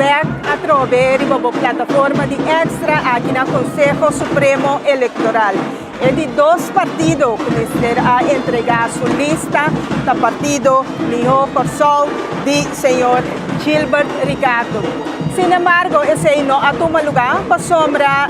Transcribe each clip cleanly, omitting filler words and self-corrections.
bek atrobe riba bo plataforma di Extra aki na Conseho Supremo Electoral. E di dos partido cu mester a entrega su lista ta partido Miho Corsou di señor Gilbert Ricardo. Sinembargo esey no a tuma luga pasobra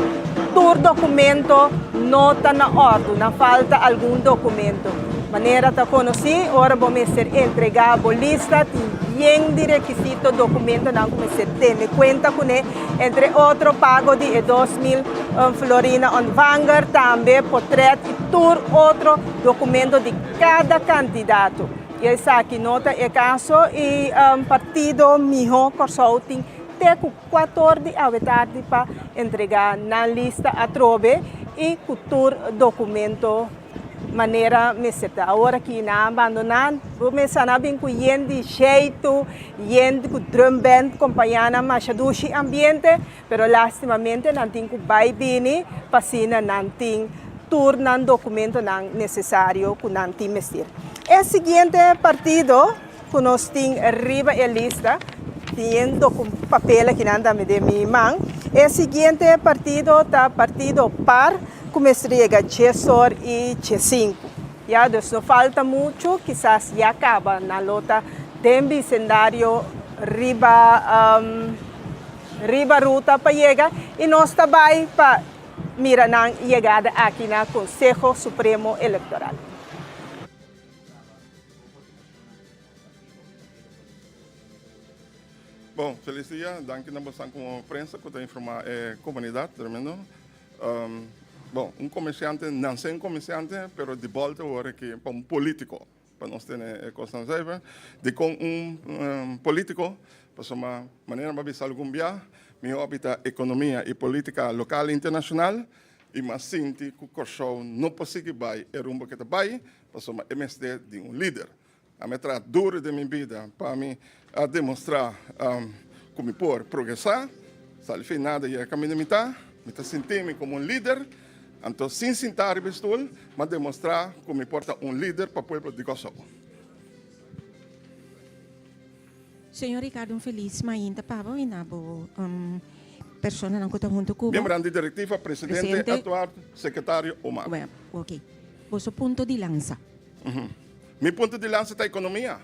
tur documento no ta na ordu, nan falta algun documento. Manera ta conoci, ora bo mester entrega bo lista tin bien di requisito documentonan cu mester tene cuenta cune, entre otro pago di e 2000 florina ontvanger, tambe potret y tur otro documento di cada candidato. Y esaki no ta e caso y partido Miho Corsou tin te cu cuator di awe tardi pa entrega nan lista atrobe y cu tur documento manera mester ta. Awor aki nan a bandoná, bo mester nan a bin ku yen di sheitu, yen ku drum band kompañá nan masha dushi ambiente, pero lastimamente nan tin ku bai bini pa asina nan tin tur nan dokumentonan nesesario ku nan tin mester. E siguiente partido ku nos tin riba e lista, tin yen papel aki nan tambe den mi man, e siguiente partido ta partido par. Ku mester yega diesor i diesinku. Ya, dus no falta muchu, kisas ya kaba nan lo ta den bisendario riba riba ruta pa yega i nos ta bai pa mira nan yegada aki na Konseho Supremo Elektoral. Bon, felis dia. Danki na bosan komo prensa ku ta informá e komunidat. Tremendo. Bon, un komersiante nanse un komersiante, pero di bòlta awor aki pa un polítiko, pa nos tene e kosnan zuiver. Dikon un polítiko? Pasobra manera mi a bisa algun bia, mi hòbi ta ekonomia i polítika lokal i internashonal, i mi a sinti ku Kòrsou no por sigui bai e rumbo ke ta bai, pasobra e mester di un lider. Ami a traha duru den mi bida pa mi a demostrá ku mi por progresá. Sali fin nada yega kaminda mi ta. Mi ta sinti mi komo un lider. Anto sin sintá riba e stul, mi a demostrá ku mi por ta un lider pa pueblo di Kòrsou. Señor Ricardo un felis mainta pa bo y na bo personanan cu ta hunto cu bo. Miembronan di directiva, presidente Edward, secretario Omar. Ok. Boso punto di lansa. Mi punto di lansa ta economia.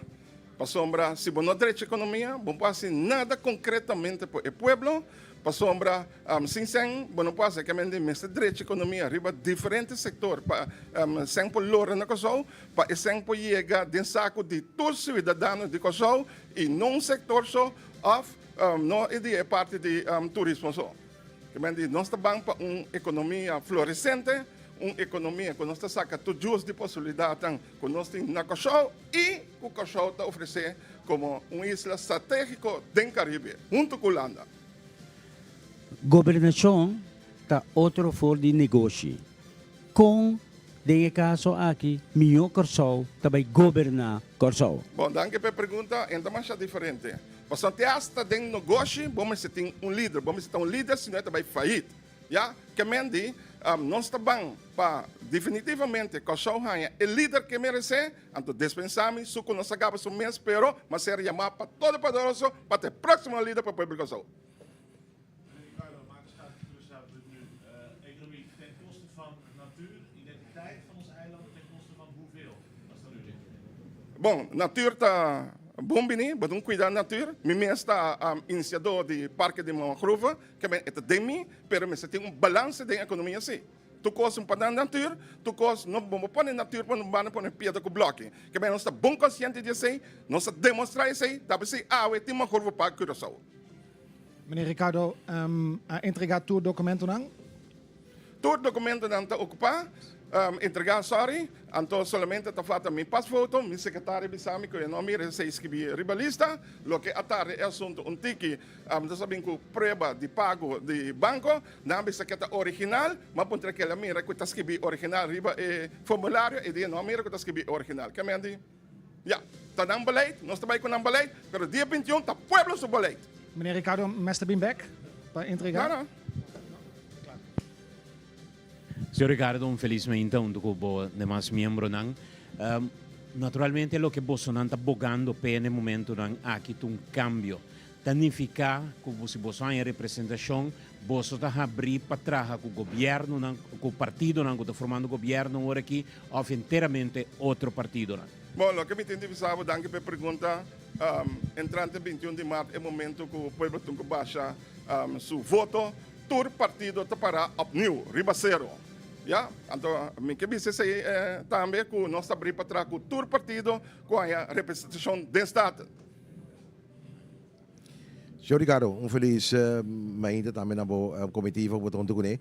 Pasobra si bo no drecha economia, bo no por haci nada concretamente pa e pueblo. Pasobra sin sen bo no por haci. Kende mester drecha economia riba diferente sector pa sen por lora na Kòrsou, pa e sen por yega den saco di tur ciudadano di Kòrsou y no un sector so of no di e parti di turismo so. Kende nos ta ban pa un economia florecente. Un ekonomia ku nos ta saka tur djus di posibilidatnan ku nos tin na Kòrsou i ku Kòrsou ta ofresé komo un isla stratégiko den Karibe, huntu ku Hulanda. Gobernashon ta otro for di negoshi. Kon den e kaso aki mihó Kòrsou ta bai goberná Kòrsou? Bon, danki pa e pregunta. E ta masha diferente. Pasobra te asta den negoshi bo mester tin un lider. Bo mester ta un lider, sino e ta bai fayit. Ya, ke men di, nos ta ban pa definitivamente Kòrsou haña e lider ke meresé, anto despensá mi su ku nos a gaba su mes, pero m'a ser yamá pa Todopoderoso pa ta e próksimo lider pa pueblo di Kòrsou. Meneer Ricardo, maak de staat Curaçao punt nu economie ten koste van natuur, identiteit van ons eiland ten koste van hoeveel? Als het aan u ligt. Bon, natuur ta bon bini, bo tin kuida natuur. Mi mes ta inisiadó di Parke di Mangrove. Ke men e ta den mi, pero mester tin un balanse den ekonomia si. Tur kos un pa nan natuur, tur kos no bo pone natuur pa un banda pone piedra ku bloki. Ke men nos ta bon konsiente di esei, nos ta demostrá esei, ta p'esei awe tin mehor bo pa Curaçao. Meneer Ricardo, a entregá tur dokumentonan? Tur dokumentonan ta okupá, entregá, sorry, anto solamente ta falta mi pasfoto, mi sekretario bisa mi ku e no mira esei skibí riba lista, loke a tarda e asuntu un tiki. Abo ta sabin ku prueba di pago di banko, nan a bisa ke ta original, ma puntra kel a mira ku ta skibi original riba e formulario, e di no a mira ku ta skibi original. Ke men di, Ya, ta nan beleid, nos ta bai ku nan beleid, pero dia 21 ta pueblo su beleid. Meneer Ricardo mester bin bek pa entrega? No, no. Señor Ricardo, un felis meinta hunto cu bo demas miembronan. Naturalmente loke bosonan ta bogando p'e n'e momentonan aki ta un cambio. Ta nifiká ku si boso haña representashon, boso ta habrí pa traha ku gobièrnunan, ku partidonan ku ta formando gobièrnu ora aki òf enteramente otro partidonan? Bon, loke mi tin di bisa bo, danki pa e pregunta. Entrante 21 di mart e momento ku pueblo tin ku basha su voto, tur partido ta para opnieuw, riba sero. Ya, anto mi ke bisa esei tambe ku nos ta abrí pa traha ku tur partido ku haña representashon den Staten. Señor Ricardo, un felis mainta tambe na bo comitiva cu bo ta hunto cune.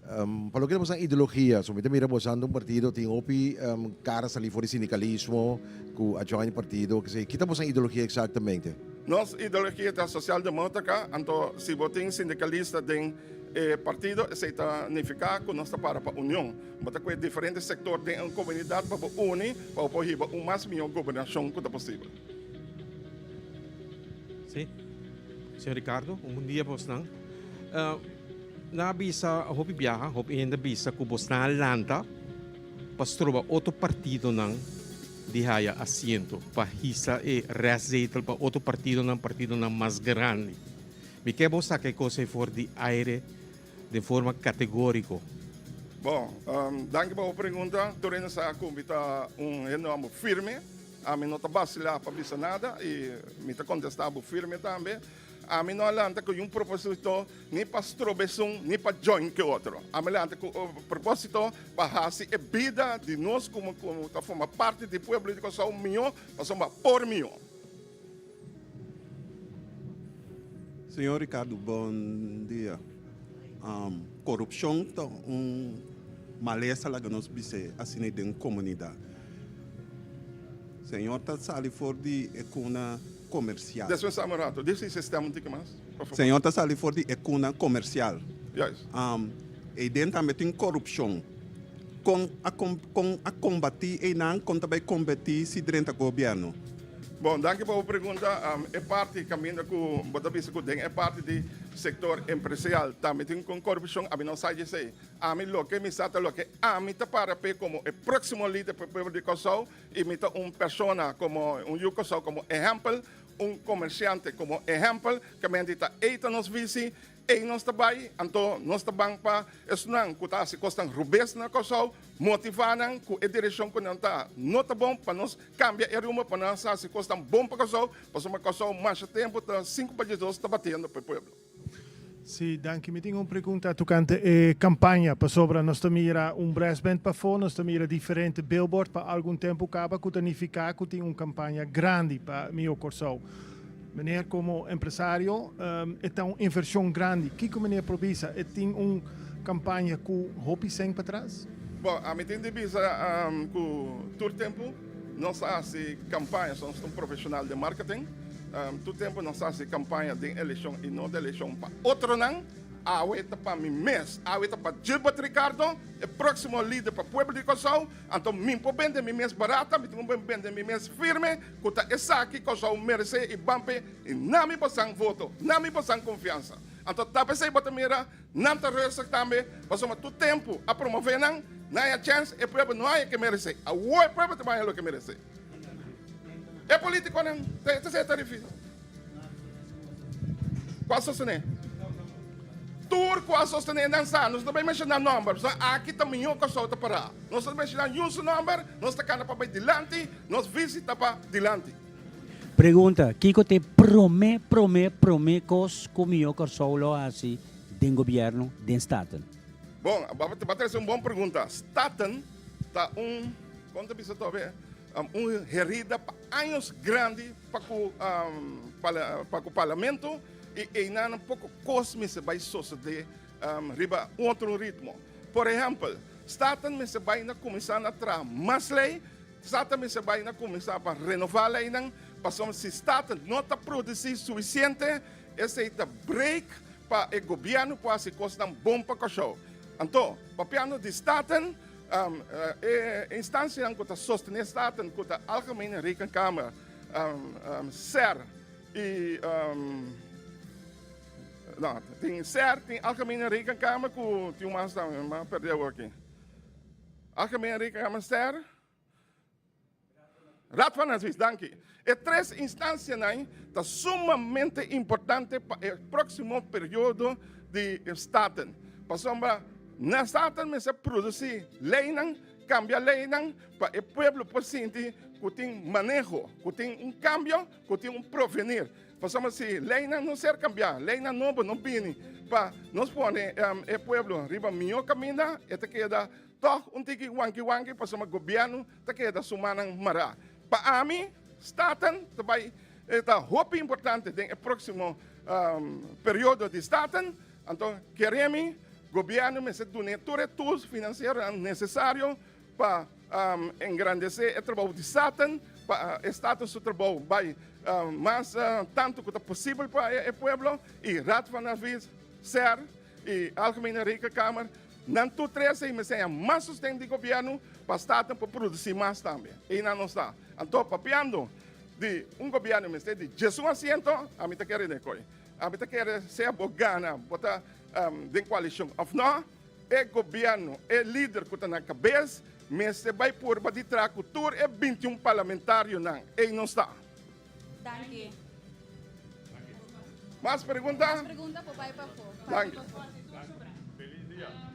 Pa loke ta boso ideologia, so mi ta mira boso un partido tin hopi cara sali for di sindicalismo cu a join e partido, kese, ki ta boso ideologia exactamente? Nos ideologia ta socialdemócrata, anto si bo tin sindicalista den e partido esey ta nifica cu nos ta para pa union. Bo ta cu diferente sector den un comunidad pa bo uni pa bo por hiba un mas miho gobernacion cu ta posibel. Sí. Señor Ricardo, un bon dia bosnan. Uh, na bisa hopi biaha, hopi hende bisa ku bosnan a lanta pa stroba otro partidonan di haya asiento, pa hisa e restzetel pa otro partidonan, partidonan mas grandi. Mi ke bo saka e kos ei for di aire den forma kategóriko. Bon, um, danki pa bo pregunta. Tur hende sa ku mi ta un hende amo firme. Ami no ta basilá pa bisa nada i mi ta kontestá bo firme tambe. Ami no a lanta ku yun propósito ni pa stroba esun ni pa join ku e otro. Ami lanta ku propósito pa hasi e bida di nos komo ku ta forma parti di pueblo di Kòrsou mihó pasobra por mihó. Señor Ricardo, bon dia. Korupshon ta un malesa laga nos bis'é asina den komunidat. Señor ta sali for di e kuna komersial. Despensá un rato. Disi e stem un tiki mas, por favor. Señor ta sali for di e kuna komersial. Juist. Eiden tambe tin korupshon. Kon a kon a kombatí einan, kon ta bai kombatí si drenta gobièrnu? Bon, danki pa bo pregunta. E parti kaminda ku bo ta bisa ku den e parti di sektor empresarial tambe tin kon korupshon, ami no sa djesei. Ami loke mi sa ta loke ami ta para p'e komo e próksimo lider pa e pueblo di Kòrsou i mi ta un persona komo un yu Kòrsou komo ehèmpel, un komersiante komo ehèmpel, kaminda di ta ei ta nos visi. Ei nos ta bai, anto nos ta ban pa esnan ku ta hasi kosnan rubes na Kòrsou, motivá nan ku e direkshon ku nan ta no ta bon pa nos kambia e rumbo pa nos hasi kosnan bon pa Kòrsou, pasobra Kòrsou masha tempu ta sinku pa diesdos ta batiendo pa e pueblo. Sí, danki. Mi tin un pregunta tokante e kampaña, pasobra nos ta mira un brassband pafó, nos ta mira diferente billboard pa algun tempu kaba ku ta nifiká ku tin un kampaña grandi pa Mihó Kòrsou. Meneer como empresario e ta un inversion grandi. Kico meneer por bisa? E tin un campaña cu hopi cen patras? Bon, ami tin di bisa cu tur tempo nos a haci campaña, nos ta un profesional den marketing, tur tempo nos a haci campaña den eleccion y no den eleccion pa otronan. Awe ta pa mi mes, awe ta pa Gilbert Ricardo, e proximo lider pa pueblo di Kòrsou. Anto mi por bende mi mes barata, mi tin ku bende mi mes firme ku ta esaki Kòrsou meresé i ban p'e i nan mi bosan voto, nan mi bosan konfiansa. Anto ta p'esei bo ta mira nan ta rustig tambe pasobra tur tempu a promové nan, nan haña chèns, e pueblo no haña ke meresé. Awor e pueblo ta bai haña loke meresé. E politikonan ta esei ta difísil. Ku a sostené? Tur ku a sostené nan sa. Nos no ta bai menshoná nòmber, pasobra aki ta mihó Kòrsou ta pará. Nos no ta menshoná niun su nòmber, nos ta kana pa bai dilanti, nos visi ta pa dilanti. Pregunta, Kiko ta e promé, promé, promé kos ku mihó Kòrsou lo hasi den gobièrnu den Staten? Bon, bo a trese un bon pregunta. Staten ta un, kon ta bisa tobe? Un herida pa años grandi pa ku pa ku parlamento i einan poko kos mester bai sosodé riba un otro ritmo. Por ehèmpel, Staten mester bai na kuminsá na traha mas lei, Staten mester bai na kuminsá pa renová leinan, pasobra si Staten no ta produsí sufisiente, esei ta break pa e gobièrnu por hasi kosnan bon pa Kòrsou. Anto, papiando di Staten, E instansianan ku ta sostené Staten, ku ta Algemene Rekenkamer, ser i no, tin ser, tin Algemene Rekenkamer ku tin un mas tambe, mi a pèrdè awor aki. Algemene Rekenkamer, ser. Raad van Advies, danki. E tres instancianan ta sumamente importante pa e proximo periodo di Staten. Pasobra na Staten mester produci leynan, cambia leynan pa e pueblo por sinti cu tin maneho, cu tin un cambio, cu tin un provenir. Pasobra si leynan no ser cambia, leynan nobo no bini pa nos pone e pueblo riba miho caminda, e ta keda tog un tiki wanki wanki pasobra gobierno ta keda su mannan mará. Pa ami, Staten ta bai ta hopi importante den e próksimo periodo di Staten. Anto kere mi, gobièrnu mester dun'é tur e tools finansieronan nesesario pa engrandesé e trabou di Staten, pa e Staten su trabou bai mas tantu ku ta posibel pa e pueblo i Raad van Advies, ser i Algemene Rekenkamer. Nan tur tres ei mester haña mas sosten di gobièrnu pa Staten por produsí mas tambe. Einan nos ta. Anto papiando di un gobièrnu mester di diesun asiento, ami ta kere den koi. Ami ta kere sea bo gana, bo ta den koalishon òf nò, e gobièrnu, e lider ku ta na kabes mester bai purba di traha ku tur e 21 parlamentarionan. Ei nos ta. Danki. Mas pregunta? Mas pregunta por bai pafó. Danki. Feliz dia.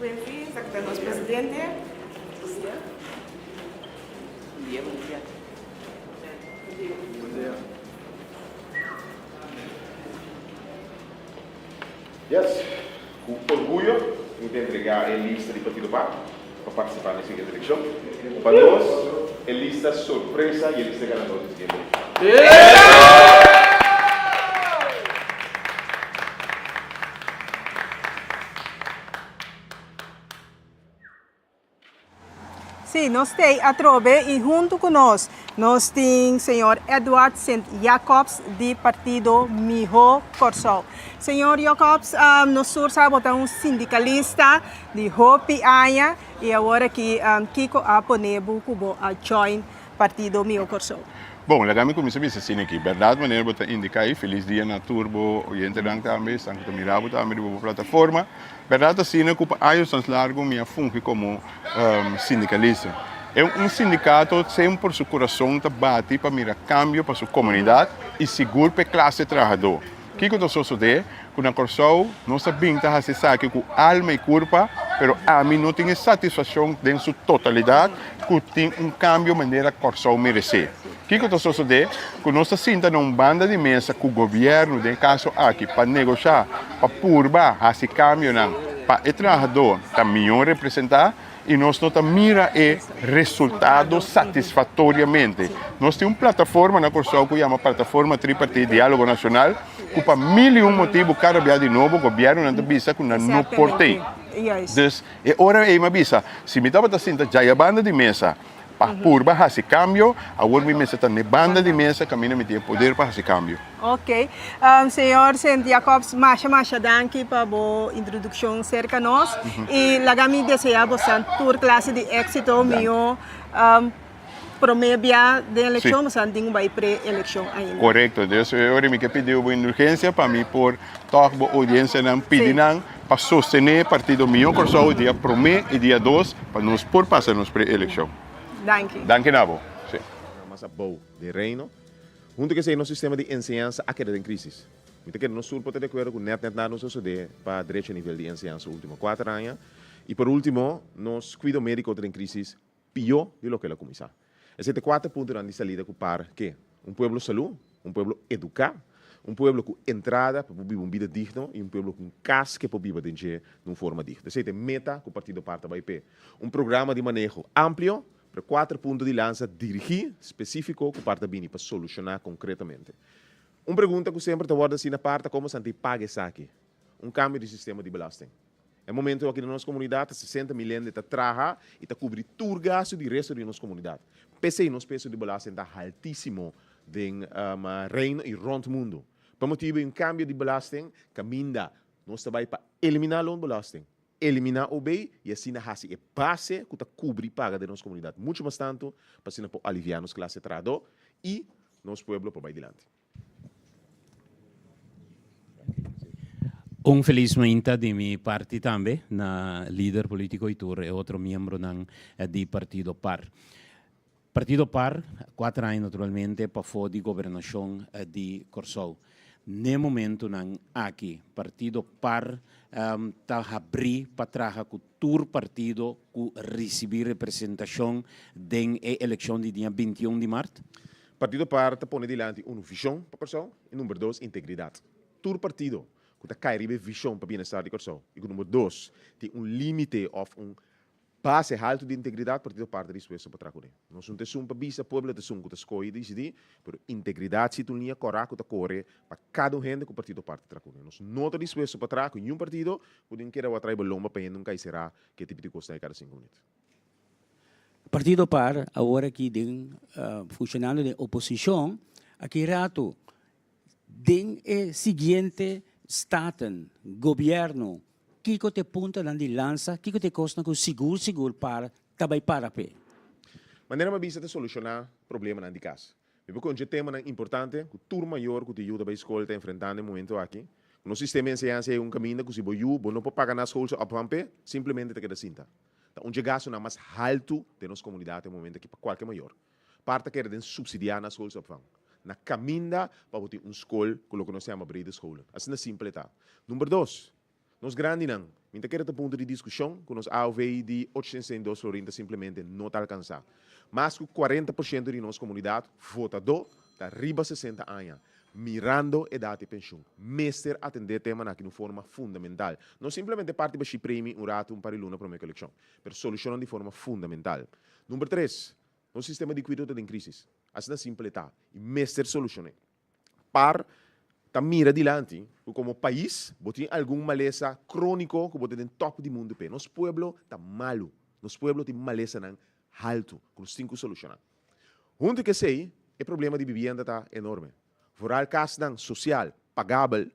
Quincy, esaki ta nos presidente. Bon dia, bon dia. Bon dia. Yes, ku orguyo mi ta entregá e lista di Partido par pa partisipá na e siguiente elekshon. Pa nos, e lista sorpresa i e lista ganador di e siguiente elekshon. Sí, nos t'ei atrobe i huntu ku nos, nos tin señor Edward Sint Jacobs di partido Mihó Kòrsou. Señor Jacobs, nos tur sa bo ta un sindikalista di hopi aña i awor aki kiko a pone bo ku bo a join partido Mihó Kòrsou? Bon, laga mi kuminsá bisa asina aki. Bèrdat manera bo ta indiká ei, felis dia na tur bo oyentenan tambe, esnan ku ta mira bo tambe riba bo plataforma. Berdad asina cu pa añosnan largo mi a fungi como sindicalista. E un sindicato semper su curason ta bati pa mira cambio pa su comunidad y sigur pa e clase trahador. Kico ta sosode? Cu na Corsou nos a bin ta haci esaki cu alma y curpa, pero ami no tin e satisfaccion den su totalidad cu tin un cambio manera Corsou merece. Kico ta sosode? Cu nos ta sinta na un banda di mesa cu gobierno, den e caso aki, pa negosha, pa purba haci cambionan pa e trahador ta mihor representa y nos no ta mira e resultado satisfactoriamente. Nos tin un plataforma na Corsou cu yama Plataforma Tripartit Dialogo Nacional cu pa mil y un motibo cada bia di nobo gobiernonan ta bisa cu nan no por tey. Dus e ora ey mi a bisa, si mi tabata sinta djaya banda di mesa, Pa purba hasi kambio, awor mi mester ta n'e banda di mesa kaminda mi tin e poder pa hasi kambio. Ok. Señor Sint Jacobs, masha masha danki pa bo introdukshon serka nos i laga mi desea bosan tur klase di éksito mihó promé bia den elekshon, bosan tin ku bai pre-elekshon ainda. Korekto. Dus e ora mi ke pidi bo indulgensia pa mi por tòg bo oudiensianan pidi nan pa sostené partido Mihó Kòrsou dia promé i dia dos pa nos por pasa nos pre-elekshon. Danki. Danki na bo. Sí. Mas abou den Reino. Huntu ku esei nos sistema di enseñansa a keda den krísis. Mi ta kere nos tur por ta di akuerdo ku nèt nèt nada no sosodé pa drecha nivel di enseñansa último kuater aña. I por último, nos kuido médiko ta den krísis pió di loke el a kuminsá. Esei ta e kuater puntonan di salida ku par ke, un pueblo salú, un pueblo eduká, un pueblo ku entrada pa por biba un bida digno i un pueblo ku un kas ke por biba den dje den un forma digno. Esei ta e meta ku Partido par ta bai p'e. Un programa di maneho amplio, pero kuater punto di lansa dirigí, spesífiko ku par ta bini pa solushoná konkretamente. Un pregunta ku semper ta wòrdu hasi na par ta komo Santi paga esaki? Un kambio di sistema di belasting. E momento aki den nos komunidat ta 60 mil hende ta traha i ta kubri tur gastu di resto di nos komunidat. P'esei nos peso di belasting ta haltísimo den Reino i rònt mundu. Pa motibu di un kambio di belasting kaminda nos ta bai pa eliminá loonbelasting, eliminá OB i asina hasi e base ku ta kubri paga den nos komunidat muchu mas tantu pa asina por aliviá nos klase trahadó i nos pueblo pa bai dilanti. Un felis mainta di mi parti tambe na lider politico y tur e otro miembronan di Partido par. Partido par, cuater aña naturalmente pafo di gobernacion di Corsou. N'e momentonan aki Partido par ta habri pa traha cu tur partido cu ricibi representacion den e eleccion di dia 21 di maart. Partido par ta pone dilanti unu vishon pa Kòrsou i number dos integridat. Tur partido ku ta kai riba e vishon pa bienestar di Kòrsou i ku number dos tin un límite òf un base haltu di integridat partido par ta dispuesto pa traha kuné. Nos no ta esun pa bisa pueblo ta esun ku ta skohe i disidí, pero integridat si ta un liña kòrá ku ta kore pa kada un hende ku partido par ta traha kuné. Nos no ta dispuesto pa traha ku niun partido ku tin keda wak traha e lomba pa hende un kai será ke tipo di kosnan ei kada sinku minüt. Partido par awor aki den funcionando den oposicion aki rato den e siguiente staten, gobierno, kico ta e puntonan di lansa, kico ta e cosnan cu sigur sigur par ta bay para p'e? Manera mi a bisa ta soluciona problemanan di cas. Mi por concha temanan importante cu tur mayor cu ta yu ta bay scol ta enfrentando e momento aki. Cu nos sistema di enseñansa e un caminda cu si bo yu bo no por paga na school su opvang p'e, simplemente ta keda sinta. Ta un dje gastunan mas haltu den nos komunidat e momento aki pa kualke mayor. Par ta kere den supsidiá na schoolsopvang. Na kaminda pa bo tin un skol ku loke nos ta yama brede scholen. Asina simpel e ta. Number dos, Nos grandinan, mi ta kere ta punto di diskushon ku nos AOV di 862 florin ta simplemente no ta alkansá. Mas ku 40% di nos komunidat votadó ta riba 60 aña. Mirando edat di penshun, mester atendé temanan aki di un forma fundamental. No simplemente parti bashí premi un ratu un par di luna promé ku elekshon, pero solushonnan di forma fundamental. Number tres, nos sistema di kuido ta den krísis. Asina simpel e ta i mester solushon'é. Par ta mira dilanti ku komo pais bo tin algun malesa króniko ku bo ta den tòp di mundu p'e. Nos pueblo ta malu. Nos pueblo tin malesanan haltu ku nos tin ku solushoná. Huntu ku esei, e problema di bibienda ta enorme. Vooral kasnan sosial pagabel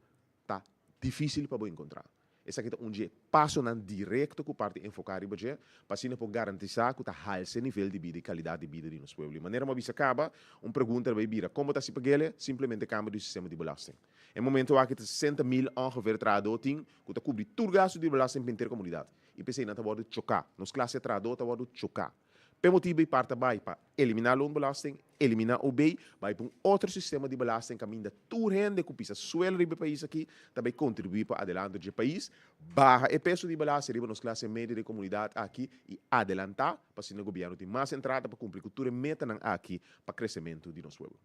ta difísil pa bo enkontrá. Esaki ta un dje pasonan direkto ku parti enfoká riba dje pa asina por garantisá ku ta halsa e nivel di bida i kalidat di bida di nos pueblo. I manera mi a bisa kaba, un pregunta ta bai bira, kon bo ta hasi pa gele? Simplemente kambio di sistema di belasting. E momento aki ta 60.000 ongeveer trahadó tin ku ta kubri tur gastu di belasting pa henter komunidat. I p'esei nan ta wòrdu choká. Nos klase trahadó ta wòrdu choká. P'e motibu ei par ta bai pa eliminá loonbelasting, eliminá OB, bai pa un otro sistema di belasting kaminda tur hende ku pisa suelo riba e pais aki ta bai kontribuí pa adelanto dje pais, baha e peso di belasting riba nos klase medio den komunidat aki i adelantá pa asina gobièrnu tin mas entrada pa kumpli ku tur e metanan aki pa kresementu di nos pueblo.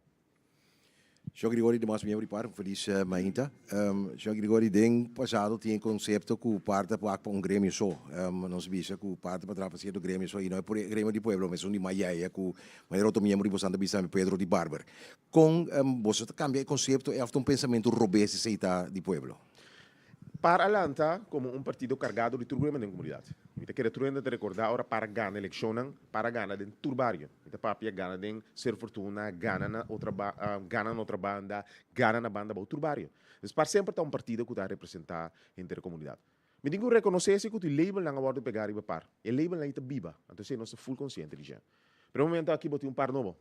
Señor Grigori demas miembro di par, un felis mainta. Señor Grigori, den pasado tin e concepto cu par ta wak pa un gremio so. Nos bisa cu par ta pa traha pa cierto gremio so y no e por e gremio di pueblo, mesun di Mayaya cu manera otro miembro di bosan ta bisa mi Pedro di Barber. Con boso ta cambia e concepto e of ta un pensamento robes esey ta di pueblo? Par a lanta komo un partido kargado di tur grema den komunidat. Mi ta kere tur hende ta rekordá ora Par a gana elekshonnan, Par a gana den tur bario. Mi ta papia gana den Ser Fortuna, gana na otra gana na otra banda, gana na banda abou, tur bario. Dus Par semper ta un partido ku ta representá henter e komunidat. Mi tin ku rekonosé si ku tin labelnan a wòrdu pegá riba Par. E labelnan ei ta biba, anto esei nos ta ful konsiente di dje. Pero e momento aki bo tin un Par nobo.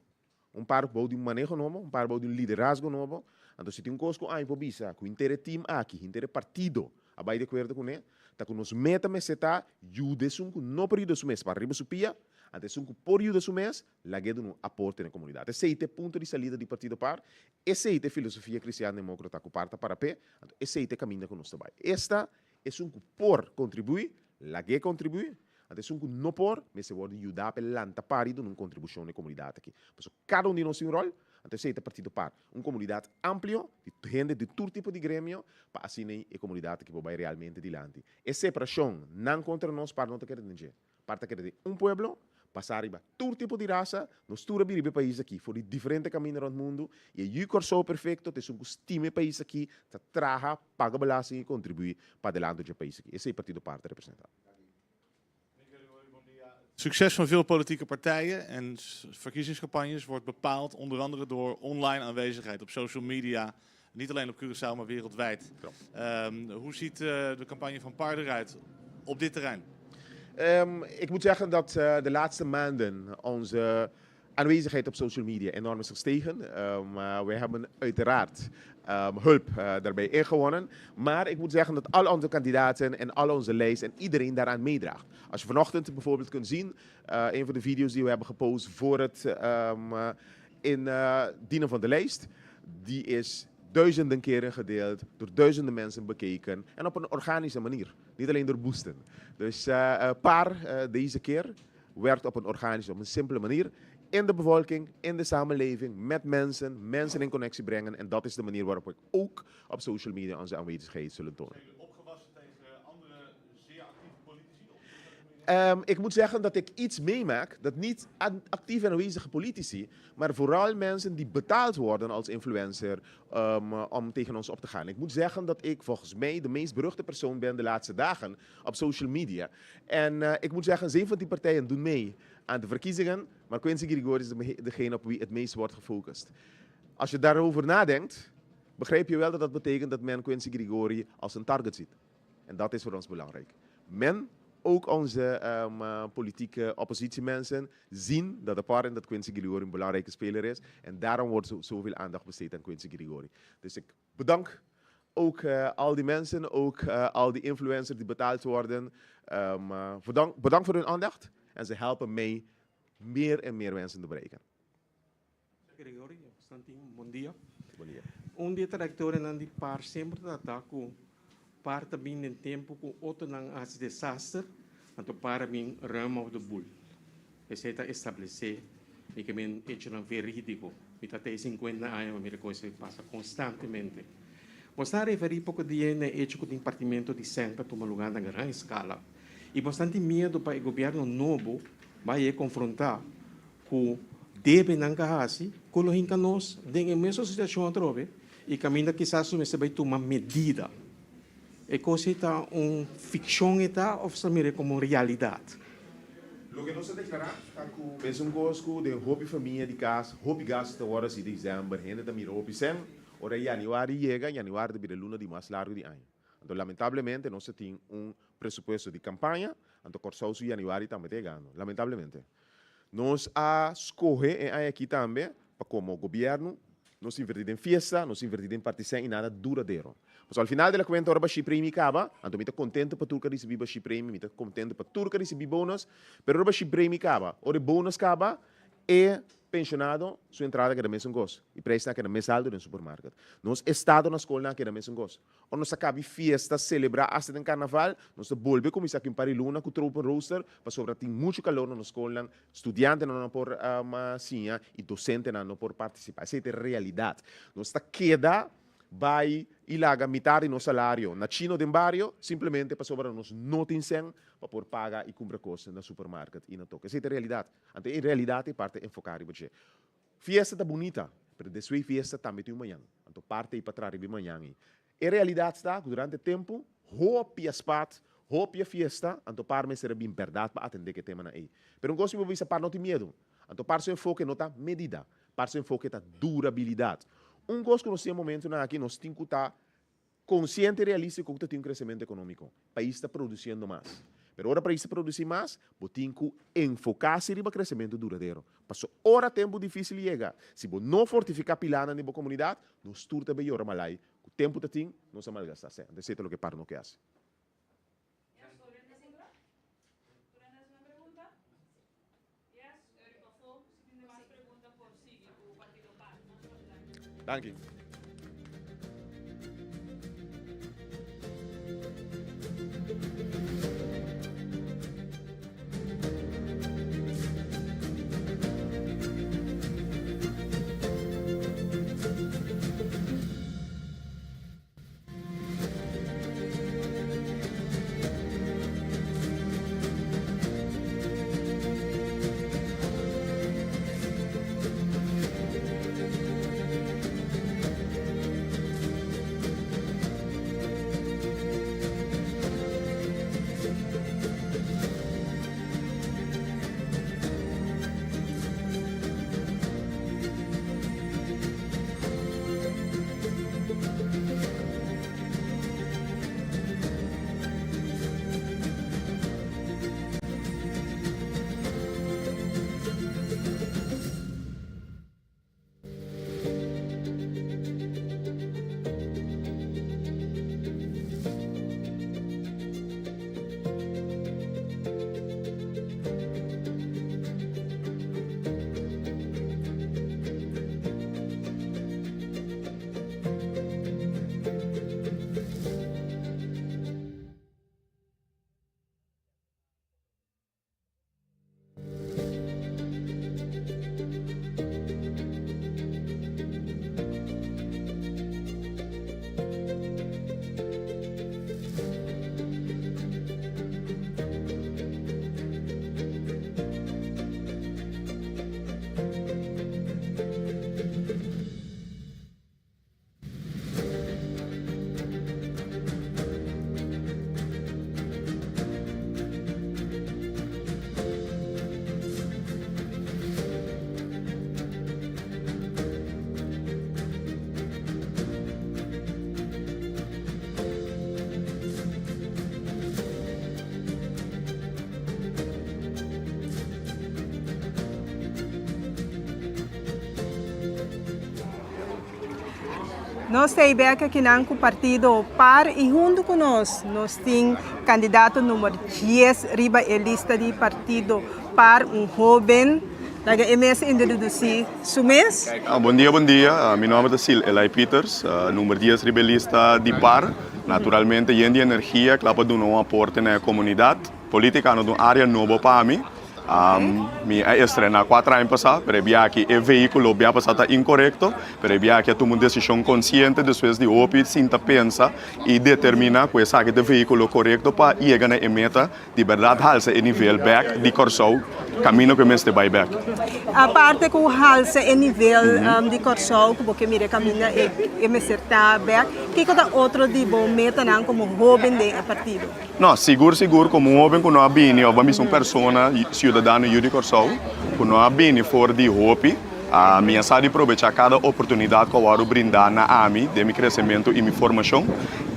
Un par bou di un maneho nobo, un par bou di un liderazgo nobo. Anto si tin un kos ku ami por bisa ku henter e team aki, henter e partido a bai di akuerdo kuné, ta ku nos meta mester ta yuda esun ku no por yuda su mes para riba su pia, anto esun ku por yuda su mes, lag'é duna un aporte na e komunidat. Esei ta e punto di salida di Partido par, esei ta e filosofia kristian-demókrata ku par ta para p'e, anto esei ta e kaminda ku nos ta bai. Esta Esun ku por kontribuí, lag'é kontribuí, anto esun ku no por, mester wòrdu yudá pa e lanta par i duna un kontribushon na e komunidat aki. Pasobra kada un di nos tin un ròl, anto esei ta Partido Par, un komunidat amplio di hende di tur tipo di gremio, pa asina ei e komunidat aki por bai realmente dilanti. E separashon nan kontra nos, par no ta keda den dje. Par ta keda den un pueblo, basá riba tur tipo di rasa, nos tur a bira riba e pais aki for di diferente kaminda rònt mundu, i e yu Kòrsou perfekto ta esun ku stima e pais aki, ta traha, paga belasting i kontribuí pa adelanto dje pais aki. Esei Partido Par ta representá. Succes van veel politieke partijen en verkiezingscampagnes wordt bepaald onder andere door online aanwezigheid op social media. Niet alleen op Curaçao, maar wereldwijd. Um, hoe ziet uh, de campagne van PAR eruit op dit terrein? Um, ik moet zeggen dat uh, de laatste maanden onze aanwezigheid op social media enorm is gestegen. Um, uh, we hebben uiteraard um, hulp uh, daarbij ingewonnen. Maar ik moet zeggen dat al onze kandidaten en al onze lijst en iedereen daaraan meedraagt. Als je vanochtend bijvoorbeeld kunt zien, uh, een van de video's die we hebben gepost voor het um, indienen van de lijst, die is duizenden keren gedeeld, door duizenden mensen bekeken en op een organische manier. Niet alleen door boosten. Dus uh, paar uh, deze keer werkt op een organische, op een simpele manier. In de bevolking, in de samenleving, met mensen, mensen in connectie brengen. En dat is de manier waarop we ook op social media onze aanwezigheid zullen tonen. Zijn jullie opgewassen tegen andere zeer actieve politici? Um, ik moet zeggen dat ik iets meemaak dat niet actief en aanwezige politici, maar vooral mensen die betaald worden als influencer um, om tegen ons op te gaan. Ik moet zeggen dat ik volgens mij de meest beruchte persoon ben de laatste dagen op social media. En uh, ik moet zeggen, 17 partijen doen mee aan de verkiezingen, maar Quincy Grigori is de, degene op wie het meest wordt gefocust. Als je daarover nadenkt, begrijp je wel dat dat betekent dat men Quincy Grigori als een target ziet. En dat is voor ons belangrijk. Men, ook onze um, uh, politieke oppositiemensen, zien dat de par en dat Quincy Grigori een belangrijke speler is. En daarom wordt zo, zoveel aandacht besteed aan Quincy Grigori. Dus ik bedank ook uh, al die mensen, ook uh, al die influencers die betaald worden. Um, uh, bedankt, bedankt voor hun aandacht. En ze helpen mee meer en meer mensen te bereiken. Gregory, Constantine, bon dia. Bon dia. Un di e trayectorianan di par semper ta ta cu Par ta bin den tempu ku otronan a hasi desaster, anto par a bin ruim op de boel. Esei ta establesé i ke men echonan verídiko. Mi ta te sinkuenta aña pa mira kon esei pasa konstantemente. Bo sa referí poko dia na e echo ku tin partimentu di sèn ta tuma lugá na gran eskala i bo tin miedu pa e gobièrnu nobo bai e konfrontá ku debenan ka hasi ku lo hinka nos den e mesun situashon atrobe i kaminda kisas nos mester bai tuma medida. E kos ei ta un fikshon e ta òf sa mir'é komo un realidat? Loke nos a deklará ta ku mesun kos ku den hopi famia di kas hopi gastu ta wòrdu hasi desèmber, hende ta mira hopi sèn, ora yanüari yega, yanüari ta bira e luna di mas largu di aña. Anto lamentablemente nos ta tin un presupuesto di campaña, anto Corsou su januari tambe ta yegando, lamentablemente. Nos a scoge e aña aki tambe pa como gobierno nos inverti den fiesta, nos inverti den partisén y nada duradero. Pasobra al final de la cuenta ora bashi premi caba, anto mi ta contento pa tur cu a ricibi bashi premi, mi ta contento pa tur cu a ricibi bonus, pero ora bashi premi caba, ora e bonus caba, E pensionado su entrada keda mesun kos y prijsnan a keda mes alto den supermarket. Nos estado na skolnan a keda mesun kos. Ora nos a kabi fiesta, celebra hasta den carnaval, nos ta bolbe cuminsa aki un par di luna cu tropenrooster pasobra tin mucho calor na nos skolnan, studiantenan no por siña y docentenan no por participa. Esey ta e realidad. Nos ta keda bai y laga mitar di nos salario na chino den bario simplemente pasobra nos no tin cen pa por paga y cumpra cos na supermarket y na toke. Esey ta e realidad. Anto en realidad e parte enfoca riba dje. Fiesta ta bunita, pero despues fiesta tambe tin un mañan. Anto parte ei pa traha riba e mañan ei. E realidad ta cu durante tempo hopi a spat, hopi a fiesta, anto par mester a bin berdad pa atende cu e temanan ei. Pero un cos mi por bisa, par no tin miedo. Anto par su enfoke no ta medida, par su enfoke ta durabilidad. Un cos cu nos tin e momentonan aki, nos tin cu ta Konsiente i realístiko ku ta tin un kresementu ekonómiko. Pais ta produsiendo mas. Pero ora pais ta produsí mas, bo tin ku enfoká si riba kresementu duradero. Paso ora tempu difísil yega, si bo no fortifiká pilánan di bo komunidat, nos tur ta bay yora malai ku tempu ta tin, nos a malgastá sèn. Anto esei ta loke par no ke hasi. Danki. Nos ta bek akinan ku partido par i huntu ku nos nos tin kandidato number dies riba e lista di partido par, un hoben. Laga e mes introdusí su mes. Bon dia, bon dia. Mi nomber ta Sil Elai Pieters, number dies riba e lista di par. Naturalmente yen di energia, kla pa duna un aporte na e komunidat. Politika no ta un área nobo pa mi. Mi a estrená kuater aña pasá, pero e bia aki e vehíkulo bia pasá ta inkorekto, pero e bia aki a tuma un desishon konsiente despues di hopi sinta pensa i determiná ku esaki ta e vehíkulo korekto pa yega na e meta di bèrdat halsa e nivel bèk di Kòrsou kaminda ku e mester bai bèk. Aparte ku halsa e nivel di Kòrsou ku bo ke mira e kaminda e mester ta bèk, kiko ta otro di bo metanan komo hóben den e partido? No, sigur sigur komo un hóben ku no a bini òf a misa un persona, siudadano yu di Kòrsou, ku no a bini for di hopi, mi a sa di probechá kada oportunidat ku a wòrdu brindá na ami den mi kresementu i mi formashon.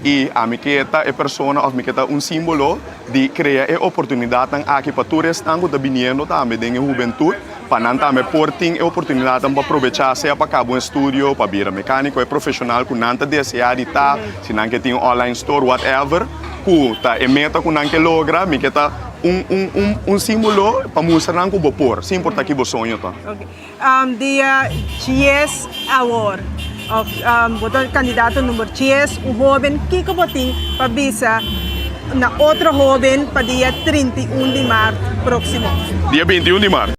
I ami ke ta e persona òf mi ke ta un símbolo di krea e oportunidatnan aki pa tur esnan ku ta biniendo tambe den e hubentut, pa nan tambe por tin e oportunidatnan pa probechá sea pa kaba un estudio, pa bira mekániko, e profeshonal ku nan ta deseá di ta, si nan ke tin un online store, whatever, ku ta e meta ku nan ke logra, mi ke ta un un un un símbolo pa mustra nan ku bo por, sin importá ki bo soño ta. Ok. Dia dies awor, òf bo ta kandidato number dies, un hóben, kiko bo tin pa bisa na otro hóben pa dia 31 di mart próksimo? Dia 21 di mart.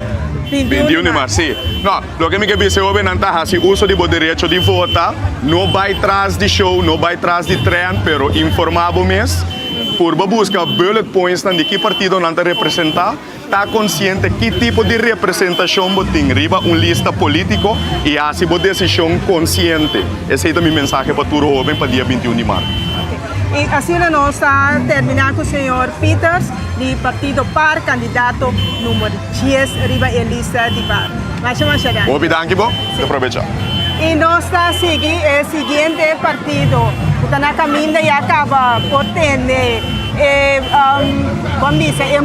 21 di mart, sí. No, loke mi ke bisa e hóbennan ta hasi uso di bo derecho di vota, no bai tras di show, no bai tras di trend, pero informá bo mes, purba buska bullet pointsnan di ki partido nan ta representá, Ta konsiente ki tipo di representashon bo tin riba un lista polítiko i hasi bo desishon konsiente. Esei ta mi mensahe pa tur hóben pa dia 21 di mart. I asina nos ta terminá ku señor Pieters di partido par, kandidato number dies riba e lista di par. Masha masha danki. Hopi danki bo. Ta probecha. I nos ta sigui e siguiente partido ku ta na kaminda ya kaba por tende e bon bisa e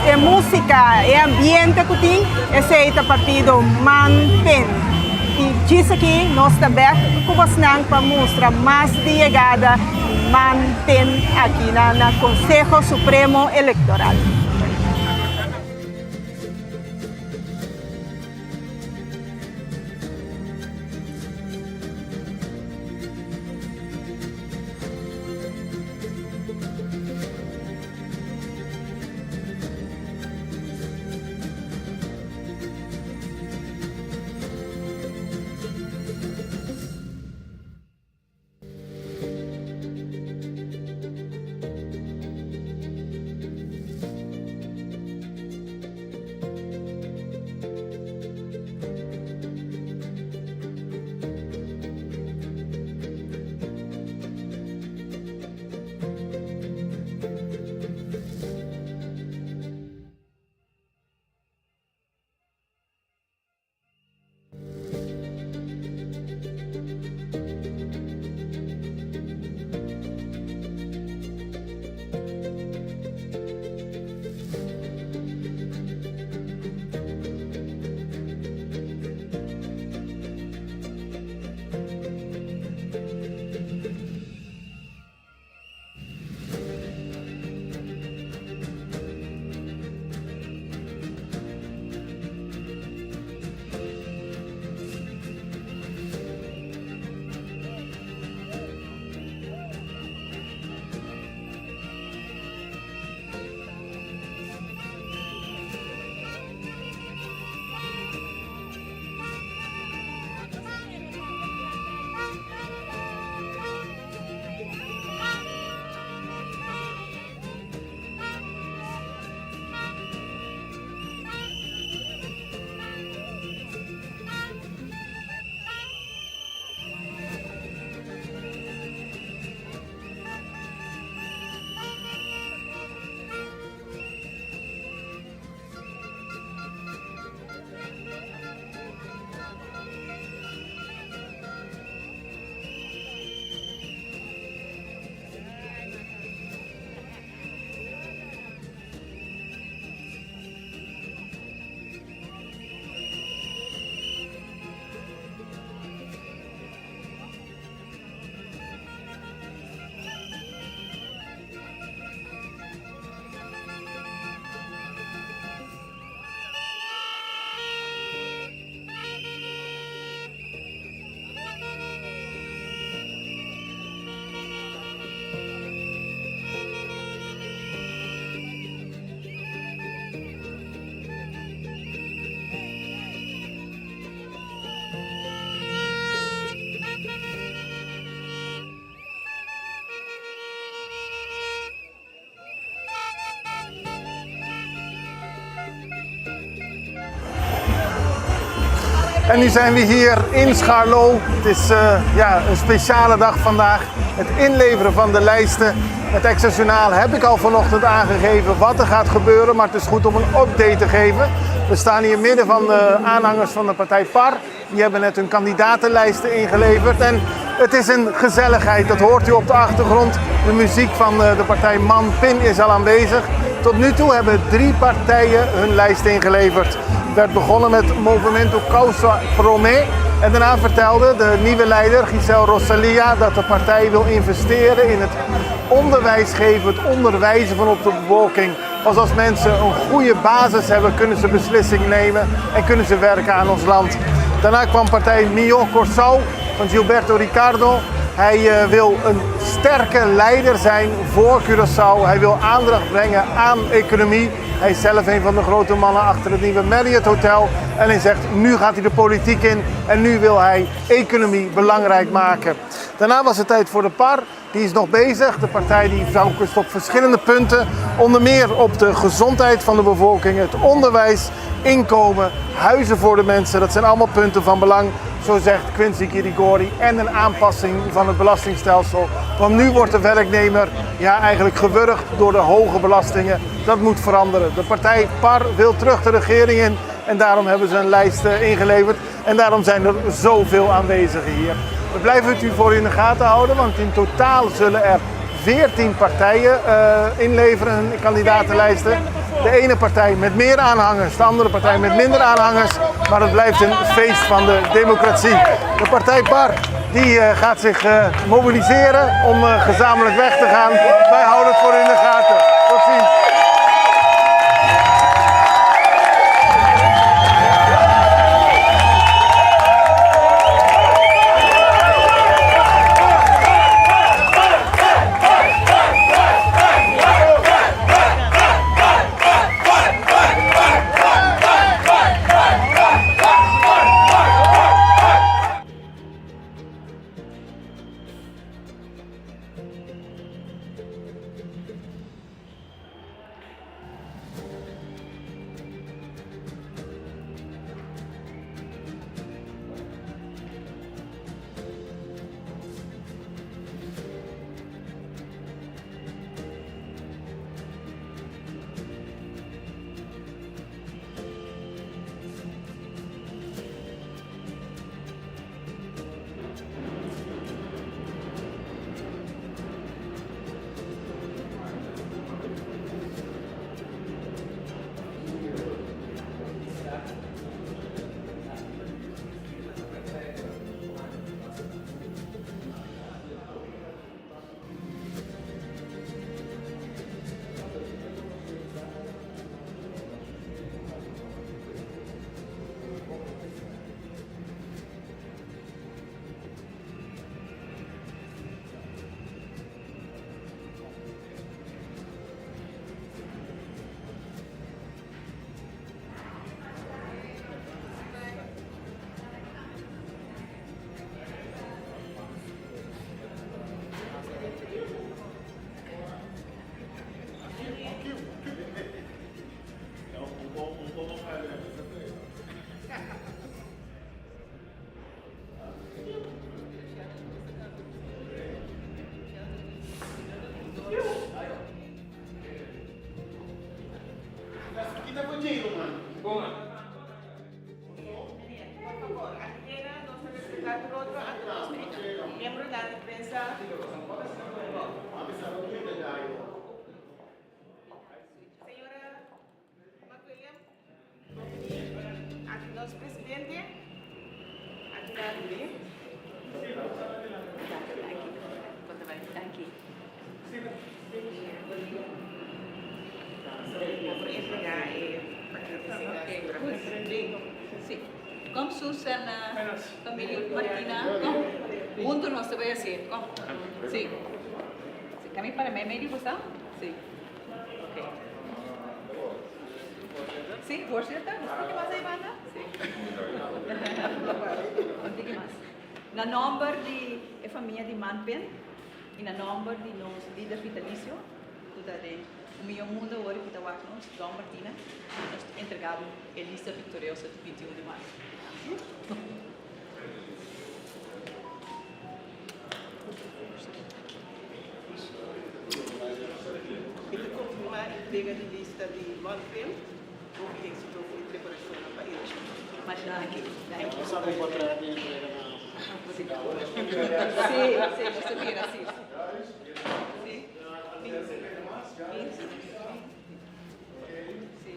e músika, e ambiente ku tin, esei ta partido Man Pen. I djis aki nos ta bèk ku bosnan pa mustra mas di yegada di Man Pen aki na na Konseho Supremo Elektoral. En nu zijn we hier in Scharloo. Het is eh, ja, een speciale dag vandaag. Het inleveren van de lijsten. Het Extra Journaal heb ik al vanochtend aangegeven wat er gaat gebeuren. Maar het is goed om een update te geven. We staan hier midden van de aanhangers van de partij PAR. Die hebben net hun kandidatenlijsten ingeleverd. En het is een gezelligheid, dat hoort u op de achtergrond. De muziek van eh, de partij Man Pin is al aanwezig. Tot nu toe hebben drie partijen hun lijst ingeleverd. Het werd begonnen met Movimento Causa Prome. En daarna vertelde de nieuwe leider Giselle Rosalia dat de partij wil investeren in het onderwijs geven, het onderwijzen van op de bevolking. Pas als mensen een goede basis hebben, kunnen ze beslissingen nemen en kunnen ze werken aan ons land. Daarna kwam partij Mio Corsau van Gilberto Ricardo. Hij eh, wil een sterke leider zijn voor Curaçao. Hij wil aandacht brengen aan economie. Hij is zelf een van de grote mannen achter het nieuwe Marriott Hotel. En hij zegt, nu gaat hij de politiek in en nu wil hij economie belangrijk maken. Daarna was het tijd voor de PAR. Die is nog bezig. De partij die focust op verschillende punten. Onder meer op de gezondheid van de bevolking, het onderwijs, inkomen, huizen voor de mensen. Dat zijn allemaal punten van belang, zo zegt Quincy Kirigori. En een aanpassing van het belastingstelsel. Want nu wordt de werknemer ja, eigenlijk gewurgd door de hoge belastingen. Dat moet veranderen. De partij PAR wil terug de regering in. En daarom hebben ze een lijst eh, ingeleverd. En daarom zijn er zoveel aanwezigen hier. We blijven het u voor in de gaten houden, want in totaal zullen er 14 partijen uh, inleveren hun kandidatenlijsten. De ene partij met meer aanhangers, de andere partij met minder aanhangers. Maar het blijft een feest van de democratie. De partij PAR die, uh, gaat zich uh, mobiliseren om gezamenlijk weg te gaan. Wij houden het voor u in de gaten. Tot ziens. Kom Susan, familia Martina, kom. Hunto nos ta bai hasié. Kom. Sí. Sí, Cami para mei mei di bosa? Sí. Ok. Sí, voorzitter, un tiki mas ei banda? Sí. Un tiki mas. Na nomber di e famia di Manpin y na nomber di nos lider vitalicio, cu ta den un miyon mundo awor cu ta wak nos, Don Martina, nos ta entrega bo e lista victorioso di 21 di mayo. Mi ta konfirmá entrega di lista di Manpin. Hopi éksito ku e preparashonnan pa elekshon. Masha danki. Danki. Sí, sí, nos ta mira, sí. Sí. Sí. Sí.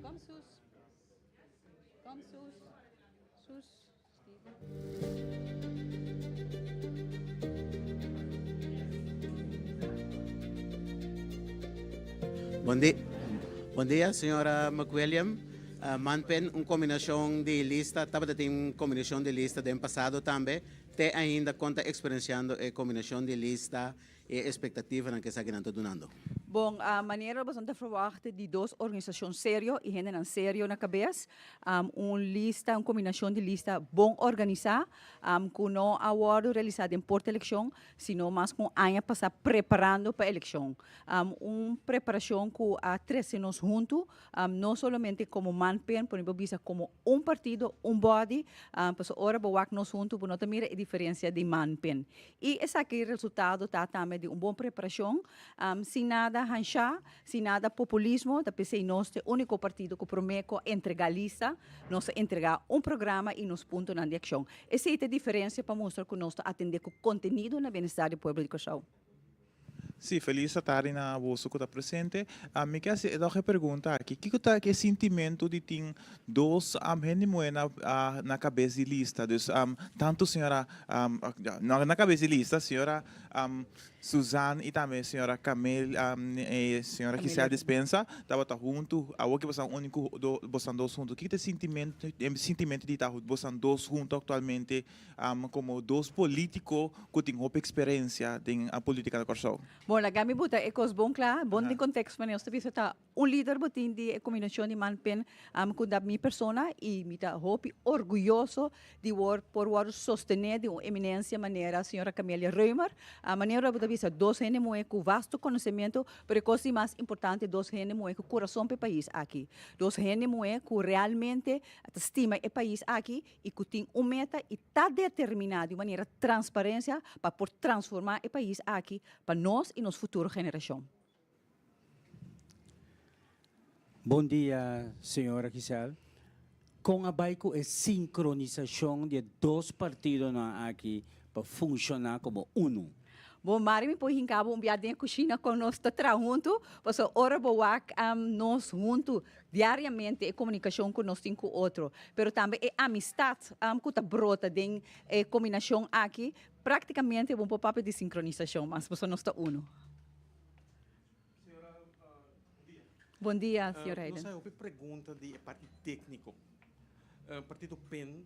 Kom Sus. Kom Sus. Sus. Bon dia, bon dia señora McWilliam. Uh, Manpen, un combinacion di lista, tabata tin un combinacion di lista den pasado tambe. Te ainda con ta experienciando e combinacion di lista e expectativanan cu esakinan ta dunando? Bon, manera boso ta verwachta di dos organisacion serio y hendenan serio na cabes, un lista, un combinacion di lista bon organisa, cu no a wordo realisa den porta eleccion, sino mas cu un aña pasa preparando pa eleccion. Un preparacion cu a trece nos hunto, no solamente como man-pen, pero mi por bisa como un partido, un body, pasobra ora bo wak nos hunto bo no ta mira e diferencia di man-pen. I esaki resultado ta tambe di un bon preparashon, sin nada hanshá, sin nada populismo, ta p'esei nos ta e úniko partido ku promé ku a entregá lista, nos a entregá un programa i nos puntonan di akshon. Esei ta e diferensia pa mustra ku nos ta atendé ku kontenido na bienestar di pueblo di Kòrsou. Sí, felis atardi na boso ku ta presente. Mi ke hasi e pregunta aki, kiko ta e sintimentu di tin dos hende muhé na na kabes di lista? Dus tantu señora no na kabes di lista, señora Suzanne i tambe señora Camel señora Giselle Dispensa tabata huntu, awor ke boso úniko boso dos huntu. Kiko ta e sintimentu e sintimentu di ta boso dos huntu aktualmente Komo dos polítiko ku tin hopi eksperensia den polítika na Kòrsou. Bon, laga mi buta e kos bon kla, bon den konteksto manera nos ta bisa ta un lider bo tin di e kombinashon di man pen ku ta mi persona i mi ta hopi orguyoso di wor por wòrdu sostené di un eminensia manera señora Camelia Römer. Manera bo ta bisa dos hende muhé ku vasto konosementu pero e kos di mas importante dos hende muhé ku kurason pa e pais aki, dos hende muhé ku realmente ta stima e pais aki i ku tin un meta i ta determiná di un manera transparencia pa por transformá e pais aki pa nos i nos futuro generashon. Bon dia, señora Giselle. Kon a bai ku e sinkronisashon di e dos partidonan aki pa funshoná komo unu? Bo mari mi por hinka bo un bia den e kushina kon nos ta traha huntu, pasobra ora bo wak nos huntu diariamente e komunikashon ku nos tin ku otro, pero tambe e amistat ku ta brota den e kombinashon aki, praktikamente bo por papia di sinkronisashon mas, pasobra nos ta uno. Bon dia, señor Hayden. Nos a hopi pregunta di e parti tékniko. Partido pen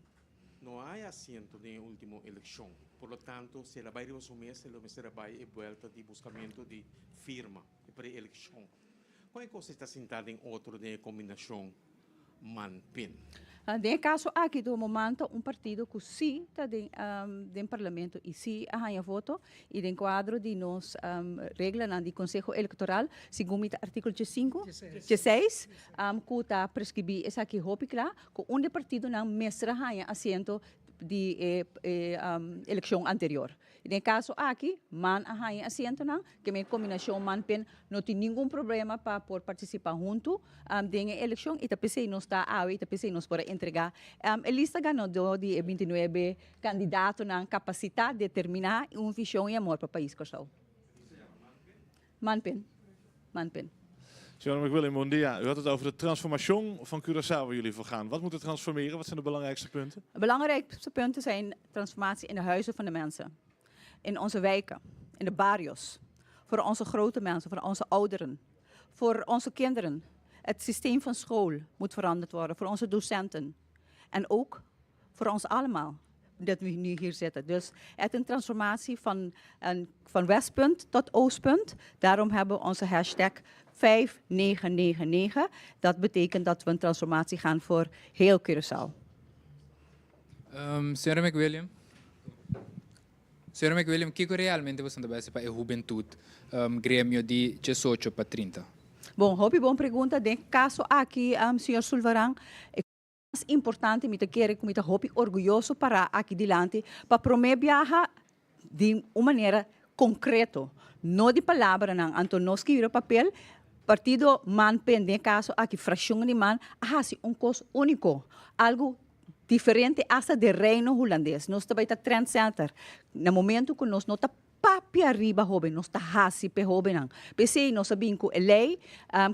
no a haya asiento den e último elekshon. Por lo tanto, si el a bai riba su mes, e lo mester a bai e buelta di buskamentu di firma, e pre-elekshon. Kon e kos ei ta sintá den otro den e kombinashon man-pin? Den e kaso aki do man ta un partido ku sí ta den den parlamento i sí a haña voto i den kuadro di nos reglanan di Konseho Elektoral segun mi ta artíkulo diesinku, dieseis, ku ta preskribí esaki hopi kla ku un di e partidonan mester a haña asiento di e elekshon anterior. Den e kaso aki, man a haña asientonan, ke men kombinashon man-pen no tin ningun problema pa por partisipá huntu den e elekshon i ta p'esei nos ta awe i ta p'esei nos por a entregá e lista ganadó di e bintinuebe kandidatonan kapasitá, determiná i un vishon i amor pa pais Kòrsou. Man-pen. Man-pen. Señor McWilliam, bon dia. U had het over de transformatie van Curaçao waar jullie voor gaan. Wat moet er transformeren? Wat zijn de belangrijkste punten? De belangrijkste punten zijn transformatie in de huizen van de mensen. In onze wijken, in de barrios. Voor onze grote mensen, voor onze ouderen. Voor onze kinderen. Het systeem van school moet veranderd worden. Voor onze docenten. En ook voor ons allemaal dat we nu hier zitten. Dus het is een transformatie van Westpunt tot Oostpunt. Daarom hebben we onze hashtag 5999. Dat betekent dat we een transformatie gaan voor heel Curaçao. Señora McWilliam. Señora McWilliam, kiko realmente boso ta pa e hubentut gremio di 18 pa 30? Bon, hopi bon pregunta. Den kaso aki, señor Sulvaran, e mas importante, mi ta kere ku mi ta hopi orguyoso pa aki dilanti, pa promé biaha di un manera konkreto, no di palabra nan, anto no skirbi papel, partido MAN PEN, den kaso aki frakshon di MAN, hasi un kos úniko, algo diferente hasta di Reino Hulandes. Nos tambe ta trendsetter. Na momento ku nos no ta papia riba hóben, nos ta hasi pa hóbennan. P'esei nos a bin ku e lei,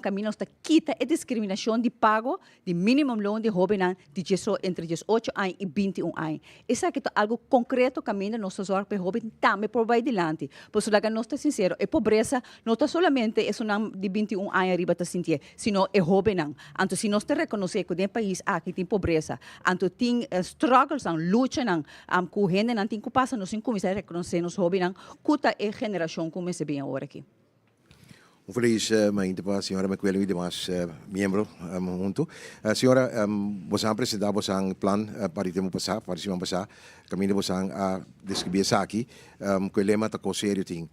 kaminda nos ta kita e diskriminashon di pago di minimumloon di hóbennan di 18, entre 18 aña i 21 aña. Esaki ta algo konkreto kaminda nos ta zorg pa hóben tambe por bai dilanti. Pasobra laga nos ta sinsero, e pobresa no ta solamente esunnan di 21 aña riba ta sinti, sino e hóbennan. Anto si nos ta rekonosé ku den pais aki tin pobresa, anto tin struggles, luchanan ku hendenan tin ku pasa, nos tin kuminsá rekonosé nos hóbennan ku ta e generashon ku mester bin awor aki. Un felis mainta pa señora McWilliam i demas miembro huntu. Señora, boso a presentá boso plan pa di tempu pasá, pa di siman pasá, kaminda boso a deskribí esaki, ku e lema ta Kos Serio Tin.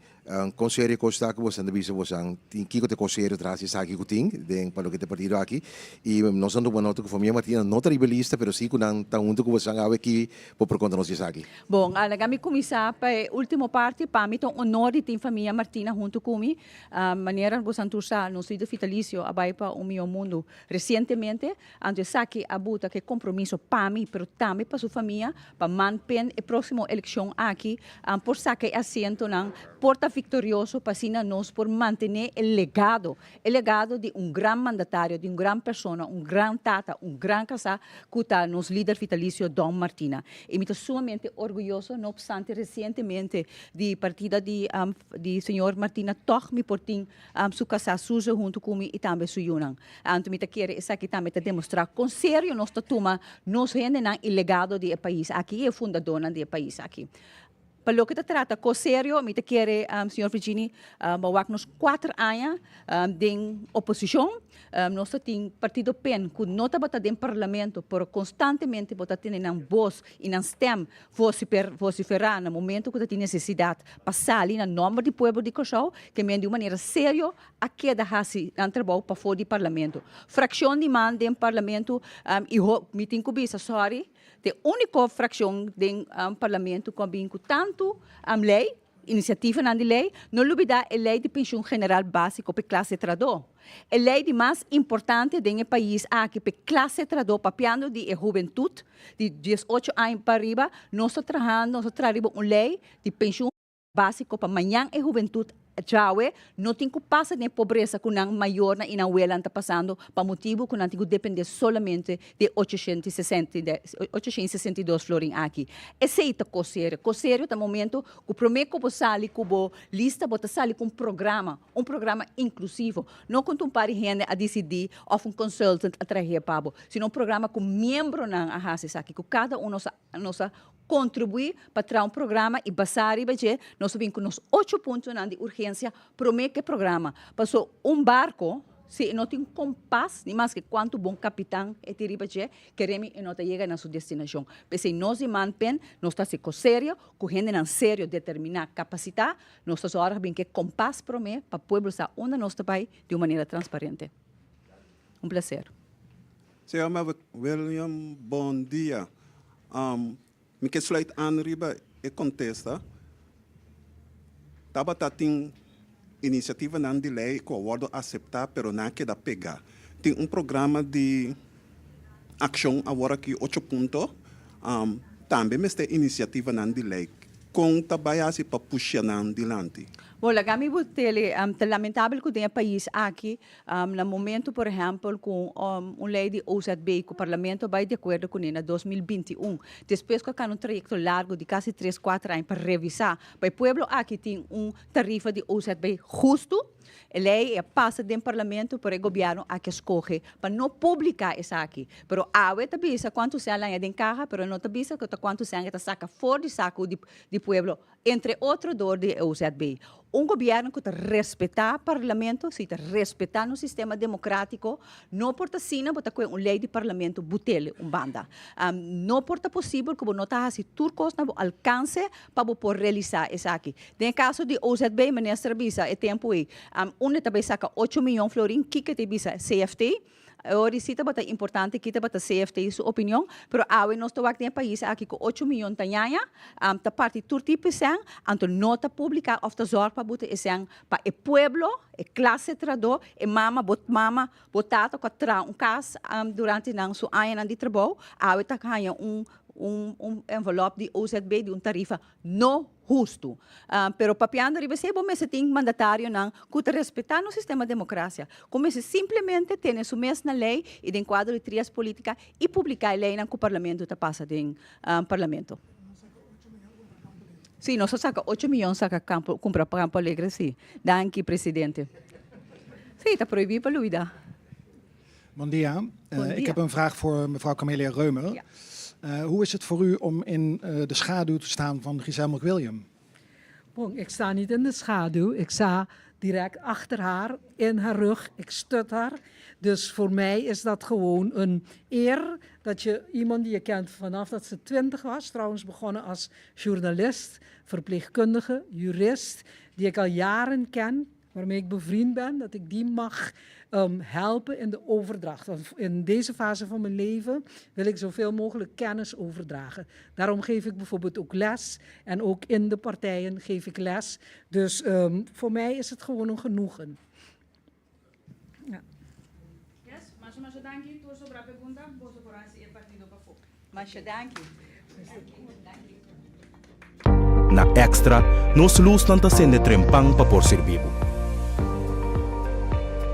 Kon serio kos ta ku boso ta bisa boso tin kiko ta e kos serio tras di esaki ku tin den pa loke ta e partido aki? I nos a tuma nota ku famia Martina no ta riba e lista pero si ku nan ta huntu ku boso awe ki bo por konta nos di esaki? Bon, laga mi kuminsá pa e último parti. Pa mi ta un honor di tin famia Martina huntu ku mi. Manera boso tur sa, nos lider vitalisio a bai pa un mihó mundu resientemente. Anto esaki a buta ku e kompromiso pa mi, pero tambe pa su famia, pa manpen e próksimo elekshon aki por saka e asientonan, por ta viktorioso pa asina nos por mantené e legado, e legado di un gran mandatario, di un gran persona, un gran tata, un gran kasá ku ta nos lider vitalisio Don Martina. I mi ta sumamente orguyoso, no opstante resientemente di partida di di señor Martina tòg mi por tin su kasá Suze huntu ku mi i tambe su yunan. Anto mi ta kere esaki tambe ta demostrá kon serio nos ta tuma nos hendenan i legado di e pais aki i e fundadónan di e pais aki. Pa loke ta trata kos serio, mi ta kere, señor Virgini, bo wak nos kuater aña den oposishon. Nos ta tin partido pen ku no tabata den parlamento, pero konstantemente bo ta tene nan bos i nan stèm vosiferá na momento ku ta tin nesesidat pa sali na nòmber di pueblo di Kòrsou, ke men di un manera serio a keda hasi nan trabou pafó di parlamento. Frakshon di man den parlamento i mi tin ku bisa sòri, ta e úniko frakshon den parlamento ku a bin ku tantu lei, inisiativanan di lei. No lubidá e lei di penshun general básiko pa e klase trahadó. E lei di mas importante den e pais aki pa e klase trahadó, papiando di e hubentut di 18 aña pa riba, nos ta trahando, nos ta traha riba un lei di penshun Básiko pa mañan e hubentut djawe no tin ku pasa den e pobresa ku nan mayornan i nan welan ta pasando pa motibu ku nan tin ku dependé solamente di e 862 florin aki. Esei ta kos serio. Kos serio ta momento ku promé ku bo sali ku bo lista bo ta sali ku un programa, un programa inklusivo. No ku un par di hende a disidí òf un consultant a trah'é pa bo, sino un programa ku miembronan a hasi esaki, ku kada un nos a Nos a kontribuí pa traha un programa i basá riba dje nos a bin ku nos ocho puntonan di urgensia promé ku e programa. Paso un barko si e no tin kompas ni maske kuantu bon kapitan e tin riba dje, keremi e no ta yega na su destinashon. P'esei nos di Manpen nos ta hasi kos serio, ku hendenan serio, determiná, kapasitá, nos ta sòrg bin ku e kompas promé pa pueblo sa unda nos ta bai di un manera transparente. Un plaser. Señor William, bon dia. Mi ke sluit aan riba e kontesta. Tabata tin inisiativanan di lei ku a wòrdu aseptá pero nan a keda pegá. Tin un programa di akshon awor aki ocho punto. Tambe mester inisiativanan di lei. Kon ta bai hasi pa pusha nan dilanti? Bon, laga mi bo tele, ta lamentabel ku den e pais aki, na momento por ehèmpel ku un lei di OZB ku parlamento a bai di akuerdo kuné na 2021, despues ku a kana un trayekto largu di kasi tres kuater aña pa revisá pa e pueblo aki tin un tarifa di OZB hustu, E lei a pasa den parlamento pero e gobierno a ke scoge pa no publica esaki. Pero awe ta bisa cuanto cen a laña den caha pero no ta bisa cu ta cuanto cen e ta saca for di saco di pueblo entre otro door di e OZB. Un gobierno cu ta respeta parlamento, si ta respeta nos sistema democratico, no por ta asina bo ta coge un lei di parlamento butele un banda. No por ta posibel cu bo no ta haci tur cos na bo alcance pa bo por realisá esaki. Den e kaso di OZB, minister a bisa e tempu ei, unda ta bai saka ocho miyon florin, kiko ta bisa CFT? E ora di si tabata importante ki tabata CFT su opinion, pero awe nos ta wak den e pais aki ku ocho miyon ta ñaña, ta parti tur tipo e sèn, anto no ta publiká òf ta zòrg pa buta e sèn pa e pueblo, e klase trahadó, e mama, bo mama, bo tata ku a traha un kas durante nan su añanan di trabou, awe ta haña un un un envelop di OZB di un tarifa no hustu. Pero papiando riba esei bo mester tin mandatarionan ku ta respetá nos sistema demokrasia, ku mester simplemente tene su mes na lei i den kuadro di trias politika i publiká e leinan ku parlamento ta pasa den parlamento. Sí, nos a saka ocho miyon saka kampo kumpra Campo Alegre sí. Danki presidente. Sí, ta prohibí pa luida. Bon dia. Bon Ik dia. heb een vraag voor mevrouw Camelia Römer. Ja. Hoe is het voor u om in de schaduw te staan van Giselle McWilliam? Bon, ik sta niet in de schaduw. Ik sta direct achter haar, in haar rug. Ik stut haar. Dus voor mij is dat gewoon een eer dat je iemand die je kent vanaf dat ze 20 was, trouwens begonnen als journalist, verpleegkundige, jurist, die ik al jaren ken, waarmee ik bevriend ben, dat ik die mag um, helpen in de overdracht. Want in deze fase van mijn leven wil ik zoveel mogelijk kennis overdragen. Daarom geef ik bijvoorbeeld ook les en ook in de partijen geef ik les. Dus um, voor mij is het gewoon een genoegen. Ja. Yes, masha masha danki tur sobra pregunta, boso por hasi e partido pafó. Masha danki. Na Extra, nos lusnan ta sende trempan pa por sirbi bo.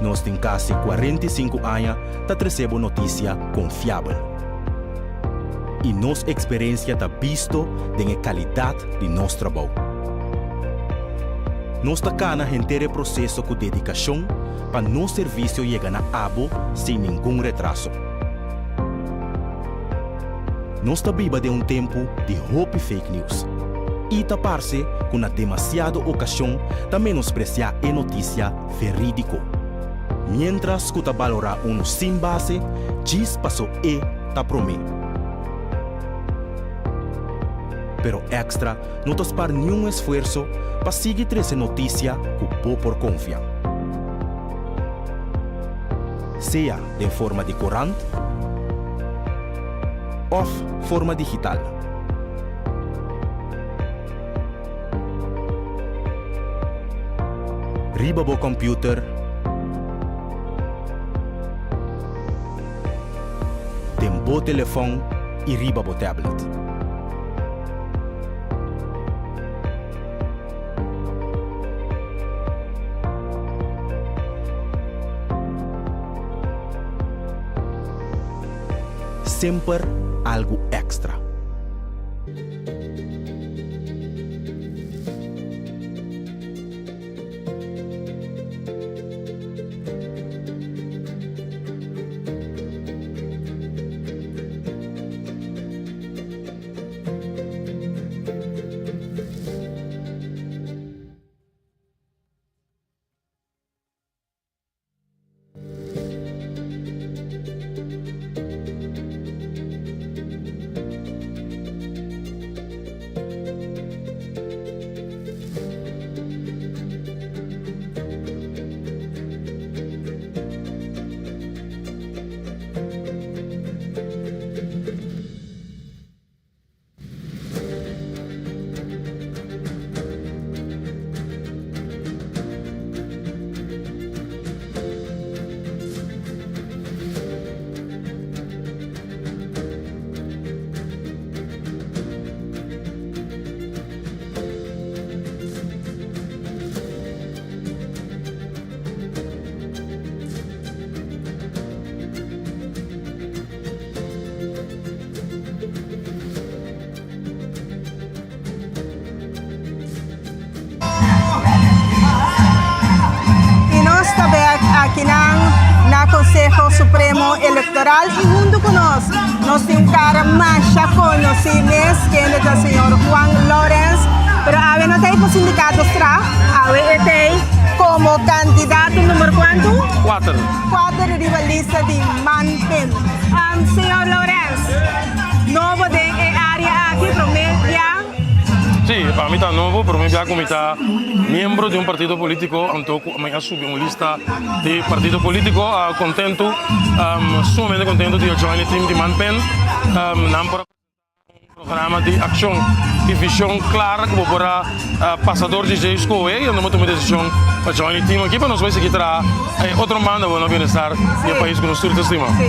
Nos tin kasi 45 aña ta trese bo notisia konfiabel. I nos eksperensia ta bisto den e kalidat di nos trabou. Nos ta kana henter e proseso ku dedikashon pa nos servisio yega na abo sin ningun retraso. Nos ta biba den un tempu di hopi fake news i ta parse ku na demasiado okashon ta menospresiá e notisia verídiko, miéntras ku ta balorá unu sin base djis paso e ta promé. Pero Extra no ta spar niun esfuerso pa sigui trese notisia ku bo por konfia. Sea den forma di korant òf forma digital. Riba bo kòmpiuter, den bo telefòn i riba bo tablet. Semper algu èkstra. Elektoral i huntu ku nos, nos tin un kara masha konosí mes, kende ta señor Juan Lourens. Pero awe no ta ei pa sindikato stra, awe e ta ei komo kandidato number kuantu? Kuater. Kuater riba lista di Manpen. Señor Lourens, nobo den e área aki, promé bia. Sí, pa mi ta nobo, promé bia ku mi ta miembro di un partido polítiko, anto ku mi a subi un lista di partido polítiko. Kontentu, sumamente kontentu di a join e team di Manpen. Nan por a presentá un programa di akshon i vishon klar ku bo por a pasa dor di dje skohe i anto mi a tuma e desishon pa join e team aki pa nos bai sigui traha e otro banda bo na bienestar di e pais ku nos tur ta stima. Sí,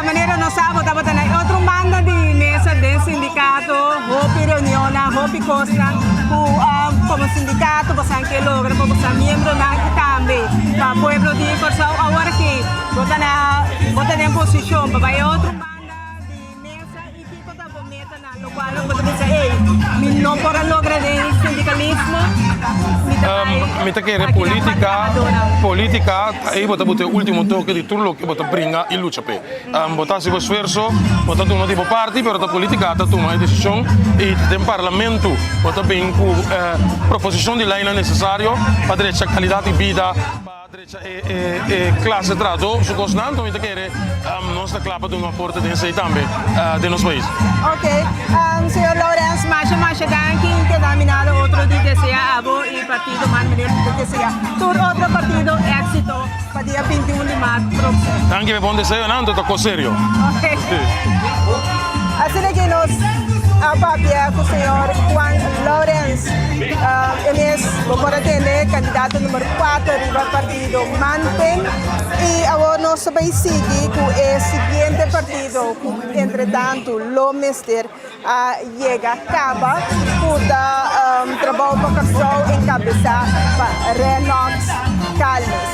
manera nos sa bo tabata na e otro banda di mesa den sindikato, hopi reunionnan, hopi kosnan ku komo sindikato bosan ke logra pa bosan miembronan i tambe pa pueblo di Kòrsou. Awor aki bo ta na bo ta den posishon pa bai e otro banda di mesa i kiko ta bo metanan lokual bo ta bisa ey mi no por a logra den sindikalismo mi ta bai Mi ta kere aki na pa politika, trahadónan. politika ta ey bo ta buta e ultimo toke di tur loke bo ta bringa i lucha p'e. Bo ta hasi bo esfuerso, bo ta duna di bo parti, pero ta politica ta tuma e decision y den parlamento bo ta bin cu proposicion di leynan necesario pa drecha calidad di bida, pa drecha e clase trahador su cosnan. Anto mi ta kere nos ta cla pa duna un aporte den esey tambe den nos pais. Ok, señor Lawrence, masha masha danki. Keda mi nada otro di desea abo y partido Man Meneer mi ta desea tur otro partido exito. Pa dia 21 di maart próximo. Danki p'e bon deseonan, anto ta kos serio. Ok. Asina ki nos a papia ku señor Juan Lourens. E mes bo por a tende kandidato number 4 riba partido Manpen. I awor nos ta bai sigui ku e siguiente partido ku entretantu lo mester a yega kaba ku ta trabou pa Kòrsou enkabesá pa Renox Calmes.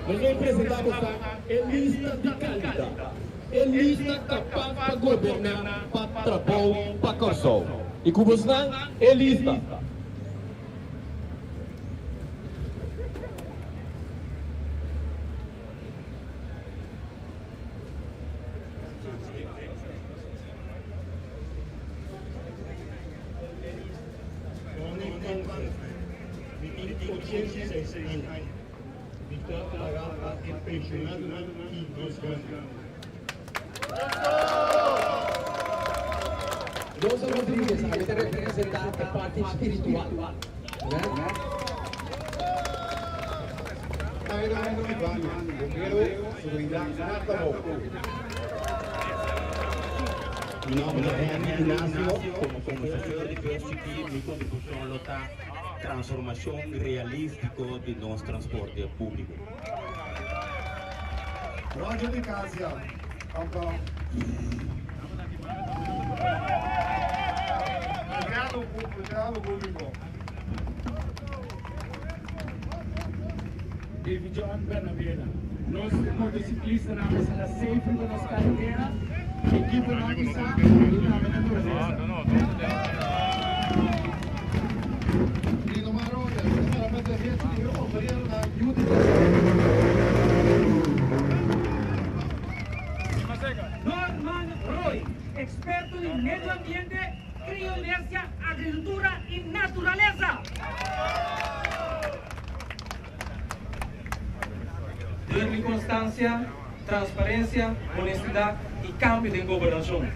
Nos a presenta boso e lista di calidad, e lista capaz pa goberna pa trabou pa Corsou. Y cu bosnan e lista. Mi tin 86 aña. Mi ta para pa e pensionadonan i nos grandinan. Rosa Rodriguez, ami ta representa e parti spiritual. Tyrano Ivania, bombero, seguridad na trabou. Mi nomber ta Henry Ignacio, como como chauffeur di bus chikí mi contribucion lo ta transformacion realistico di nos transporte publico. Roger di Casia, Hong Kong. Empleado publico. Davy John Bernabela. Nos motociclistanan mester ta safe riba nos caretera, equiponan pisa y tambe naturalesa. Linomar Rogers, ta para pa derecho di e obreronan yu di Kòrsou. Norman Roy, experto di medio ambiente, crionercia, agricultura y naturaleza. Derby Constancia, transparencia, honestidad y cambio den gobernacion.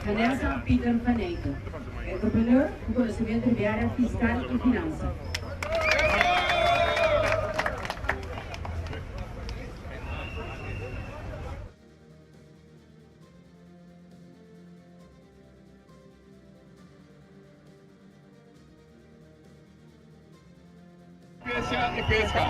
Vanessa Pieter van Eyck, entrepreneur cu conocimiento riba e area fiscal y finansa. Pesca y pesca.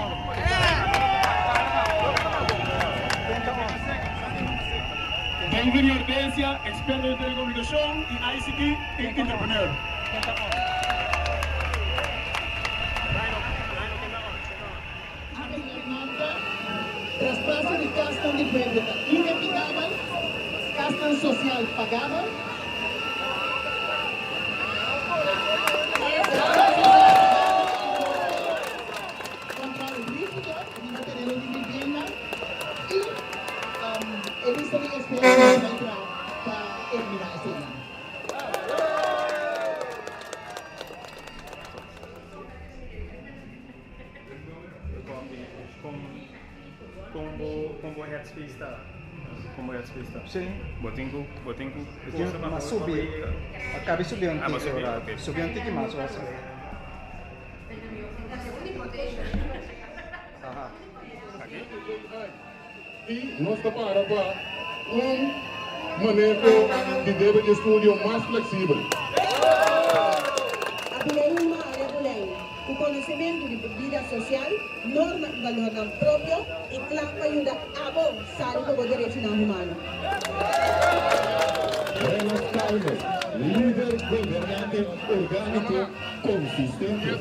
Denver Hortensia, experto den telecomunicacion y ICT y entrepreneur. Traspaso di kasnan di pueblo ta inevitabel, kasnan sosial pagabel. Kontrol rígido riba tereno di vivienda i e lista di espera ku ta bai traha pa eliminá eseinan. Con bo con bo headspace ta? Con bo headspace ta? Sí. Bo tin cu bo tin cu Yo forsa pa mas subi. A cabe subi un Ah, bo tiki subi, ora. ok. Subi un tiki mas ora subi. Aha. Y nos ta para pa un maneho di debe di estudio mas flexibel. Abilein Maria Bulijn, ku konosementu di bida sosial, norma i balornan propio i kla pa yuda abo sali ku bo derechonan humano. Renas Calvo, lider gobernante orgániko konsistente.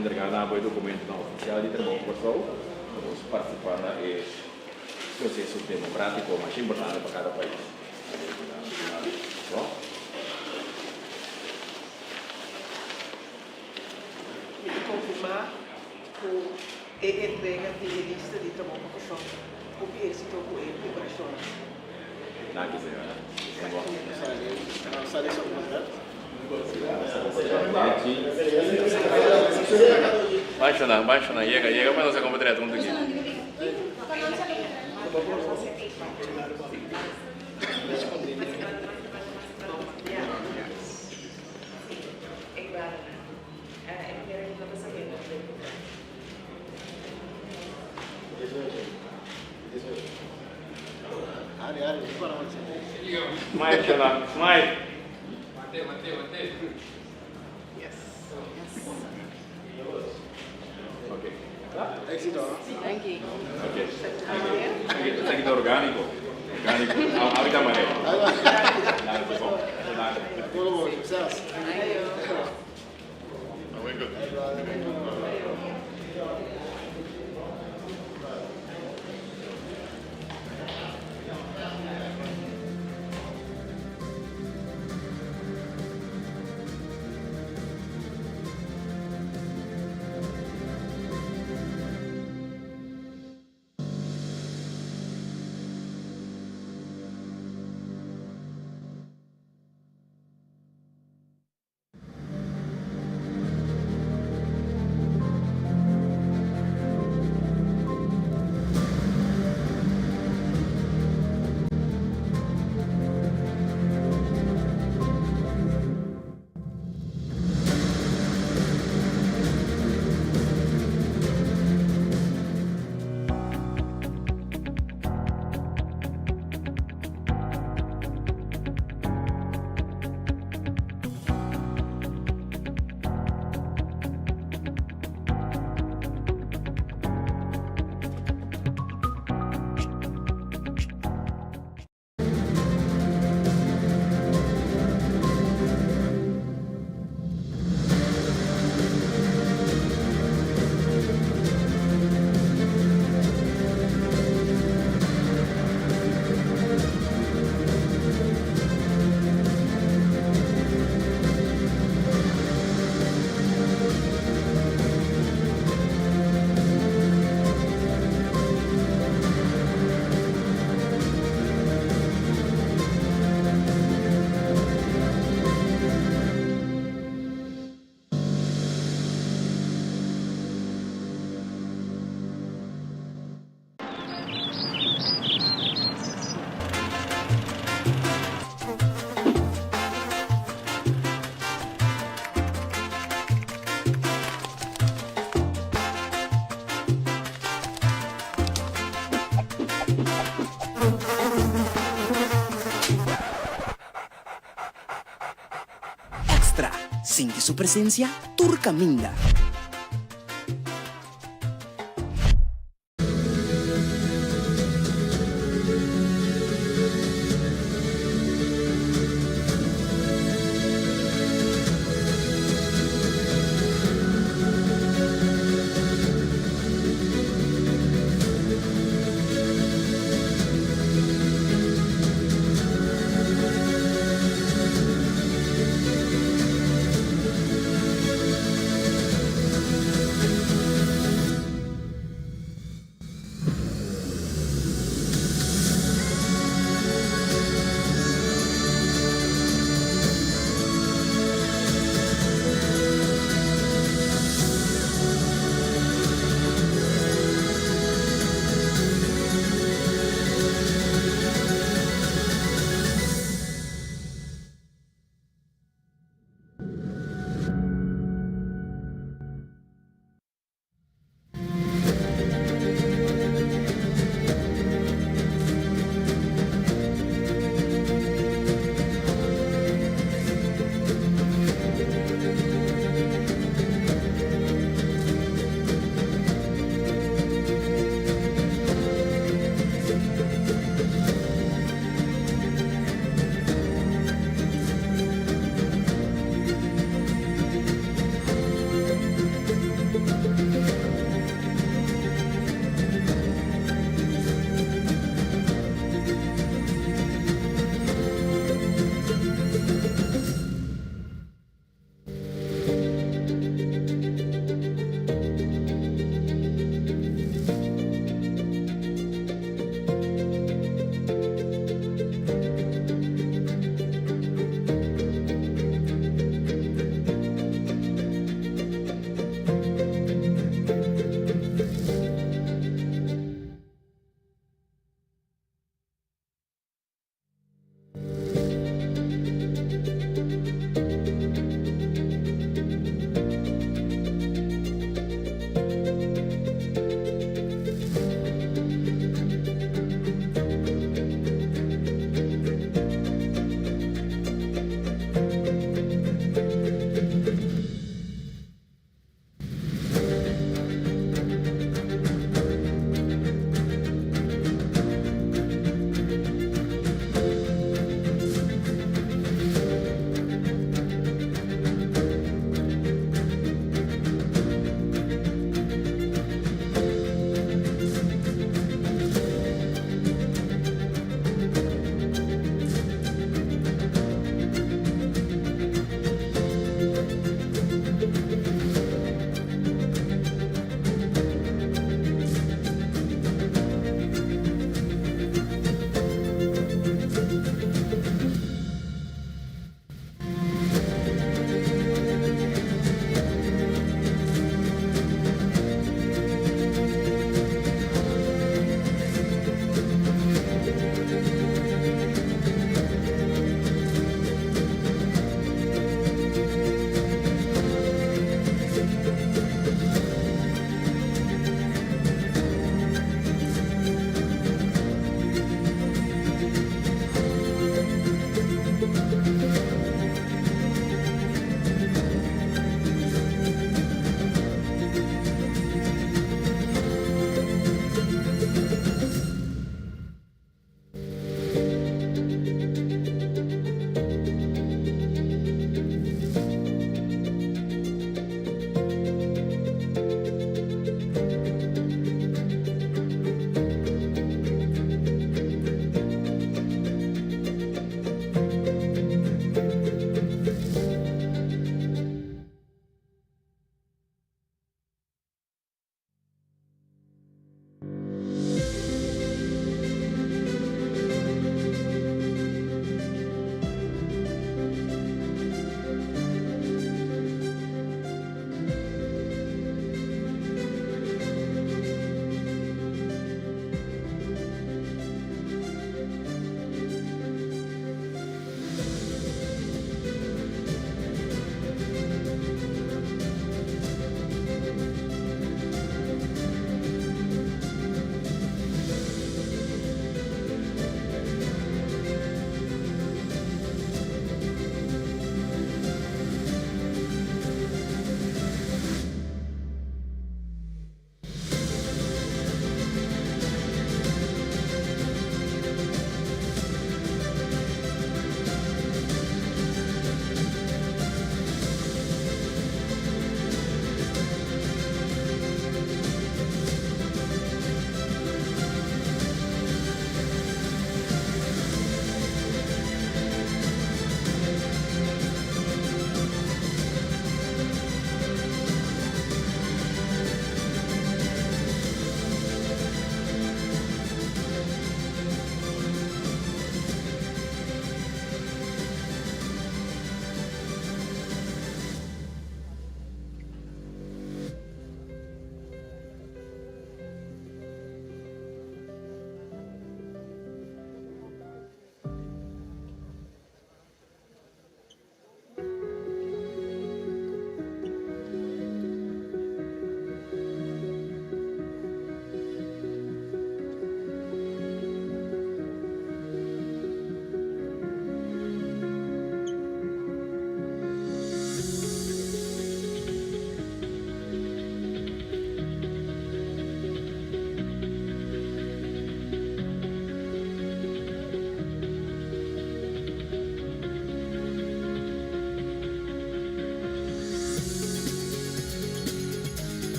entregá na bo e dokumentonan ofisial di Trabou Kòrsou pa bo partisipá na e proseso demokrátiko mas importante pa kada pais. Mi ta konfirmá ku e entrega di e lista di Trabou pa Kòrsou hopi éksito ku e preparashonnan. Danki señora. Baixo na, baixo na, yega, yega pa nos a kompa treta huntu aki. Smile, Shala. Smile. Okay. Éxito. Thank you. Okay. Esaki ta orgánico. Orgánico. Ahorita manera. Succes. Extra, sinti su presencia tur caminda.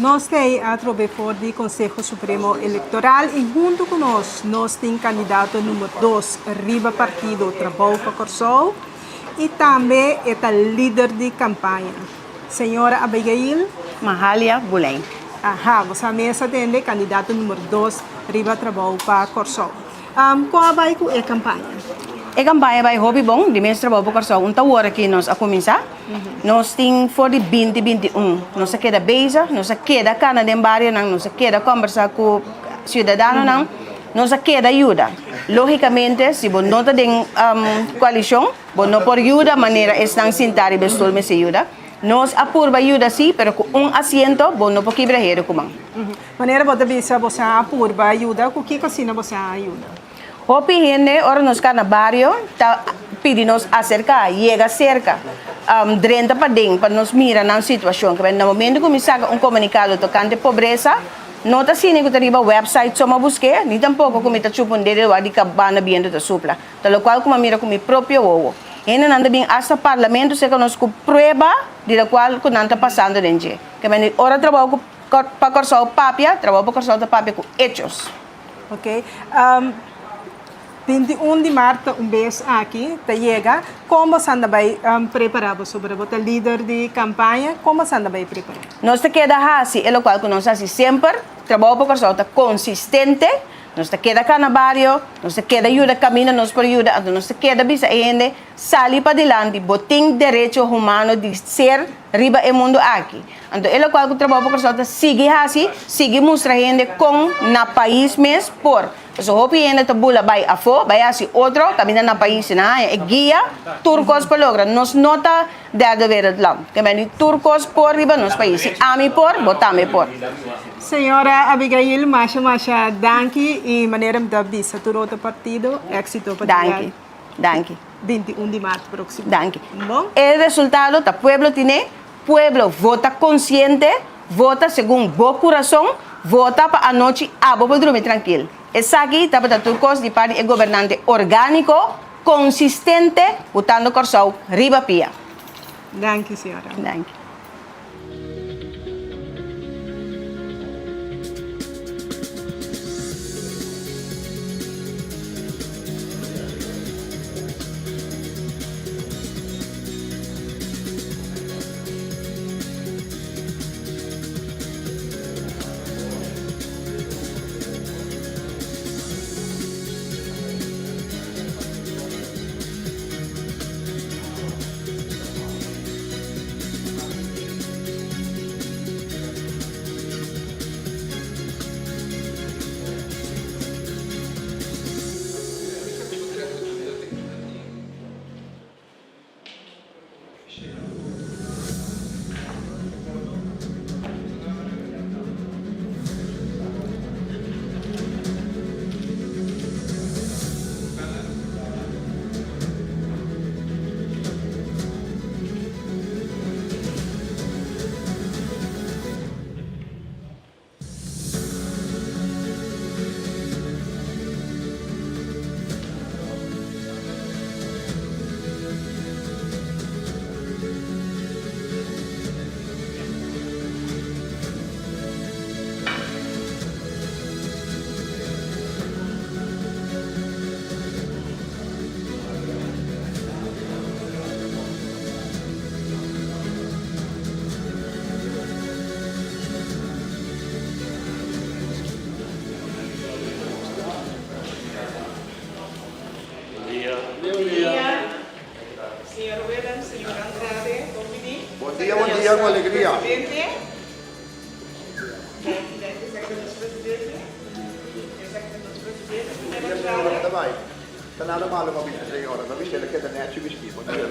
Nos t'ei atrobe for di Conseho Supremo Electoral y hunto cu nos, nos tin candidato number dos riba partido Trabou pa Corsou y tambe e ta lider di campaña. Señora Abigail. Mahalia Boleyn. Aha, bo sa mes a tende candidato number dos riba Trabou pa Corsou. Con a bay cu e campaña? E campaña a bay hopi bon, di mes Trabou pa Corsou un ta wor aki nos a cuminsa. Nos tin for di binti 21, nos a keda bezig, nos a keda kana den barionan, nos a keda kombersá ku siudadanonan, nos a keda yuda. Lógikamente, si bo no ta den koalishon, bo no por yuda manera esnan sintá riba e stul mester yuda. Nos a purba yuda sí, pero ku un asiento bo no por kibra heru ku man. Manera bo ta bisa bo sa purba yuda, ku kiko asina bo sa yuda? Hopi hende ora nos ka na bario ta pidi nos aserká, yega serka, drenta paden pa nos mira nan situashon. Kibè na momento ku mi saka un komunikado tokante pobresa, no ta asina ku ta riba wèpsait soma busk'é, ni tampoko ku mi ta chupa un dedo di kabana bientu ta supla. Ta lokual ku mi a mira ku mi propio wowo. Hendenan ta bin asta parlamento serka nos ku prueba di lokual ku nan ta pasando den dje. Kibè ora trabou ku pa Kòrsou papia, trabou pa Kòrsou ta papia ku echos. Ok. 21 di maart ta un bes aki ta yega. Kon bo anda bai prepará bo sobre bo ta lider di kampaña? Kon bo anda bai prepará? Nos ta keda hasi e lokual ku nos hasi semper. Trabou pa Kòrsou ta konsistente. Nos ta keda kana bario, nos ta keda yuda kaminda nos por yuda, anto nos ta keda bisa e hende sali padilanti, bo tin derecho humano di ser riba e mundu aki. Anto e lokual ku Trabou pa Kòrsou ta sigui hasi, sigui mustra hende kon na pais mes por. Pasobra hopi hende ta bula bai afó, bai hasi otro, kaminda na pais nan haña e guia, tur kos por logra. Nos no ta derde wereld land. Ke mende tur kos por riba nos pais. Si ami por, bo tambe por. Señora Abigail, masha masha danki i manera mi ta bisa tur otro partido, éksito pa dia. Danki. Danki. 21 di mart próksimo. Danki. E resultado ta pueblo tine. Pueblo, vota konsiente, vota segun bo kurason, vota pa anochi abo por drumi trankil. Esaki tabata tur kos di parti e gobernante orgániko, konsistente, botando Kòrsou riba pia. Danki, señora. Danki. Señor Willem, señor Andrade, bon bini. Bon dia, bon dia, cu alegria. Presidente. Danki, danki, esaki ta nos presidente. Esaki ta nos presidente, señor Bon dia, Andrade. señora, cu ta bay? Ta nada malo pa bisa, señora. Ta bisa el a keda nechi bisti. Bon dia.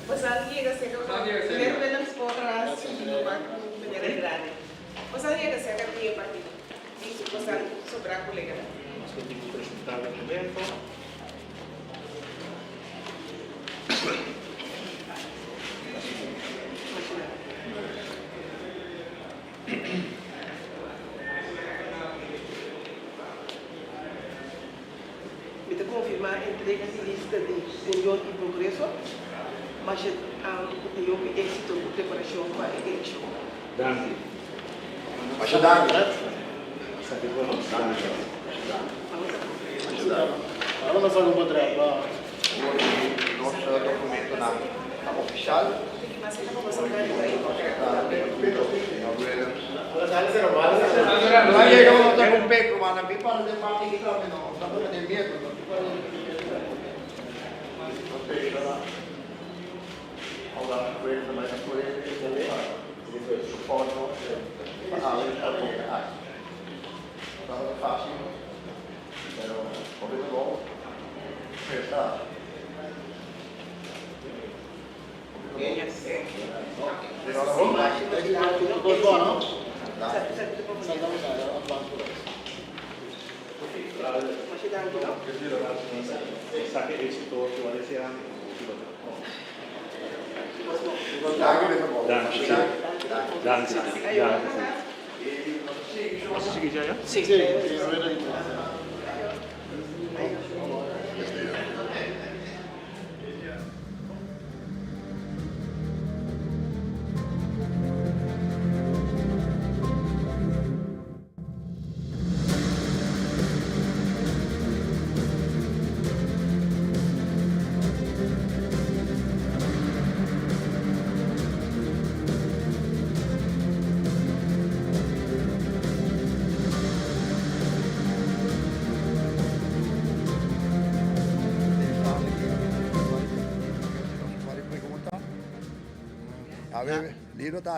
Bosan yega serka pa Meneer Willems por sigui numa ku Meneer Andrade. Bosan yega serka di e partido di bosan sobra koleganan. Nos lo tin ku presentá dokumento. Mi ta konfirmá entrega di lista di Union i Progreso. Masha. Ku tin hopi éksito ku preparashon pa e elekshon. Danki. Masha danki. Nos documentonan ta oficial.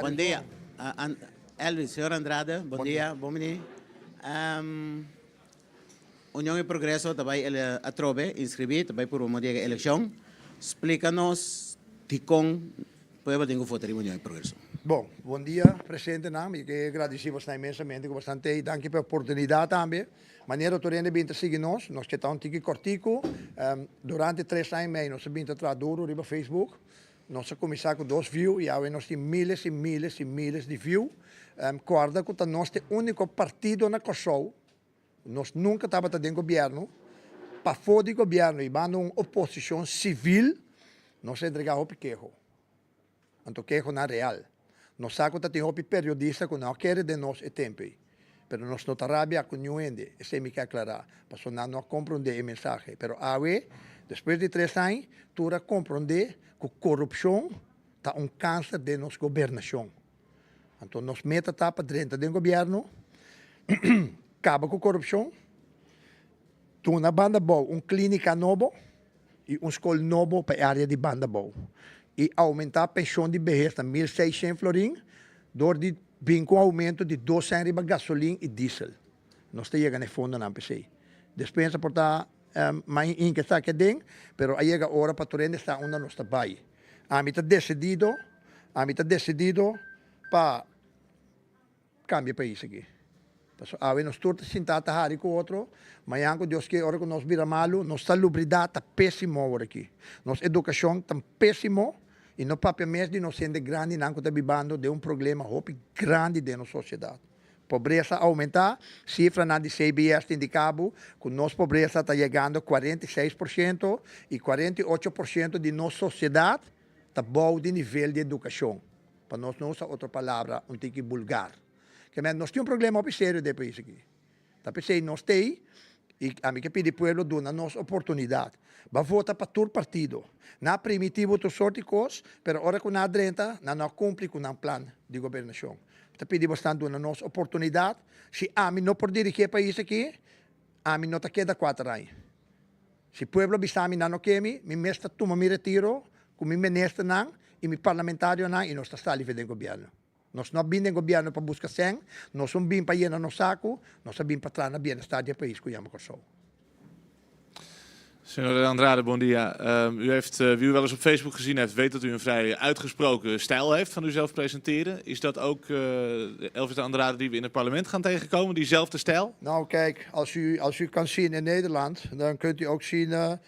Bon dia, Elvis, señor Andrade, bon dia, bon bini. Union y Progreso ta bai atrobe inscribi, ta bai purba di e eleccion. Splica nos dicon pueblo tin cu vota riba Union y Progreso. Bon, bon dia presentenan, mi ke gradisi bosnan inmensamente ku bosnan t'ei, danki pa e oportunidat tambe. Manera tur hende bin ta sigui nos, nos ke ta un tiki kòrtiku, durante tres aña i mei nos a bin ta traha duru riba Facebook, Nos a kuminsá ku dos view i awe nos tin miles i miles i miles di view. Kòrda ku ta nos ta e úniko partido na Kòrsou, nos nunka tabata den gobièrnu, pafó di gobièrnu i banda un oposishon sivil, nos a entregá hopi keho. Anto kehonan real. Nos sa ku ta tin hopi periodista ku no a kere den nos e tempu ei. Pero nos no ta rabia ku niun hende, esei mi ke aklará, pasobra nan no a komprondé e mensahe. Pero awe, despues di tres aña, tur a komprondé ku korupshon ta un kanser den nos gobernashon. Anto nos meta ta pa drenta den gobièrnu, kaba ku korupshon, duna Banda Bou un klínika nobo i un skol nobo pa e área di Banda Bou i oumentá penshon di behes na 1600 florin dor di Bin ku oumento di dos sèn riba gasolin i diesel. Nos ta yega na e fondonan p'esei. Despensa por ta mai inke sa ke den, pero a yega ora pa tur hende sa unda nos ta bai. Ami ta desidido, ami ta desidido pa kambia e pais aki. Pasobra awe nos tur ta sintá ta hari ku otro, mañan ku Dios ke ora ku nos bira malu, nos salubridat ta pésimo awor aki. Nos edukashon ta pésimo. I no papia mes di nos hende grandinan ku ta bibando den un problema hopi grandi den nos sosiedat. Pobresa a oumentá, sifranan di CBS ta indiká bo ku nos pobresa ta yegando 46% i 48% di nos sosiedat ta bou di nivel di edukashon, pa nos no usa otro palabra un tiki bulgar. Ke men nos tin un problema hopi serio den e pais aki. Ta p'esei nos t'ei i ami ke pidi pueblo duna nos oportunidat. Ba vota pa tur partido. Nan a primiti bo tur sort di kos, pero ora ku nan a drenta, nan no a kumpli ku nan plan di gobernashon. Mi ta pidi bosnan duna nos oportunidat. Si ami no por dirigi e pais aki, ami no ta keda kuater aña. Si pueblo bisa mi nan no ke mi, mi mes ta tuma mi retiro ku mi ministernan i mi parlamentarionan i nos ta sali for den gobièrnu. Nos no a bin den gobièrnu pa buska sèn, nos un bin pa yena nos saku, nos a bin pa traha na bienestar di e pais ku yama Kòrsou. Señor Andrade, bon dia. U heeft, wie u wel eens op Facebook gezien heeft, weet dat u een vrij uitgesproken stijl heeft van uzelf presenteren. Is dat ook Elvis de Andrade die we in het parlement gaan tegenkomen, diezelfde stijl? Nou kijk, als u, als u kan zien in Nederland, dan kunt u ook zien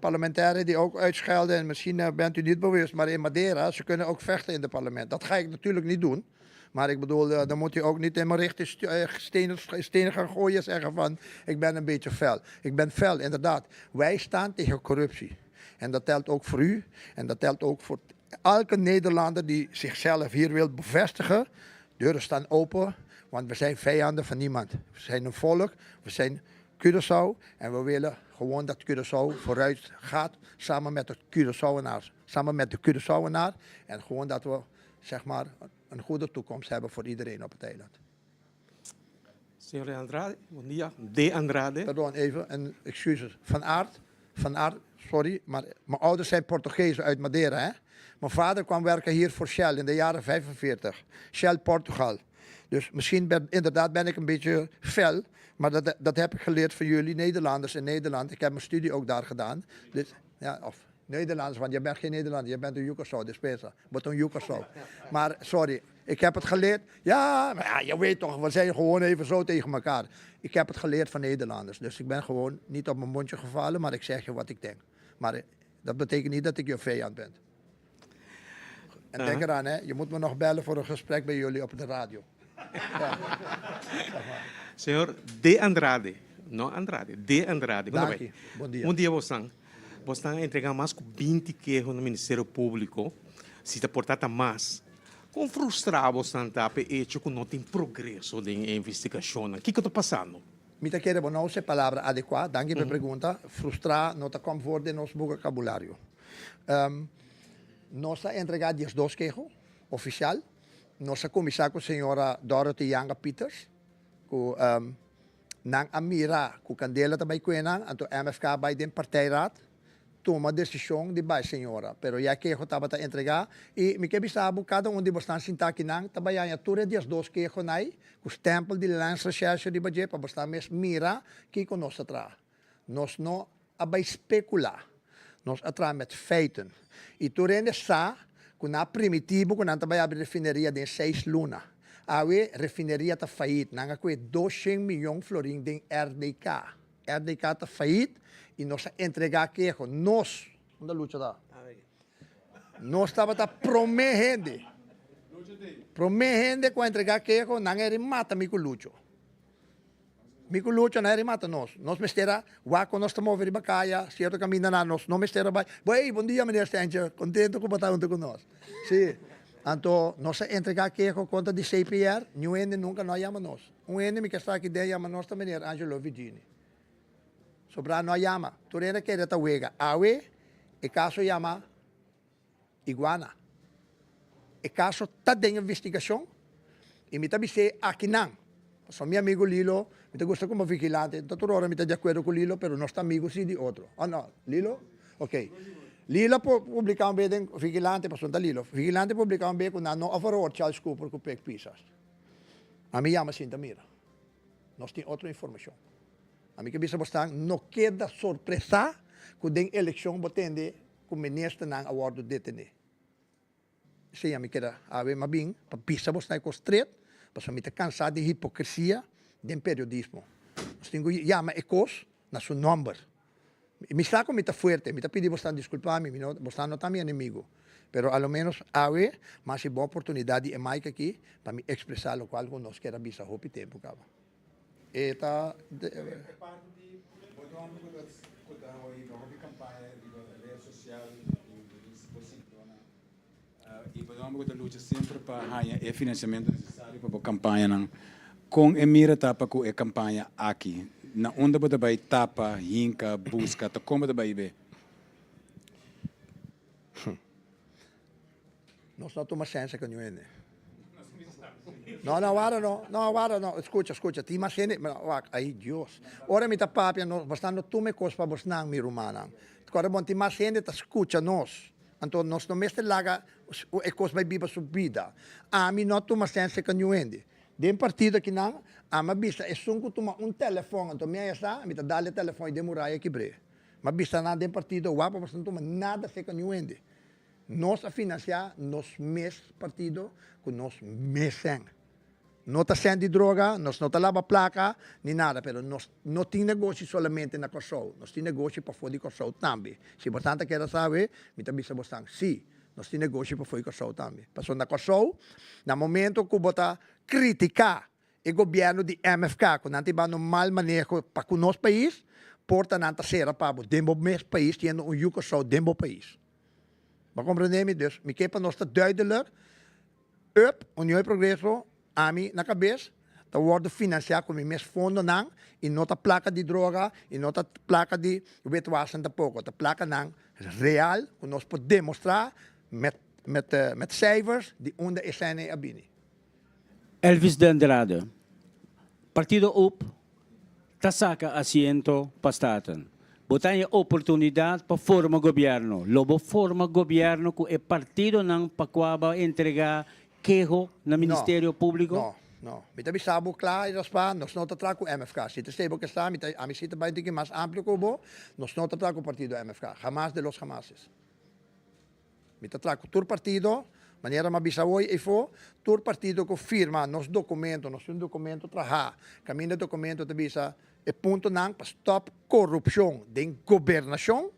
parlementairen die ook uitschelden. En misschien bent u niet bewust, maar in Madeira, ze kunnen ook vechten in het parlement. Dat ga ik natuurlijk niet doen. Maar ik bedoel, dan moet u ook niet in mijn richting stenen, stenen gaan gooien en zeggen van, ik ben een beetje fel. Ik ben fel, inderdaad. Wij staan tegen corruptie. En dat telt ook voor u en dat telt ook voor Elke Nederlander die zichzelf hier wil bevestigen, deuren staan open, want we zijn vijanden van niemand. We zijn een volk, we zijn Curaçao en we willen gewoon dat Curaçao vooruit gaat samen met de Curaçaoenaars, samen met de Curaçaoenaar en gewoon dat we zeg maar een goede toekomst hebben voor iedereen op het eiland. Señor de Andrade, bon dia. De Andrade. Pardon, even, een excuses. Van Aert, Van Aert, sorry, maar mijn ouders zijn Portugezen uit Madeira. Hè? Mijn vader kwam werken hier voor Shell in de jaren 45. Shell Portugal. Dus misschien ben, inderdaad ben ik een beetje fel, maar dat, dat heb ik geleerd van jullie Nederlanders in Nederland. Ik heb mijn studie ook daar gedaan. Dus, ja, of Nederlanders, want je bent geen Nederlander, je bent een Joekasau, dus beter. Wat een Joekasau. Maar sorry, ik heb het geleerd. Ja, maar ja, je weet toch, we zijn gewoon even zo tegen elkaar. Ik heb het geleerd van Nederlanders. Dus ik ben gewoon niet op mijn mondje gevallen, maar ik zeg je wat ik denk. Maar eh, dat betekent niet dat ik je vijand ben. En denk eraan, hè, je moet me nog bellen voor een gesprek bij jullie op de radio. Ja. Señor De Andrade, no Andrade, De Andrade. Danki. Bon dia. Bon dia, bosnan. Bosnan a entrega mas ku binti keho na Ministerio Públiko. Si ta por ta ta mas. Kon frustrá bosnan ta p'e echo ku no tin progreso den e investigashonnan? Kiko ta pasando? Mi ta kere bo no usa e palabra adekuá. Danki p'e pregunta. Frustrá no ta kòm for den nos bokabulario. Nos a entregá diesdos keho ofisial. Nos a kuminsá ku señora Dorothy Yanga Pieters, ku nan a mira ku kandela ta bai kue nan, anto MFK a bai den partijraad tuma desishon di bai señora. Pero ya keho tabata entregá i mi ke bisa bo kada un di bosnan sintá akinan ta bai haña tur e diesdos keho nai ku stèmpel di Landsrecherche riba dje pa bosnan mes mira kiko nos ta traha. Nos no a bai speculá. Nos a traha met feiten. I tur hende sa ku nan a primiti bo ku nan ta bai abri refineria den seis luna. Awe refineria ta fayit. Nan a kue doshen miyon florin den RDK. RDK ta fayit i nos a entregá keho. Nos, unda Lucho ta? Nos tabata promé hende. Promé hende ku a entregá keho, nan a eri mata mi ku Lucho. Mi ku Lucho na eri mata nos. Nos mester a wak kon nos ta move riba kaya, sierto kamindanan nos no mester a bai. Bo ey, bon dia meneer Stentje, kontento ku bo ta huntu ku nos. Si, anto nos a entregá keho kontra di CPR, niun hende nunka no a yama nos. Un hende mi ke sa aki den yama nos ta meneer Angelo Vigini. Sobrá no a yama. Tur hende a kere ta wega. Awe e kaso yama Iguana. E kaso ta den investigashon i mi ta bis'é akinan. Pasobra mi amigu Lilo, mi ta gusta komo vigilante, no ta tur ora mi ta di akuerdo ku Lilo, pero nos ta amigu si di otro. O no, Lilo? Ok. Lilo a publiká un bes den Vigilante, pasobra no ta Lilo, Vigilante a publiká un bes ku nan no a verhoor Charles Cooper ku Pek Pisas. Ami yama sinta mira. Nos tin otro informashon. Ami ke bisa bosnan, no keda sorpresá ku den elekshon bo tende ku ministernan a wòrdu detené. Esei ami keda awe m'a bin pa bisa bosnan e kos stret, pasobra mi ta kansá di hipokresia den periodismo. Nos tin ku yama e kos na su nòmber. Mi sa ku mi ta fuerte, mi ta pidi bosnan diskulpa mi, mi no, bosnan no ta mi enemigu, pero a lo ménos awe m'a hasi bon oportunidat di e mic aki pa mi ekspresá lokual ku nos kier a bisa hopi tempu kaba. E ta. E parti di bo nomber ku ta ku ta hoy hopi kampaña riba red sosial i bo siguidónan i bo nomber ku ta lucha semper pa haña e finansiamentu nesesario pa bo kampañanan. Kon e mira ta pa ku e kampaña aki? Na unda bo ta bai tapa, hinka, buska? Ta kon bo ta bai be? Nos no tuma sensa ku niun hende. No, no, wara no, no, wara no. Skucha, skucha, tin mas hende, wak, ai Dios. Ora mi ta papia, no, bosnan no tuma e kos pa bosnan, mi rumannan. Kòrda bon, tin mas hende ta skucha nos. Anto nos no mester laga e kos bai biba su bida. Ami no tuma sensa ku niun hende. Den partido akinan, ami a bisa esun ku tuma un telefòn, anto mi a yasa, mi ta dal e telefòn i den muraya kibr'é. Mi a bisa nan den partido, wak, pa bosnan tuma nada serka niun hende. Nos a financiá nos mes partido cu nos mes cen. No ta cen di droga, nos no ta laba placa ni nada, pero nos no tin negoshi solamente na Corsou, nos tin negoshi pafó di Corsou tambe. Si bosan ta keda sabe, mi ta bisa bosan, si, nos tin negoshi pafó di Corsou tambe. Pasobra na Corsou, na momento cu bo ta critica e gobierno di MFK cu nan ta hibando mal maneho pa cu nos pais, portanan ta cera pa bo den bo mes pais, siendo un yu Corsou den bo pais. Bo a komprendé mi? Dus mi ke pa nos ta duidelijk, up, Union y Progreso, ami na kabes, ta wòrdu finansiá ku mi mes fondonan i no ta plaka di droga i no ta plaka di witwassen tampoko, ta plakanan real ku nos por demostrá met met met cijfers di unda e sènei a bini. Elvis de Andrade, Partido up ta saka asiento pa Staten. Bo ta haña oportunidat pa forma gobièrnu. Lo bo forma gobièrnu ku e partidonan pa kua bo a entregá keho na Ministerio Públiko? No, no. Mi ta bisa bo kla i raspá, nos no ta traha ku MFK. Si ta esei bo ke sa, mi ta, ami si ta bai un tiki mas amplio ku bo, nos no ta traha ku partido MFK. Hamas de los hamases. Mi ta traha ku tur partido, manera mi a bisa awor eyfo, tur partido ku firma nos dokumento, nos tin un dokumento trahá, kaminda e dokumento ta bisa e puntonan pa stòp korupshon den gobernashon,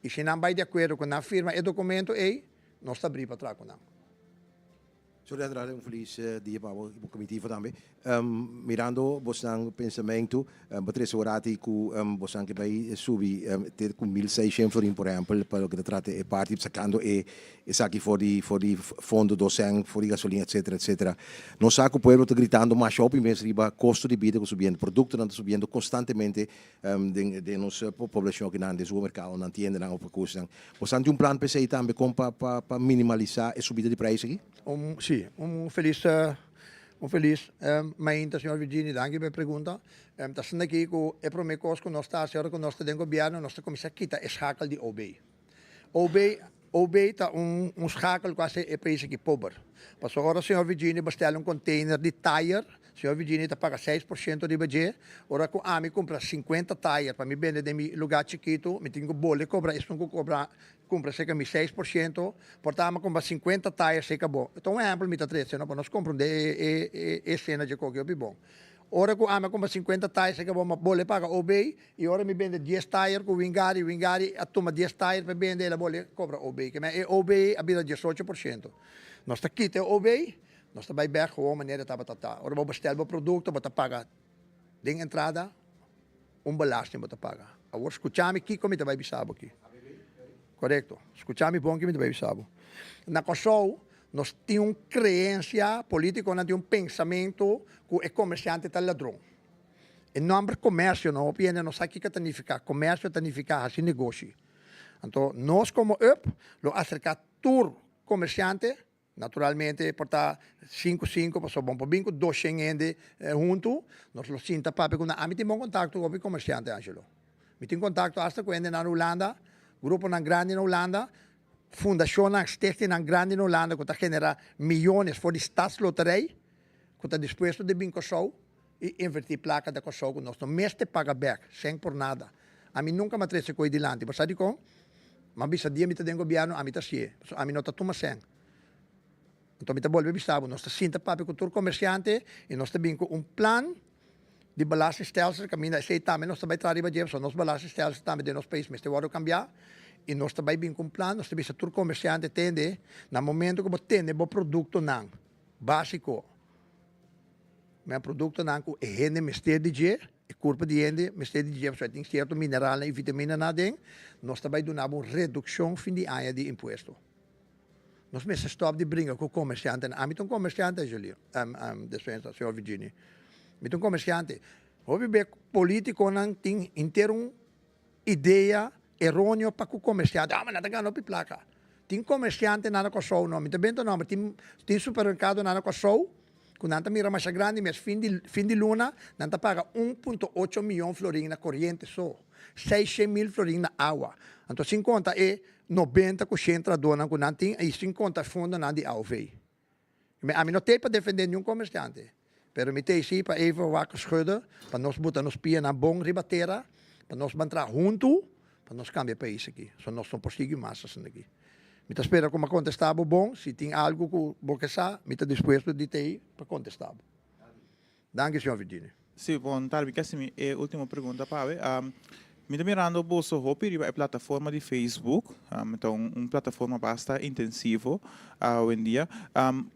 i si nan bai di akuerdo ku nan firma e dokumento ey, nos ta abrí pa traha ku nan. Sorry Andrade, un felis dia pa bo y bo comitiva tambe. Mirando bosnan pensamento, bo trece ora ati cu bosnan ke bay subi te cu 1600 florin por ehempel pa loke ta trata e parti sacando e esaki for di for di fondo docen, for di gasolina etcetera etcetera. Nos sa cu pueblo ta gritando masha hopi mes riba costo di bida cu subiendo, productonan ta subiendo constantemente Den den nos poblacion akinan, den supermercadonan, tiendanan of cosnan. Bosan tin un plan p'esey tambe con pa pa pa minimalisa e subida di prijs aki? Un, si, un felis un felis mainta señor Virginie, danki pa e pregunta. Ta asina aki cu e prome cos cu nos ta haci ora cu nos ta den gobierno, nos ta cuminsa kita e schakel di OB. OB, OB ta un un schakel cu haci e pais aki pober. Pasobra ora señor Virginie bestel un container di tire, señor Virginie ta paga 6% riba dje. Ora cu ami cumpra 50 tire pa mi bende den mi lugar chikito, mi tin cu bole cobra esun cu cobra cumpra cerca mi 6%, por ta ami a cumpra 50 tire cerca bo. Ta un ehempel mi ta trece no, pa nos comprende e e e e escena dje koki hopi bon. Ora cu ami a cumpra 50 tire cerca bo, mi a bole paga OB, I ora mi bende dies tayer ku Wingari, Wingari a tuma dies tayer pa e bende, el a bolbe kobra OB. Ke men e OB a bira 18%. Nos ta kita e OB, nos ta bai bèk gewoon manera e tabata ta. Ora bo bestel bo produkto, bo ta paga den entrada un belasting bo ta paga. Awor skucha mi kiko mi ta bai bisa bo aki. Korekto. Skucha mi bon ki mi ta bai bisa bo. Na Kòrsou nos tin un kreensia, politikonan tin un pensamentu ku e komersiante ta ladron. E nomber comercio no hopi hende no sa kiko ta nifica. Comercio ta nifica haci negoshi. Anto nos como up lo acerca tur comerciante, naturalmente por ta cinco cinco pasobra bo no por bin cu doshen hende hunto, nos lo sinta papia cu nan. Ami tin bon contacto cu hopi comerciante Angelo. Mi tin contacto hasta cu hendenan na Hulanda, gruponan grandi na Hulanda, fundacionnan, stichtingnan grandi na Hulanda cu ta genera miyones for di Stadsloterij cu ta dispuesto di bin Kòrsou. I invertí plaka ta Kòrsou ku nos no mester paga bèk, sèn por nada. Ami nunka m'a trese koi dilanti. Bo sa dikon? M'a bisa dia mi ta den gobièrnu ami ta hasié, pasobra ami no ta tuma sèn. Anto mi ta bolbe bisa bo, nos ta sinta papia ku tur komersiante i nos ta bin ku un plan di belastingstelsel kaminda esei tambe nos ta bai traha riba dje, pasobra nos belastingstelsel tambe den nos pais mester wòrdu kambiá i nos ta bai bin ku un plan, nos ta bisa tur komersiante tende na momento ku bo tene bo produktonan básiko, Men produktonan ku e hende mester di dje, e kurpo di hende mester di dje pasobra e tin sierto mineralnan i vitaminanan aden, nos ta bai duna bo un redukshon fin di aña di impuesto. Nos mester stòp di bringa ku komersiantenan. Ami ta un komersiante, Angelio, despensa, señor Virginie. Mi ta un komersiante. Hopi be politikonan tin henter un idea eroneo pa ku komersiante. Ah, ma nan ta gana hopi plaka. Tin komersiantenan na Kòrsou no, mi ta benta nòmber, tin tin supermerkadonan na Kòrsou ku nan ta mira masha grandi mes fin di fin di luna nan ta paga 1.8 miyon florin na koriente so, 600 mil florin na awa. Anto sin konta e 90 ku shen trahadónan ku nan tin i sin konta e fondonan di AOV. Mi ami no t'ei pa defendé niun komersiante, pero mi t'ei sí pa even wakker schudden, pa nos buta nos pianan bon riba tera, pa nos ban traha huntu, pa nos kambia e pais aki. So nos no por sigui mas asina aki. Mi ta spera ku mi a kontestá bo bon. Si tin algu ku bo ke sa, mi ta dispuesto di t'ei pa kontestá bo. Danki, señor Virginie. Sí, bon tardi. Mi ke hasi mi e ultimo pregunta pa awe. Mi ta mirando boso hopi riba e plataforma di Facebook. Ta un plataforma basta intensivo awendia.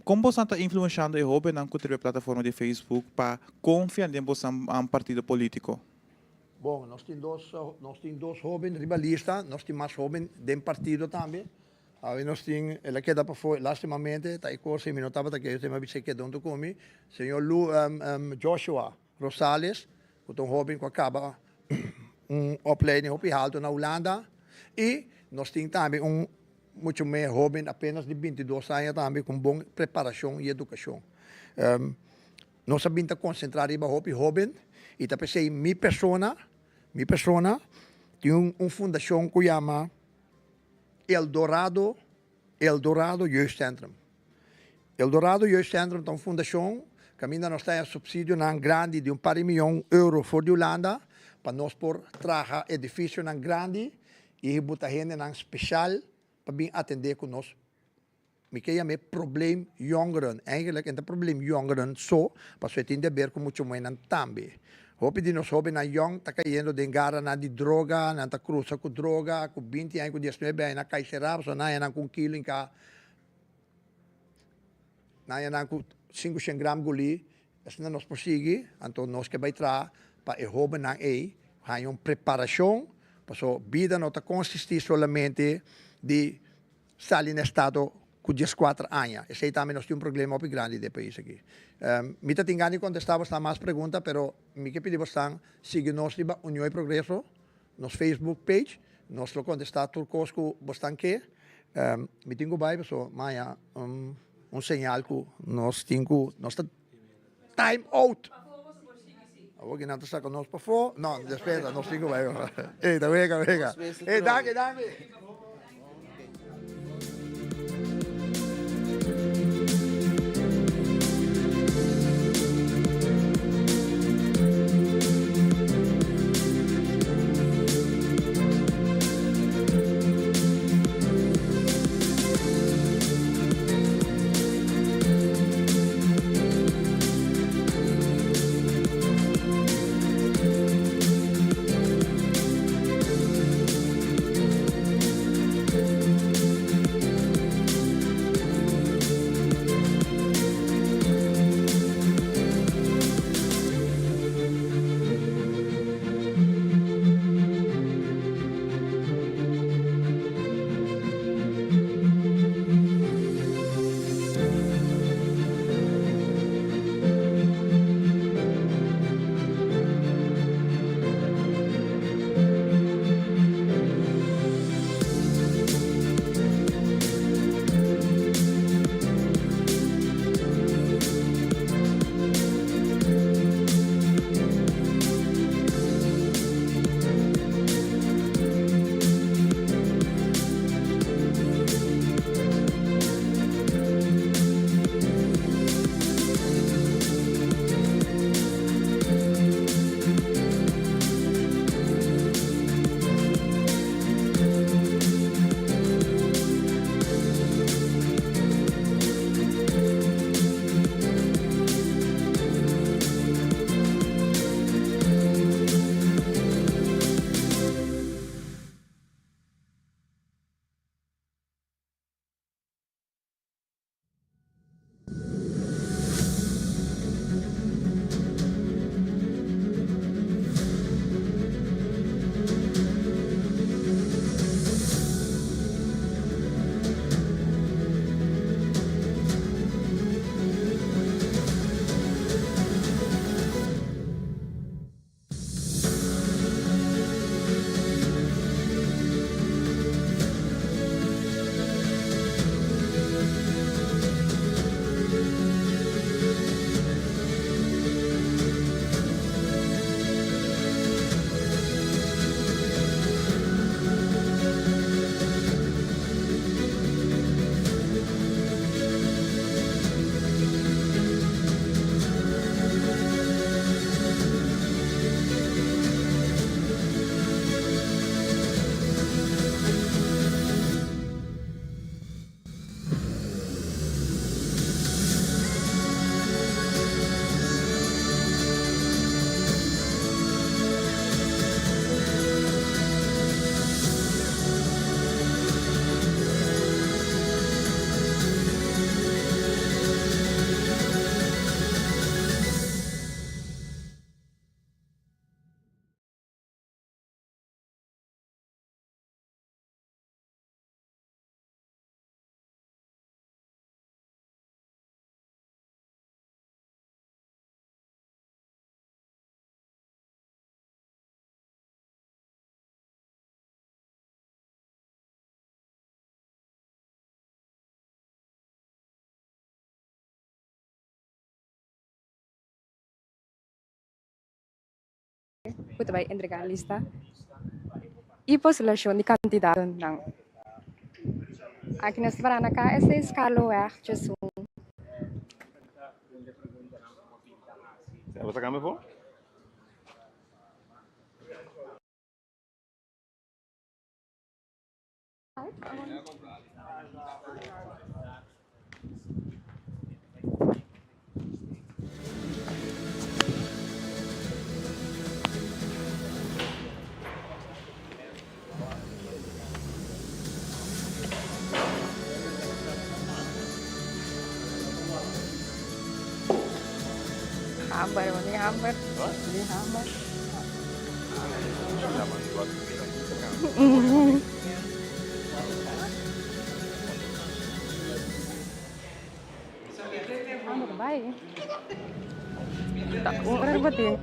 Kon boso ta influenshando e hobennan ku ta riba e plataforma di Facebook pa konfia den boso partido politiko? Bon, nos tin dos, nos tin dos hoben riba lista. Nos tin mas hoben den partido tambe. Awe nos tin, el a keda pafó, lastimamente, ta e kos ei mi no tabata ke, mi a bisa e keda huntu ku mi, señor Lu, Joshua Rosales, ku ta un hóben ku a kaba un opleiding hopi haltu na Hulanda, i nos tin tambe un muchu me hóben apenas di bintidos aña tambe ku un bon preparashon i edukashon. Nos a bin ta konsentrá riba hopi hóben i ta p'esei mi persona, mi persona tin un fundashon ku yama El Dorado, El Dorado Jeugdcentrum. El Dorado Jeugdcentrum ta un fundashon kaminda nos ta haña supsidionan grandi di un par di mion euro for di Hulanda pa nos por traha edifisionan grandi i buta hendenan speshal pa bin atendé ku nos Mi ke yam'é probleem jongeren. Eigenlijk e ta probleem jongeren so, pasobra e tin di haber ku mucha muhénan tambe. Hopi di nos hóbennan yòn ta kayendo den garanan di droga, nan ta krusa ku droga, ku binti aña, ku diesnuebe aña nan kai será, pasobra nan haña nan ku un kilo hinká, nan haña nan ku sinku shen gram gulí. Asina nos por sigui, anto nos ke bai traha pa e hóbennan ei haña un preparashon, pasobra bida no ta konsistí solamente di sali na estado ku dieskuater aña. Esei tambe nos tin un problema hopi grandi den e pais aki. Mi ta tin gana di kontestá bosnan mas pregunta, pero mi ke pidi bosnan sigui nos riba Union y Progreso, nos Facebook page. Nos lo kontestá tur kos ku bosnan ke. Mi tin ku bai pasobra maña un señal ku nos tin ku nos ta time out. Awor ki nan ta saka nos pafó. No, despesa, nos tin ku bai. Ey, ta wega, wega. Ey, danki, danki. ku ta bai entregá lista i postulashon di kandidatonan. Aki nos ta para na KSC Scarloweg djesun. Hamber, wanneer hamber? Wanneer hamber? Hamber bai. Ta ora batin.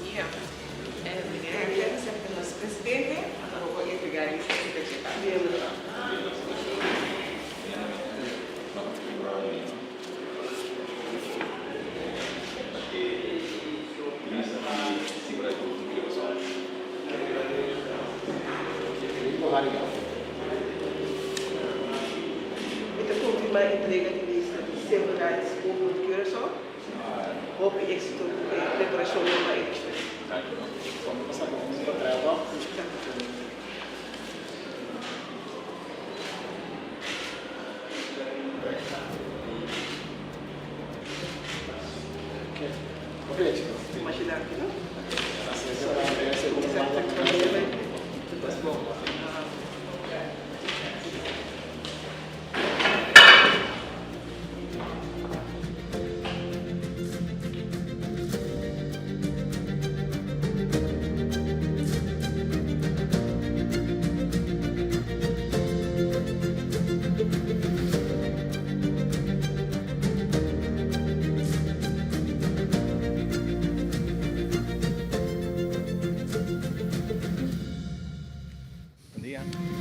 Dia. Meneer Hertog ta nos presidente, anto bo por entrega lista si ta dje tambe. Mi ta konfirmá entrega di lista di Civil Rights Movement Curaçao. Hopi éxito ku e preparashonnan pa elekshon. Masha danki no.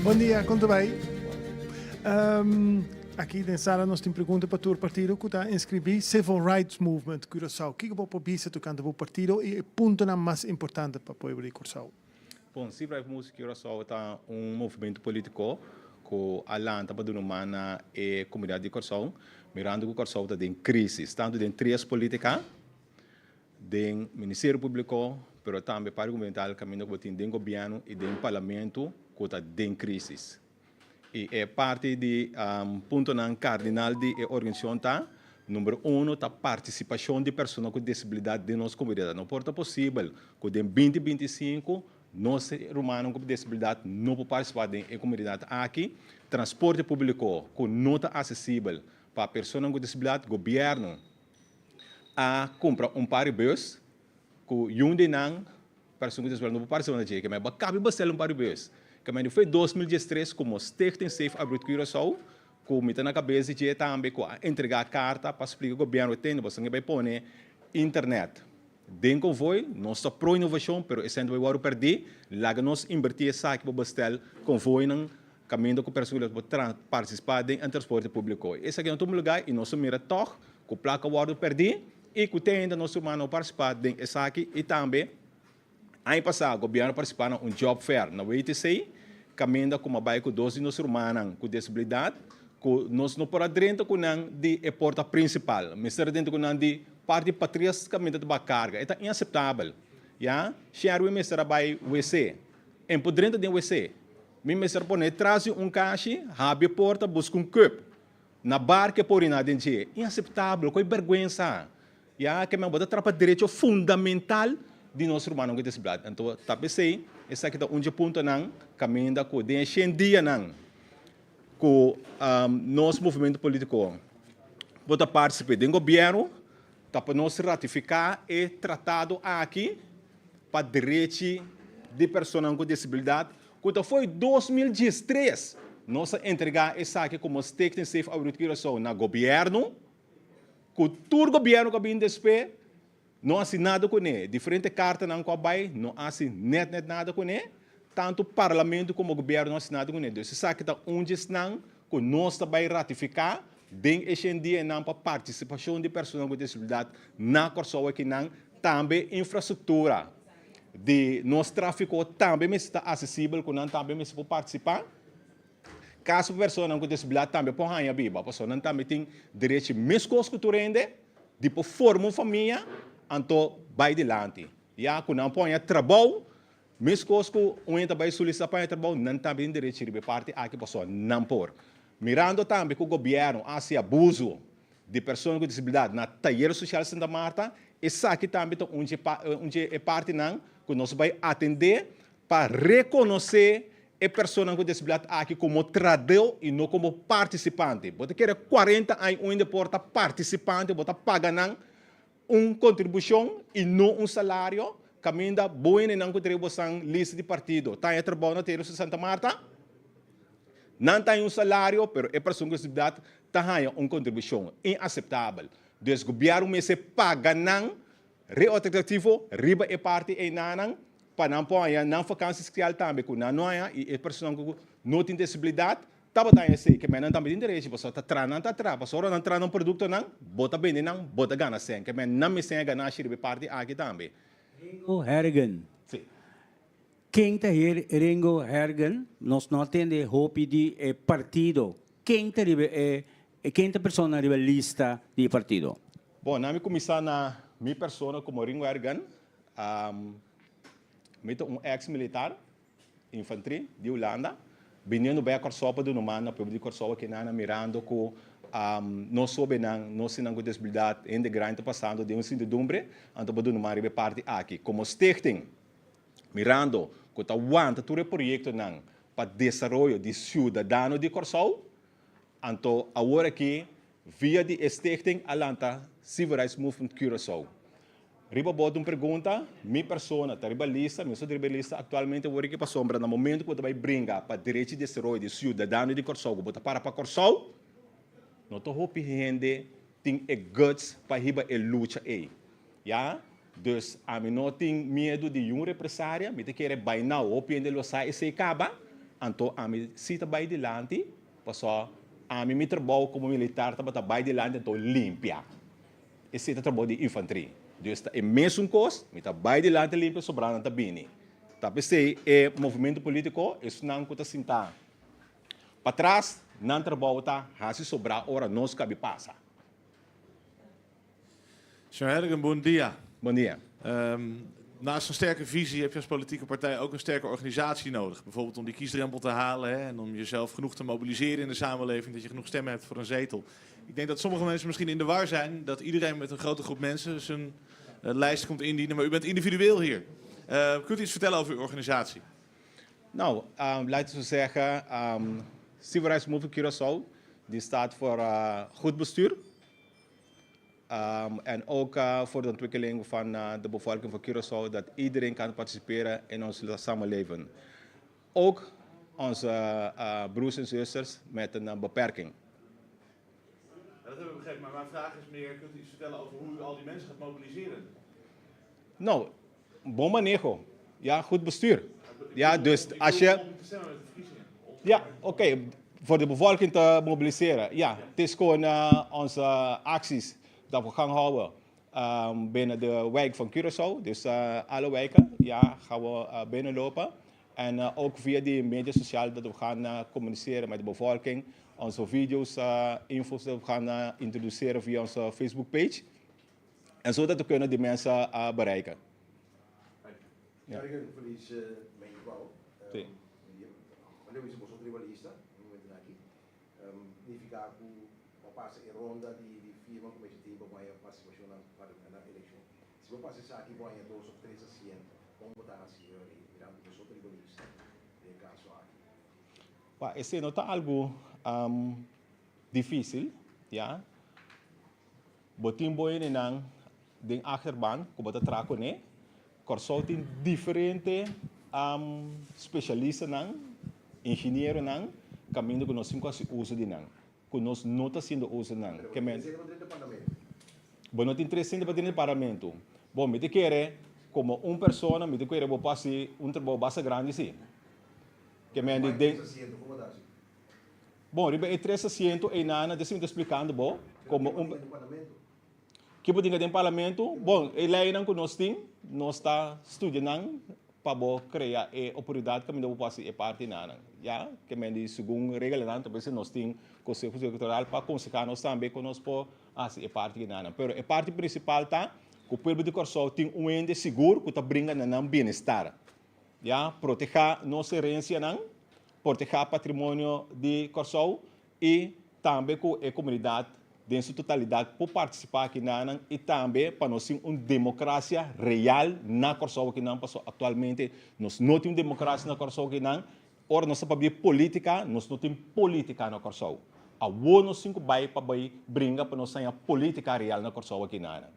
Bon dia, kon ta bai? Aki den sala nos tin pregunta pa tur partido ku ta inskribí Civil Rights Movement Curaçao. Kiko bo por bisa tokante bo partido i e puntonan mas importante pa pueblo di Kòrsou? Bon, Civil Rights Movement Curaçao ta un movementu polítiko ku a lanta pa duna man na e komunidat di Kòrsou, mirando ku Kòrsou ta den krísis, tantu den tres polítika, den Ministerio Públiko, pero tambe parti gubernamental kaminda ku bo tin den gobièrnu i den parlamento ku ta den krísis. I e parti di puntonan kardinal di e organisashon ta, number uno ta partisipashon di persona ku desabilidat den nos komunidat. No por ta posibel ku den binti 25 nos rumannan ku desabilidat no por partisipá den e komunidat aki. Transporte públiko ku no ta asesibel pa personanan ku desabilidat, gobièrnu a kumpra un par di bus ku yun di nan persona ku desabilidat no por partisipá na dje. Ke men bo a kabi bastel un par di bus. Ke men foi 2013 komo Stichting Safe Abrit Curaçao ku mi ta na kabes di dje tambe ku a entregá karta pa splika gobièrnu tende boso bai pone internet den konvoi. Nos ta pro inovashon pero esei no ta bai wòrdu pèrdí. Laga nos inbertí esaki pa bastel konvoinan Kaminda ku persona por partisipá den e transporte públiko. Esaki no tuma lugá i nos a mira tòg ku plaka wòrdu pèrdí. i ku te ainda nos ruman no partisipá den esaki i tambe aña pasá gobièrnu a partisipá na un job fair na WTC kaminda ku a bai ku dos di nos rumannan ku desabilidat ku nos no por a drenta ku nan di e porta prinsipal mester a drenta ku nan di parti patras kaminda ta bai karga e ta inaseptabel ya Sherwin mester a bai wc en por drenta den wc mi mester a pone tras di un kashi habri e porta buska un cup. Na bar ke por oriná den dje. Inaseptabel, koe bèrgwensa. Ya ke men bo ta trapa derecho fundamental di nos rumannan ku disabilidat. Anto ta p'esei esaki ta un dje puntonan kaminda ku den e shen dianan ku nos movementu polítiko por ta partisip'é den gobièrnu ta pa nos ratifiká e tratado aki pa derechi di personanan ku disabilidat Ku ta foi 2013 nos a entregá esaki komo Stichting Safe Aruba Curaçao na gobièrnu, ku tur gobièrnu ku a bini despues no a hasi nada kuné. Diferente kartanan ku a bai no a hasi nèt nèt nada kuné, tantu parlamento komo gobièrnu no a hasi nada kuné. Dus esaki ta un di esnan ku nos ta bai ratifiká den e shen dianan pa partisipashon di personanan ku disabilidat na Kòrsou akinan, tambe infrastruktura. Di nos trafiko tambe mester ta asesibel ku nan tambe mester por partisipá. Kaso personanan ku disabilidat tambe por haña biba, pasobra nan tambe tin derechi meskos ku tur hende di por forma un famia anto bai dilanti. Ya ku nan por haña trabou meskos ku un hende ta bai solisitá pa haña trabou, nan tambe tin derechi riba e parti aki pasobra nan por. Mirando tambe ku gobièrnu a hasi abuso di persona ku disabilidat na Tayer Sosial Santa Marta, esaki tambe ta un dje e partinan ku nos bai atendé pa rekonosé e personanan ku disabilidat aki komo tradó i no komo partisipante. Bo ta kere kuarenta aña un hende por ta partisipante, bo ta paga nan un kontribushon i no un salario, kaminda bo hendenan ku ta riba bosan lista di partido ta haña trabou na Tayer Sosial Santa Marta. Nan ta haña un salario, pero e persona ku disabilidat ta haña un kontribushon. Inaseptabel. Dus gobièrnu mester paga nan reotractivo riba e parti einanan pa nan por haña nan vakansi sosial tambe ku nan no haña i e personanan ku no tin disabilidat tabata haña esei. Ke men nan tambe tin derechi pasobra ta traha nan ta traha pasobra ora nan traha nan produktonan bo ta bende nan bo ta gana sèn. Ke men nan mester haña ganashi riba e parti aki tambe. Ringo Hergen. Sí. Ken ta her Ringo Hergen? Nos no a tende hopi di e partido. Ken ta riba e ken ta persona riba lista di e partido? Bon, na mi kuminsá na mi persona komo Ringo Hergen. Mi ta un ex militar, infantry, di Hulanda, biniendo bai a Kòrsou pa duna man na pueblo di Kòrsou akinan mirando ku nos hóbennan, nos esnan ku disabilidat, hende grandi ta pasando den un sintidumbre, anto pa duna man riba e parti aki. Komo stichting Mirando ku ta wanta tur e proyektonan pa desaroyo di siudadano di Kòrsou, anto awor aki via di e stichting a lanta Civil Rights Movement Curaçao. Riba bo un pregunta, mi persona ta riba lista, mi so ta riba e lista aktualmente awor aki pasobra na momento ku bo ta bai bringa pa derecho di desaroyo di siudadano di Kòrsou ku bo ta para pa Kòrsou, no ta hopi hende tin e guts pa hiba e lucha ei. Ya, dus ami no tin miedu di yun represaria, mi ta kere bai nau, hopi hende lo sa esei kaba, anto ami si ta bai dilanti, paso ami mi trabou komo militar tabata bai dilanti anto limpia. Esei ta trabou di infantri. Dus ta e mesun kos, mi ta bai dilanti limpia, sobrá nan ta bini. Ta p'esei e movementu politiko, esnan ku ta sintá patras, nan trabou ta hasi sobrá ora nos kabi pasa. Señor Hergen, bon dia. Bon dia. Um, naast een sterke visie heb je als politieke partij ook een sterke organisatie nodig. Bijvoorbeeld om die kiesdrempel te halen hè, en om jezelf genoeg te mobiliseren in de samenleving, dat je genoeg stemmen hebt voor een zetel. Ik denk dat sommige mensen misschien in de war zijn dat iedereen met een grote groep mensen zijn uh, lijst komt indienen, maar u bent individueel hier. Uh, kunt u iets vertellen over uw organisatie? Nou, um, laten we zeggen, um, Civil Rights Movement Curaçao, die staat voor uh, goed bestuur. Um, en ook uh, voor de ontwikkeling van uh, de bevolking van Curaçao, dat iedereen kan participeren in ons samenleving. Ook onze uh, broers en zusters met een beperking. Ja, dat hebben we begrepen, maar mijn vraag is meer, kunt u iets vertellen over hoe u al die mensen gaat mobiliseren? Nou, bon maneho. Ja, goed bestuur. Ja, dus als je... Ja, oké. Okay. Voor de bevolking te mobiliseren. Ja, het is gewoon uh, onze acties dat we gaan houden. Binnen de wijk van Curaçao, dus alle wijken, ja, gaan we binnenlopen. En ook via die media sociaal dat we gaan communiceren met de bevolking. Onze video's, info's dat we gaan introduceren via onze Facebook page. En zodat we kunnen die mensen bereiken. Ja. Feliz Sí. Nifiká ku bo pasa e ronda di firma ku mester tin pa bo haña partisipashon na elekshon. Si bo pasa esaki bo haña dos òf tres asiento, kon bo ta hasi e mirando ku bo so ta riba lista den e kaso aki? Pa esei no ta algu difísil, ya. Bo tin bo hendenan den achterban ku bo ta traha kuné. Kòrsou tin diferente spesialistanan, ingenieronan, kaminda ku nos tin ku hasi uso di nan, ku nos no ta hasiendo uso di nan. Pero bo tin tres hende pa drenta parlamento. Bo no tin tres hende pa drenta parlamento. Bon, mi ta kere komo un persona, mi ta kere bo por hasi un trabou basta grandi si. Ke men di den. Bon, riba e tres asiento einan, desi mi ta splikando bo, komo un. Ki bo tin den parlamento? Bon, e leinan ku nos tin, nos ta studia nan pa bo krea e oportunidat kaminda bo por hasi e partinan. Ya, ke men di segun reglanan, ta por esei nos tin Konseho Elektoral pa konsehá nos tambe kon nos por hasi e partinan. Pero e parti prinsipal ta ku pueblo di Kòrsou tin un hende sigur ku ta bringa na nan bienestar. Ya, protehá nos herensianan, protehá patrimonio di Kòrsou i tambe ku e komunidat den su totalidat por partisipá akinanan i tambe pa nos tin un demokrasia real na Kòrsou akinan pasobra aktualmente nos no tin un demokrasia na Kòrsou akinan. Ora nos ta papia di polítika nos no tin polítika na Kòrsou. Awor nos tin ku bai pa bai bringa pa nos haña polítika real na Kòrsou akinanan.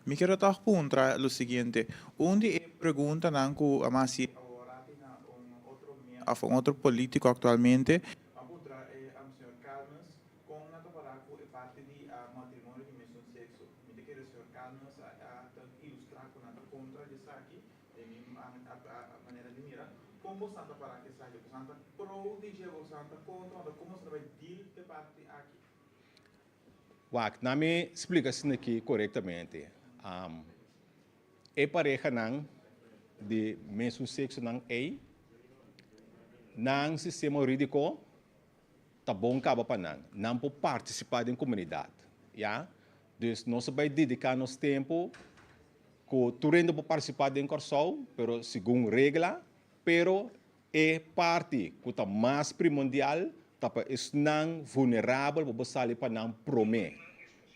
Mi kier tòg puntra lo siguiente, un di e preguntanan ku a hasi aworaki na un otro òf un otro polítiko aktualmente, a puntra e señor Calmes kon nan ta para ku e parti di matrimonio di mesun sekso. Mi ta kere señor Calmes a ta ilustrá ku nan ta kontra di esaki, den mi manera di mira. Kon bosan ta para ku esaki? Bosan ta pro di dje, bosan ta kontra, kon bosan ta bai deal ku e parti aki? Wak, na mi splika asina aki korektamente. E parehanan di mesun seksonan ei, nan sistema hurídiko ta bon kaba pa nan. Nan por partisipá den komunidat, ya. Dus nos a bai dediká nos tempu ku tur hende por partisipá den Kòrsou, pero segun regla, pero E parti ku ta mas primondial ta pa esnan vulnerabel pa bo sali pa nan promé.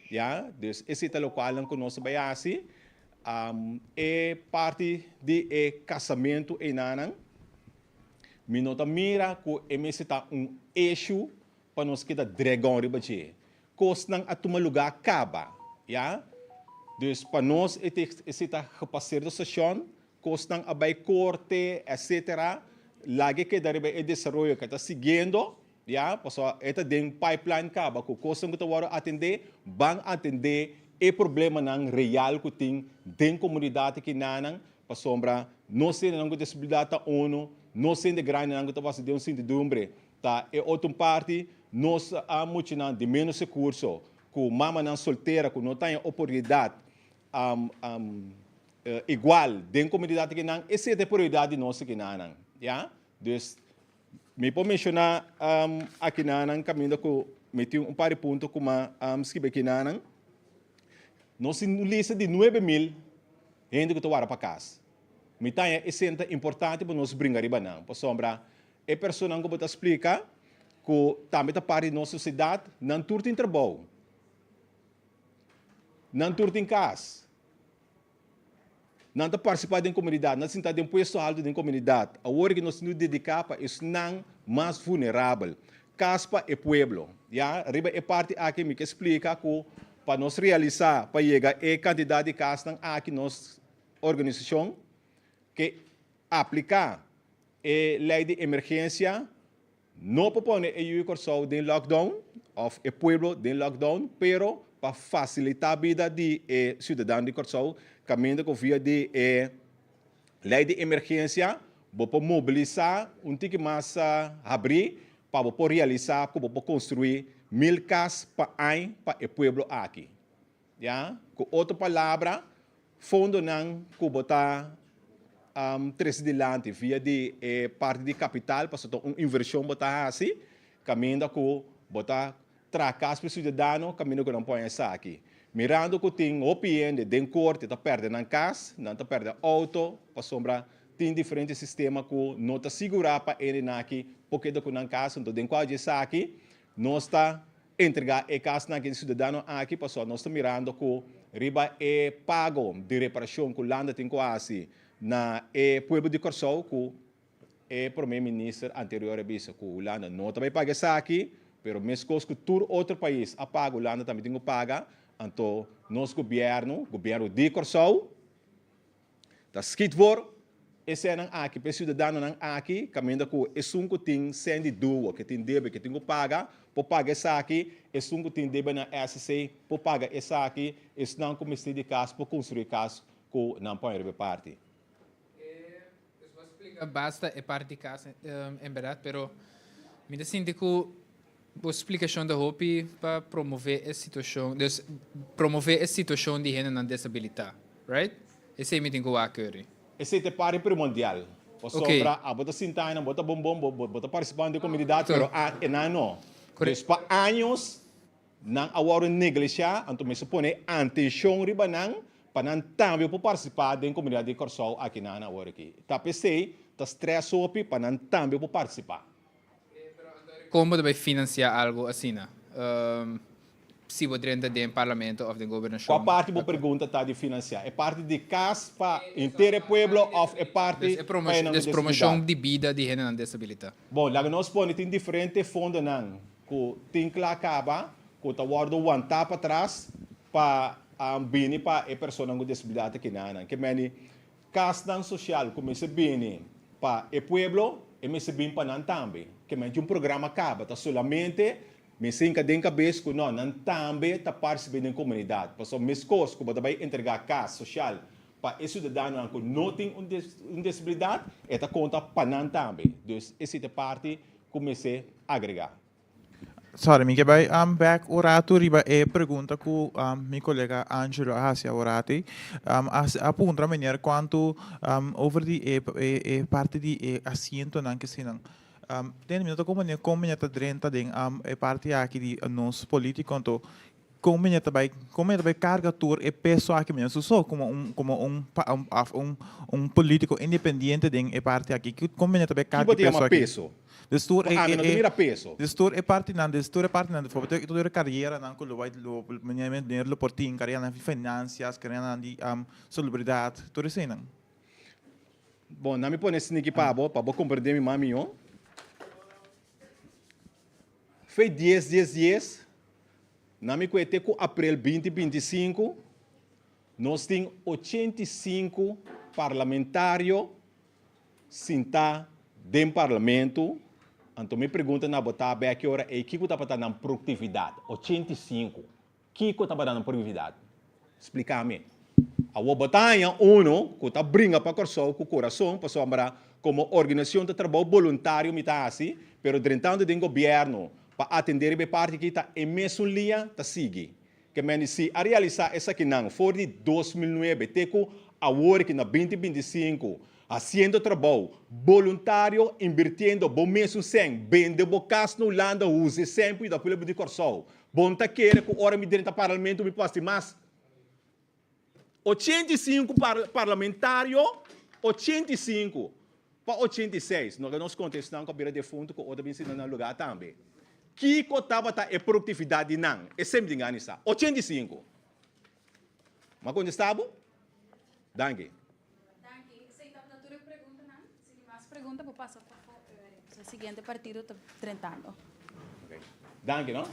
Ya, dus esei ta lokualnan ku nos ta bai hasi. E parti di e kasamentu einanan, mi no ta mira ku e mester ta un issue pa nos keda dregon riba dje. Kosnan a tuma lugá kaba, ya. Dus pa nos e esei ta gepaseerde station, Kosnan a bai korte, etc. Laga e keda riba e desaroyo ku e ta siguiendo, ya, pasobra e ta den pipeline kaba ku kosnan ku ta wòrdu atendé, ban atendé e problemanan real ku tin den komunidat akinanan, pasobra nos hendenan ku disabilidat ta unu, nos hende grandinan ku ta pasa den un sintidumbre ta e otro parti, nos muchanan di ménos rekurso, ku mamanan soltera ku no ta haña oportunidat igual den comunidad akinan, esey ta e prioridad di nos akinanan, ya. Dus mi por menciona akinanan caminda cu mi tin un par di punto cu mi a scribi akinanan. Nos tin un lista di 9000 hende cu ta wara pa cas. Mi ta haña esey ta importante pa nos bringa riba nan, pasobra e personanan cu bo ta splica cu tambe ta parti di nos sociedad, nan tur tin trabou. Nan tur tin kas. Nan ta partisipá den komunidat. Nan ta sinta den puesto haltu den komunidat. Awor ke nos tin di dediká pa esnan mas vulnerabel. Kas pa e pueblo. Ya, riba e parti aki mi ke splika ku pa nos realisá pa yega e kantidat di kasnan aki nos organisashon ke apliká e lei di emergensia. No pa pone e yu di Kòrsou den lockdown òf e pueblo den lockdown, pero pa fasilitá bida di e siudadano di Kòrsou kaminda ku via di e lei di emergensia bo por mobilisá un tiki mas habrí pa bo por realisá ku bo por konstruí. 1000 kas pa añ pa e pueblo aki. Ya, ku otro palabra, fondonan ku bo ta trese dilanti via di e parti di kapital pasobra ta un invershon bo ta hasi, kaminda ku bo ta traha kas pa e siudadano kaminda ku nan por haña esaki. Mirando ku tin hopi hende den korte ta pèrdè nan kas, nan ta pèrdè outo pasobra tin diferente sistema ku no ta sigurá pa hendenan aki por keda ku nan kas. Anto den kual di esaki nos ta Entregá e kasnan aki di siudadano aki pasobra nos ta mirando ku riba e pago di reparashon ku Landa tin ku hasi na e pueblo di Kòrsou ku e prome minister anterior a bisa ku Hulanda no ta bai paga esaki pero meskos ku tur otro pais a paga Hulanda tambe tin ku paga anto nos gobièrnu, gobièrnu di Kòrsou, Ta skit voor e sènnan aki pa e siudadanonan aki, kaminda ku esun ku tin sèn di duo, ke tin debe, ke tin ku paga, por paga esaki, esun ku tin debe na SC por paga esaki, esnan ku mester di kas por konstruí kas ku nan pon riba e parti. E bo a splika basta e parti di kas en bèrdat, pero mi ta sinti ku bo splikashon ta hopi pa promové e situashon, dus promové e situashon di hendenan desabilitá, right? Esei mi tin ku wak kuri. Esei ta e parti primordial. Pasobra abo ta sinta einan, bo ta bon bon, bo ta partisipá den komunidat, pero enan no. Dus pa años nan a wòrdu neglishá, anto mester pone antenshon riba nan pa nan tambe por partisipá den komunidat di Kòrsou aki nan awor aki. Ta p'esei ta strès hopi pa nan tambe por partisipá. Kon bo ta bai finansiá algu asina? Si bo drenta den parlamento òf den gobernashon. Kua parti bo pregunta ta di finansiá? E parti di kas pa henter e pueblo òf e parti pa hendenan ku Des promoshon di bida di hendenan desabilitá. Bon, laga nos pone tin diferente fondonan ku tin kla kaba ku ta wòrdu wantá patras pa bini pa e personanan ku desabilidat akinanan. Ke meni Kasnan sosial ku mester bini pa e pueblo, e mester bin pa nan tambe. Ke menti un programa kaba, ta solamente mester hinka den kabes ku no, nan tambe ta partisip'é den komunidat. Pasobra meskos ku bo ta bai entregá kas sosial pa e siudadanonan ku no tin un desabilidat, e ta konta pa nan tambe. Dus esei ta e parti ku mester agregá. Sorry, mi ke bai bek un ratu riba e pregunta ku mi kolega Angelo a hasi aworati. A a puntra meneer kuantu over di e e parti di e asientonan kesinan. Tende mi no ta komprende kon meneer ta drenta den e parti aki di nos politico anto Kon meneer ta bai, kon meneer ta bai karga tur e peso aki meneer su so komo un, komo un, of un, un politiko independiente den e parti aki? Kon meneer ta bai karga Kibo e ta peso yama aki? peso? Dus tur e, Ami e, no ta e, mira peso. dus tur e partinan, dus tur e partinan, bijvoorbeeld tur e karieranan ku lo bai, lo, meneer, meneer lo por tin, karieranan di finansias, karieranan di salubridat, tur eseinan. Bon, nan mi pone esniki pa bo, pa bo komprende mi mas mihó. Fe dies dies dies, Na mi kue te ku aprel binti 25, nos tin 85 parlamentario sintá den parlamento, anto mi pregunta na bo ta bek ora ei kiko tabata nan produktividat? 85. Kiko tabata nan produktividat? Splika mi. Awor bo ta haña uno ku ta bringa pa Kòrsou ku kurason pasobra komo organisashon ta trabou boluntario mi ta hasi, pero drentando den gobièrnu pa atendé riba e parti aki ta e mesun liña ta sigui. Ke mende si a realisá esakinan for di 2009 te ku awor aki na 2025 hasiendo trabou boluntario invirtiendo bo mesun sèn, bende bo kas na Hulanda usa e sèn pa yuda pueblo di Kòrsou. Bo no ta kere ku ora mi drenta parlamento mi por hasi mas? 85 parlamentario, 85 pa 86, no ke nos konta esnan ku a bira defuntu ku otro bin sinta na nan lugar tambe. Kiko tabata e produktividat di nan? Esei mi tin gana di sa. 85. Mi a kontesta bo? Danki. Danki. Esei tabata tur e preguntanan. Si tin mas pregunta por pasa pafó. E siguiente partido ta drentando. Danki no.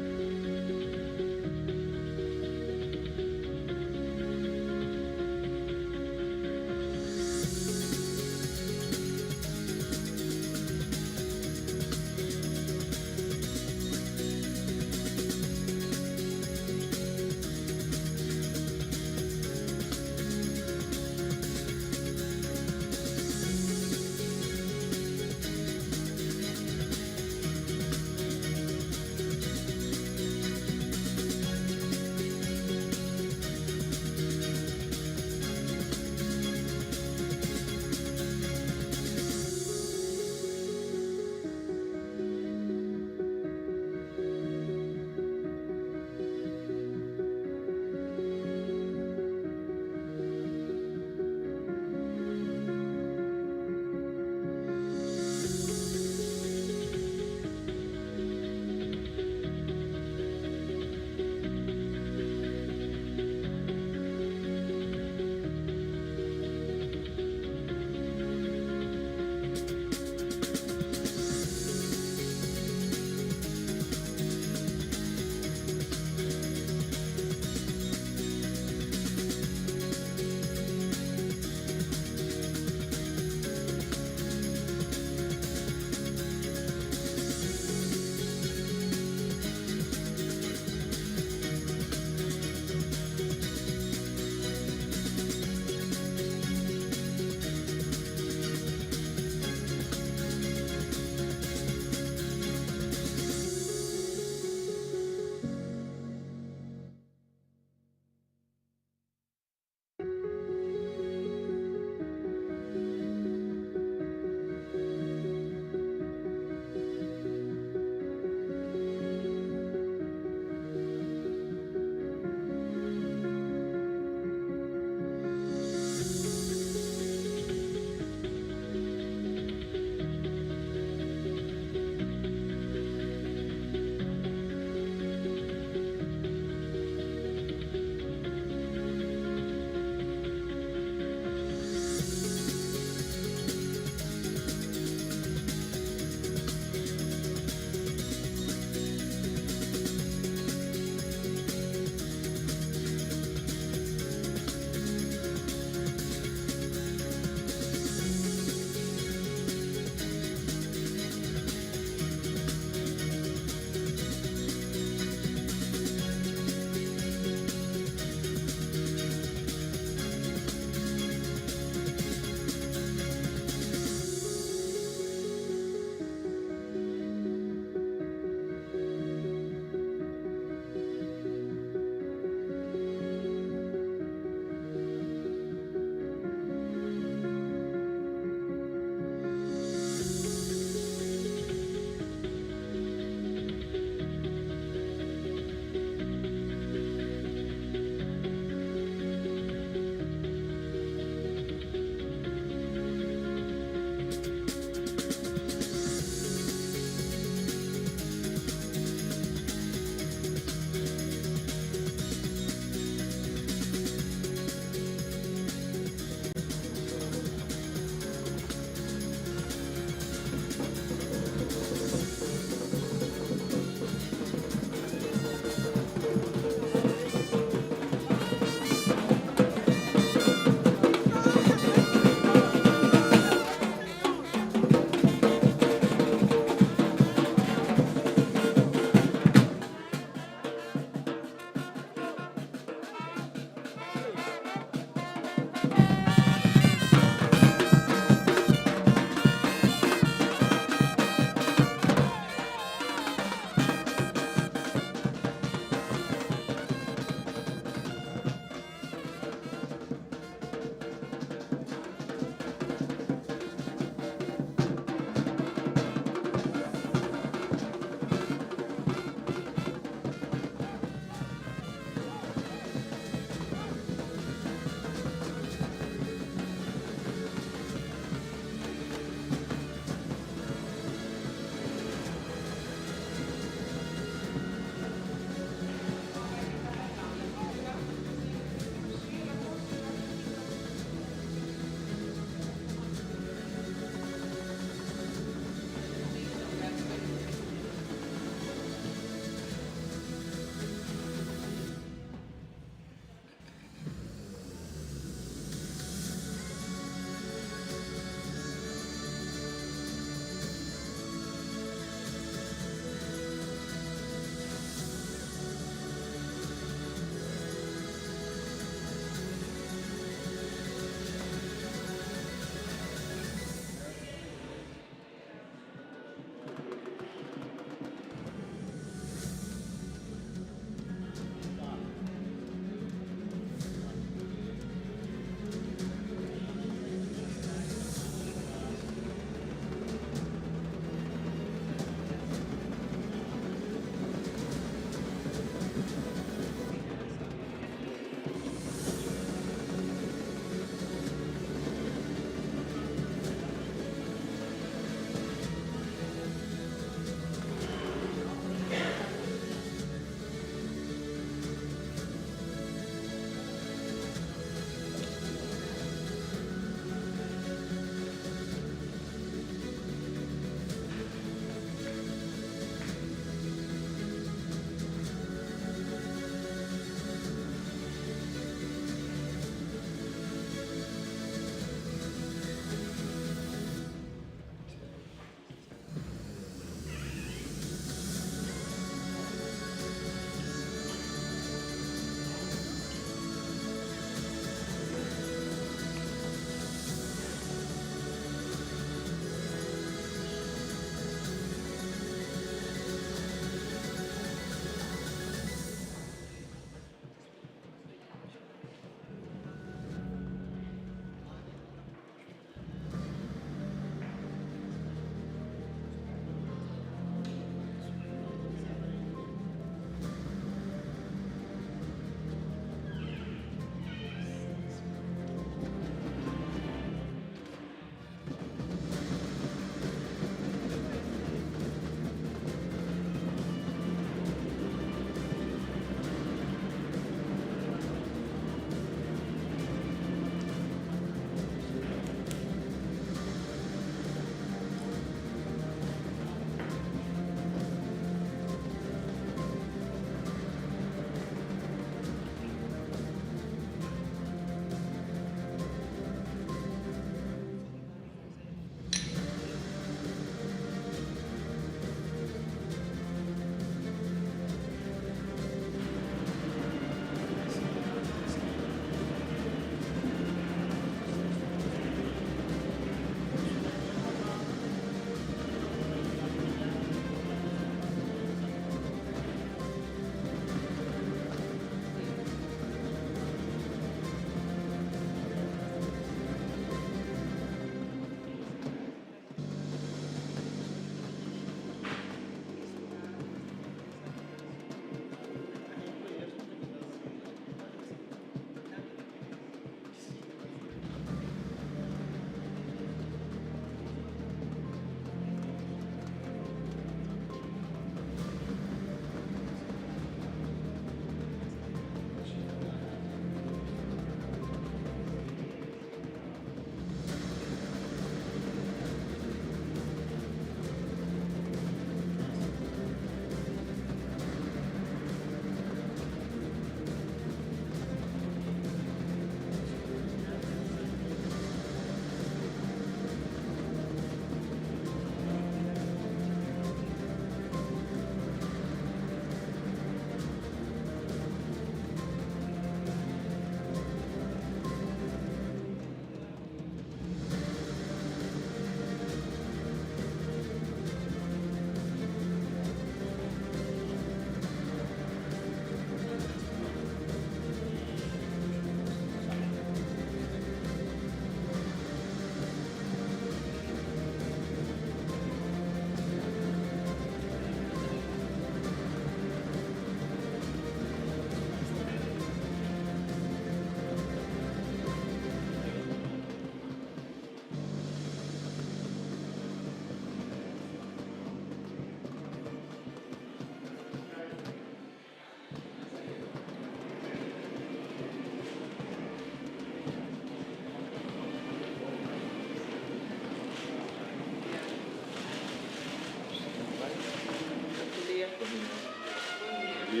Mi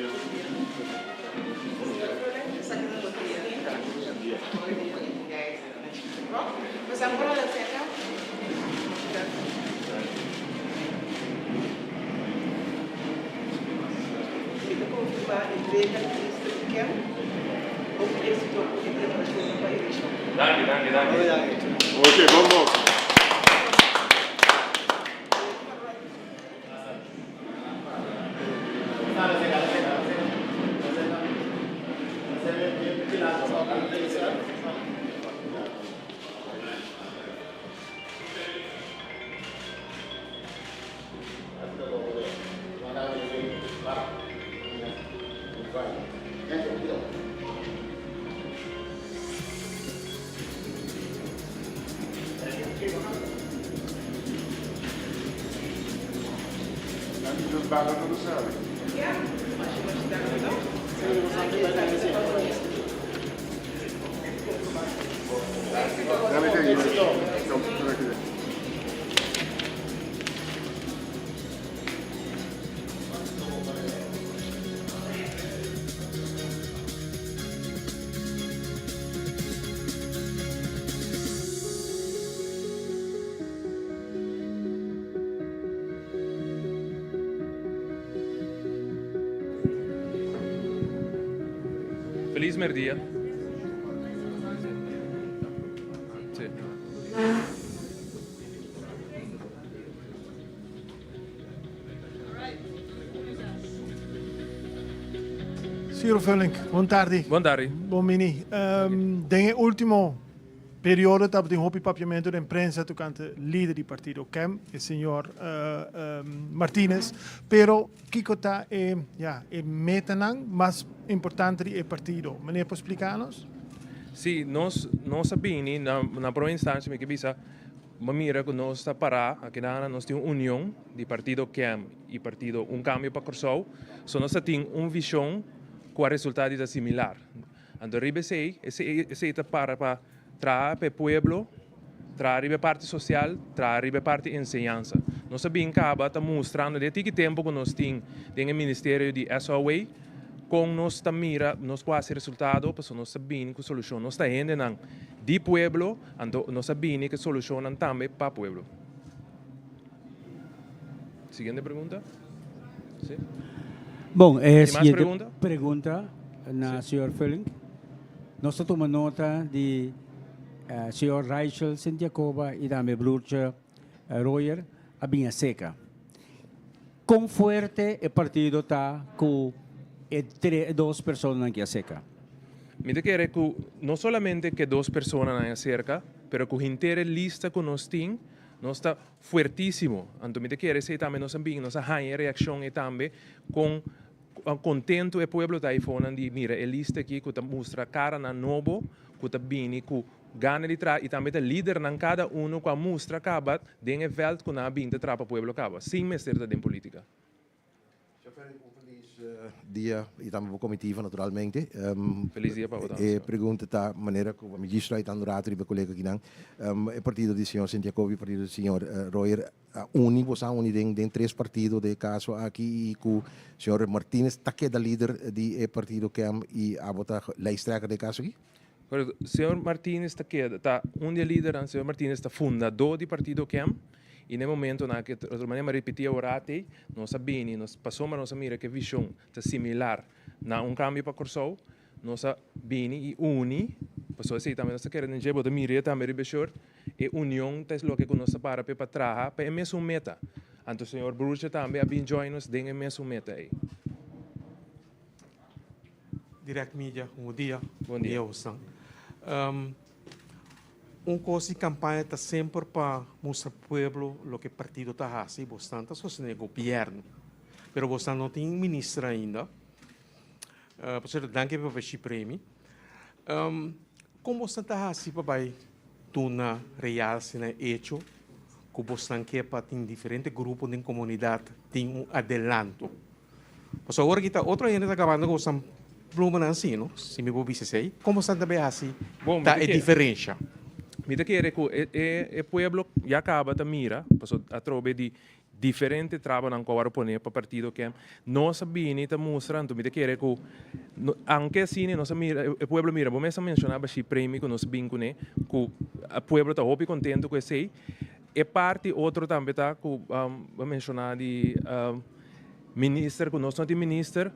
ta konfirmá entrega di lista di ken. Hopi éksito ku e preparashonnan pa elekshon. Danki, danki, danki. Ok, bon bon. Feliz merdia. Sí. Ciro Vullink, bon tardi. Bon tardi. Bon bini. Um, den e ultimo periodo tabatin hopi papiamento den prensa tocante lider di partido KEM, e señor uh, um, Martinez. Pero kiko ta e, ja, e metanan mas importante di e partido? Meneer por splikanos? Sí, nos, nos a bini na, na prome instancia mi ke bisa Bo mira ku nos ta pará akinan, nos tin un union di partido KEM i partido Un Kambio pa Kòrsou, so nos ta tin un vishon ku a resultá di ta similar. Anto riba esei, esei esei ta para pa traha pa e pueblo, traha riba e parti sosial, traha riba e parti enseñansa. Nos a bin kaba ta mustrando den e tiki tempu ku nos tin den e ministerio di SOA kon nos ta mira nos por hasi resultado pasobra nos ta bini ku solushon. Nos ta hendenan di pueblo. Anto nos a bini ku e solushonnan tambe pa pueblo. Siguiente pregunta. Si. Bon, e Tin mas siguiente pregunta? pregunta na señor Vullink. Nos ta tuma nota di señor Raichel Sintiacoba y tambe broertje Royer a bin acerca. Kon fuerte e partido ta ku e tre dos personanan ki aserka? Mi ta kere ku no solamente ku e dos personanan aserka, pero ku henter e lista ku nos tin, nos ta fuertisimo. Anto mi ta kere esei tambe nos a bin, nos a haña e reakshon ei tambe kon kontentu e pueblo ta eifonan di mira e lista aki ku ta mustra karanan nobo ku ta bini ku Gana di traha y tambe ta lidernan cada uno cu a mustra caba den e veld cu nan a bin ta traha pa pueblo caba, sin mester ta den politica. Chofer, un feliz dia y tambe bo comitiva naturalmente. Feliz dia pa bo tambe, E señor. pregunta ta manera cu mi djis right un rato riba e colega akinan. E partido di señor Sint-Jacob y partido di señor Royer a uni, boso a uni den den tres partido den e caso aki y cu señor Martinez ta keda lider di e partido KEM y abo ta lijsttrekker den e caso aki? Pero señor Martines ta keda ta un di e lidernan, señor Martines ta fundadó di partido KEM i na e momentonan aki, otro manera mi a ripití awor atei, nos a bini, nos pasobra nos a mira ku e vishon ta similar na un kambio pa Kòrsou, nos a bini i uni, pasobra esei tambe nos ta kere den dje, bo ta mir'é tambe riba e shirt, e union ta es loke ku nos ta para p'e pa traha pa e mesun meta. Anto señor Broertje tambe a bin join nos den e mesun meta ei. Direct Media, un dia. Bon dia. Osnan. Um, un kos di kampaña ta semper pa mustra pueblo loke partido ta hasi. Bosnan ta sostené gobièrnu, pero bosnan no tin minister ainda. Uh, por sierto, danki pa e premi. Um, kon bosnan ta hasi pa bai duna realse na hecho ku bosnan ke pa tin diferente grupo den komunidat tin un adelanto? Pasobra awor aki ta otro hende ta kabando ku bosan plumanan asi, no? Si mi por bisa esei. Kon bosan ta bay hasi ta e diferensha? Mi ta kere ku e e pueblo ya kaba ta mira, pasobra atrobe di. Diferente trabanan ku a wòrdu pone pa partido KEM. Nos a bini ta mustra, anto mi ta kere ku aunke asina nos a mira, e pueblo mira, bo mes a menshoná bashi premi ku nos a bin kuné, ku e pueblo ta hopi kontento ku esei. E parti otro tambe ta ku bo a menshoná di minister, ku nos no tin minister,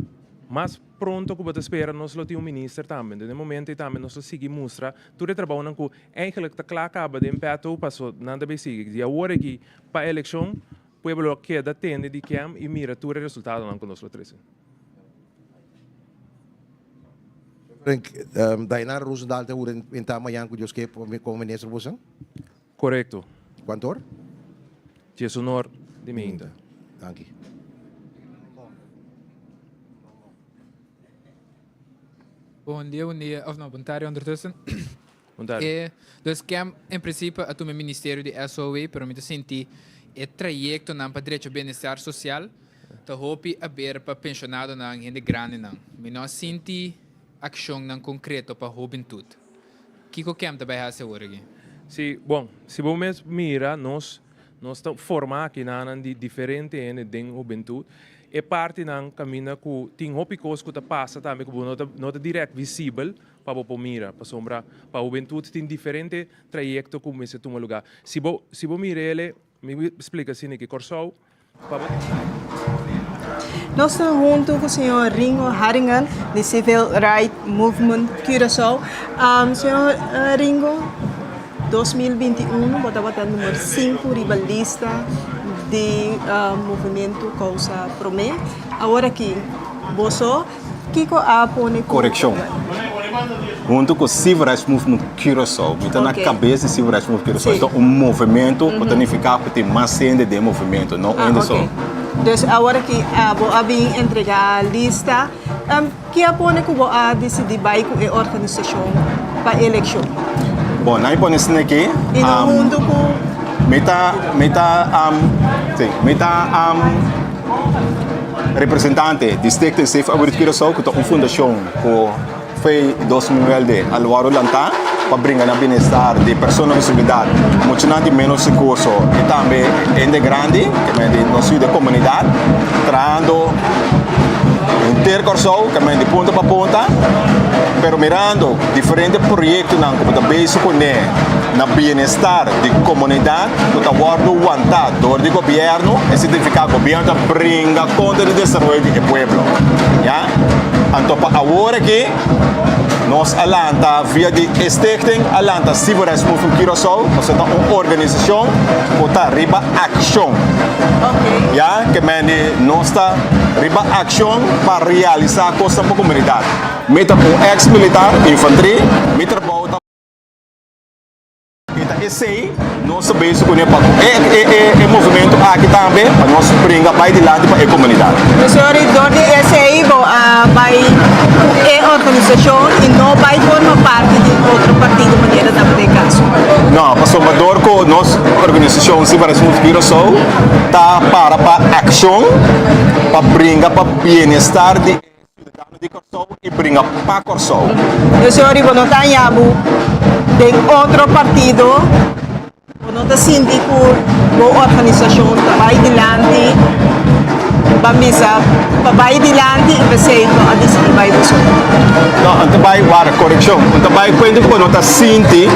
mas pronto ku bo ta spera nos lo tin un minister tambe. Den e momento ei tambe nos lo sigui mustra tur e trabounan ku eigenlijk ta kla kaba den Petto paso nan ta bay sigui. Di awor aki pa elekshon pueblo lo keda tende di kem i mira tur e resultadonan ku nos lo trese. Frank, Dayanara Rozendal ta hura entá mañan ku Dios ke komo minister boso? Korekto. Kuantu or? Diesunor di meinta. Danki. Bon dia, bon dia, of no, bon tarde ondertussen. Bon tarde. E, dus kem en principe a tuma e ministerio di SOW, pero mi ta sinti e trayectonan pa drecha bienestar social ta hopi a ber pa pensionadonan, hende grandenan. Mi no a sinti accionnan concreto pa hubentud. Kiko kem ta bai hasi awor aki? Si, bon, si bo mes mira nos nos ta forma akinanan di diferente hende den hubentud. E partinan kaminda ku tin hopi kos ku ta pasa tambe ku bo no ta no ta dirèkt visibel pa bo por mira, pasobra pa hubentud tin diferente trayekto ku mester tuma lugá. Si bo si bo mira ele, mi splika asina ki Kòrsou Pa bo. Nos ta huntu ku señor Ringo Haringen di Civil Right Movement Curaçao. Señor Ringo, 2021 bo tabata number sinku riba lista di Movementu Kousa Promé. Awor aki boso Kiko a pone ku. Korekshon. Huntu ku Civil Rights Movement Curaçao, mi ta na kabes di Civil Rights Movement Curaçao. Si. Ta un movementu ku ta nifiká ku tin mas hende den e movementu, no un hende so. Dus awor aki bo a bin entregá lista. Ki a pone ku bo a disidí bai ku e organisashon pa elekshon? Bon, nan a pone esaki aki. I no huntu ku. Mi ta, mi ta, si, mi ta. Representante di Stichting Safe Aburit Curaçao ku ta un fundashon ku fei 2009 a wòrdu lantá pa bringa na bienestar di persona ku disabilidat, muchanan di ménos rekurso i tambe hende grandi ke men di nos yuda komunidat trahando henter Kòrsou ke men di punta pa punta pero mirando diferente proyektonan ku bo ta bezig kuné na bienestar di komunidat. ku ta wòrdu wantá dor di gobièrnu, e signifiká gobièrnu ta bringa kontra di desaroyo di e pueblo. Ya? Anto pa awor aki nos a lanta via di e stichting a lanta Civil Rights Movement Curaçao, pasobra ta un organisashon ku ta riba akshon. Ya? Ke mende nos ta riba akshon pa realisá kosnan pa komunidat. Mi ta un eks militar, infantry, mi trabou ta. I ta esei nos ta bezig kuné pa ku e e e movementu aki tambe pa nos bringa bai dilanti pa e komunidat. Sorry, dor di esei bo a bai ku e organisashon i no bai forma parti di un otro partido manera tabata e kaso? No, pasobra dor ku nos organisashon Civil Rights Movement Curaçao ta para pa akshon pa bringa pa bienestar di e Ciudadano di Kòrsou i bringa pa Kòrsou. Sorry bo no ta haña bo den otro partido, bo no ta sinti ku bo organisashon ta bai dilanti, ban bisa pa bai dilanti i p'esei bo a disidí bai bo so. No, un ta bai, wara, korekshon, un ta bai kuenta ku bo no ta sinti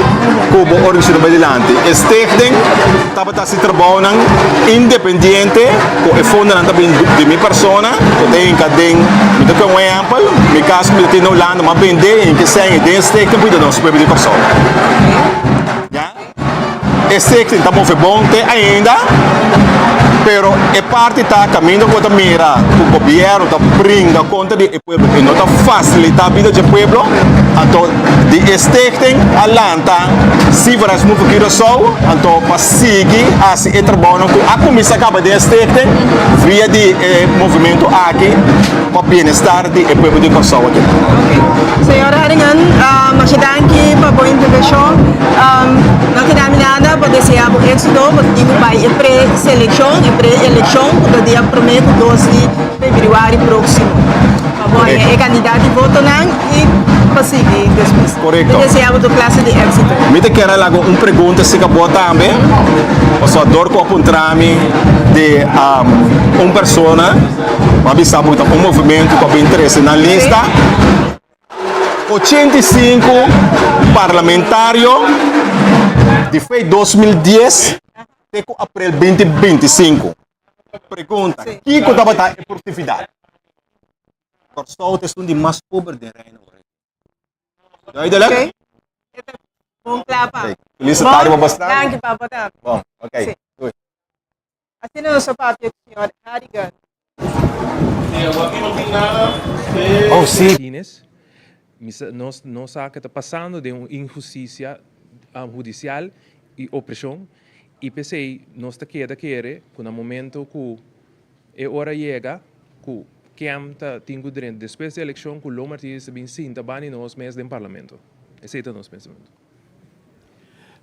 ku bo organisashon ta bai dilanti. E stichting tabata hasi trabounan independiente. Ku e fondonan ta bin di mi persona, ku ta hinka den, mi ta pone un ehèmpel, mi kas ku mi ta tin na Hulanda, mi a bend'é i hinka e sèn ei den e stichting pa yuda nos pueblo di Kòrsou. Ya, e stichting ta move bon te ainda, pero e parti ta kaminda ku bo ta mira ku gobièrnu ta bringa kontra di e pueblo i no ta fasilitá bida dje pueblo, anto di e stichting a lanta Civil Rights Movement Curaçao, anto pa sigui hasi e trabounan ku a kuminsá kaba den e stichting via di e movementu aki pa bienestar di e pueblo di Kòrsou aki. Señor Haringen, masha danki pa bo intervenshon. No keda mi nada pa desea bo éksito, bo ta tin ku bai e pre-selekshon, e pre-elekshon ku ta dia promé ku dos di febrüari próksimo. Pa bo haña e kandidat di votonan i. pa sigui despues. Korekto. Mi desea bo tur klase di éksito. Mi ta kere laga un pregunta si ka bo tambe, pasobra dor ku a puntra mi di un persona, mi a bisa bo ku ta un movementu ku a bin trese nan lista. 85 parlamentario di fei 2010 te ku aprel 2025. Pregunta, kiko tabata e produktividat? Kòrsou ta esun di mas pober den Reino Duidelijk? Oké. Bon kla pa. Oké. Feliz tarde pa bastante. Danki pa bo tambe. Bon, oké. Sí. Doei. Asina nos a papia ku señor Harrigan. Oh, sí. Martinez, mi sa, nos, nos sa ke ta pasando den un inhustisia hudisial i opreshon i p'esei nos ta keda kere ku na momento ku E ora yega ku kem ta tin ku drenta despues di elekshon ku Lo Martinez ta bin sinta bani nos mes den parlamento. Esei ta nos pensamentu.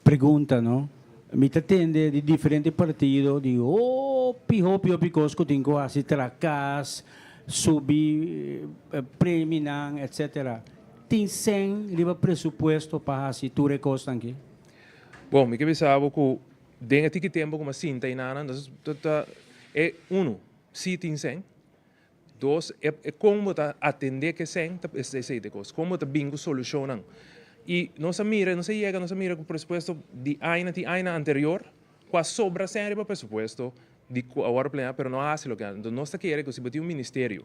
Pregunta no. Mi ta tende di diferente partido di hopi hopi hopi kos ku tin ku hasi tra kas, subi preminan etcetera. Tin sèn riba presupuesto pa hasi tur e kosnan aki? Bon, mi ke bisa bo ku Den e tiki tempo ku mi a sinta einanan, nos ta ta e unu, si tin sèn, dos, e e kon bo ta atendé ku e sèn ta esei ta e kos, kon bo ta bin ku solushonnan. I nos a mira, nos a yega, nos a mira ku presupuesto di aña tin añanan anterior ku a sobra sèn riba presupuesto di ku a wòrdu planeá pero no a hasi loke a. Enton nos ta kere ku si bo tin un ministerio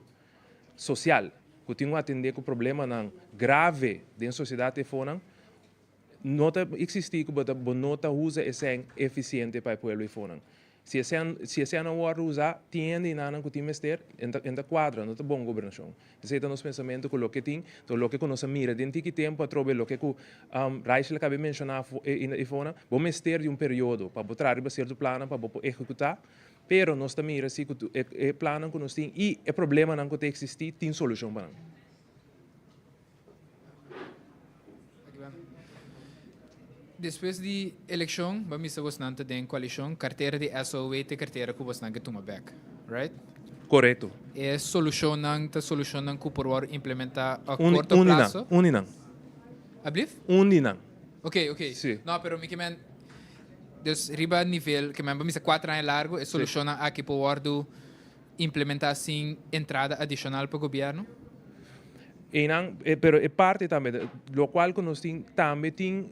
sosial ku tin ku atendé ku problemanan grave den sosiedat efonan, No ta existi cu bo ta bo no ta usa e sèn eficiente pa e pueblo y fonan. Si e sèn si e sèn no wordo usa tin hende y nanan cu tin mester en ta en ta cuadra no ta bon gobernacion. Esey ta nos pensamento cu loke tin to loke cu nos a mira den tiki tempo atrobe loke cu Raichel a cabe menciona y fonan bo mester di un periodo pa bo traha riba cierto plannan pa bo por ehecuta pero nos ta mira si cu e e plannan cu nos tin y e problemanan cu ta existi tin solucion pa nan. Despues di elekshon bo a misa bosnan ta den koalishon, kartera di SOW ta e kartera ku bosnan ke tuma bek, right? Korekto. E solushonnan ta solushonnan ku por wòrdu implementá a korto plaso? Un di nan. Ablief? Un di nan. Ok, ok. Sí. No, pero mi ke men, dus riba nivel, ke men bo misa kuater aña largu, e solushonnan aki por wòrdu implementá sin entrada adishonal pa gobièrnu? Einan, pero e parti tambe, lokual ku nos tin tambe tin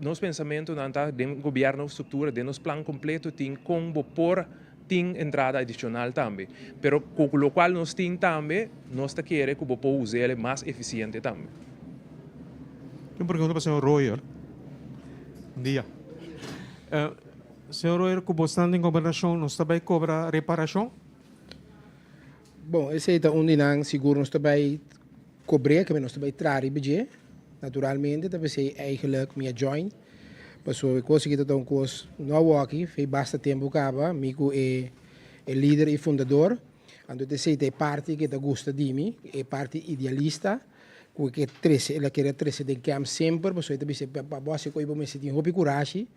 nos pensamentunan ta den gobièrnu struktura, den nos plan kompleto tin kon bo por tin entrada adishonal tambe. Pero ku lokual nos tin tambe, nos ta kere ku bo por us'el mas efisiente tambe. Tin un pregunta pa señor Royer. Bon dia. Señor Royer, ku bosnan den gobernashon nos ta bai kobra reparashon? Bon, esei ta un di nan, sigur nos ta bai kobr'é, keme nos ta bai traha riba dje. Naturalmente ta p'esei eigenlijk mi a join, pasobra e kos aki ta ta un kos no awoki, fei basta tempu kaba, mi ku e e lider i fundador. Anto ta esei ta e parti ke ta gusta di mi, e parti idealista ku e ke trese, el a kere trese den kèmp semper, pasobra e ta bisa pa bo hasi kos bo mester tin hopi kurashi.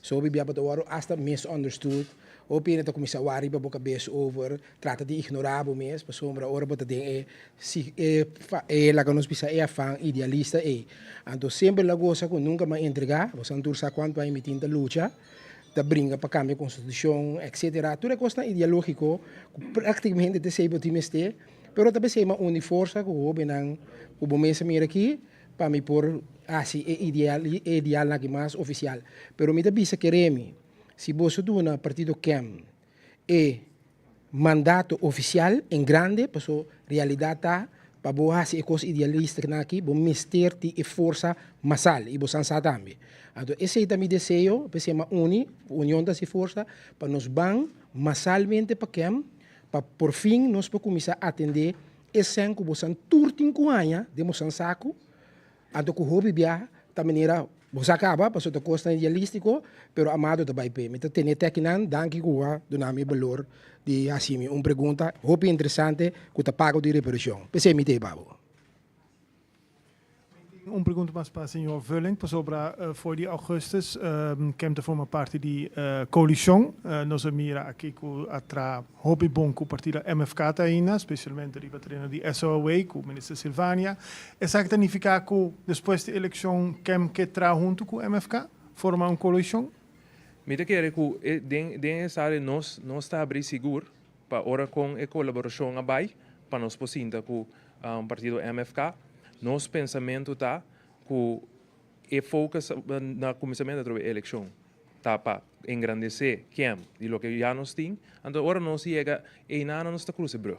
So hopi bia bo ta wòrdu asta misunderstood, hopi hende ta kuminsá wak riba bo kabes over, trata di ignorá bo mes, pasobra ora bo ta den e si e e laga nos bisa e afan idealista ei. Anto semper la gosa ku nunka m'a entregá, bo san tur sa kuantu aña mi tin ta lucha, ta bringa pa kambia konstitushon etcetera, tur e kosnan idealógiko ku práktikamente ta esei bo tin mester, pero ta p'esei m'a uni forsa ku hóbennan ku bo mes a mira aki, Pa mi por hasi e ideal e idealnan aki mas ofisial. Pero mi ta bisa kere mi, si boso duna Partido Kem e mandato ofisial en grande, paso realidat ta pa bo hasi e kos idealistanan aki bo mester tin e forsa masal i bo san sa tambe. Anto esei ta mi deseo, p'esei mi a uni, union ta hasi forsa, pa nos ban masalmente pa Kem pa por fin nos por kuminsá atendé E sèn ku bosan tur tin ku haña den bosan saku, anto ku hopi bia ta manera bo sa kaba, pasobra ta kosnan idealístiko, pero Amado ta bai p'e. Mi ta tene te akinan, danki ku a duna mi e balor di hasi mi un pregunta hopi interesante ku ta pago di reparashon. P'esei mi ta e pa bo. Un pregunta mas pa señor Vulling, pasobra for di augustus kem ta forma parti di coalicion. Nos a mira aki cu a traha hopi bon cu partido MFK ta ainda, specialmente riba tereno di SOAW cu Minister Silvania. Esaki ta nifica cu despues di eleccion kem ke traha hunto cu MFK, forma un coalicion? Mi ta kere cu den esaki nos ta habri sigur pa ora con e colaboracion a bay pa nos por sinta cu partido MFK. Nos pensamento ta cu e focus na cuminsamento atrobe e eleccion ta pa engrandece KEM di loke ya nos tin, anto ora nos yega eynan nos ta cruza e brug.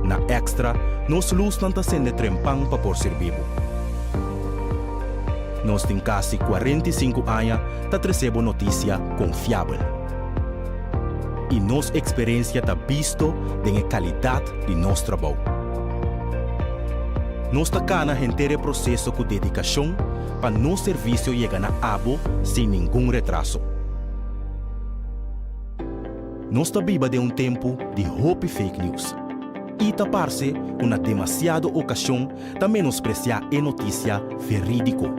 Na Extra, nos lusnan ta sende trempan pa por sirbi bo. Nos tin kasi 45 aña ta trese bo notisia konfiabel. I nos eksperensia ta bisto den e kalidat di nos trabou. Nos ta kana henter e proseso ku dedikashon pa nos servisio yega na abo sin ningun retraso. Nos ta biba den un tempu di hopi fake news i ta parse ku na demasiado okashon ta menospresiá e notisia verídiko,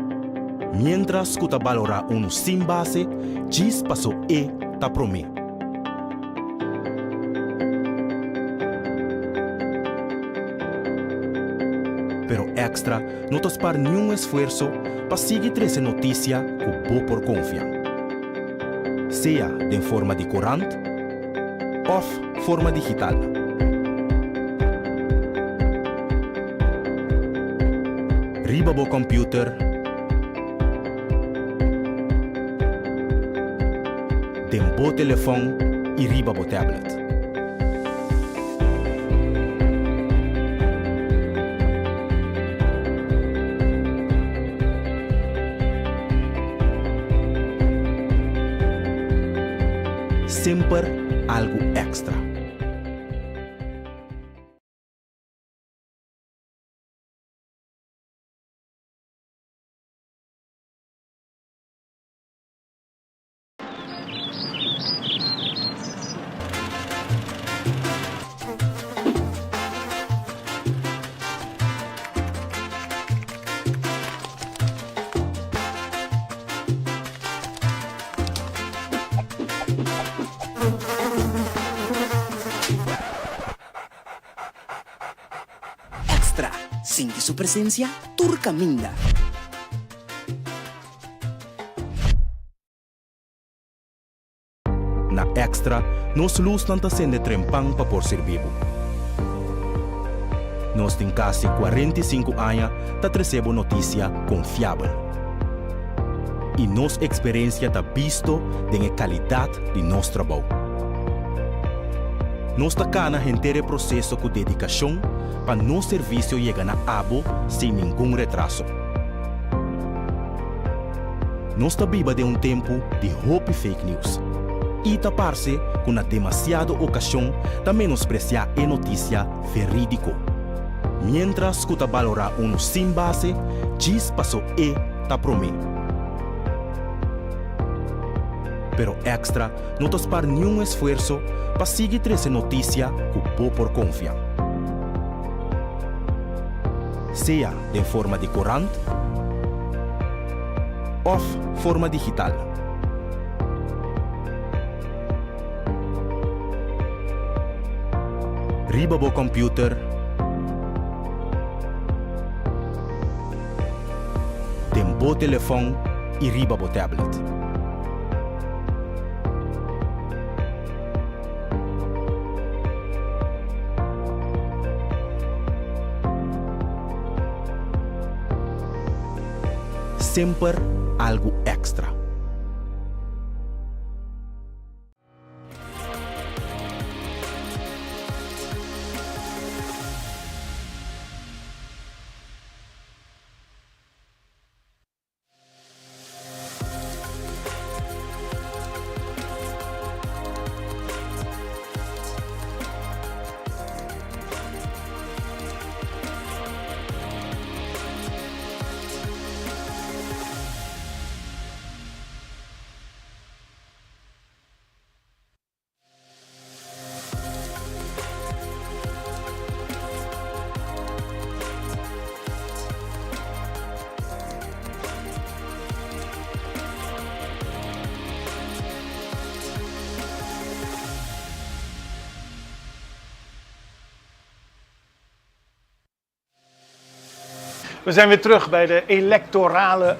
miéntras ku ta balorá unu sin base djis paso e ta promé. Pero Extra no ta spar niun esfuerso pa sigui trese notisia ku bo por konfia. Sea den forma di korant òf forma digital. Riba bo kòmpiuter, den bo telefòn i riba bo tablet. Semper algu èkstra. Extra, sinti su presencia tur caminda. Na Extra, nos lusnan ta sende trempan pa por sirbi bo. Nos tin kasi 45 aña ta trese bo notisia konfiabel. I nos eksperensia ta bisto den e kalidat di nos trabou. Nos ta kana henter e proseso ku dedikashon pa nos servisio yega na abo sin ningun retraso. Nos ta biba den un tempu di hopi fake news i ta parse ku na demasiado okashon ta menospresiá e notisia verídiko, miéntras ku ta balorá unu sin base djis paso e ta promé. Pero Extra no ta spar niun esfuerso pa sigui trese notisia ku bo por konfia. Sea den forma di korant òf forma digital. Riba bo kòmpiuter, den bo telefòn i riba bo tablet. Semper algu èkstra. We zijn weer terug bij de Electorale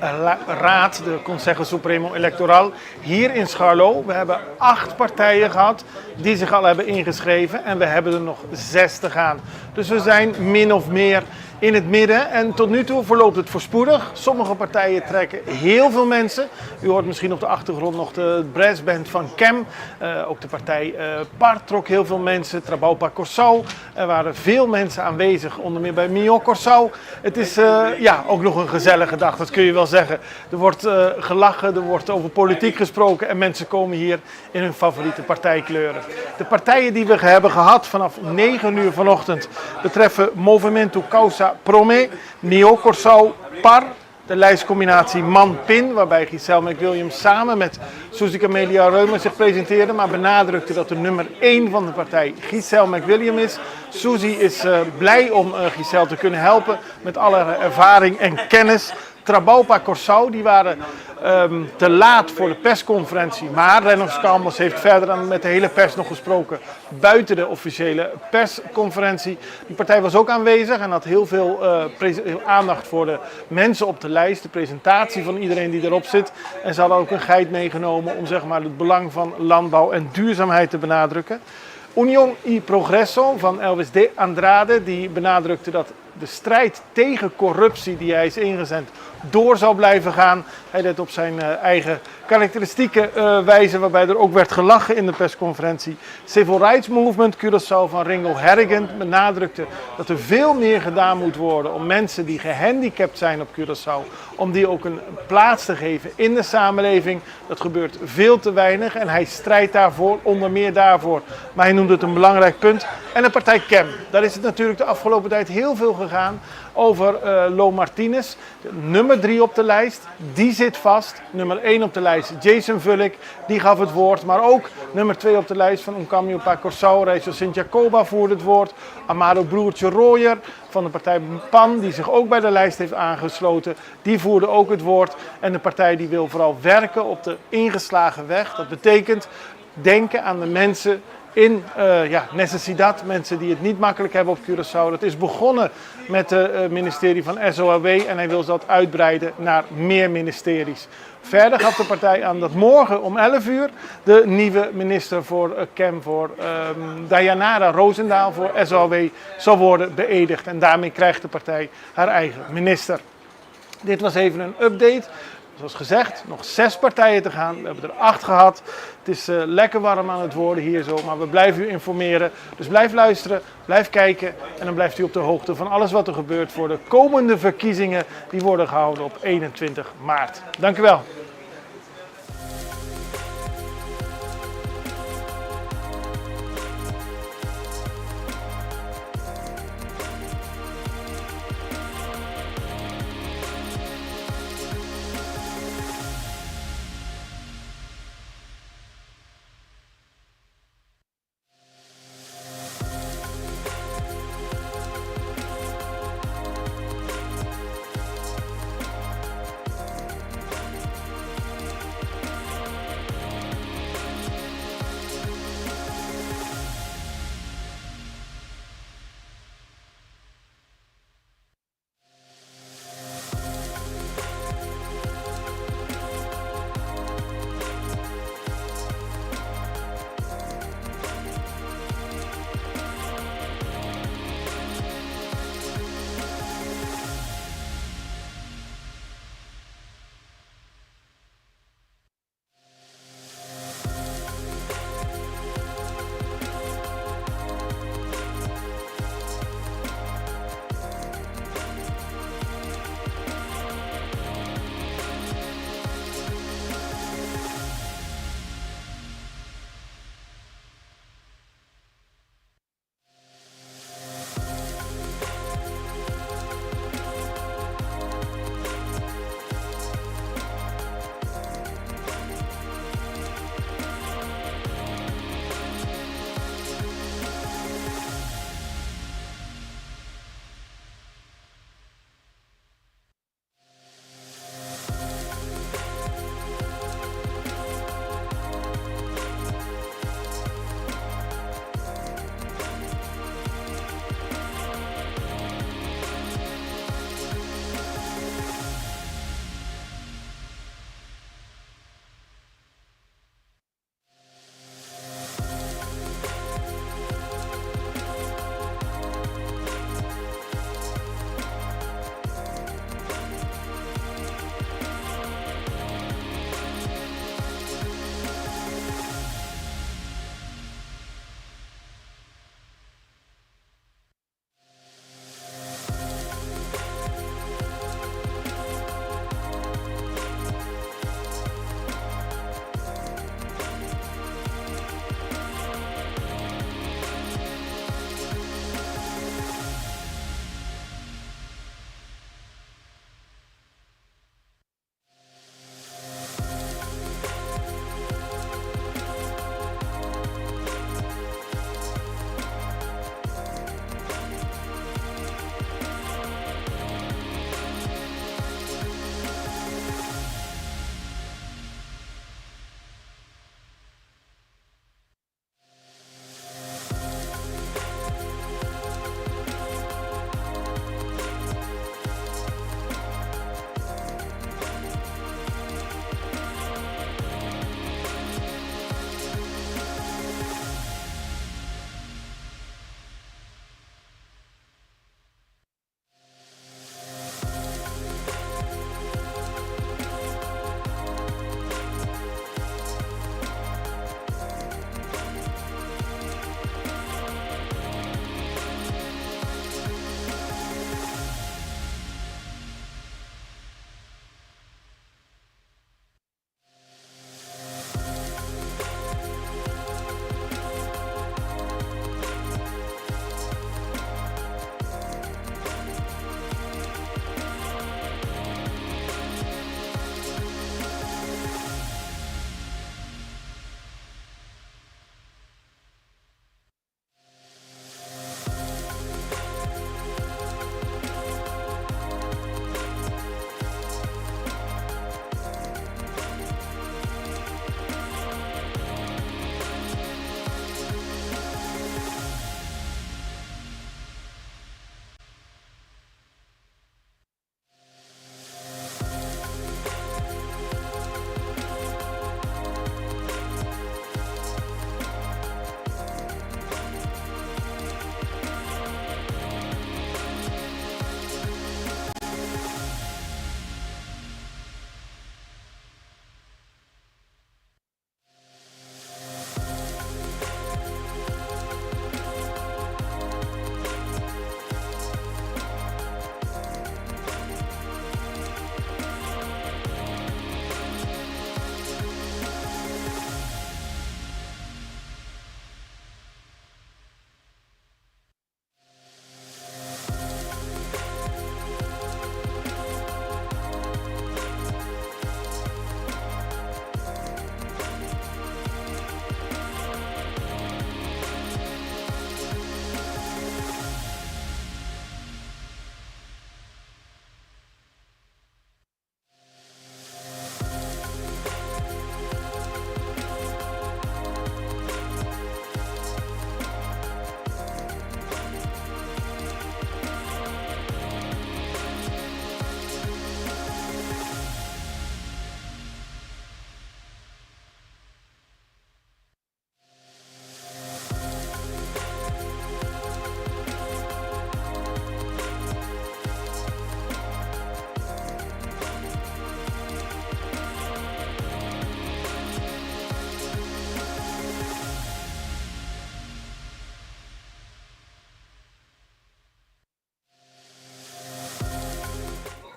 Raad, de Consejo Supremo Electoral, hier in Scharloo. We hebben acht partijen gehad die zich al hebben ingeschreven en we hebben er nog zes te gaan. Dus we zijn min of meer in het midden en tot nu toe verloopt het voorspoedig. Sommige partijen trekken heel veel mensen. U hoort misschien op de achtergrond nog de brassband van Kem. Eh, ook de partij uh, PAR trok heel veel mensen. Trabou pa Kòrsou. Er waren veel mensen aanwezig, onder meer bij Mihó Kòrsou. Het is uh, ja, ook nog een gezellige dag, dat kun je wel zeggen. Er wordt uh, gelachen, er wordt over politiek gesproken en mensen komen hier in hun favoriete partijkleuren. De partijen die we hebben gehad vanaf 9 uur vanochtend betreffen Movimento Causa Prome, Mihó Kòrsou, PAR, de lijstcombinatie Man-Pin, waarbij Giselle McWilliams samen met Suzy Camelia Reumer zich presenteerde, maar benadrukte dat de nummer 1 van de partij Giselle McWilliam is. Suzy is uh, blij om uh, Giselle te kunnen helpen met alle ervaring en kennis. Trabou pa Kòrsou, die waren um, te laat voor de persconferentie. Maar Rennox Calmes heeft verder dan met de hele pers nog gesproken buiten de officiële persconferentie. Die partij was ook aanwezig en had heel veel uh, aandacht voor de mensen op de lijst, de presentatie van iedereen die erop zit. En ze hadden ook een geit meegenomen om zeg maar, het belang van landbouw en duurzaamheid te benadrukken. Union y Progreso van Elvis de Andrade, die benadrukte dat de strijd tegen corruptie die hij is ingezet door zal blijven gaan. Hij deed op zijn uh, eigen karakteristieke uh, wijze, waarbij er ook werd gelachen in de persconferentie. Civil Rights Movement Curaçao van Ringo Harrigan benadrukte dat er veel meer gedaan moet worden om mensen die gehandicapt zijn op Curaçao, om die ook een plaats te geven in de samenleving. Dat gebeurt veel te weinig en hij strijdt daarvoor, onder meer daarvoor. Maar hij noemde het een belangrijk punt. En de partij KEM, daar is het natuurlijk de afgelopen tijd heel veel gegaan over uh, Lo Martinez. Nummer 3 op de lijst, die zit vast. Nummer 1 op de lijst, Jason Vullik, die gaf het woord. Maar ook nummer 2 op de lijst van Un Cambio pa Kòrsou, Rachel Sint-Jacoba voerde het woord. Amado Broertje Royer van de partij PAN, die zich ook bij de lijst heeft aangesloten, die voerde ook het woord. En de partij die wil vooral werken op de ingeslagen weg. Dat betekent denken aan de mensen In uh, ja, necessidad, mensen die het niet makkelijk hebben op Curaçao. Dat is begonnen met het eh, ministerie van SOAW en hij wil dat uitbreiden naar meer ministeries. Verder gaf de partij aan dat morgen om 11 uur de nieuwe minister voor eh, KEM, voor um, Dayanara Roosendaal voor SOAW, zal worden beëdigd. En daarmee krijgt de partij haar eigen minister. Dit was even een update. Zoals gezegd, nog zes partijen te gaan. We hebben er acht gehad. Het is uh, lekker warm aan het worden hier zo, maar we blijven u informeren. Dus blijf luisteren, blijf kijken en dan blijft u op de hoogte van alles wat er gebeurt voor de komende verkiezingen die worden gehouden op 21 maart. Dank u wel.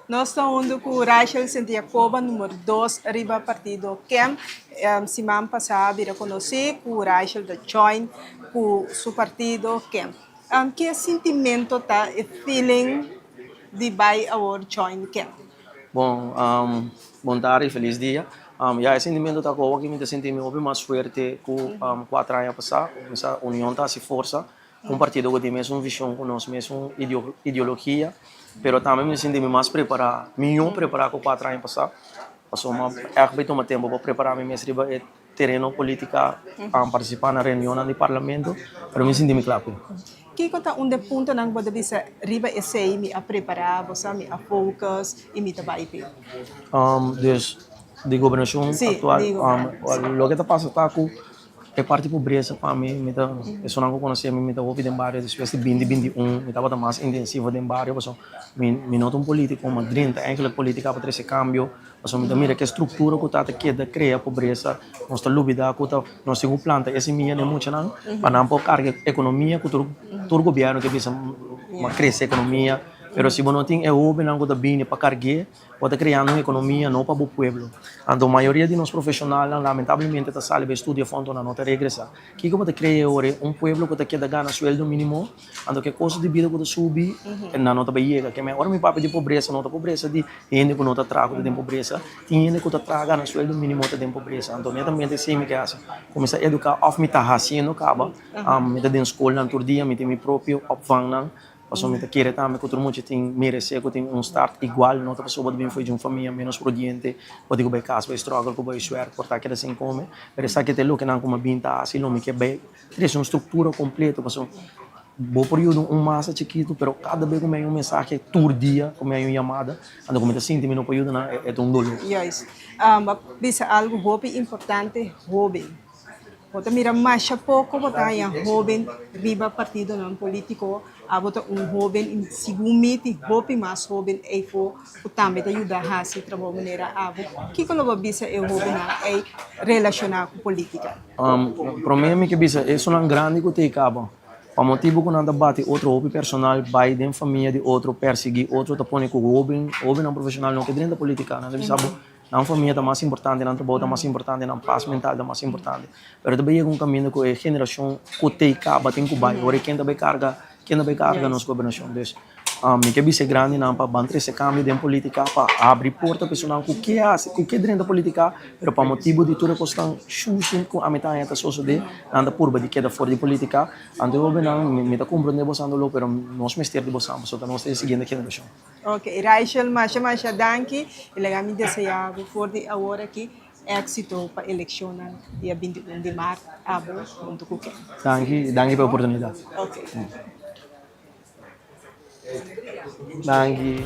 Nos ta huntu ku Rachel Sint Jacoba numero dos riba partido KEM. Siman pasá a bira konosí ku Rachel ta join ku su partido KEM. Ke sintimento ta e feeling di bai awor join KEM? Bon, bon tardi, felis dia. Ya e sintimento ta ku awor aki mi ta sinti mi hopi mas fuerte ku kuater aña pasá. Union ta hasi forsa. Un partido ku tin mesun vision ku nos, mesun ideologia, pero tambe mi ta sinti mi mas prepará, mihó prepará ku kuater aña pasá, pasobra mi a ègt bai tuma tempu pa prepará mi mes riba e tereno polítika, partisipá na reunionnan di parlamento, pero mi sinti mi kla p'e. Kiko ta un di e puntonan ku bo ta bisa riba esei mi a prepará, bo sa mi a focus i mi ta bai p'e? Dus, di gobernashon aktual, loke ta pasa ta ku E parti pobresa pa mi, mi ta, esunnan ku konosé mi, mi ta hopi den bario despues di binti 21, mi tabata mas intensivo den bario pasobra mi mi no ta un politiko, ma drenta eigenlijk politika pa trese kambio, pasobra mi ta mira ke struktura ku ta ta keda krea pobresa, nos ta lubida ku ta nos tin ku planta e simia den muchanan pa nan por karga ekonomia ku tur tur gobièrnu ke bisa ma krese ekonomia, pero si bo no tin e hobennan ku ta bini pa karg'é. Bo ta kreando un ekonomia no pa bo pueblo. Anto mayoria di nos profeshonalnan lamentablemente ta sali bai studia afó anto nan no ta regresá. Kiko bo ta krea ora e un pueblo ku ta keda gana sueldo mínimo, anto ke kosto di bida ku ta subi nan no ta bai yega. Ke men ora mi papia di pobresa no ta pobresa di hende ku no ta traha ku ta den pobresa, tin hende ku ta traha gana sueldo mínimo ta den pobresa. Anto netamente esei mi ke hasi, kuminsá eduká òf mi ta hasiendo kaba, mi ta den skolnan tur dia, mi tin mi propio opvangnan. Pasobra mi ta kere tambe ku tur mucha tin meresé ku tin un start igual, no ta pasobra bo ta bin for di un famia ménos prudiente, bo tin ku bai kas bai struggle ku bai suèrt por ta keda sin kome, pero esaki ta e loke nan ku mi a bin ta hasi, lo mi ke bai trese un struktura kompleto pasobra bo por yuda un masa chikitu pero kada bes ku mi haña un mensahe tur dia ku mi haña un yamada anto ku mi ta sinti mi no por yuda nan e ta un dolor. Juist. Bo a bisa algu hopi importante, hoben. Bo ta mira masha poko bo ta haña hóben riba partidonan polítiko. Abo ta un hóben i segun mi tin hopi mas hóben eifo ku tambe ta yuda hasi trabou manera abo. Kiko lo bo bisa e hóbennan ei relashoná ku polítika? Promé mi ke bisa esunnan grandi ku ta kaba pa motibu ku nan ta bati otro hopi personal bai den famia di otro persiguí otro ta pone ku hóben hóbennan profeshonal no ke drenta polítika nan ta bisa bo Nan famia ta mas importante, nan trabou ta mas importante, nan pas mental ta mas importante. Pero ta bai yega un kaminda ku e generashon ku tei kaba tin ku bai. Ora ken ta bai karga, ken ta bai karga nos gobernashon? Dus, mi ke bisa e grandinan pa ban trese kambio den politika, pa habri porta pa esunnan ku ke hasi, ku ke drenta politika, pero pa motibu di tur e kosnan shushi ku ami ta haña ta sosode, nan ta purba di keda for di politika. Anto e hobennan, mi ta komprende bosan doló, pero nos mester di bosan pasobra nos ta e siguiente generashon. Ok Rachel masha masha danki y laga mi desea bo for di awor aki exito pa eleccionnan dia 21 di maart abo hunto cu Ken. Danki, danki pa e oportunidad. Ok. Danki.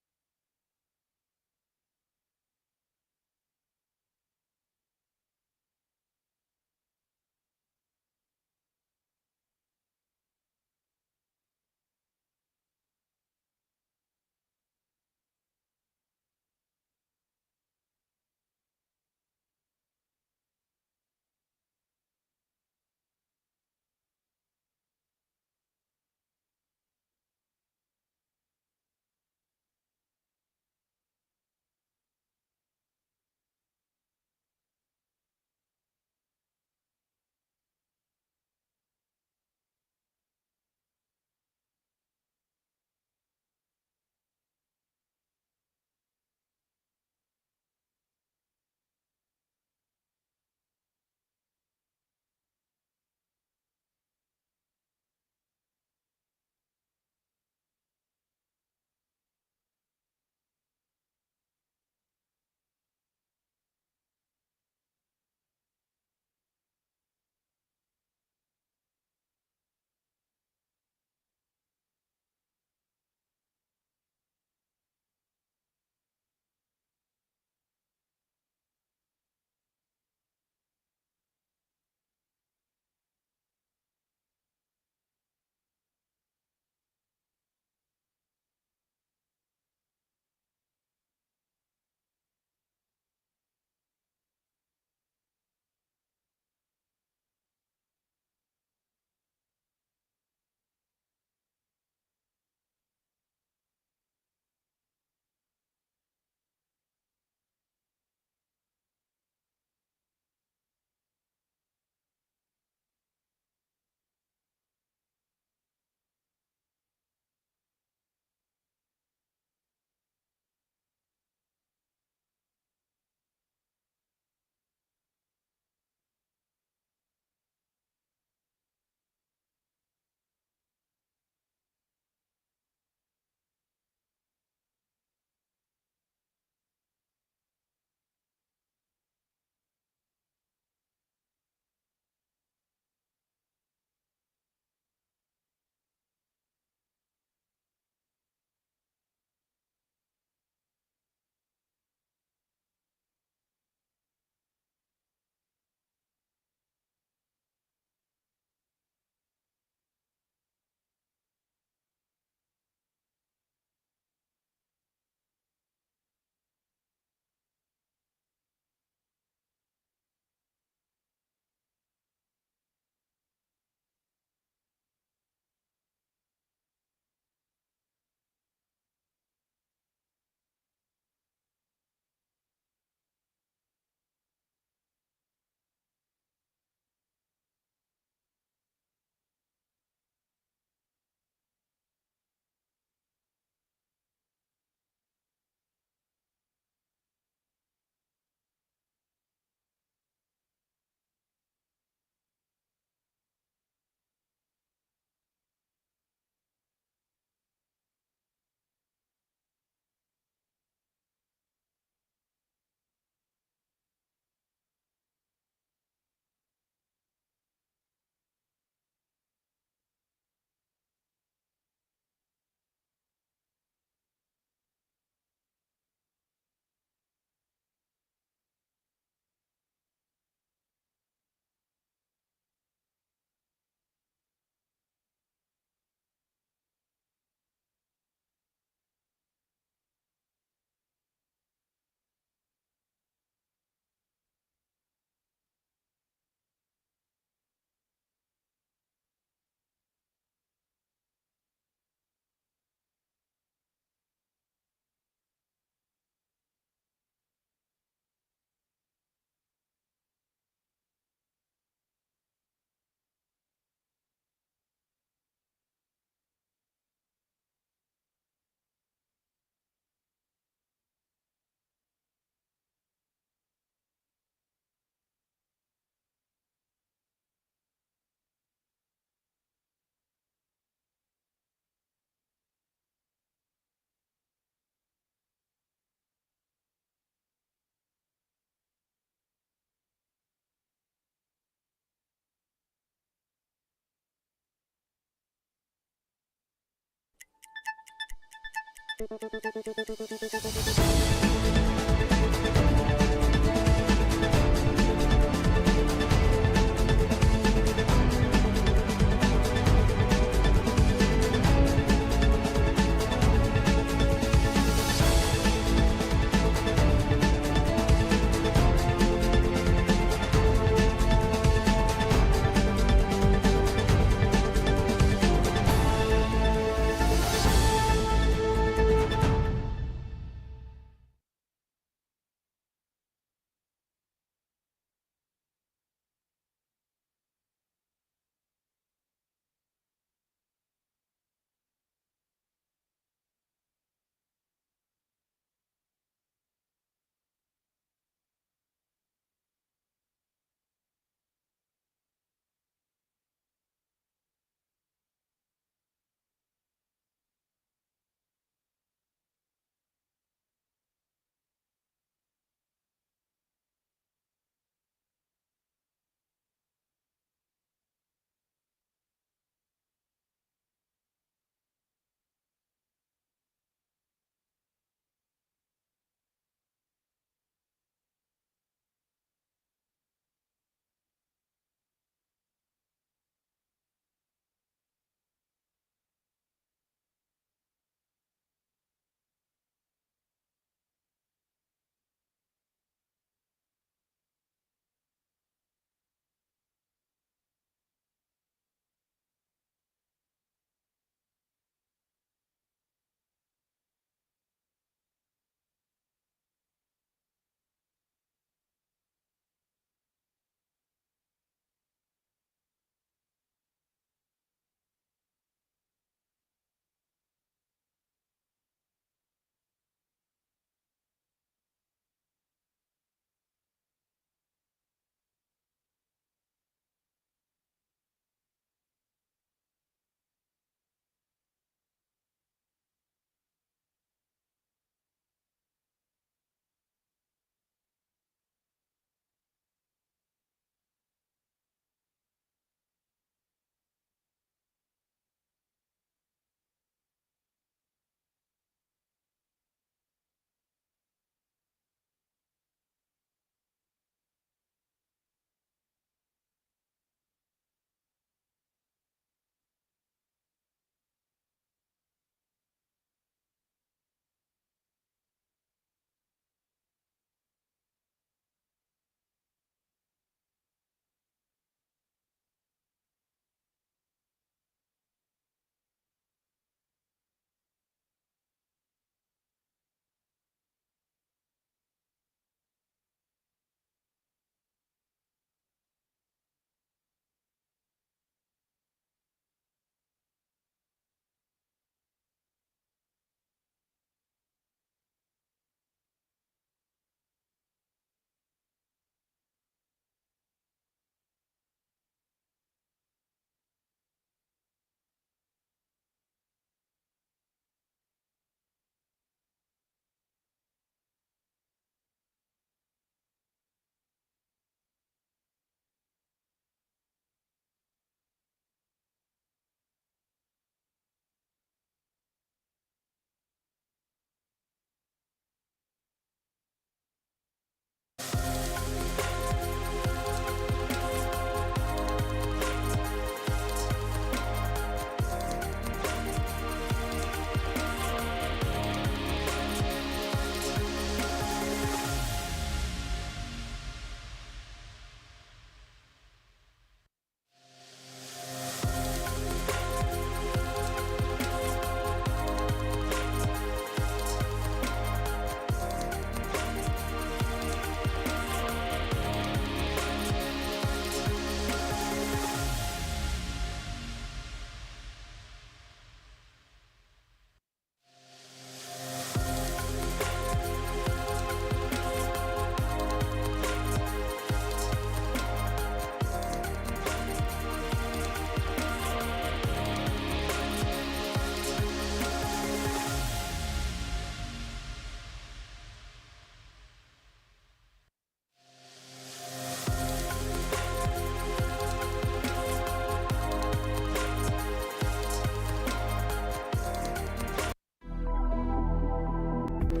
Ja,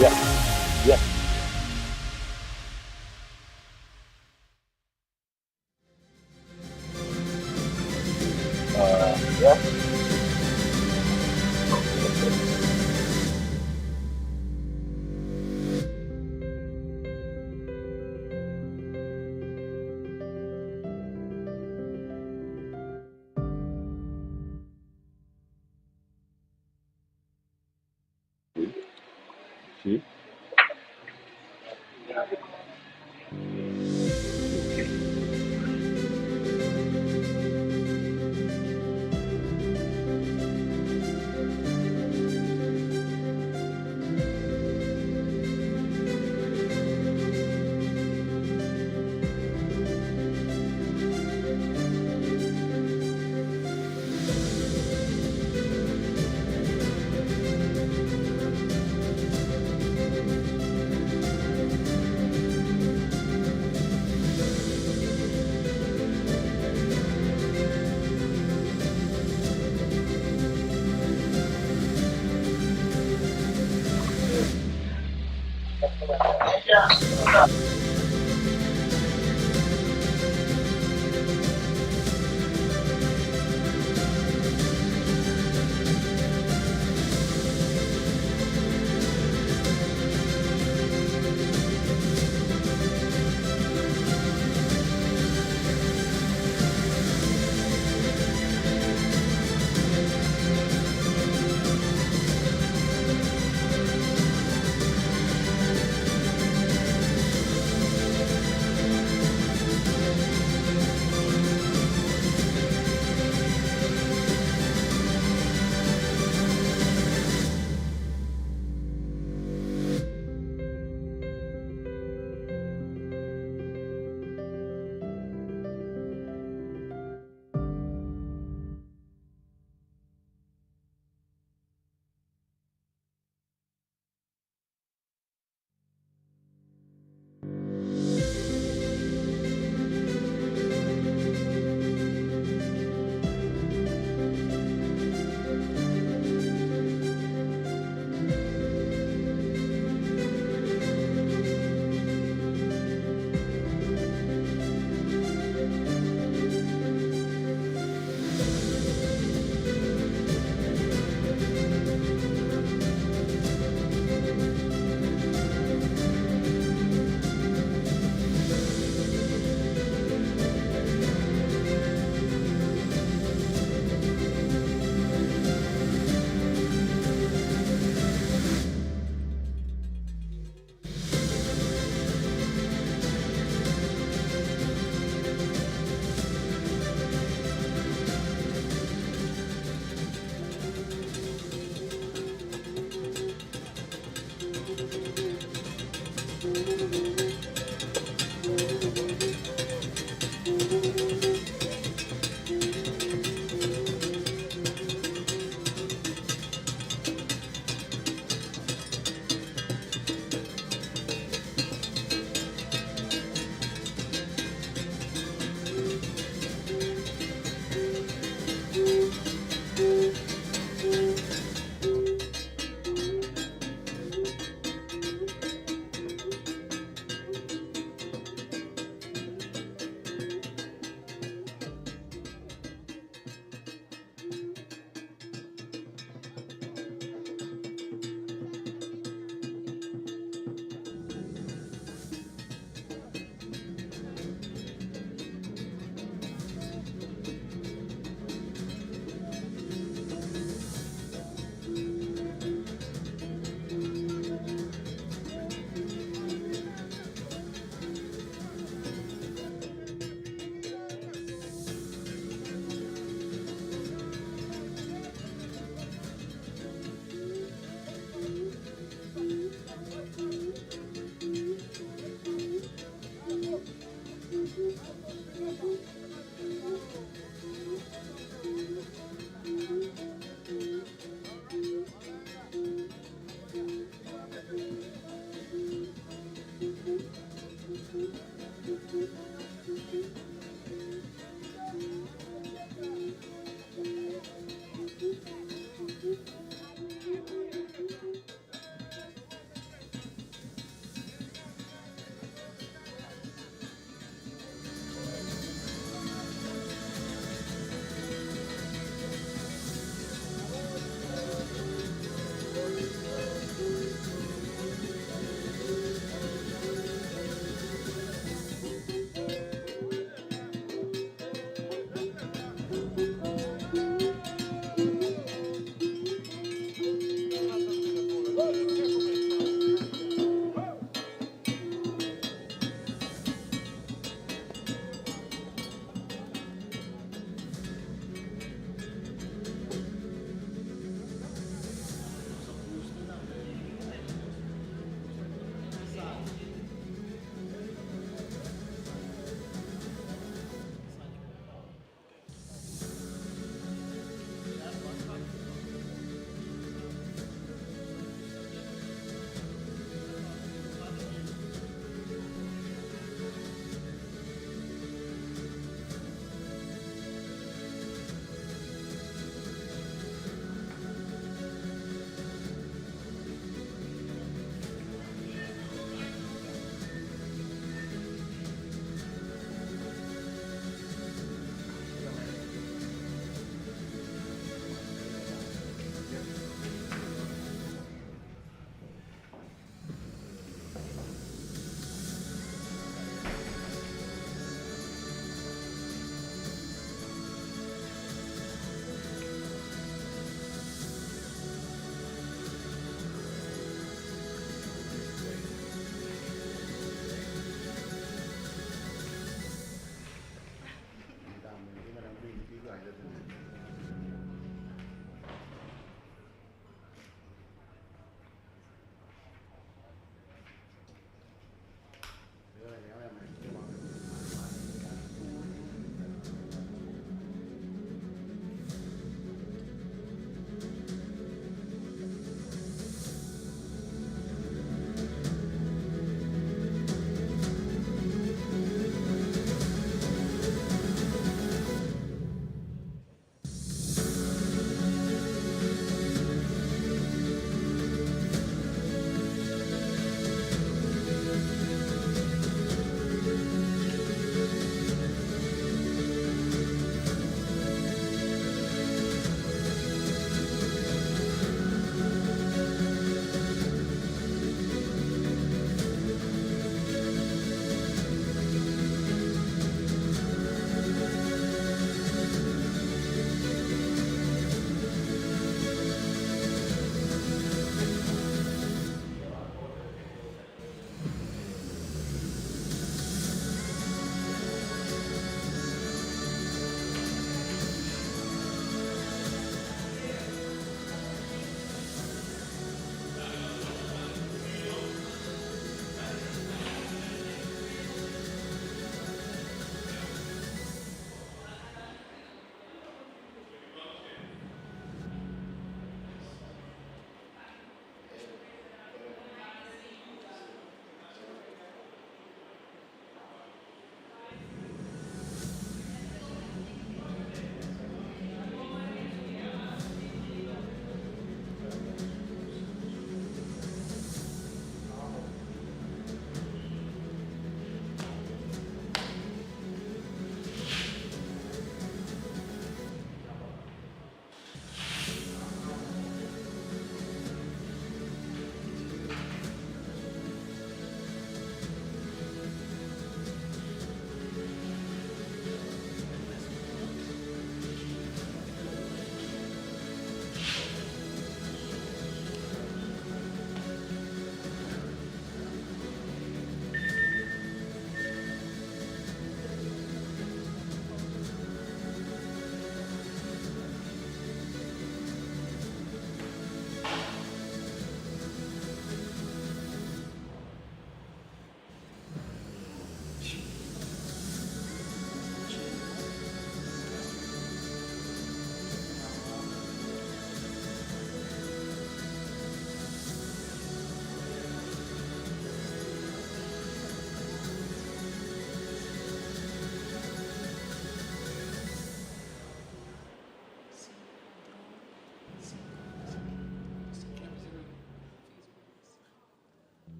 ja, ja. Ja. Sí.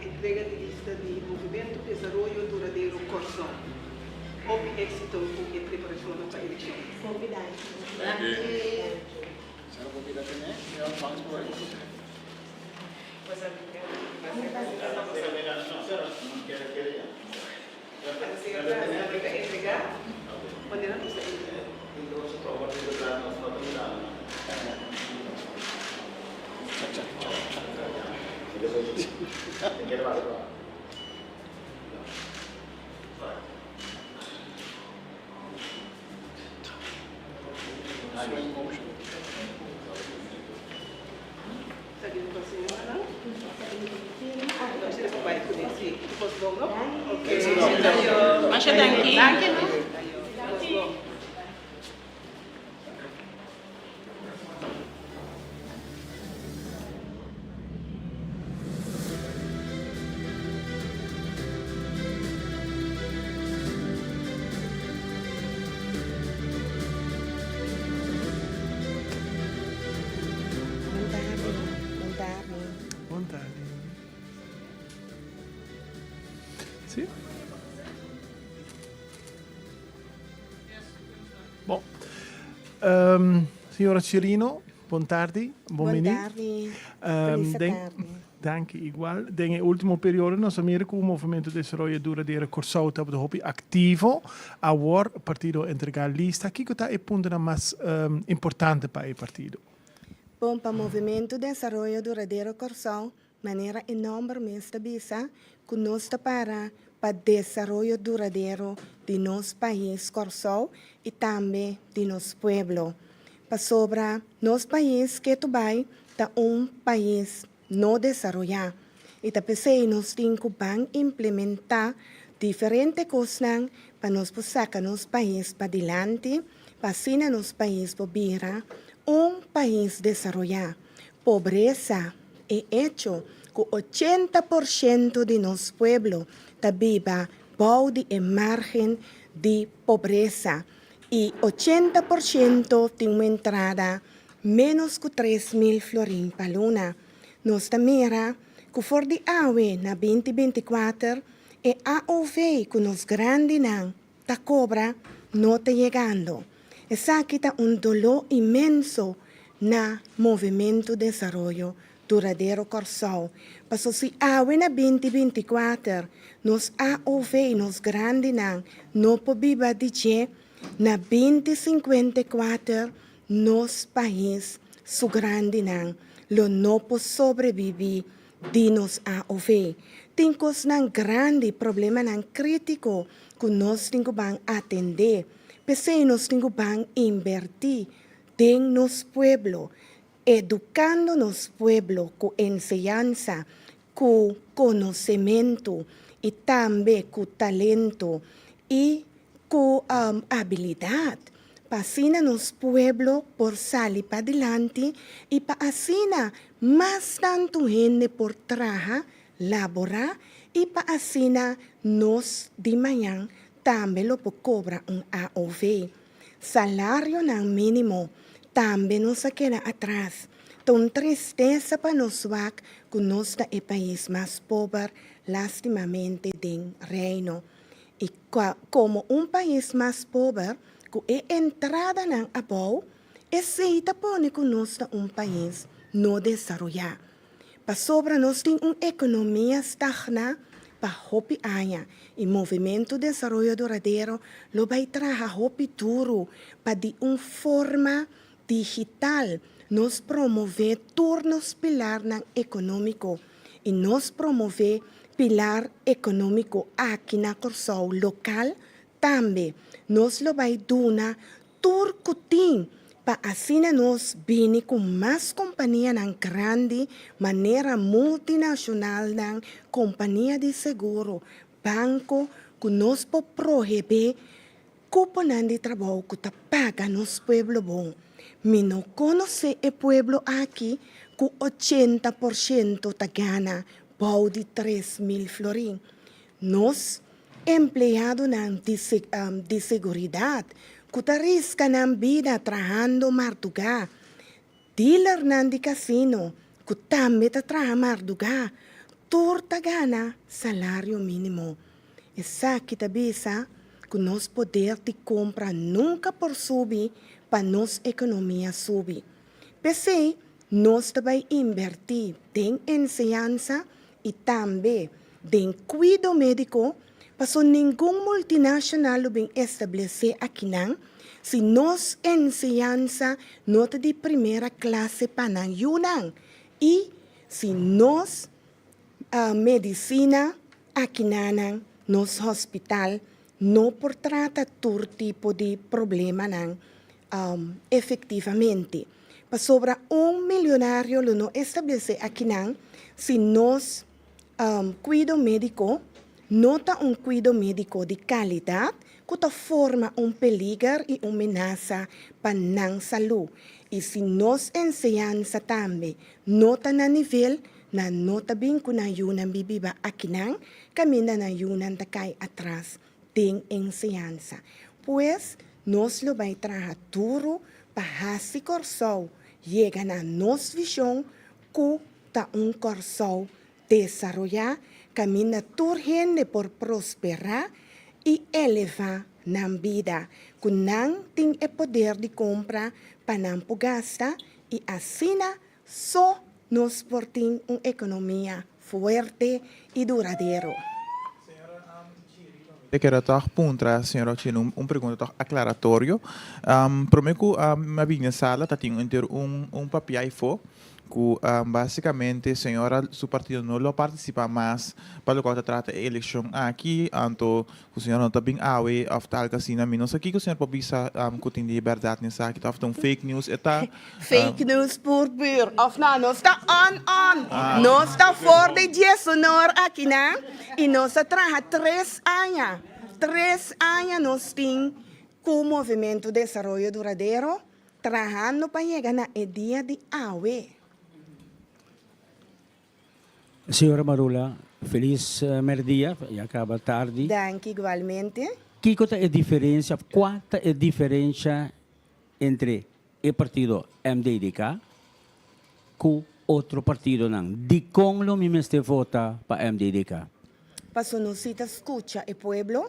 entrega di lista di Movementu Desaroyo Duradero Kòrsou. Hopi éksito ku e preparashonnan pa elekshon. Hopi danki. Masha danki. Bon tardi, bon tardi. Bon tardi. Si. Bon. Um, señora Chirino, bon tardi. Bon Bon tardi. Um, Feliz den, tardi. Danki igual. Den e ultimo periodo nos a mira ku Movimento Desaroyo Duradero Kòrsou tabata hopi aktivo. Awor partido a entregá lista. Kiko ta e puntonan mas importante pa e partido? Bon, pa Movimento Desaroyo Duradero Kòrsou, manera e nòmber mes ta bisa, ku nos ta para pa desaroyo duradero di nos pais Kòrsou i tambe di nos pueblo. Pasobra nos pais ketu bai ta un pais no desaroyá i ta p'esei nos tin ku ban implementá diferente kosnan pa nos por saka nos pais padilanti pa asina nos pais por bira un pais desaroyá. Pobresa, e echo ku 80 por shento di nos pueblo ta biba bou di e márgen di pobresa i 80 por shento tin un entrada ménos ku 3000 florin pa luna. Nos ta mira ku for di awe na 2024 e AOV ku nos grandinan ta kobra no ta yegando. Esaki ta un doló inmenso na Movementu Desaroyo Duradero Kòrsou. Paso si awe na 2024 nos AOV, nos grandinan, no por biba di dje, na 2054 nos pais su grandinan lo no por sobrebibí di nos AOV. Tin kosnan grandi, problemanan krítiko ku nos tin ku ban atendé. P'esei nos tin ku ban inbertí den nos pueblo, edukando nos pueblo ku enseñansa, ku konosementu i tambe ku talento i ku abilidat, pa asina nos pueblo por sali padilanti i pa asina mas tantu hende por traha, laborá i pa asina nos di mañan tambe lo por kobra un AOV. Salarionan mínimo tambe nos a keda atras. Ta un tristesa pa nos wak ku nos ta e pais mas pober lastimamente den Reino. I komo un pais mas pober ku e entradanan abou, esei ta pone ku nos ta un pais no desaroyá. Pasobra nos tin un ekonomia stagná pa hopi aña i Movementu Desaroyo Duradero lo bai traha hopi duru pa di un forma digital nos promové tur nos pilarnan ekonómiko i nos promové pilar ekonómiko aki na Kòrsou lokal tambe. Nos lo bai duna tur ku tin pa asina nos bini ku mas kompanianan grandi manera multinashonalnan, kompania di seguro, banko ku nos por prohebé kuponan di trabou ku ta paga nos pueblo bon. Mi no konosé e pueblo aki ku 80 por shento ta gana bou di 3000 florin. Nos empleadonan di di seguridat ku ta riska nan bida trahando mardugá, dealernan di kasino ku tambe ta traha mardugá. Tur ta gana salario mínimo. Esaki ta bisa ku nos poder di kompra nunka por subi pa nos ekonomia subi. P'esei nos ta bai inbertí den enseñansa i tambe den kuido médiko paso ningun multinashonal lo bin establesé akinan si nos enseñansa no ta di primera klase pa nan yunan i si nos medisina akinanan, nos hospital no por trata tur tipo di problemanan efectivamente. Pasobra un milionario lo no establece akinan si nos cuido medico no ta un cuido medico di calidad cu ta forma un peliger y un menasa pa nan salud. Y si nos enseñansa tambe no ta na nivel, nan no ta bin cu nan yunan bibiba akinan, caminda nan yunan ta cay atras den enseñansa. Pues nos lo bai traha duru pa hasi Kòrsou yega na nos vishon ku ta un Kòrsou desaroyá kaminda tur hende por prosperá i elevá nan bida, ku nan tin e poder di kompra pa nan por gasta i asina so nos por tin un ekonomia fuerte i duradero. Mi ta kere tòg puntra señor Ochino un pregunta tòg aklaratorio. Promé ku mi a bini na sala ta tin enter un papia ayfó ku básikamente señora su partido no lo partisipá mas pa loke ta trata e elekshon aki, anto Ku señor no ta bin awe of ta algo asina. Mi no sa kiko señor por bisa ku tin di bèrdat den esaki ta of ta un fake news e ta. Fake news pur pur of no nos ta on on nos ta for di diesunor akinan y nos a traha tres aña tres aña nos tin ku Movimento Desaroyo Duradero trahando pa yega na e dia di awe. Señora Marula, felis merdia, ya caba tardi. Danki igualmente. Kico ta e diferencia of cua ta e diferencia entre e partido MDDK cu otro partidonan? Dicon lo mi mester vota pa MDDK? Paso nos si ta scucha e pueblo,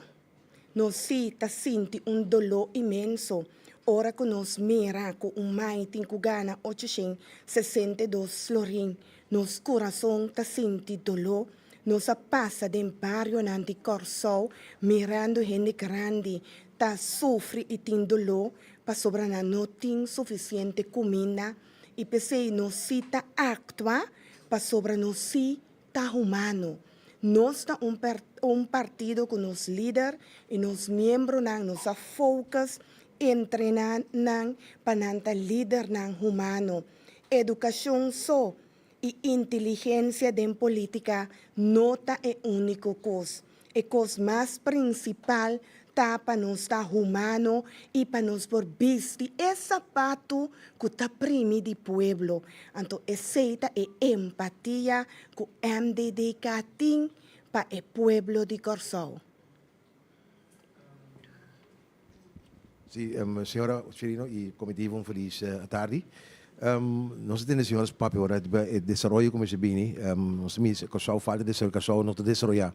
Nos sí ta sinti un doló inmenso ora ku nos mira ku un mai tin ku gana 862 florin. Nos kurason ta sinti doló. Nos a pasa den barionan di Kòrsou mirando hende grandi ta sufri i tin doló pasobra nan no tin sufisiente kuminda i p'esei nos sí ta aktua pasobra nos sí ta humano. Nos ta un un partido cu nos lider y nos miembronan nos a focus entrena nan pa nan ta lidernan humano. Educacion so y inteligencia den politica no ta e unico cos. E kos mas prinsipal ta pa nos ta humano i pa nos por bisti e sapatu ku ta primi di pueblo. Anto esei ta e empatia ku MDDK tin pa e pueblo di Kòrsou. Sí, señora Chirino y comitiva un feliz tardi. Nos a tende señores papia ora riba e desaroyo cu mester bini. Nos ta mira Curaçao falta desaroyo, Curaçao no ta desaroya.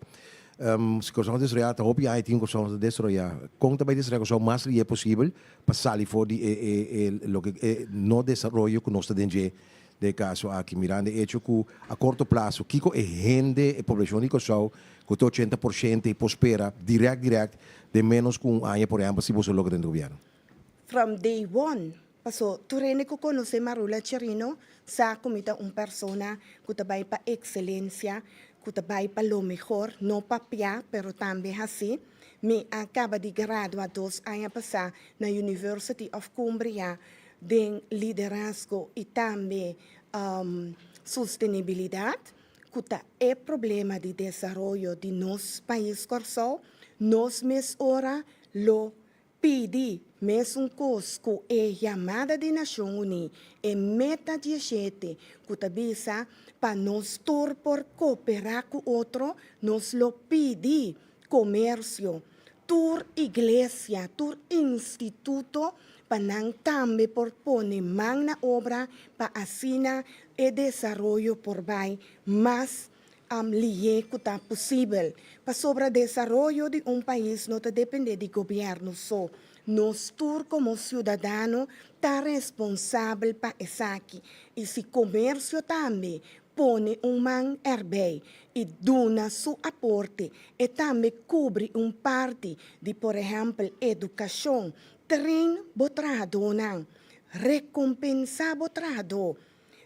Si Curaçao no ta desaroya ta hopi aña tin Curaçao no ta desaroya. Con ta bay desaroya Curaçao mas lihe posibel pa sali for di e e loke e no desaroyo cu nos ta den dje Den e kaso aki, mirando e echo ku a korto plaso kiko e hende, e poblashon di Kòrsou, ku ta 80% por spera dirèkt dirèkt den ménos ku un aña, por ehèmpel, si boso logra den gobièrnu? From day one, paso tur hende ku konosé Marula Chirino sa ku mi ta un persona ku ta bai pa ekselensia, ku ta bai pa lo mehor, no papia pero tambe hasi. Mi a kaba di gradua dos aña pasá na University of Cumbria den liderazgo i tambe sostenibilidat, ku ta e problema di desaroyo di nos pais Kòrsou, nos mes ora lo pidi mesun kos ku e yamada di Nashon Uní, e meta dieshete, ku ta bisa pa nos tur por koperá ku otro, nos lo pidi komersio, tur iglesia, tur instituto pa nan tambe por pone man na obra pa asina e desaroyo por bai mas. lihé ku ta posibel. Pasobra desaroyo di un pais no ta dependé di gobièrnu so. Nos tur komo siudadano ta responsabel pa esaki i si komersio tambe pone un man erbij i duna su aporte e tambe kubri un parti di por ehèmpel edukashon, train bo trahadónan, rekompensá bo trahadó,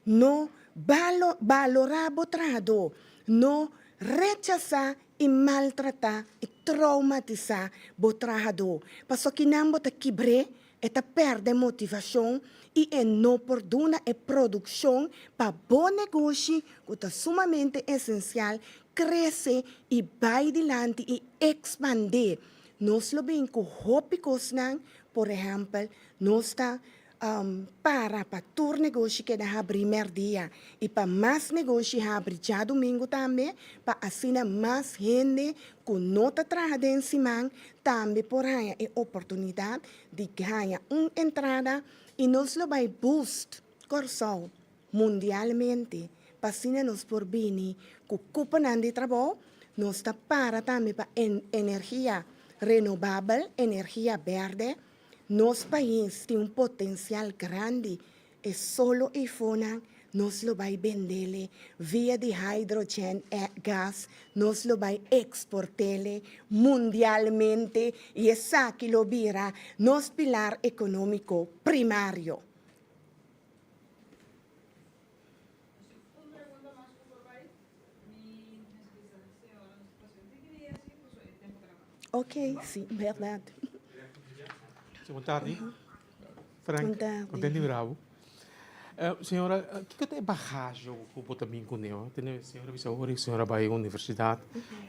no balorá bo trahadó, no rechasá i maltratá i troumatisá bo trahadó, pasobra kinan bo ta kibr'é, e ta pèrdè motivashon i e no por duna e produkshon pa bo negoshi ku ta sumamente esensial krese i bai dilanti i ekspandé. Nos lo bin ku hopi kosnan, por ehèmpel, nos ta Para pa tur negoshi keda habrí mèrdia i pa mas negoshi habri djadumingu tambe pa asina mas hende ku no ta traha den siman tambe por haña e oportunidat di haña un entrada i nos lo bai boost Kòrsou mundialmente pa asina nos por bini ku kuponan di trabou. Nos ta para tambe pa energia renobabel, energia bèrdè. Nos pais tin un potencial grandi, e solo eifonan nos lo bay bendele via di hydrogen gas, nos lo bay exportele mundialmente y esaki lo bira nos pilar economico primario. Ok, si, berdad. Bon tardi. Frank, kontent di mira bo. Señora, kiko ta e bagaje ku bo ta bin kuné? Tene señora bisa ora ku señora bai universidat.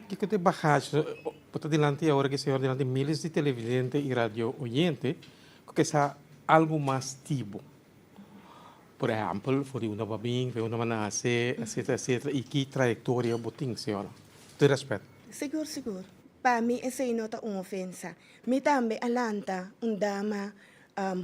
Kiko ta e bagaje? Bo ta dilanti awor ku señora dilanti miles di televidente i radio oyente ku ke sa algu mas di bo. Por ehèmpel, for di unda bo a bin, for di unda bo a nase, etsetera, etsetera, i ki trayektoria bo tin, señora. Tur rèspèt. Sigur, sigur. Pa mi esei no ta un ofensa. Mi tambe a lanta un dama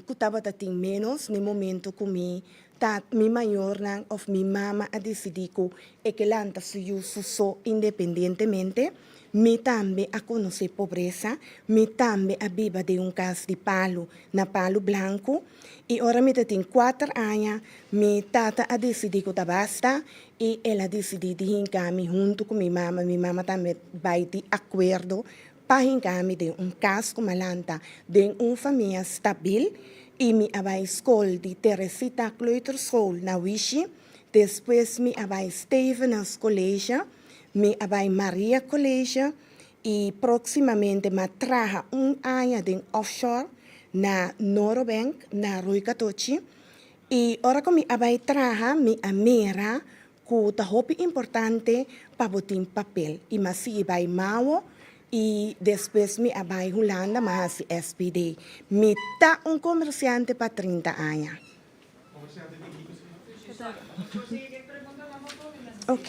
ku tabata tin ménos n'e momento ku mi ta mi mayornan òf mi mama a disidí ku e ke lanta su yu su so independientemente. Mi tambe a konosé pobresa, mi tambe a biba den un kas di palu na Palu Blanku. I ora mi ta tin kuater aña, mi tata a disidí ku ta basta i el a disidí di hinka mi huntu ku mi mama. Mi mama tambe bai di akuerdo pa hinka mi den un kas ku mi a lanta den un famia stabil i mi a bai skol di Teresita Kleuterschool na Wishi. Despues mi a bai Stevenes College, mi a bai Maria College i próksimamente mi a traha un aña den offshore na Norobank na Rui Katochi i ora ku mi a bai traha mi a mira ku ta hopi importante pa bo tin papel i mi a sigui bai Mao i despues mi a bai Hulanda mi a hasi SPD. Mi ta un komersiante pa 30 aña. Ok.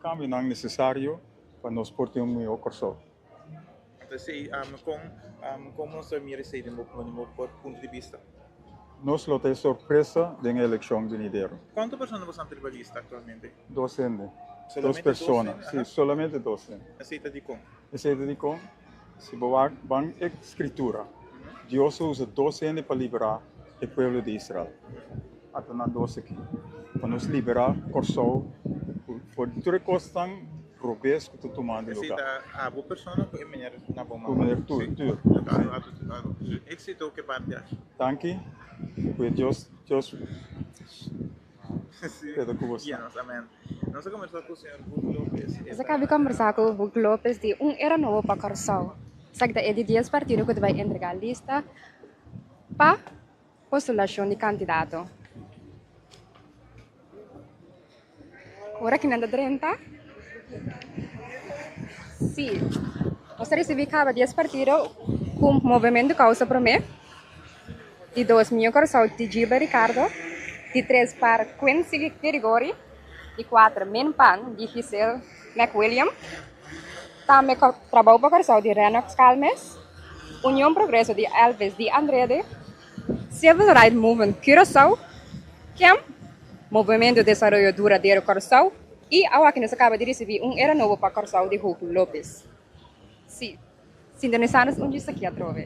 kambionan nesesario pa nos por tin un mihó Kòrsou. Anto esei, kon kon nos ta mira esei den bo den bo punto di bista? Nos lo ta e sorpresa den e elekshon binidero. Kuantu persona boso ta riba lista aktualmente? Dos hende. Dos persona. Si, solamente dos hende. Esei ta dikon? Esei ta dikon? Si bo wak ban e Skritura, Dios a usa dos hende pa liberá e pueblo di Israel. Ata nan dos aki. Pa nos liberá Kòrsou for di tur e kosnan robes ku ta tumando Esei lugá. ta abo persona ku e meneer na bo Ku man? meneer tur, tur. Si. Éksito ku e parti aki. Danki. Ku e Dios, Dios keda ku boso. Yes, amen. Nos a kombersá ku señor Hoek Lopez. E Nos a kabi kombersá ku Hoek Lopez di Un Era Nobo pa Kòrsou. Esaki ta e di dies partido ku ta bai entregá lista pa postulashon di kandidato. Ora ki nan ta drenta, si, nos ta risibí kaba dies partido ku Movementu Kousa Promé, di dos Mio Kòrsou di Gilbert Ricardo, di tres Par Quincy Girigorie, di kuater Min Pan di Giselle McWilliam, tambe Trabou pa Kòrsou di Renox Calmes, Union Progreso di Elvis di Andrede, Civil Right Movement Curaçao, kem, Movemento Desaroyo Duradero Kòrsou i awaki nos a kaba di risibí un era nobo pa Kòrsou di Hugo Lopez. Sí, sintonisá nos un djis aki atrobe.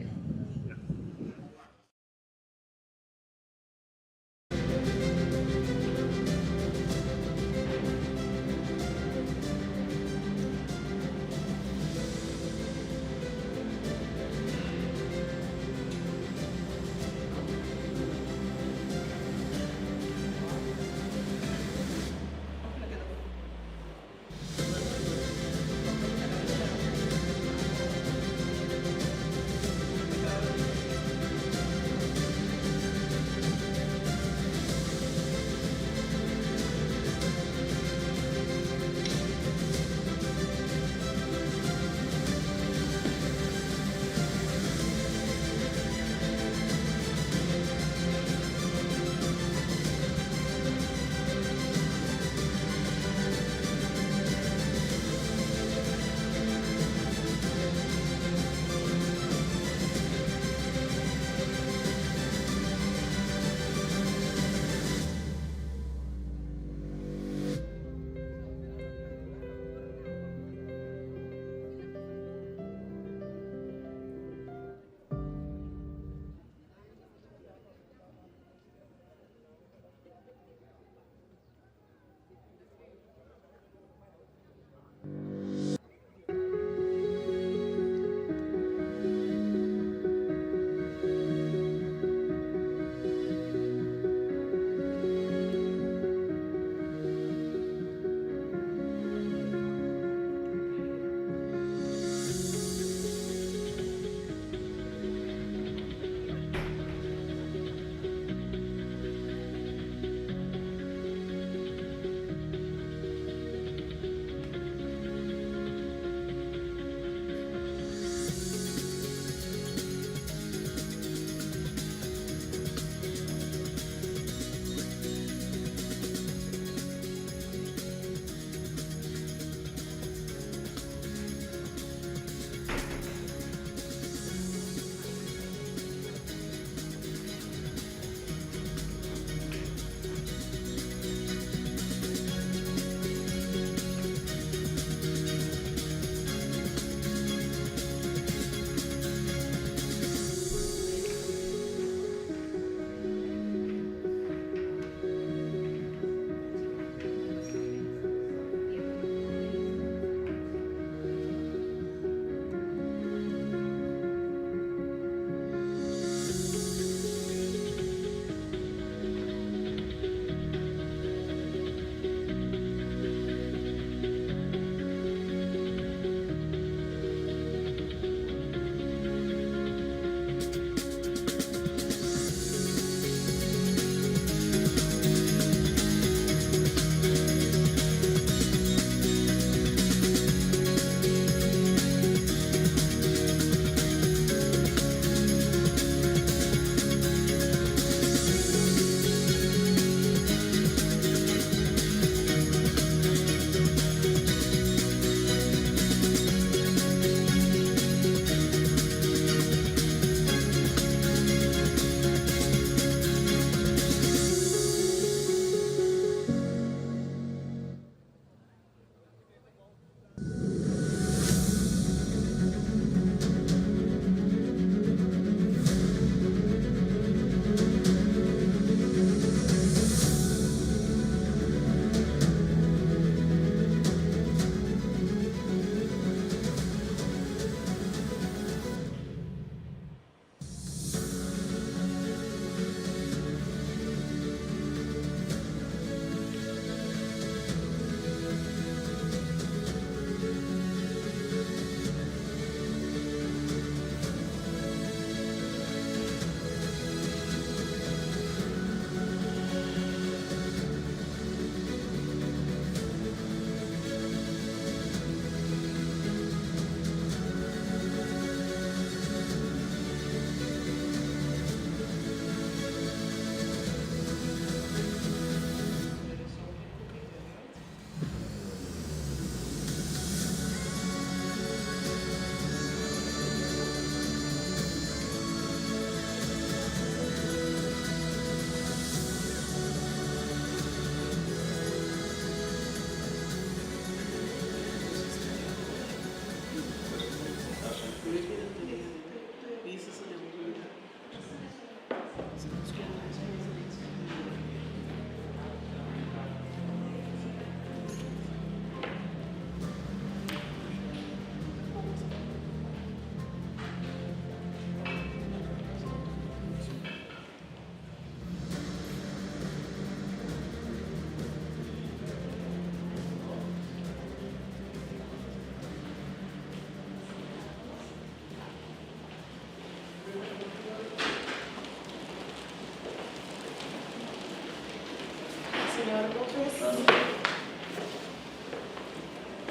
Señor Lopez.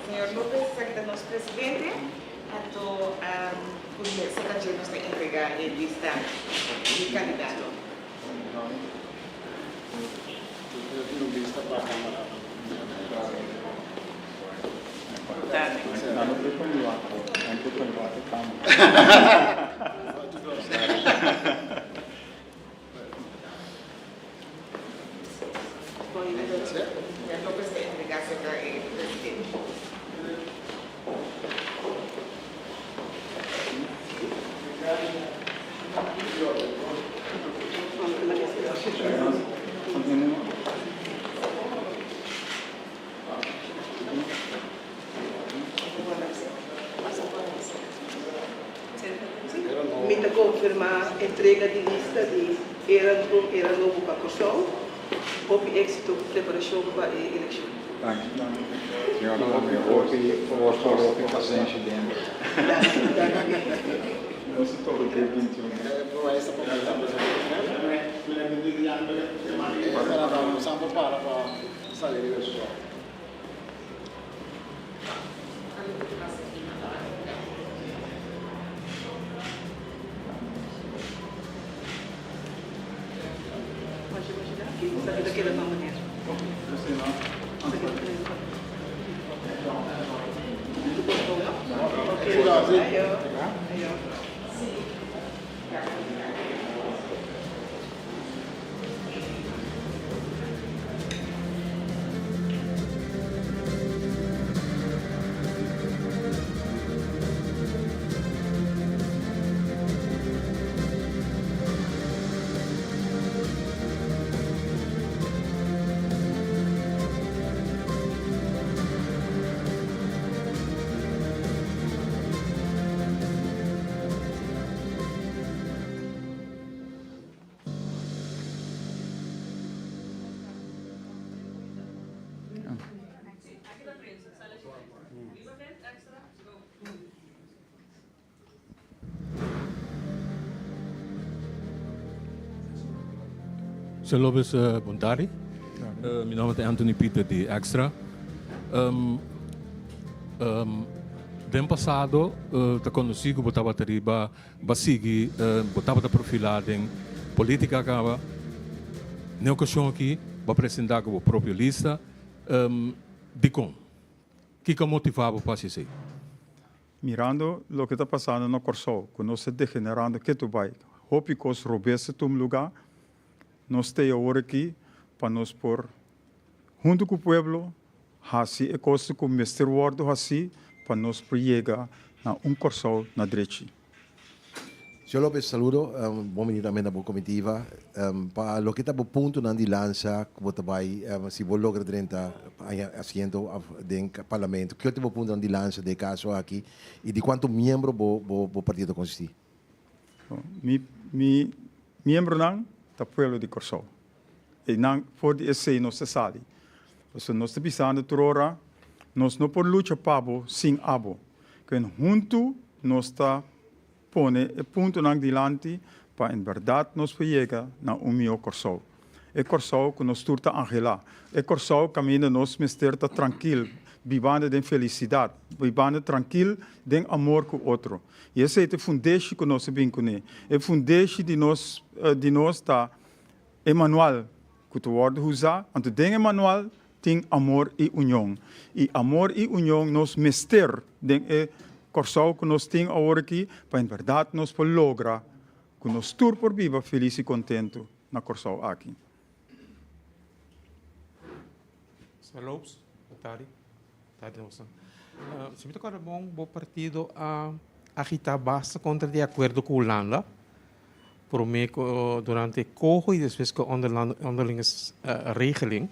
Señor Lopez, esaki ta nos presidente. Anto cu cerca dje nos ta entrega e lista di candidato. Señor Lopez ta entrega cerca e presidente. Mi ta konfirmá entrega di lista di Era un Era Nobo pa Kòrsou. Hopi éksito ku preparashon pa e elekshon. Danki. Señora tambe hopi forsa, hopi pasenshi dentro. Danki, danki. Nos ta toca dia 21. Señor Lopez, bon tardi. Mi nomber ta Anthony Pieter di Extra. Den pasado ta conoci cu bo tabata riba Bo a sigui, bo tabata profilá den polítika kaba. Den okashon aki bo a presentá ku bo propio lista. Dikon? Kiko a motivá bo pa hasi esei? Mirando loke ta pasando na Kòrsou, ku nos ta degenerando ketu bai, hopi kos robes ta tuma lugá, nos ta ei awor aki pa nos por huntu ku pueblo Hasi e kos ku mester wòrdu hasí pa nos por yega na un Kòrsou na drechi. Señor Lopez, saludo. Bon bini tambe na bo comitiva. Pa loke ta bo puntonan di lansa ku bo ta bai si bo logra drenta aña asiento den Parlamento, kiko ta bo puntonan di lansa den e kaso aki i di kuantu miembro bo bo partido ta konsistí? Mi mi miembronan ta pueblo di Kòrsou. Einan for di esei nos ta sali. Pasobra nos ta bisando tur ora, nos no por lucha pa bo sin abo. Ken huntu nos ta pone e puntonan dilanti pa en bèrdat nos por yega na un mihó Kòrsou. E Kòrsou ku nos tur ta anhelá. E Kòrsou kaminda nos mester ta trankil, bibando den felisidat, bibando trankil den amor ku otro. I esei ta e fundeshi ku nos a bin kuné. E fundeshi di nos di nos ta E manual ku ta wòrdu usá, anto den e manual tin amor i union. I amor i union nos mester den e Kòrsou ku nos tin awor aki pa en bèrdat nos por logra ku nos tur por biba felis i kontentu na Kòrsou aki. Señor Lopes, bo tardi. Tardi nos. Si mi ta kòrda bon, bo partido a agitá basta kontra di e akuerdo ku Hulanda. Prome ku durante koho i despues ku onderlinge regeling.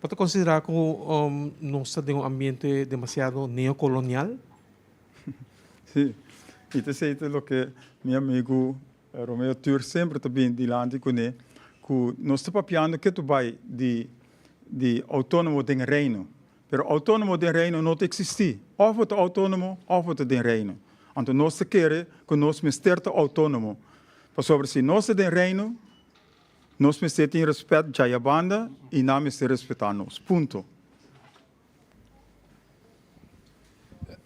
Bo ta konsiderá ku nos ta den un ambiente demasiado neokolonial? Sí, i ta esei ta loke mi amigu Romeo Tur semper ta bini dilanti kuné, ku nos ta papiando ke tu bai di di outónomo den Reino. Pero outónomo den Reino no ta eksistí. Òf bo ta outónomo òf bo ta den Reino. Anto nos ta kere ku nos mester ta outónomo. Pasobra si nos ta den Reino, Nos mester tin respet djaya banda y nan mester respeta nos. Punto.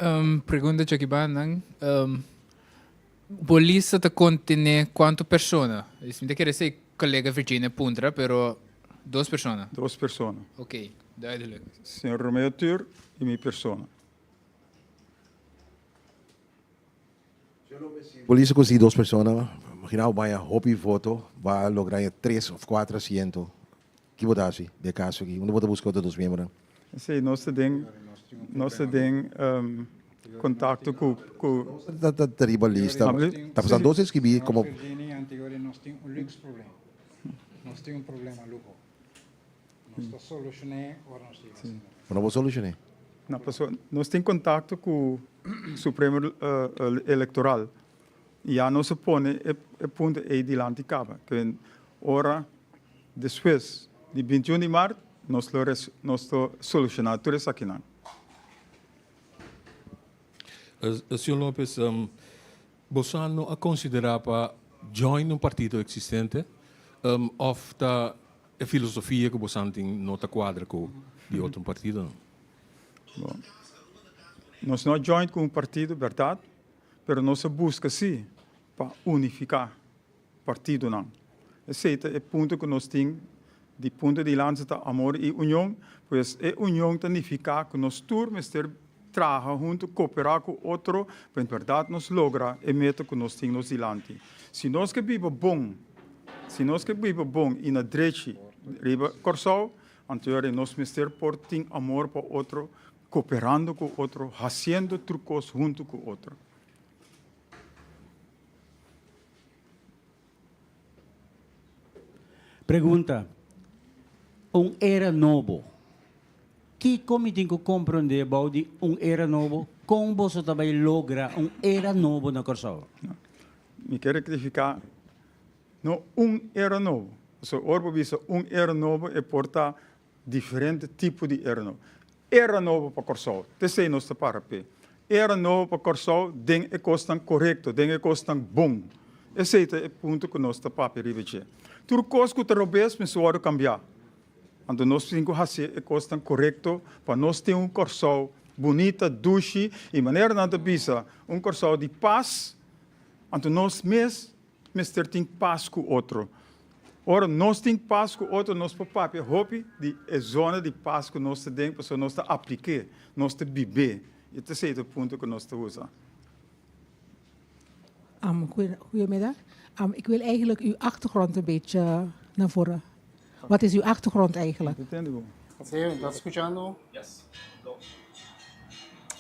Um, pregunta djaki bandan. Um, bo lista ta contene cuanto persona? Mi ta kere esey colega Virginia puntra, pero dos persona. Dos persona. Ok, duidelijk. Señor Romeo Tur y mi persona. Polis a consigui dos persona, imagina bo baña hopi voto, ba logra haña tres of cuatro asiento, ki bo ta haci den e caso aki? Unda bo ta busca otro dos miembronan? Sí, nos ta den, nos ta den contacto cu, cu. Ta ta riba lista, ta pasan dos escribi como. Nos tin un lux problem, nos tin un problema luho. Nos ta solucion'é ora nos yega Sí. Bo no por solucion'é? No, paso nos tin contacto cu Supremo Electoral y ya nos a pone e punto ey dilanti caba. Ke ora despues di 21 di maart nos lo nos lo soluciona tur esakinan. Señor Lopez, boso no a considera pa join un partido existente of ta E filosofia ku bosan tin no ta kuadra ku di otro partidonan. Bon, nos no a join ku un partido, bèrdat, pero nos a buska sí pa unifiká partidonan. Esei ta e punto ku nos tin di punto di lansa ta amor i union, pues e union ta nifiká ku nos tur mester traha huntu, koperá ku otro pa en bèrdat nos logra e meta ku nos tin nos dilanti. Si nos ke biba bon, si nos ke biba bon i na drechi riba Kòrsou, anto yora nos mester por tin amor pa otro, koperando ku otro, hasiendo tur kos huntu ku otro. Pregunta, Un era nobo. Kiko mi tin ku komprondé bou di un era nobo? Kon boso ta bai logra un era nobo na Kòrsou? Mi ke rektifiká, no un era nobo. Pasobra ora bo bisa un era nobo e por ta Diferente tipo di era nobo. Era nobo pa Kòrsou, t'esei nos ta para p'e. Era nobo pa Kòrsou den e kosnan korekto, den e kosnan bon. Esei ta e punto ku nos ta papia riba dje. Tur kos ku ta robes mester wòrdu kambiá. Anto nos tin ku hasi e kosnan korekto pa nos tin un Kòrsou bunita, dushi i manera nan ta bisa, un Kòrsou di pas. Anto nos mes mester tin pas ku otro. Ora nos tin pas ku otro, nos por papia hopi di e zona di pas ku nos ta den, pasobra nos ta aplik'é, nos ta bib'é. I ta esei ta e punto ku nos ta usa. Goedemiddag. Ik wil eigenlijk uw achtergrond een beetje naar voren. Wat is uw achtergrond eigenlijk? Sí, ta skuchando? Yes, go.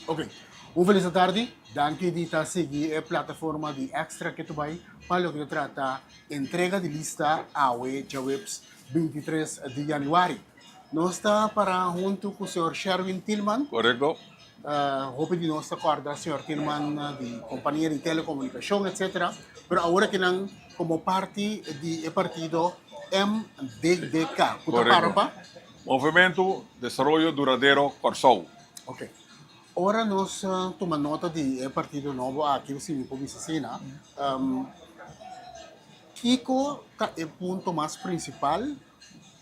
Ok, un felis atardi. Danki di ta sigui e plataforma di Extra ke bai pa loke ta trata entrega di lista awe djaweps 23 di januari. Nos ta para huntu ku señor Sherwin Tilman. Korekto. Hopi di nos ta kòrda señor Tilman di kompania di telekomunikashon etsetera, pero awor aki nan komo parti di e partido MDDK ku ta para pa? Movementu Desaroyo Duradero Kòrsou. Ok. Ora nos tuma nota di e partido nobo aki, si mi por bisa asina, kiko ta e punto mas prinsipal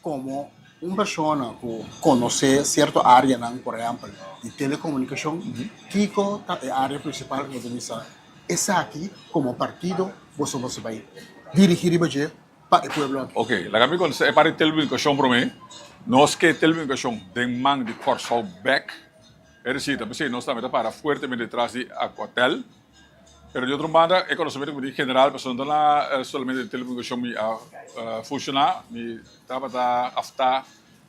Komo un persona ku konosé sierto áreanan, por ehèmpel di telekomunikashon, kiko ta e área prinsipal ku bo ta bisa esaki komo partido boso boso bai dirigí riba dje pa e pueblo aki? Oke, laga mi kontestá e parti di telekomunikashon promé. Nos ke telekomunikashon den man di Kòrsou bèk. Es desir, ta p'esei nos tambe ta para fuertemente tras di Aquatel. Pero di otro banda e konosementu ku mi tin general pasobra no ta na solamente den telekomunikashon mi a funshoná, mi tabata afta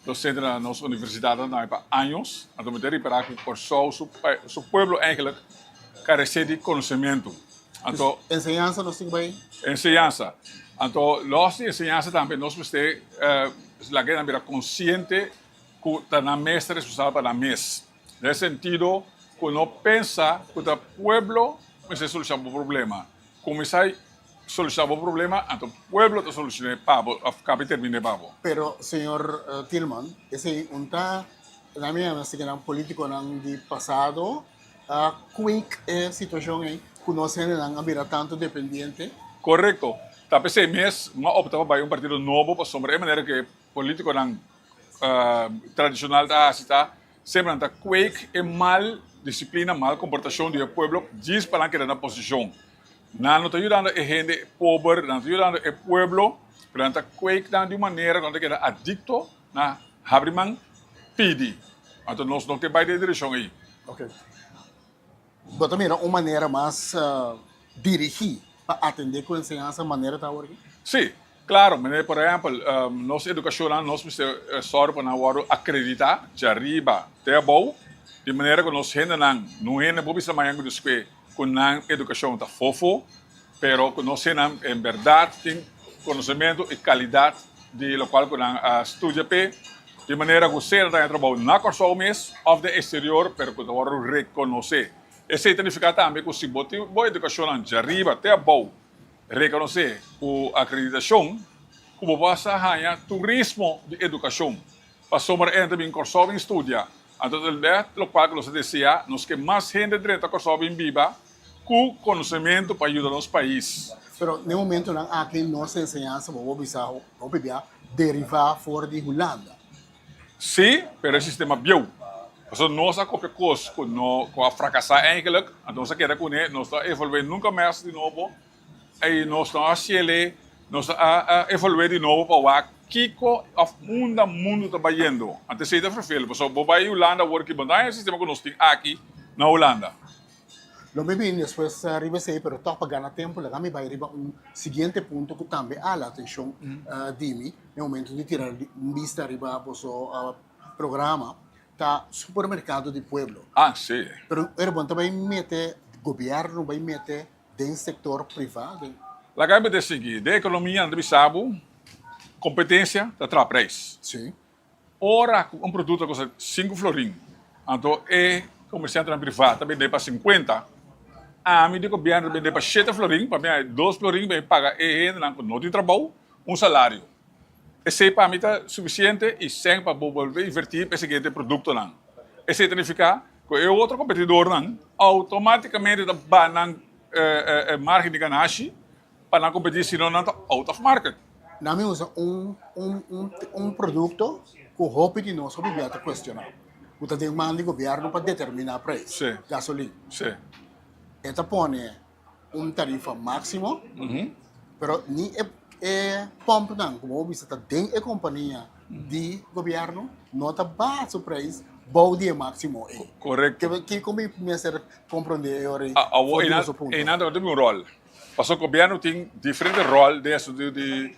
dosente na nos universidatnan tambe pa años, anto mi ta ripará ku Kòrsou su su pueblo eigentlik karesé di konosementu. Anto. Enseñansa nos tin ku bai? Enseñansa. Anto lòs di enseñansa tambe nos mester laga nan bira konsiente ku ta nan mes ta responsabel pa nan mes. Den e sentido ku no pensa ku ta pueblo mester solushoná bo problema. Kuminsá solushoná bo problema, anto pueblo ta solushoné pa bo òf kaba i terminé pa bo. Pero señor Tilman, esei un ta na mi mester ke nan politikonan di pasado a kweek e situashon ei ku nos hendenan a bira tantu dependiente? Korekto. Ta p'esei mes mi a opta pa bai un partido nobo pasobra e manera ku e polítikonan tradishonal ta hasi ta semper nan ta kweek e mal disiplina, mal komportashon di e pueblo djis pa nan keda na posishon. Nan no ta yudando e hende pober, nan no ta yudando e pueblo, pero nan ta kweek nan di un manera ku nan ta keda adikto na habri man pidi. Anto nos no ke bai den e direkshon ei. Ok. Bo ta mira un manera mas dirigí pa atendé ku enseñansa manera ta awor aki? Sí, klaro. Manera por ehèmpel, nos edukashonnan nos mester sòru pa nan wòrdu akreditá djariba te abou, di manera ku nos hendenan, no hende por bisa mañan ku despues ku nan edukashon ta fofo, pero ku nos hendenan en bèrdat tin konosementu i kalidat di lokual ku nan a studia p'e, di manera ku sea nan ta haña trabou na Kòrsou mes òf den eksterior, pero ku ta wòrdu rekonosé. Esei ta nifiká tambe ku si bo tin bo edukashonnan djariba te abou rekonosé ku akreditashon, ku bo por hasta haña turismo di edukashon. Pasobra e hende ta bin Kòrsou bin studia. Anto ta lèt lokual ku nos ta deseá, nos ke mas hende drenta Kòrsou bin biba ku konosementu pa yuda nos pais. Pero n'e momentunan aki nos enseñansa bo por bisa hopi bia derivá for di Hulanda. Sí, pero e sistema bieu. Pasobra nos a kopia kos ku no ku a frakasá eigenlijk, anto nos a keda kuné, nos no a evolué nunka mas di nobo i nos no a hasiel nos no a evolué di nobo pa wak kiko òf unda mundu ta bayendo. Anto esei ta vervelend, pasobra bo bai Hulanda awor ki bo no haña e sistema ku nos tin aki na Hulanda. Lo mi bini despues riba esei, pero tòg pa gana tempu laga mi bai riba un siguiente punto ku tambe a hala atenshon di mi na e momento di tira un bista riba boso programa, ta supermerkado di pueblo. Ah, si. Pero era bon ta bai mete, gobièrnu bai mete den sektor privá? Laga mi mete sigui, den ekonomia nan ta bisa bo kompetensia ta traha preis. Si. Ora ku un produkto ta kosta sinku florin, anto e komersiantenan privá ta bend'é pa sinkuenta, ami di gobièrnu ta bend'é pa shete florin, pabia e dos florin pa mi paga e hendenan ku no tin trabou un salario. Esei pa mi ta sufisiente i sèn pa bo bolbe invertí pa e siguiente produktonan. Esei ta nifiká ku e otro kompetidornan outomátikamente ta baha nan margen di ganashi pa nan kompetí, sino nan ta out of market. Nan mi usa un un un produkto ku hopi di nos hopi bia ta kuestioná, ku ta den man di gobièrnu pa determiná preis, gasolin. E ta pone un tarifa máksimo, pero ni e e pòmpnan ku bo a bisa ta den e kompania di gobièrnu no ta baha su preis bou di e máksimo ei. Korekto. Kiko mi mester komprondé e ora ei Awor for di boso punto? einan ta tin un ròl. Pasobra gobièrnu tin diferente ròl den asuntu di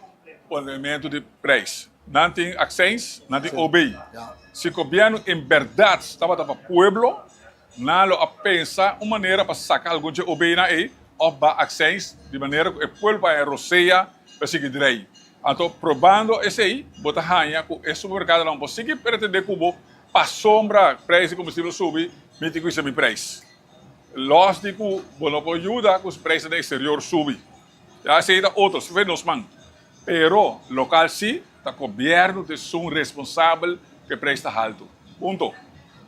ponementu di preis. Nan tin akseins, nan tin OB. Si gobièrnu en bèrdat tabata pa pueblo, Nan lo a pensa un manera pa saka algun dje obeina ei òf ba akseins di manera ku e pueblo pa haña rosea pa sigui drei. Anto probando esei bo ta haña ku e supermerkadonan por sigui pretendé ku bo pasobra preis di kombustibel subi mi tin ku hisa mi preis. Lòs di ku bo no por yuda ku preisnan den eksterior subi. Ya esei ta otro, esei nos man. Pero lokal si, ta gobièrnu ta esun responsabel ku e preis ta haltu. Punto.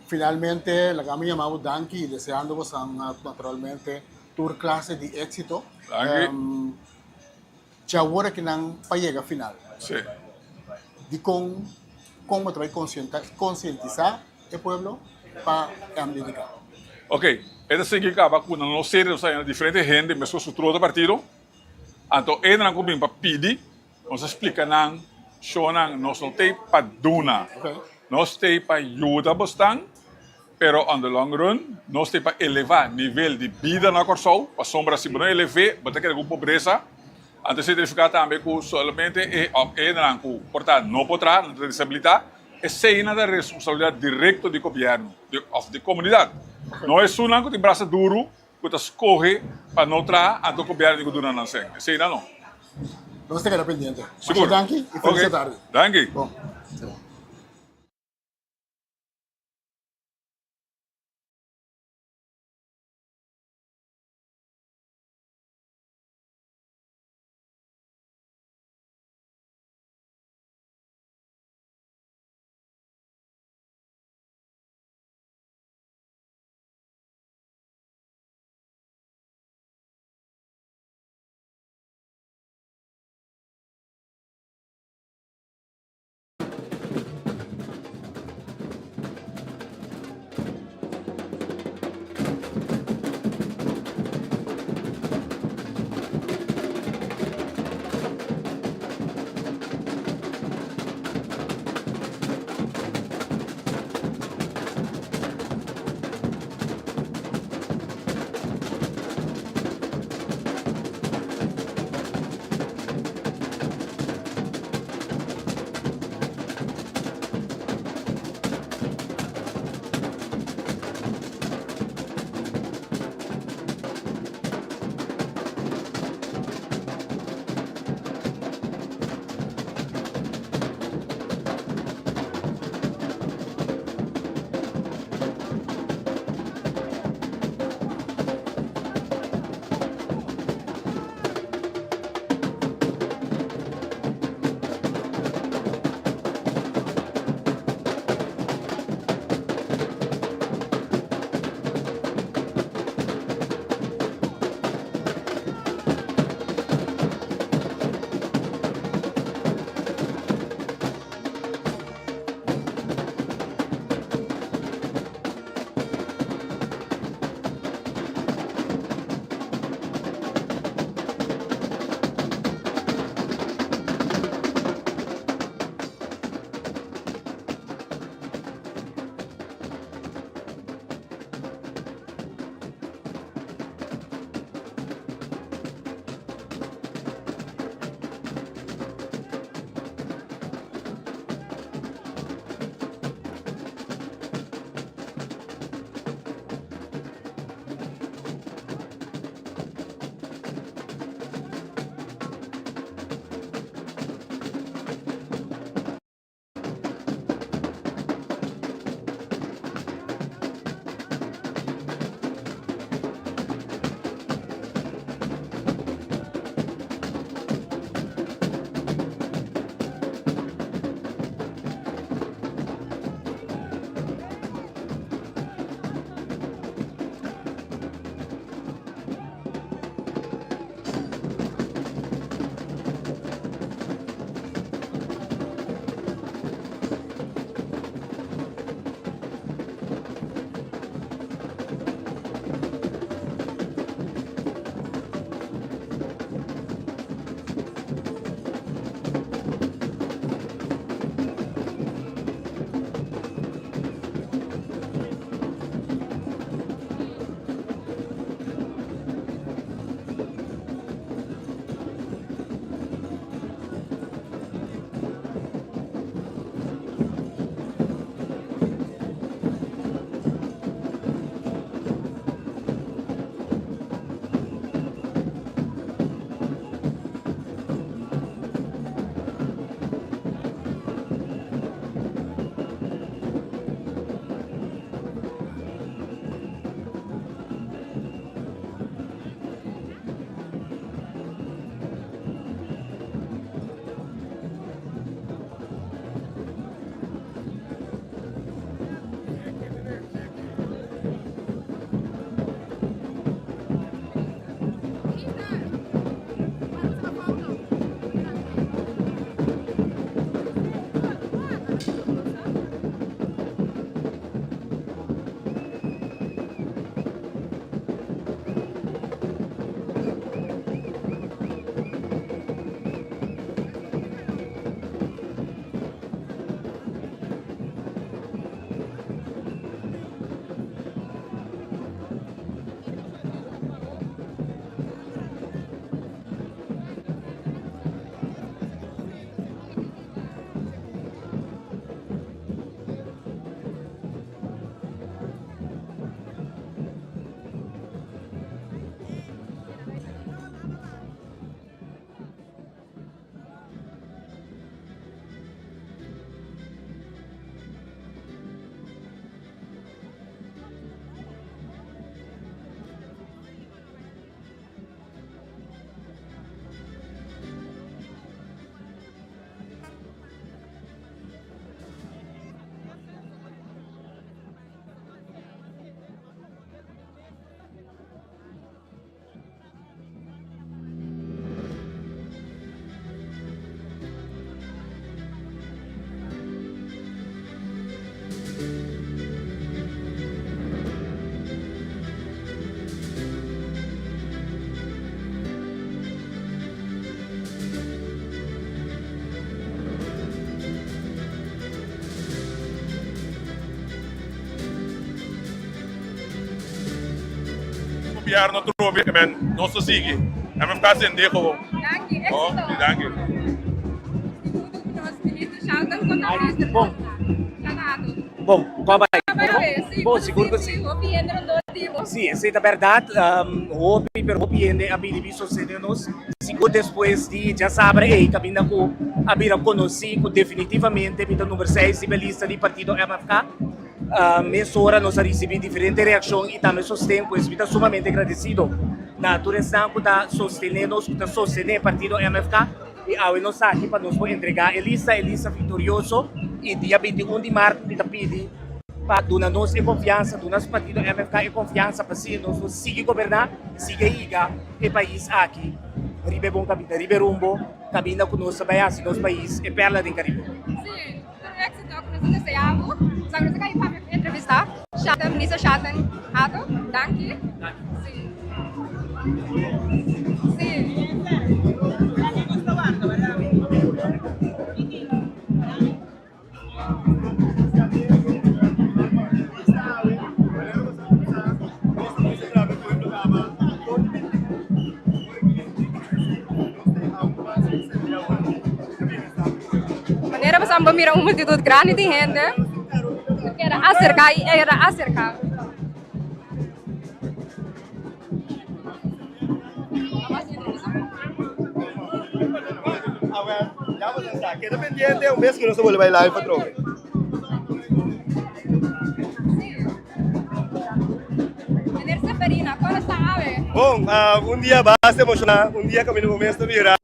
Finalmente, laga mi yama bo danki i deseando bosan naturalmente tur klase di éksito. Danki. Dja awor aki nan pa yega final. Si. Dikon kon bo ta bai konsientisá e pueblo pa MDDK? Ok, e ta sigui kaba ku na nos sede nos ta haña diferente hende meskos ku tur otro partido. Anto enan ku bin pa pidi, nos a splika nan, Shownan, nos no t'ei pa duna. Nos t'ei pa yuda bosnan, pero on the long run, nos t'ei pa elevá nivel di bida na Kòrsou, pasobra si bo no elev'é, bo ta keda ku pobresa. Anto esei ta nifiká tambe ku solamente e òf enan ku por ta no por traha, nan ta desabilitá, eseinan ta responsabilidat direkto di gobièrnu òf di komunidat. No esunnan ku tin brasa duru Ku ta skohe pa no traha anto gobièrnu tin ku duna nan sèn. Esei nan no. Nos ta keda pendiente. Masha danki i felis tardi. Danki. Bon. gobièrnu atrobe, ke men nos ta sigui. MFK sende gewoon. Danki, Oh, éxito. sí, danki. Nos minister Sheldon kon ta minister Bon. Sheldon. Bon, kon a bai? Kon a bai? Sí, Bon, sigur ku si. Hopi hende rondó di bo. Sí, esei ta bèrdat. Hopi, pero hopi hende a bini bin sostene nos. Sigur despues di djasabra ei kaminda ku a bira konosí ku definitivamente mi ta number seis riba e lista di partido MFK. Mesora nos a risibí diferente reakshon i tambe sosten, pues mi ta sumamente gradesido na tur esnan ku ta sostené nos, ku ta sostené partido MFK i awe nos aki pa nos por entregá e lista, e lista viktorioso i dia 21 di mart mi ta pidi pa duna nos e konfiansa, duna partido MFK e konfiansa pa asina nos por sigui goberná i sigui higa e pais aki riba e bon kaminda, riba e rumbo kaminda ku nos ta bai hasi nos pais e pèrla den Karibe. Tur éxito ku nos ta desea bo. Sa ku nos a kai papia ku entrevista. Sheldon, Minister Sheldon Hato, danki. Si. Si. Manera pasobra bo mira un multitud grandi di hende ku keda aserká i era aserká. Keda pendiente un bes ku nos ta bolbe bai live atrobe. Meneer Seferina, kon esta awe? Bon, un dia basta emoshoná, un dia kaminda bo mes ta mira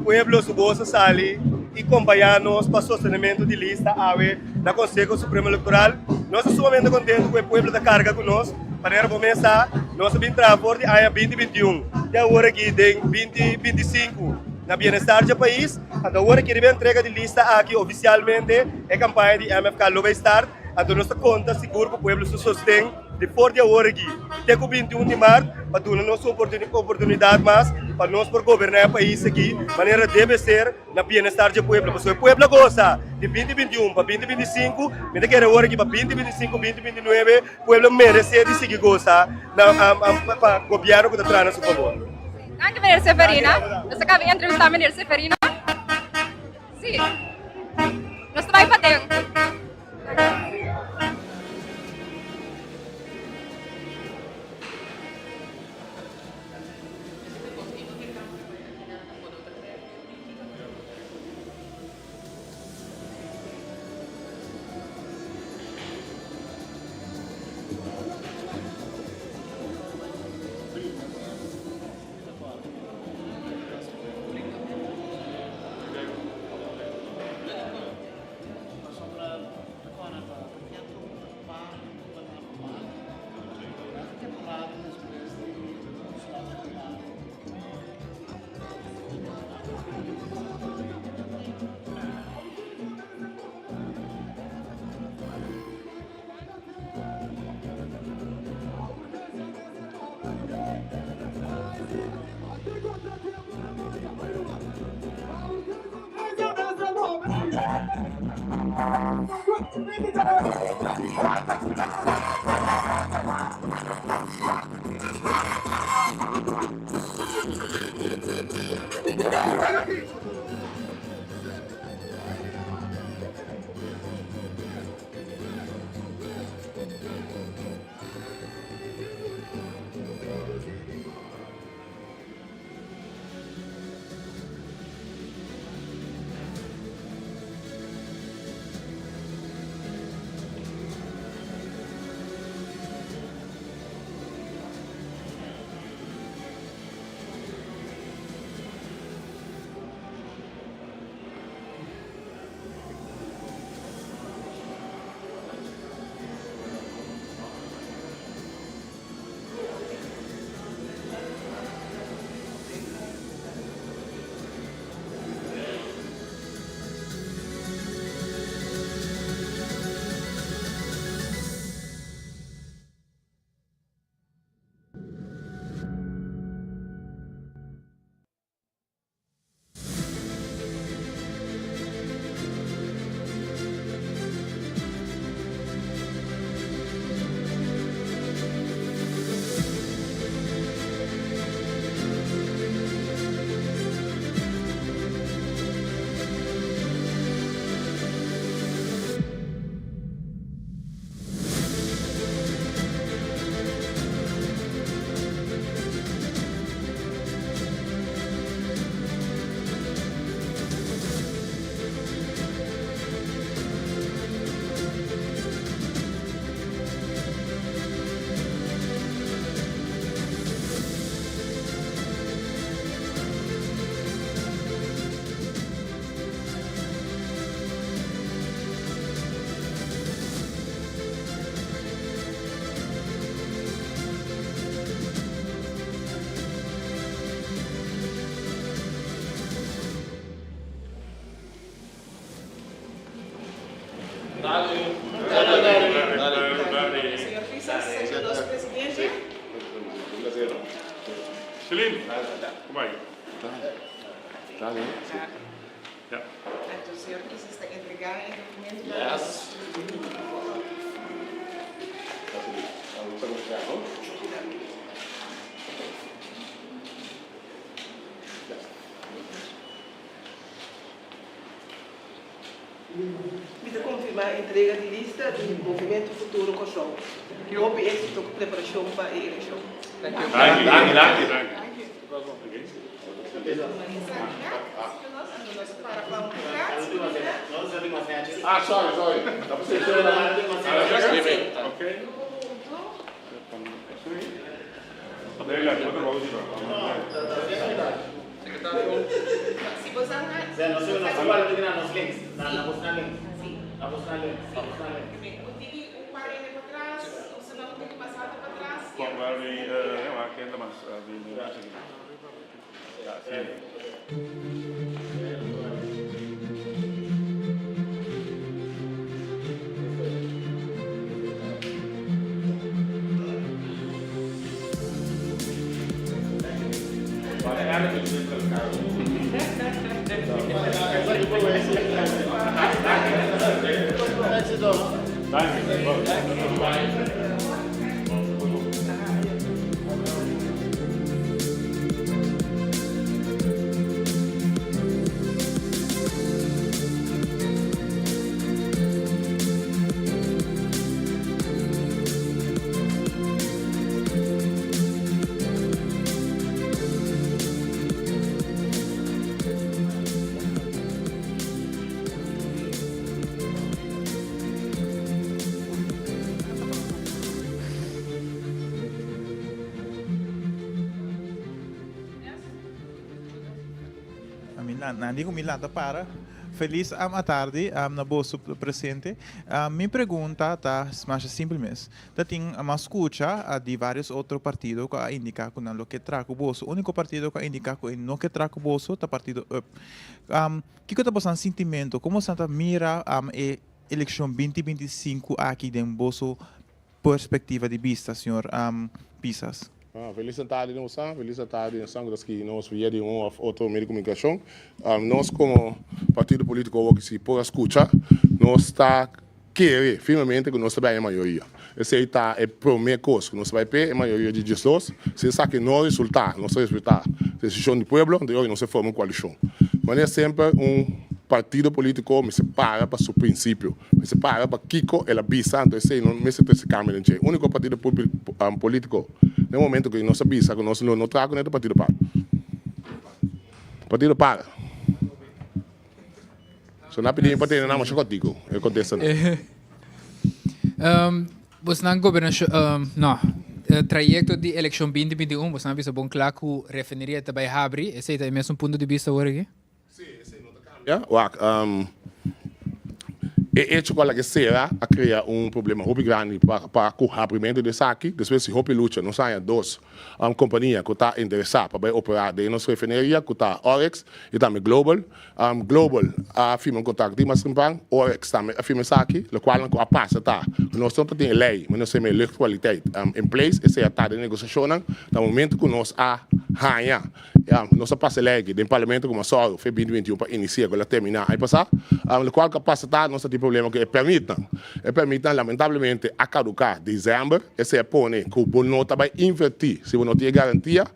pueblo su bos a sali i kompañá nos pa sostenementu di lista awe na Konseho Supremo Elektoral. Nos ta sumamente kontentu ku e pueblo ta karga ku nos. Manera bo mes sa, nos a bin traha for di aña 2021 te awor aki den 2025 na bienestar dje pais. Anto awor aki riba e entrega di lista aki ofisialmente e kampaña di MFK lo bai start. Anto nos ta konta sigur ku pueblo su sosten di for di awor aki te ku 21 di mart pa duna nos un oportunidat mas pa nos por goberná e pais aki manera debe ser na bienestar dje pueblo. Pasobra e pueblo a gosa di 2021 pa 2025, mi ta kere awor aki pa 2025, 2029 pueblo meresé di sigui gosa na pa gobièrnu ku ta traha na su fabor. Danki meneer Seferina. Nos a kaba di entrevistá meneer Seferina. Sí. Nos ta bai paden. Kom bai. Ja. Anto señor Pisas ta entregá e dokumentonan. Yes. Mi ta konfirmá entrega di lista di Movementu Futuro Kòrsou. Hopi éksito ku preparashon pa e elekshon. Nan di ku mi lanta para. Felis atardi na boso presente. Mi pregunta ta masha simpel mes. Ta tin mas skucha di varios otro partido ku a indiká ku nan lo ke traha ku boso. Úniko partido ku a indiká ku e no ke traha ku boso ta partido up. Kiko ta boso sintimentu? Komo boso ta mira e elekshon 2025 aki den boso perspektiva di bista, señor Pisas? Felis atardi nos sa, felis atardi nos ku ta skibi nos via di un òf otro medio di komunikashon. Nos komo partido polítiko awor si por a skucha, nos ta kere firmemente ku nos ta bai e mayoria. Esei ta e promé kos ku nos ta bai p'e, e mayoria di 12. Si esaki no resultá, nos ta respetá desishon di pueblo, anto nos ta forma un koalishon. Manera semper un partido polítiko mester para pa su prinsipio. Mester para pa kiko el a bisa, anto esei no mester trese kambio den dje. Úniko partido polítiko den momento ku nos a bisa ku nos lo no traha kuné ta Partido par. Partido par. So nan a pidi mi pa tene nan masha kòrtiku e kontestanan. Bosnan gobernashon, no, trayekto di elekshon 2021 bosnan a bisa bon kla ku refineria ta bai habri, esei ta e mesun punto di bista awor aki? Sí, esei no ta cambia. Wak, e hecho cu a laga cera a crea un problema hopi grandi pa pa cu habrimento di esaki. Despues di hopi lucha nos a haña dos compania cu ta interesa pa bay opera den nos refineria cu ta Oryx y tambe Global. Global a firma un contrato di mas temprano, Oryx tambe a firma esaki. Locualnan cu a pasa ta cu nos no ta tin e ley, ma nos tin e luchtkwaliteit in place. Esey a ta den negociacionnan. Na momento cu nos a haña Ya, nos a pasa e lei aki den Parlamento como a sòru fe 2021 pa inicia cu el a termina aña pasa. Locual cu a pasa ta nos a tin problema cu e permitnan. E permitnan lamentablemente a caduca december. Esey a pone cu bo no ta bay inverti si bo no tin e garantia.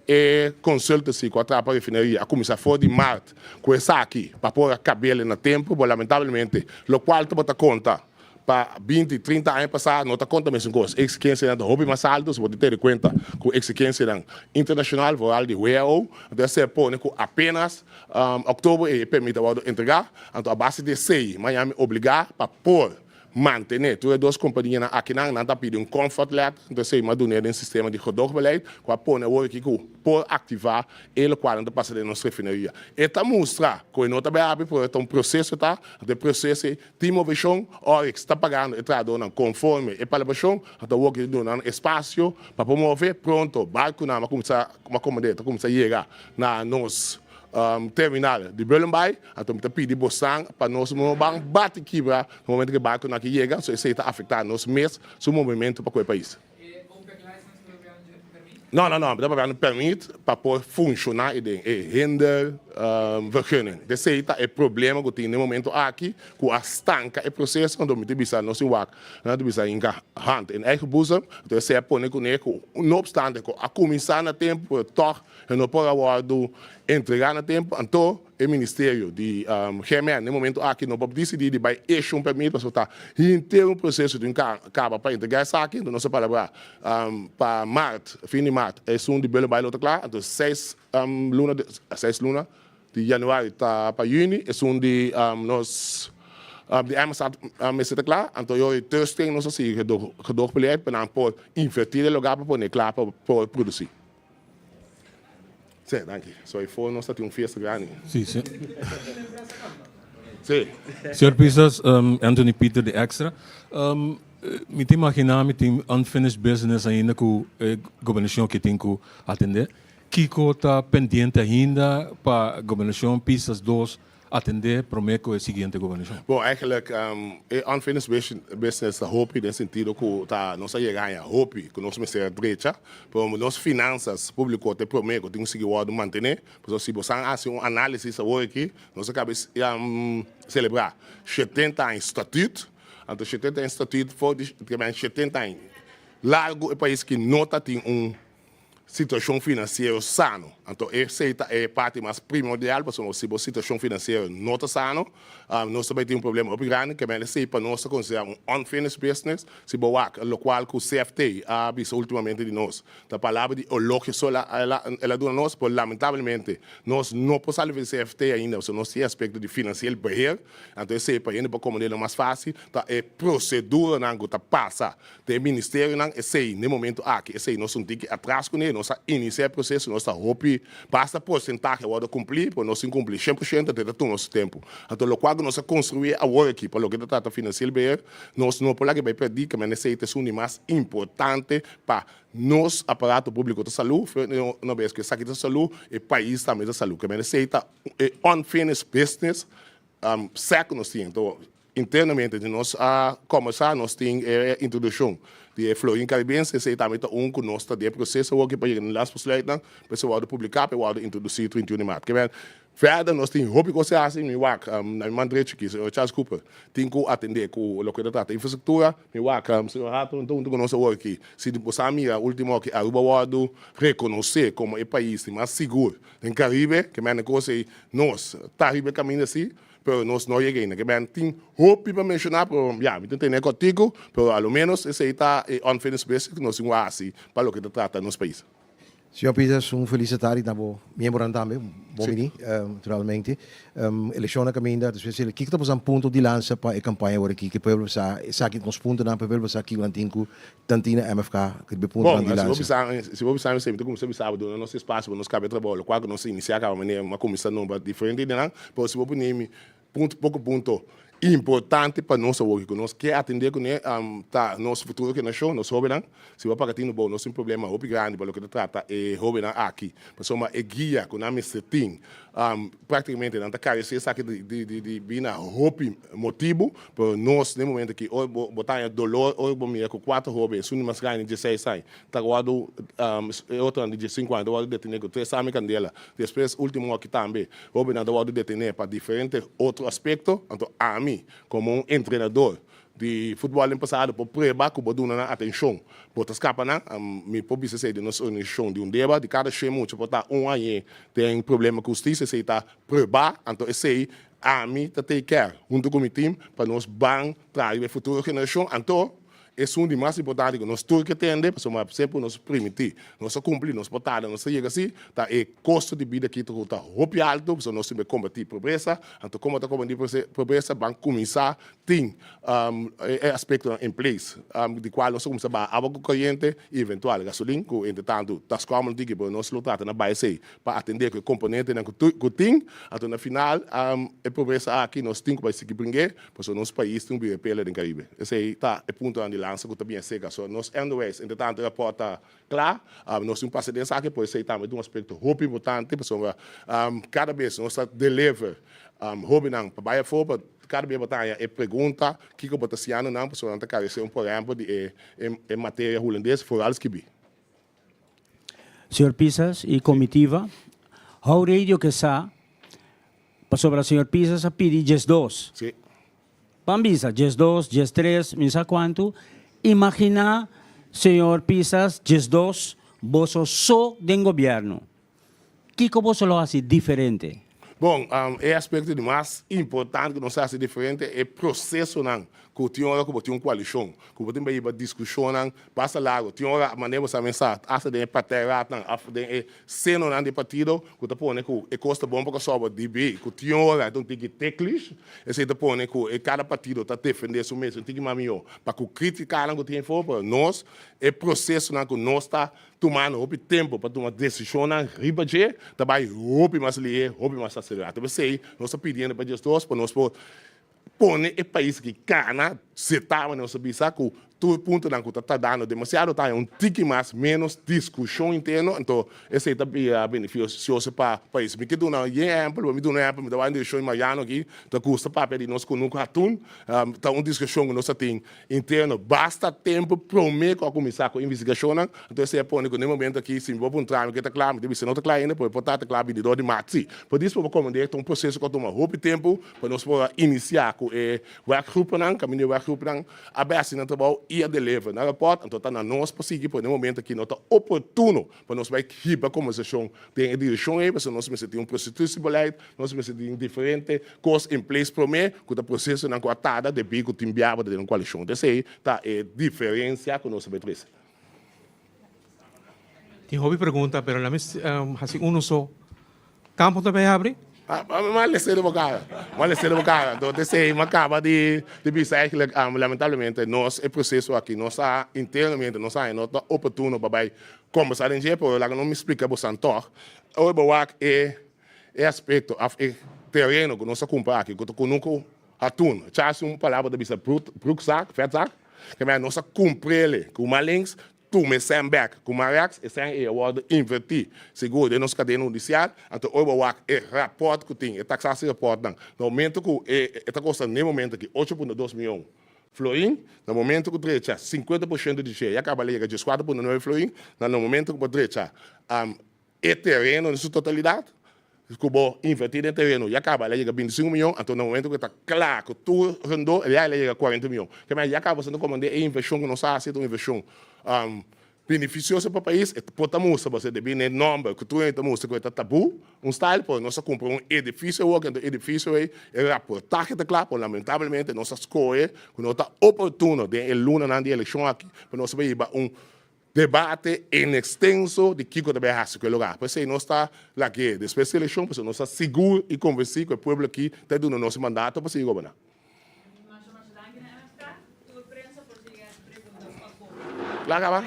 E consultancy cu a traha pa refineria a cuminsa for di maart cu esaki pa por a cabele na tempo, bo lamentablemente locual tabata conta Pa 20, 30 aña pasá no ta konta mesun kos. Eksigensianan ta hopi mas altu, si bo ta tene kuenta ku eksigensianan internashonal, vooral di WHO. Anto esei a pone ku apenas òktober ei e permit a wòrdu entregá. Anto a base di esei Miami obligá pa por mantené tur e dos kompanianan akinan. Nan ta pidi un comfort letter, anto esei mas dun'é den sistema di gedoogbeleid ku a pone awor aki ku por aktivá e lokualnan ta pasa den nos refineria. E ta mustra ku e no ta bai habri, pero e ta un proseso ta, anto e proseso ei Tin moveshon, Oryx ta pagando e trahadónan konforme e palabrashon, a ta wòrdu duna nan espasio pa por move. Pronto barkunan a kuminsá a komand'é ta kuminsá yega na nos terminal di Bullenbaai. Anto mi ta pidi bosan pa nos no ban bati kibra na momento ku e barkunan aki yega, so esei ta afektá nos mes su movementu pa ku e pais. No, no, no, mi ta papia permit pa por funciona y den e hinder vergunning. Esey ta e problema cu tin den momento aki cu a stanca e proceso, anto mi ta bisa nos tin wak, nan ta bisa hinca hand in eigen boezem, anto esey a pone cune cu no obstante cu a cuminsa na tempo pero toch e no por a wordo entrega na tempo, anto E ministerio di GMN na e momento aki no por disidí di bai issue un permit pasobra ta henter un proseso tin kaba pa entregá esaki. Enton nos a palabrá pa mart, fin di mart esun di Bullenbaai lo ta kla. Enton seis luna seis luna di januari ta pa yüni esun di nos di Amistad mester ta kla. Anto yo'i Thursday nos a sigui gedoogbeleid pa nan por invertí den e lugá pa pone kla pa por produsí. Sí, danki. So e for nos ta tin un fiesta grandi. Sí, sí. Sí. Señor Pisas, Anthony Pieter di Extra. Mi ta imagina mi tin unfinished business ainda ku e gobernashon aki tin ku atende. Kiko ta pendiente ainda pa gobernashon Pisas dos Atendé promé ku e siguiente gobernashon. Bon, eigenlijk e unfinished business ta hopi den sentido ku ta nos a yega haña hopi ku nos mester a drecha, pero nos finansas públiko ta e promé ku tin ku sigui wòrdu mantené. Pasobra si bo san hasi un análisis awor aki, nos a kaba selebrá shetenta aña statüt, anto shetenta aña statüt for di shetenta aña largu e pais ki no ta tin un Situashon finansiero sano. Anto esei ta e parti mas primordial pasobra si bo situashon finansiero no ta sano, nos ta bai tin un problema hopi grandi. Kemel esei pa nos ta konsiderá un unfinished business. Si bo wak lokual ku CFT a bisa ultimamente di nos, ta palabra di elogio so el a duna nos, pero lamentablemente nos no por sali for di CFT ainda pasobra nos tin e aspekto di finansiel beheer. Anto esei pa hende por komprendé lo mas fásil ta e proseduranan ku ta pasa Den e ministerionan esei n'e momento aki esei nos un tiki atras kuné, nos a inisiá e proseso, nos ta hopi basta porsentahe a wòrdu kumplí, pero nos tin kumplí 100% anto e ta tuma su tempu. Anto lokual ku nos a konstruí awor aki pa loke ta trata finansiel beheer, nos no por laga bai pèrdí, kemende esei ta esun di mas importante pa nos aparato públiko ta salú, una bes ku esaki ta salú, e pais tambe ta salú. Kemende esei ta e unfinished business sèk ku nos tin. Anto Internamente di nos a combersa nos tin e introduccion di e florin caribense, esey tambe ta un cu nos ta den e proceso awo aki pa yega na las besluitnan pa esey wordo publica pa e wordo introduci 31 di maart. Kiben verder nos tin hopi cos di haci, mi wak na mi man drechi aki señor Charles Cooper tin cu atende cu loke ta trata infrastructura, mi wak señor Hato hunto cu nos awo aki si bo sa mira ultimo aki Aruba wordo reconoce como e pais di mas sigur den Caribe, kimen e cos ey nos ta riba e caminda si. Pero nos no yega ainda. Ke men tin hopi pa menshoná, pero ya, mi ta tene kòrtiku, pero a lo ménos esei ta e unfinished business ku nos tin ku hasi pa loke ta trata nos pais. Señor Peters, un felis tardi na bo miembronan tambe. Bon bini, naturalmente. Elekshon na kaminda, despues di kiko ta boso punto di lansa pa e kampaña awor aki? Ke pueblo sa esaki nos puntonan, pa e pueblo sa kiko nan tin ku Tantina MFK riba e puntonan di Bon, lansa. si bo bisa mi esei, mi ta kuminsá bisa bo duna nos espasio pa nos kaba e trabou, lokual ku nos a inisiá kaba manera mi a kuminsá nombra diferente ideanan, pero si bo pone mi punto poko punto importante pa nos awor ku nos ke atendé kuné ta nos futuro generashon, nos hóbennan. Si bo paga tinu bo, nos tin problema hopi grandi pa loke ta trata e hóbennan aki, pasobra e guia ku nan mester tin Práktikamente nan ta karesé esaki di bina hopi motibu, pero nos den momento aki ora bo ta haña dolor ora bo mira ku kuater hóben, esun di mas grandi di dieseis aña ta wòrdu, e otronan di diesinku aña ta wòrdu detené ku tres arma i kandela. Despues último aki tambe hóbennan ta wòrdu detené pa diferente otro aspekto. Anto ami komo un entrenador Di futbòl den pasado por prueba ku bo duna nan atenshon, bo ta skapa nan. Mi por bisa esei den nos organisashon di Undeba, di kada shen mucha por ta un añe den problema ku hustisia, esei ta pruebá, anto esei ami ta take care huntu ku mi team pa nos ban traha riba e futuro generashon. Anto esun di mas importante ku nos tur ke tende, pasobra semper nos primintí, nos a kumpli, nos por tarda, nos ta yega si, ta e kosto di bida aki ta hopi alto, pasobra nos tin ku kombatí pobresa, anto komo ta kombatí pobresa ban kuminsá Tin e aspectonan in place di cual nos a cuminsa baha awa cu coriente y eventual gasolin cu entre tanto ta scommel un tiki pero nos lo trata na bay esey pa atende cu e componentenan cu tin. Anto na final e pobresa aki nos tin cu bay sigui bringe pasobra nos pais tin un bira pela den Caribe. Esey ta e puntonan di lansa cu ta bien seca. So nos onderwijs entre tanto e rapport ta cla. Nos tin un pasa den esaki pero esey tambe ta un aspecto hopi importante pasobra cada bes nos ta deliver hobennan pa bay afo pa Kada bia bo ta haña e pregunta kiko bo ta siñando nan pasobra nan ta karesé un por ehèmpel di e materia hulandes, foral skibí. Señor Pisas y comitiva, how radio ke sa pasobra señor Pisas a pidi 12. Si. Ban bisa 12, 13, mi sa cuanto. Imagina señor Pisas 12 boso so den gobierno. Kiko boso lo hasi diferente? Bon, e aspecto di mas importante cu nos a hasi diferente e procesonan cu tin ora cu bo tin un coalicion, cu bo tin bay hiba discusionnan basta largo. Tin ora manera bo sa mesa hasta den e partijraadnan of den e senonan di partido cu ta pone cu e cos ta bon pa Kòrsou dibi cu tin ora ta un tiki teklish. Esey ta pone cu e cada partido ta defende su mes un tiki mas miho pa cu criticanan cu tin afo, pero nos e procesonan cu nos ta Tumando hopi tempu pa tuma desishonnan riba dje ta bai hopi mas lihé, hopi mas aselerá. Ta p'esei nos ta pidiendo pa Dios pa nos por pone e pais aki kana setá manera nos ta bisa ku tur puntonan ku ta tardando demasiado ta haña un tiki mas ménos diskushon interno, anto esei ta bira benefisioso pa pais. Mi ke duna yen ehèmpel, bo mi duna un ehèmpel, mi ta wak den direkshon di Mariano aki, ta gusta papia di nos kunuku hatun, ta un diskushon ku nos ta tin Interno basta tempu prome ku a kuminsá ku investigashonnan, anto esei a pone ku na e momento aki si mi por puntra mi ke ta kla, mi ta bisa no ta kla ainda, pero e por ta ta kla bindidor di mart si. Por dis por komprendé ta un proseso ku a tuma hopi tempu pa nos por a inisiá ku e werkgroepennan, kaminda e werkgroepennan a bai hasi nan trabou i a deliver nan rapòrt, anto ta na nos pa sigui, pero na e momento aki no ta oportuno pa nos bai hiba kombersashon den e direkshon ei, pasobra nos mester tin un prostitutiebeleid, nos mester tin diferente kos in place promé ku ta prosesonan ku a tarda debí ku tin biaba ta den un koalishon. Entonces esei ta e diferensia ku nos ta bai trese. Tin hopi pregunta, pero lami hasi uno so. Campo ta bay habri? M'a lese di bo cara. M'a lese di bo cara. Entonces esey m'a caba di bisa eigenlijk, lamentablemente nos e proceso aki nos a internamente nos a haña no ta oportuno pa bay combersa den dje, pero laga nos mi splica bosan tog. Ora bo wak e e aspecto of e tereno cu nos a cumpra aki cu ta cunucu hatun, chasi un palabra ta bisa broekzak, vetzak, ke nos a cumprele cu man links Tuma e sèn bèk ku Marex, e sèn ei a wòrdu invertí sigur den nos kadena hudisial, anto ora bo wak e rapòrt ku tin, e taksasierapòrtnan, na momento ku e e ta kosta n'e momento aki 8.2 mion florin, na momento ku drecha 50 por shento di dje ya kaba a yega 14.9 florin, na na momento ku bo drecha E tereno den su totalidat, ku bo invertí den tereno ya kaba el a yega 25 mion, anto na momento ku e ta kla ku tur rondó el ya el a yega 40 mion. Ke manera ya kaba bo ta komand'é e invershon ku nos a hasi ta un invershon benefisioso pa pais, e por ta mustra bo debí na e nòmber ku tur hende ta mustra ku e ta tabú un style, pero nos a kumpra un edifisio awor, anto e edifisio ei e raportahe ta kla, pero lamentablemente nos a skohe ku no ta oportuno den e lunanan di elekshon aki pa nos a hiba un Debate en extenso di kico ta bay haci cu e lugar. P'esey nos ta lag'é despues di eleccion, pasobra nos ta sigur y convenci cu e pueblo aki ta duna nos e mandato pa sigui goberna. Kla caba?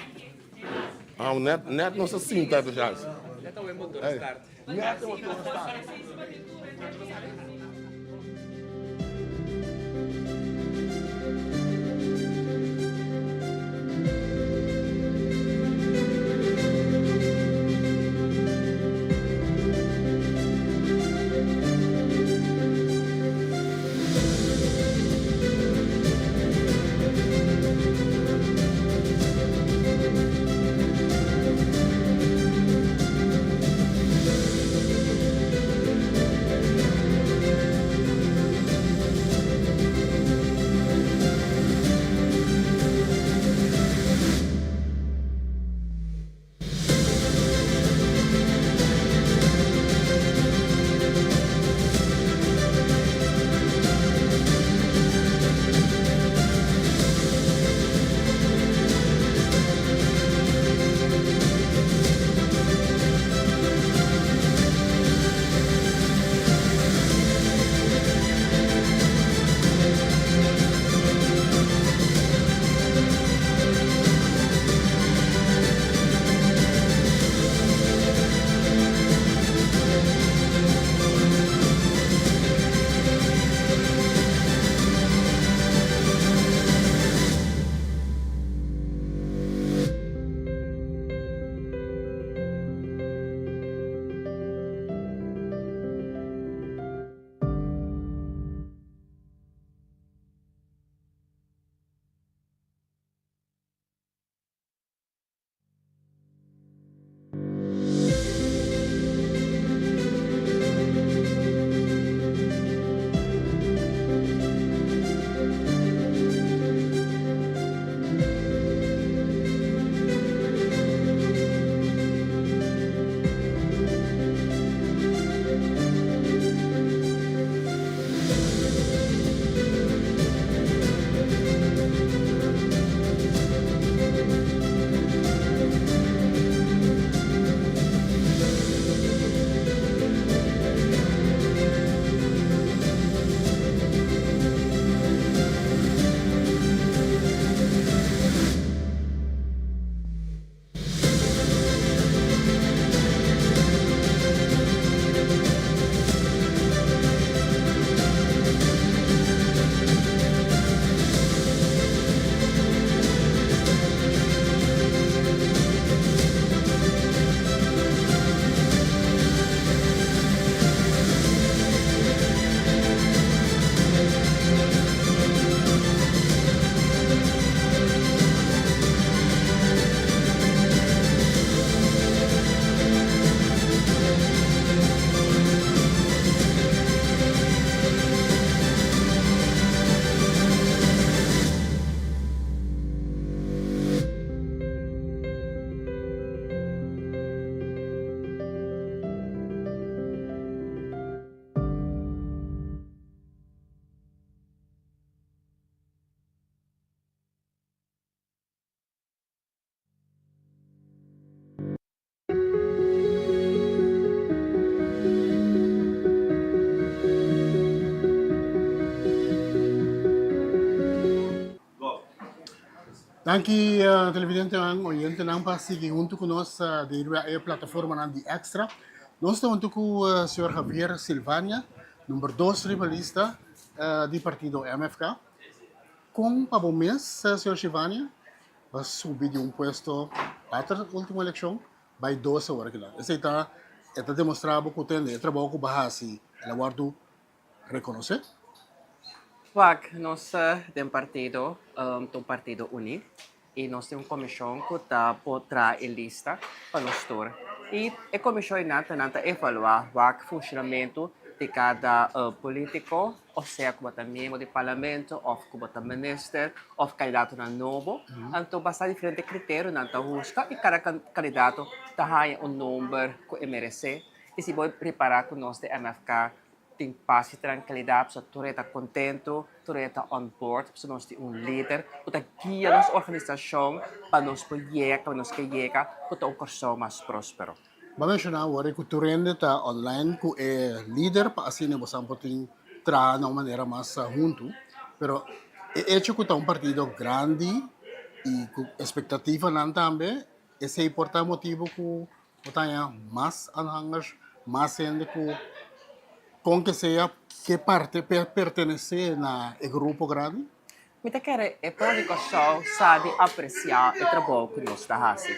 Ah, net, net nos a sinta tu Charles. Net e motor a start. Net e motor a start. Danki televidentenan, oyentenan pa sigui huntu ku nos den riba e plataformanan di Extra. Nos ta huntu ku señor Javier Silvania, number dos riba lista di partido MFK. Kon pa bo mes, señor Silvania, bo a subi di un puesto later ultimo elekshon bai dos awor akinan? Esei ta e ta demostra bo ku tende e trabou ku bo a hasi el a wòrdu Rekonosé. Wak, nos den partido ta un partido uní i nos tin un komishon ku ta por traha e lista pa nos tur. I e komishon einan ta nan ta evaluá wak funshonamentu di kada polítiko, òf sea ku bo ta miembro di parlamento òf ku bo ta minister òf kandidatonan nobo. Anto basá diferente kriterio nan ta husga i kada kandidato ta haña un nomber ku e meresé. I si bo ripará ku nos di MFK tin pas i trankilidat, pasobra tur e ta kontentu, tur e ta on board, pasobra nos tin un lider ku ta guia nos organisashon pa nos por yega kaminda nos ke yega, ku ta un Kòrsou mas próspero. Bo a menshoná awor ku tur hende ta online ku e lider pa asina boso por tin traha na un manera mas huntu, pero e echo ku ta un partido grandi i ku espektativanan tambe, esei por ta motibu ku Bo ta haña mas aanhangers, mas hende ku kon ke sea ke parte pertenesé na e grupo grandi? Mi ta kere e pueblo di Kòrsou sa di apresiá e trabou ku nos ta hasi.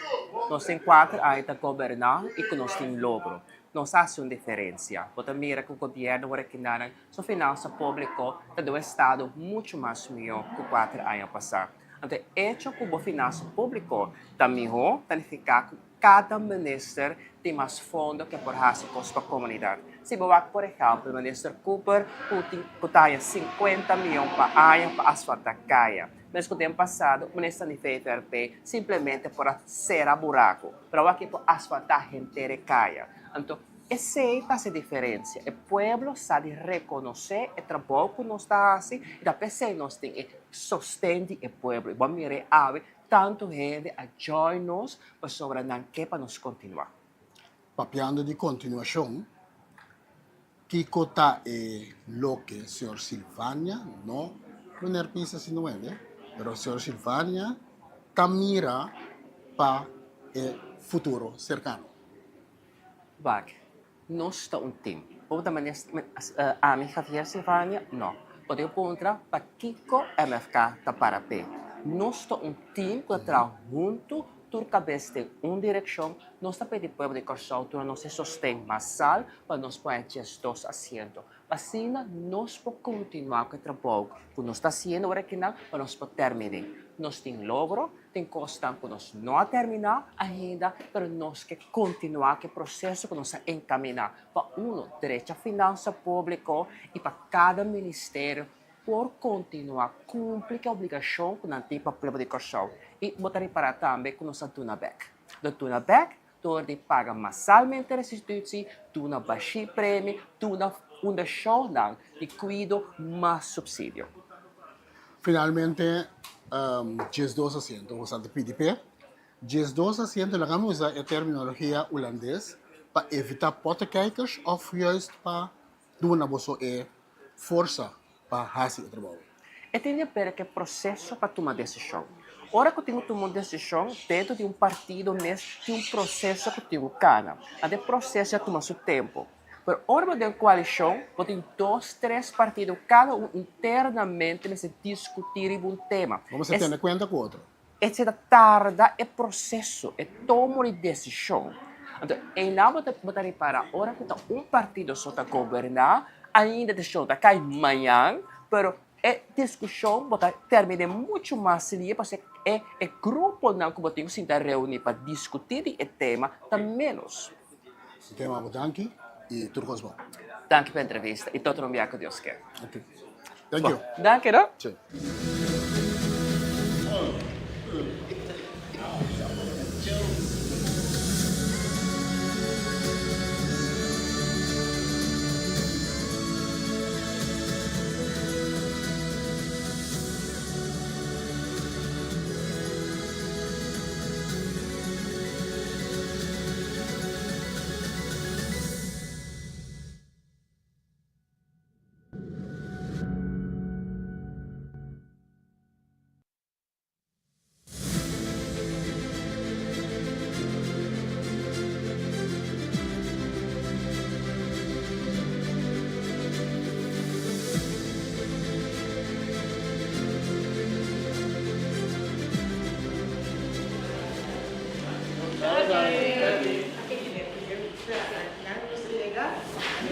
Nos tin kuater aña ta goberná i ku nos tin logro. Nos a hasi un diferensia. Bo ta mira ku gobièrnu wor akinan su finansa públiko ta den un estado muchu mas mihó ku kuater aña pasá. Anto e echo ku bo finansa públiko ta mihó ta nifiká ku Kada minister tin mas fondo ke por hasi kos pa komunidat. Si bo wak por ehèmpel minister Cooper ku tin ku ta haña sinkuenta mion pa aña pa asfaltá kaya. Mes ku den pasado minister di VVRP simplemente por a sera buraku, pero awor aki por asfaltá henter e kaya. Anto esei ta hasi diferensia. E pueblo sa di rekonosé e trabou ku nos ta hasi i ta p'esei nos tin e sosten di e pueblo. I bo a mira e awe Tantu hende a join nos pasobra nan ke pa nos kontinuá. Papiando di kontinuashon, kiko ta e loke señor Silvania, no meneer Pisa sino hende, pero señor Silvania ta mira pa e futuro serkano? Wak, Nos ta un team. Bo ta mane ami Javier Silvania? No. Bo tin puntra pakiko MFK ta para p'e. Nos ta un team ku ta traha huntu, tur kabes den un direkshon. Nos ta pidi pueblo di Kòrsou duna nos e sosten masal pa nos por haña 12 asiento. Asina nos por kontinuá ku e trabou ku nos ta hasiendo ora kinan pa nos por terminé. Nos tin logro, tin kosnan ku nos no a terminá ainda, pero nos ke kontinuá ku e proseso ku nos a enkaminá pa uno drecha finansa públiko i pa kada ministerio por kontinuá kumpli ku e obligashon ku nan tin pa pueblo di Kòrsou. I bo ta ripará tambe ku nos a duna bèk. Nos duna bèk Dor di paga masalmente restitutie, duna bashí premi, duna fundashonnan di kuido mas supsidio. Finalmente, 12 asiento ku sa ta pidi p'e. 12 asiento, laga mi usa e terminologia hulandes pa evitá pottenkijkers òf juist pa duna boso e forsa pa hasi e trabou. E tin di haber ku e proseso pa tuma desishon. Ora ku tin ku tuma un desishon dentro di un partido mes tin un proseso ku tin ku kana. Anto e proseso ya tuma su tempu. Pero ora bo den koalishon bo tin dos, tres partido kada un internamente mester diskutí riba un tema. Bo mester tene kuenta ku otro. Esei ta tarda e proseso, e tomo di desishon. Anto einan bo ta bo ta ripará ora ku ta un partido so ta goberná, ainda desishon ta kai mañan, pero e diskushon bo ta terminé muchu mas lia pasobra e e gruponan ku bo tin ku sinta reuní pa diskutí di e tema ta ménos. E tema bo danki i tur kos bon. Danki pa e entrevista i tot un bia ku Dios ke. Ok. Thank you. Danki no. Sí.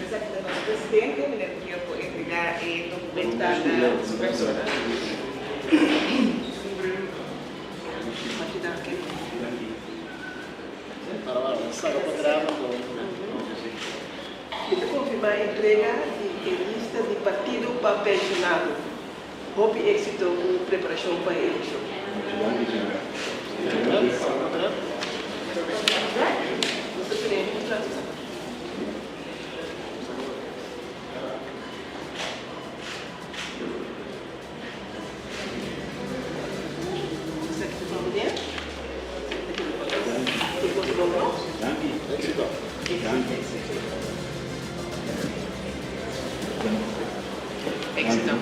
Esaki ta nos presidente, meneer Gio por entrega e documenta na su persona. Hopi danki. Mi ta confirma entrega di e lista di partido pa pensionado. Hopi éxito ku preparashon pa e elekshon. Nos ta tene un rato sa. Esaki ta pa meneer. Esaki ta pa nos. Tur kos bon no? Éxito. Éxito.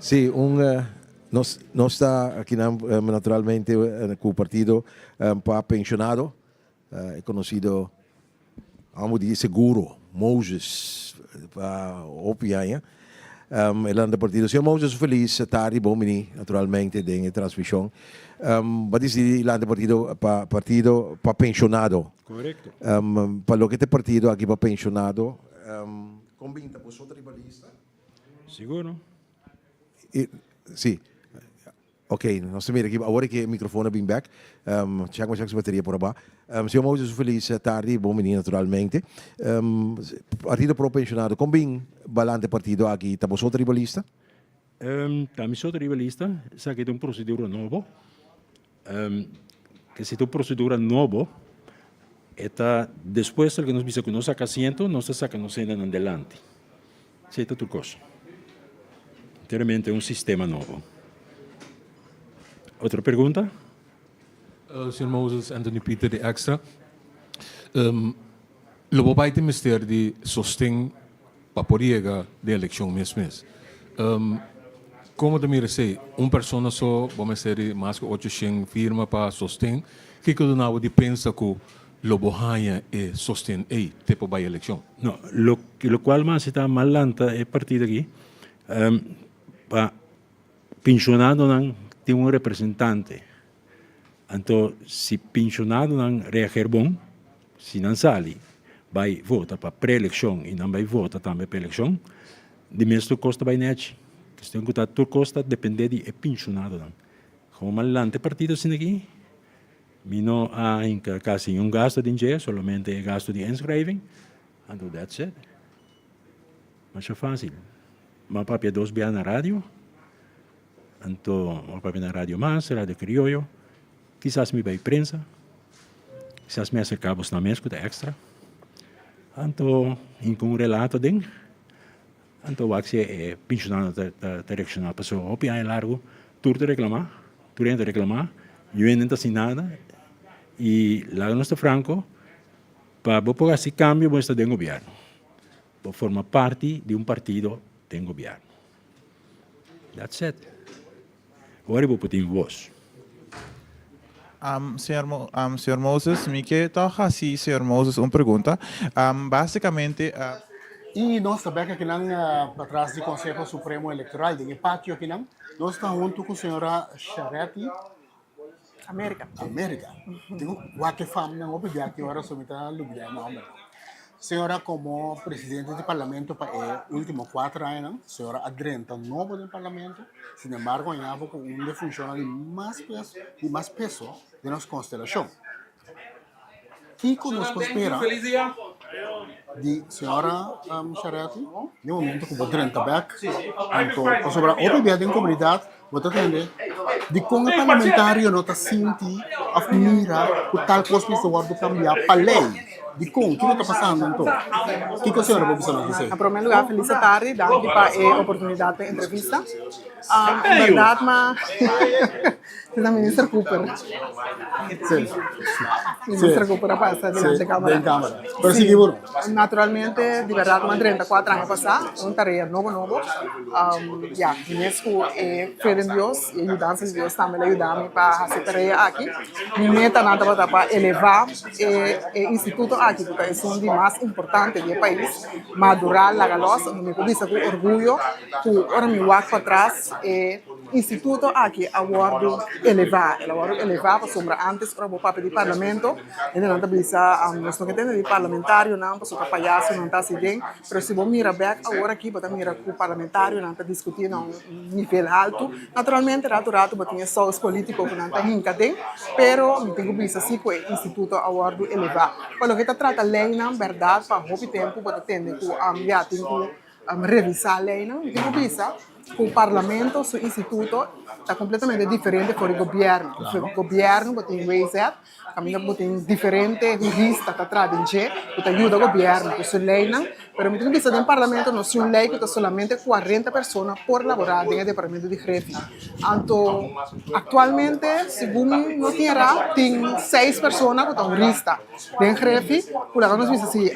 Sí, un nos nos ta akinan naturalmente ku partido pa pensionado e konosido amo di seguro Moses pa hopi aña e lanta partido. Señor Moses felis tardi bon bini naturalmente den e transmision. Bo a disidi lanta partido pa partido pa pensionado. Korekto. Pa loke ta e partido aki pa pensionado kon bin ta boso ta riba lista? Sigur no. Si. Ok, nos ta mira aki awor ki e microfoon a bin bek. Check ma check su bateria por aba. Señor Moses un feliz tardi, bon bini naturalmente. Partido Pro Pensionado, kon bin balante partido aki? Ta boso ta riba lista? Ta mi so ta riba lista, esaki ta un procedura nobo. Ke si ta un procedura nobo, e ta despues loke nos bisa ku nos saka asiento, nos ta saka nos hendenan delanti. Esei ta tur kos. Enteramente un sistema nobo. Otro pregunta? Señor Moses, Anthony Pieter di Extra. Lo bo bai tin mester di sosten pa por yega den elekshon mes mes. Komo ta mira esei? Un persona so bo mester di mas ku 800 firma pa sosten. Kiko duna bo di pensa ku Lo bo haña e sosten ei te por bai elekshon? No, lo lokual mas ta mal lanta e partido aki pa pinshonadonan tin un representante. Anto si pinshonadonan reager bon, si nan sali bai vota pa preelekshon i nan bai vota tambe pa elekshon, di mes tur kos ta bai nechi. Kestion ku ta tur kos ta depende di e pinshonadonan. Komo mal lanta e partido asina aki? Mi no a hinka kasi niun gasto den dje, solamente e gasto di inschrijving, anto that's it. Masha fácil. Mi a papia dos bia na radio, anto mi a papia na Radio Mas, Radio Crioyo, kisas mi bai prensa, kisas mi aserká bosnan mes ku ta extra, anto hinka un relato aden, Anto wak si e pensionado ta reacciona pasobra hopi aña largo tur ta reclama, tur hende ta reclama, niun hende no ta haci nada y laga nos ta franco pa bo por haci cambio bo mester ta den gobierno, bo forma parti di un partido den gobierno that's it. Ora bo por tin voz. Señor señor Moses, mi ke tòg hasi señor Moses un pregunta. Básikamente. I nos ta bek akinan patras di Konseho Supremo Elektoral den e patio akinan. Nos ta huntu ku señora Sharetti America. America. Tin wak e famnan hopi bia ki ora so mi ta lubida e nomber. Señora como presidente di parlamento pa e ultimo cuater añanan, señora a drenta nobo den parlamento, sin embargo a ñavo cu un de funcionnan di mas peso, di mas peso den nos constelacion. Kico nos por spera di señora Charetti den momento cu bo drenta bek? Anto pasobra hopi bia den comunidad bo ta tende dikon e parlamentario no ta sinti of mira cu tal cos mester wordo cambia pa ley. Dikon? Kiko ta pasando anto? Kiko señora por bisa nos di esey? Na prome lugar feliz tardi, danki pa e oportunidad pa e entrevista. En berdad ma. Ta Minister Cooper. Sí. Minister Cooper a pasa delante camara. Den camara. Pero sigui buru. Naturalmente, di berdad m'a drenta cuatro aña pasa, un tarea nobo nobo. Ya, mi mes cu e fe den Dios y e yudansa di Dios tambe lo yuda mi pa haci e tarea aki. Mi metanan tabata pa eleva e e instituto aki cu ta esun di mas importante di e pais, madura laga los. Mi por bisa cu orguyo cu ora mi wak patras e. Instituto aki a wòrdu elevá. El a wòrdu elevá pasobra ántes ora bo papia di parlamento, hendenan ta bisa nos no ke tende di parlamentarionan pasobra payasonan ta hasi den. Pero si bo mira bèk awor aki bo ta mira ku parlamentarionan ta diskutí na un nivel haltu. Naturalmente ratu ratu bo tin e sous polítiko ku nan ta hinka den, pero mi tin ku bisa si ku e instituto a wòrdu elevá. Pa loke ta trata leinan bèrdat pa hopi tempu bo ta tende ku ya tin ku Revisá leinan. Mi tin ku bisa ku parlamento su instituto ta kompletamente diferente for di gobièrnu. Claro. Gobièrnu bo tin WZ, kaminda bo tin diferente hurista ta traha den dje ku ta yuda gobièrnu ku su leinan. Pero mi tin ku bisa den parlamento nos tin un lei ku ta solamente kuarenta persona por laborá den e departamento di grefi. Anto aktualmente segun mi no tin erá tin seis persona ku ta hurista den grefi ku laga nos bisa si.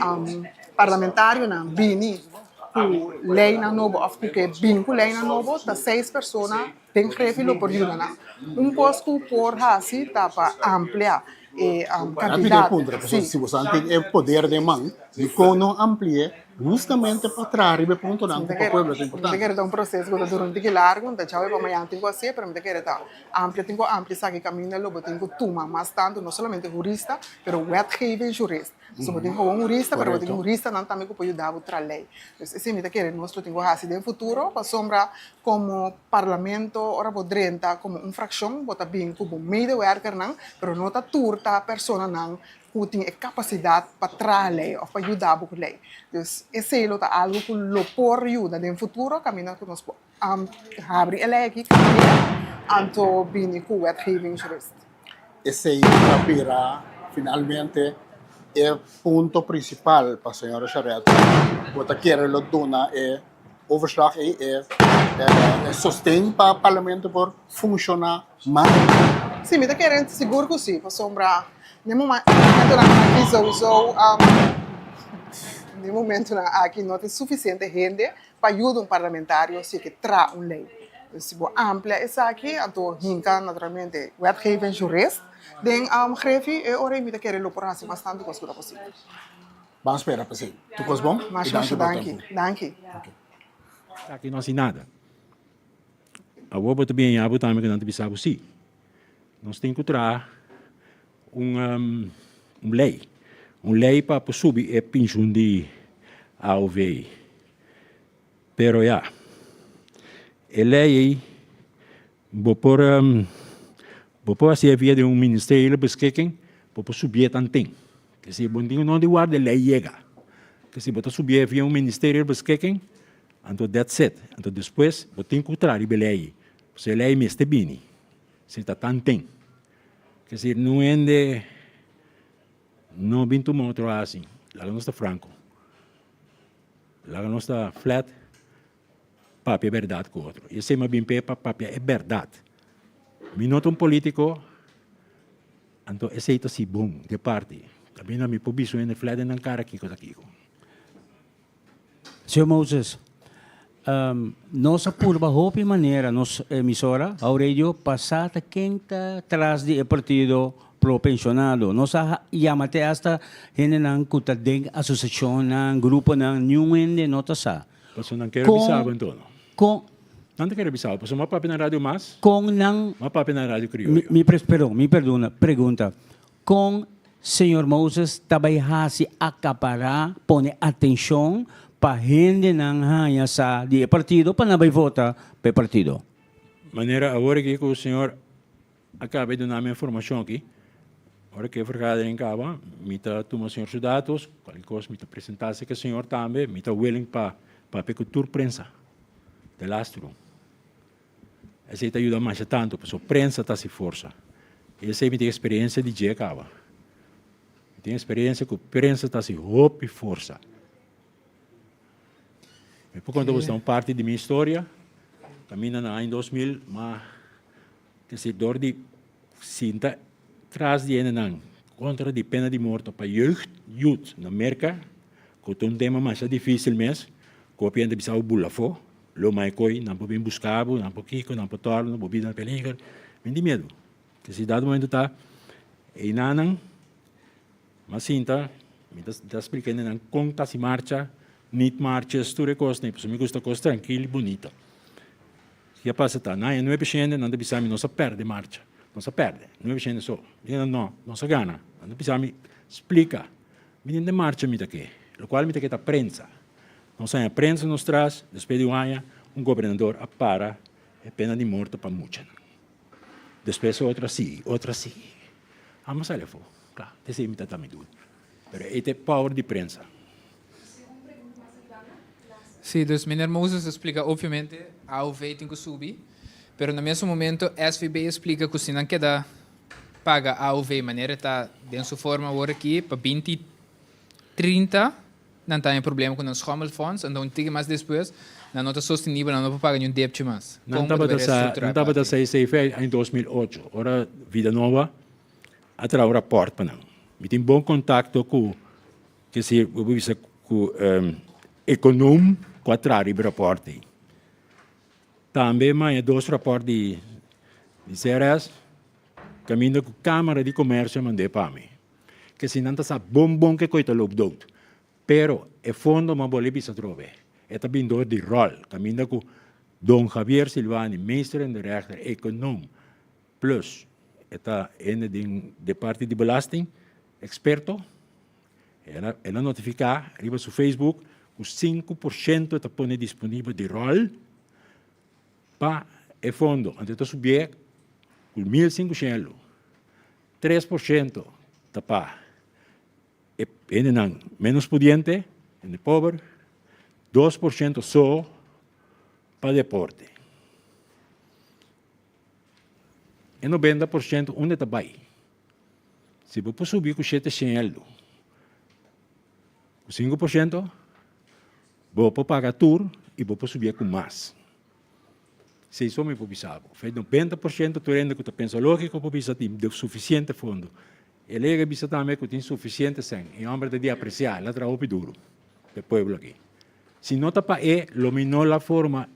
Parlamentarionan bini ku leinan nobo òf ku ke bin ku leinan nobo ta seis persona den grefi lo por yuda nan. Un kos ku por hasi ta pa amplia e kantidat. Rapido e puntra, pasobra si boso tin e poder den man, dikon no ampli'é hustamente pa traha riba e puntonan ku pa pueblo ta importante? Mi ta kere ta un proseso ku ta dura un tiki largu, mi ta djawe pa mañana tin ku hasié, pero mi ta kere ta amplia, tin ku amplia esaki kaminda lo bo tin ku tuma mas tantu no solamente hurista, pero wetgeving jurist. So bo tin gewoon hurista, pero bo tin huristanan tambe ku por yuda bo tra lei. Dus esei mi ta kere nos lo tin ku hasi den futuro, pasobra komo parlamento ora bo drenta komo un frakshon bo ta bin ku bo medewerkernan, pero no ta tur ta personanan ku tin e kapasidat pa traha lei òf pa yuda bo ku lei. Dus esei lo ta algu ku lo por yuda den futuro kaminda ku nos por habri e lei aki kambia anto bini ku wetgevingsjurist. Esei ta bira finalmente e punto principal pa señora Charette. Bo ta kere lo duna e overslag ei, e sosten pa parlamento por funciona mas? Si, mi ta kere sigur cu si, pasobra den momentonan aki souiso, den momentonan aki no tin suficiente hende pa yuda un parlamentario si e ke traha un lei. Entonces si bo amplia esaki anto hinka naturalmente wetgevend jurist den grefi e ora ei mi ta kere lo por hasi bastante kos ku ta posibel. Ban spera pa esei. Tur kos bon i Masha danki masha pa bo danki. tempu. Danki. Esaki no hasi nada. Awor bo ta bin haña bo tambe ku nan ta bisa bo si. Nos tin ku traha un un lei. Un lei pa por subi e penshun di AOV. Pero ya, e lei ei bo por bo por hasié via di un ministeriële beschikking, bo por subié tanten. Kesi bo no tin no di warda e lei yega. Kesi bo ta subié via un ministeriële beschikking, anto that's it. Anto despues bo tin ku traha riba e lei ei. Pasobra e lei mester bini, si ta tanten. Kesi no hende no bin tuma otro hasi, laga nos ta franko. Laga nos ta flat papia berdad cu otro. Y esey mi a bin p'e pa papia e berdad. Mi no ta un politico, anto esey ta si bon di parti. Caminda mi por bisa un hende flat den nan cara kico ta kico. Señor Moses, nos a purba hopi manera nos emisora, How Radio, pa sa ta ken ta tras di e partido pro pensionado. Nos a yama te hasta hendenan ku ta den asosiashonnan, gruponan, niun hende no ta sa. Pasobra nan kere bisa bo enton. Kon. Nan ta kere bisa bo, pasobra mi a papia na radio mas. Kon nan. Mi a papia na radio krioyo. Mi, perdon, mi perdona, pregunta. Kon Señor Moses ta bai hasi akapará, pone atenshon pa hendenan haña sa di e partido pa nan bai vota pa e partido? Manera awor aki ku señor a kaba di duna mi e informashon aki, ora ku e vergadering kaba, mi ta tuma señor su datos, kualke kos mi ta presentá esaki señor tambe, mi ta willing pa papia ku tur prensa, de lastro. Esei ta yuda masha tantu, pasobra prensa ta hasi forsa. I esei mi tin eksperensia di dje kaba. Mi tin eksperensia ku prensa ta hasi hopi forsa. Mi por konta boso un parti di mi historia, kaminda na aña 2000, ma. Kese dor di sinta tras di hendenan kontra di pena di morto pa jeugd, youth, na Merka, ku ta un tema masha difísil mes, ku hopi hende bisa bo bula afó, lo mai koi, nan por bin buska bo, nan por kiko, nan por tòrna, bo bida na peliger. Mi tin miedu. Kese dado momento ta einanan m'a sinta, mi ta splika hendenan kon ta hasi marcha, niet marches, tur e kosnan, pasobra mi gusta kos trankil i bunita. Ki a pasa ta, nan e nuebe shende, nan ta bisa mi nos a perde marcha, nos a perde, nuebe shende so. Mi di nan, no, nos a gana. Nan ta bisa mi, splika. Mi di, den marcha mi ta ke, lokual mi ta ke ta prensa. Nos haña prensa nos tras, despues di un aña, un gobernador a para e pena di morto pa muchanan. Despues otro a sigui, otro a sigui. Amo sali afó, kla, ta esei mi ta ta mi duna. Pero e ta e power di prensa. Sí, dus meneer Moses a splika obviamente AOV tin ku subi, pero na mesun momento SVB a splika ku si nan keda paga AOV manera e ta den su forma awor aki pa binti 30 nan ta haña problema ku nan schommelfonds, anto un tiki mas despues nan no ta sostenibel, nan no por paga niun depchi mas. Nan Kon bo ta tabata bai sa, restrukturá nan e tabata parti? sa esei fe aña 2008, ora Vida Nova a traha un rapòrt pa nan. Mi tin bon kontakto ku Kesi bo por bisa ku ekonom ku a traha riba e rapòrt ei. Tambe maña dos rapòrt di CRS kaminda ku Kámara di Komèrsio a mand'é pa mi. Kesi nan ta sa bon bon ke koi ta loop dood. Pero e fondo m'a bolbe bisa atrobe. E ta bin dor di ròl kaminda ku Don Javier Silvani, meester in de rechter, ekonom, plus e ta hende den de parti di belasting, eksperto. El a el a notifiká riba su Facebook ku 5% e ta pone disponibel di ròl pa e fondo. Anto e ta subié ku 1500 elo. 3% ta pa e hendenan ménos pudiente, hende pober, 2% so pa deporte. E 90% unda ta bai? Si bo por subi ku shete shen eldo, ku 5%, bo por paga tur i bo por subié ku mas. Esei so mi por bisa bo. Fe 90% tur hende ku ta pensa lógiko por bisa tin sufisiente fondo. E ley a bisa tambe ku tin sufisiente sèn. E hòmber ta di apresiá, el a traha hopi duru pa e pueblo aki. Si no ta pa e, lo mi no la forma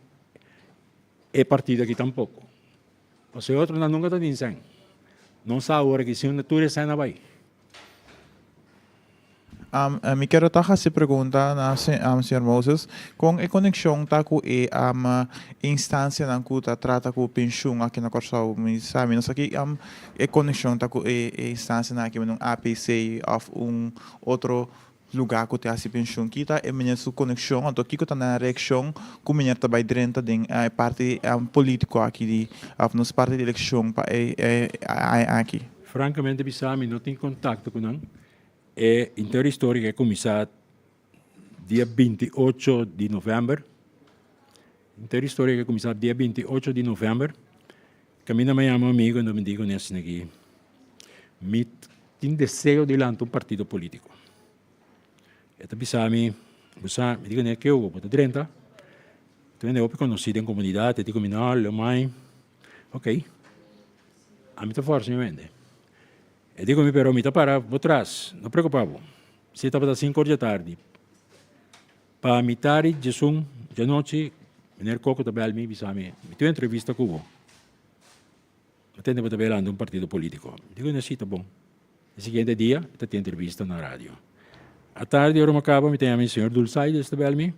e partido aki tampoko. Pasobra e otronan nunka ta tin sèn. No sa awor aki si unda tur e sèn a bai. Mi kero ta hasi pregunta na señor Moses, kon e konekshon ta ku e instansianan ku ta trata ku penshun aki na Kòrsou? Mi sa, mi no sa ki e konekshon ta ku e instansianan aki, un APC òf un otro lugá ku ta hasi penshun. Ki ta e meneer su konekshon anto kiko ta nan reakshon ku meneer ta bai drenta den e parti polítiko aki di òf nos parti di elekshon pa e aña aki? Frankamente bisa mi no tin kontakto ku nan. E intero historia a kuminsá dia 28 di novèmber. Intero historia a kuminsá dia 28 di novèmber. Kaminda mi a yama un amigu i mi di ku nesina aki, mi tin deseo di lanta un partido polítiko. E ta bisa mi, bo sa, mi di ku ne, ke bo ta drenta? Ta hende hopi konosí den komunidat, e di ku mi, no, lo mai. Ok, ami ta fòrsa mi wende. E di ku mi, Pero mi ta para bo tras, no preokupá bo. Si tabata sinku or dje tardi, pa mitadi djesun djanochi, Meneer Koko ta bèl mi i bisa mi, Mi tin un entrevista ku bo. Mi tende bo ta bèl anda un partido polítiko. Mi di ku si, ta bon. E siguiente dia e ta tin entrevista na radio. Atardi ora mi a kaba mi ta yama e señor Dulzaides ta bèl mi,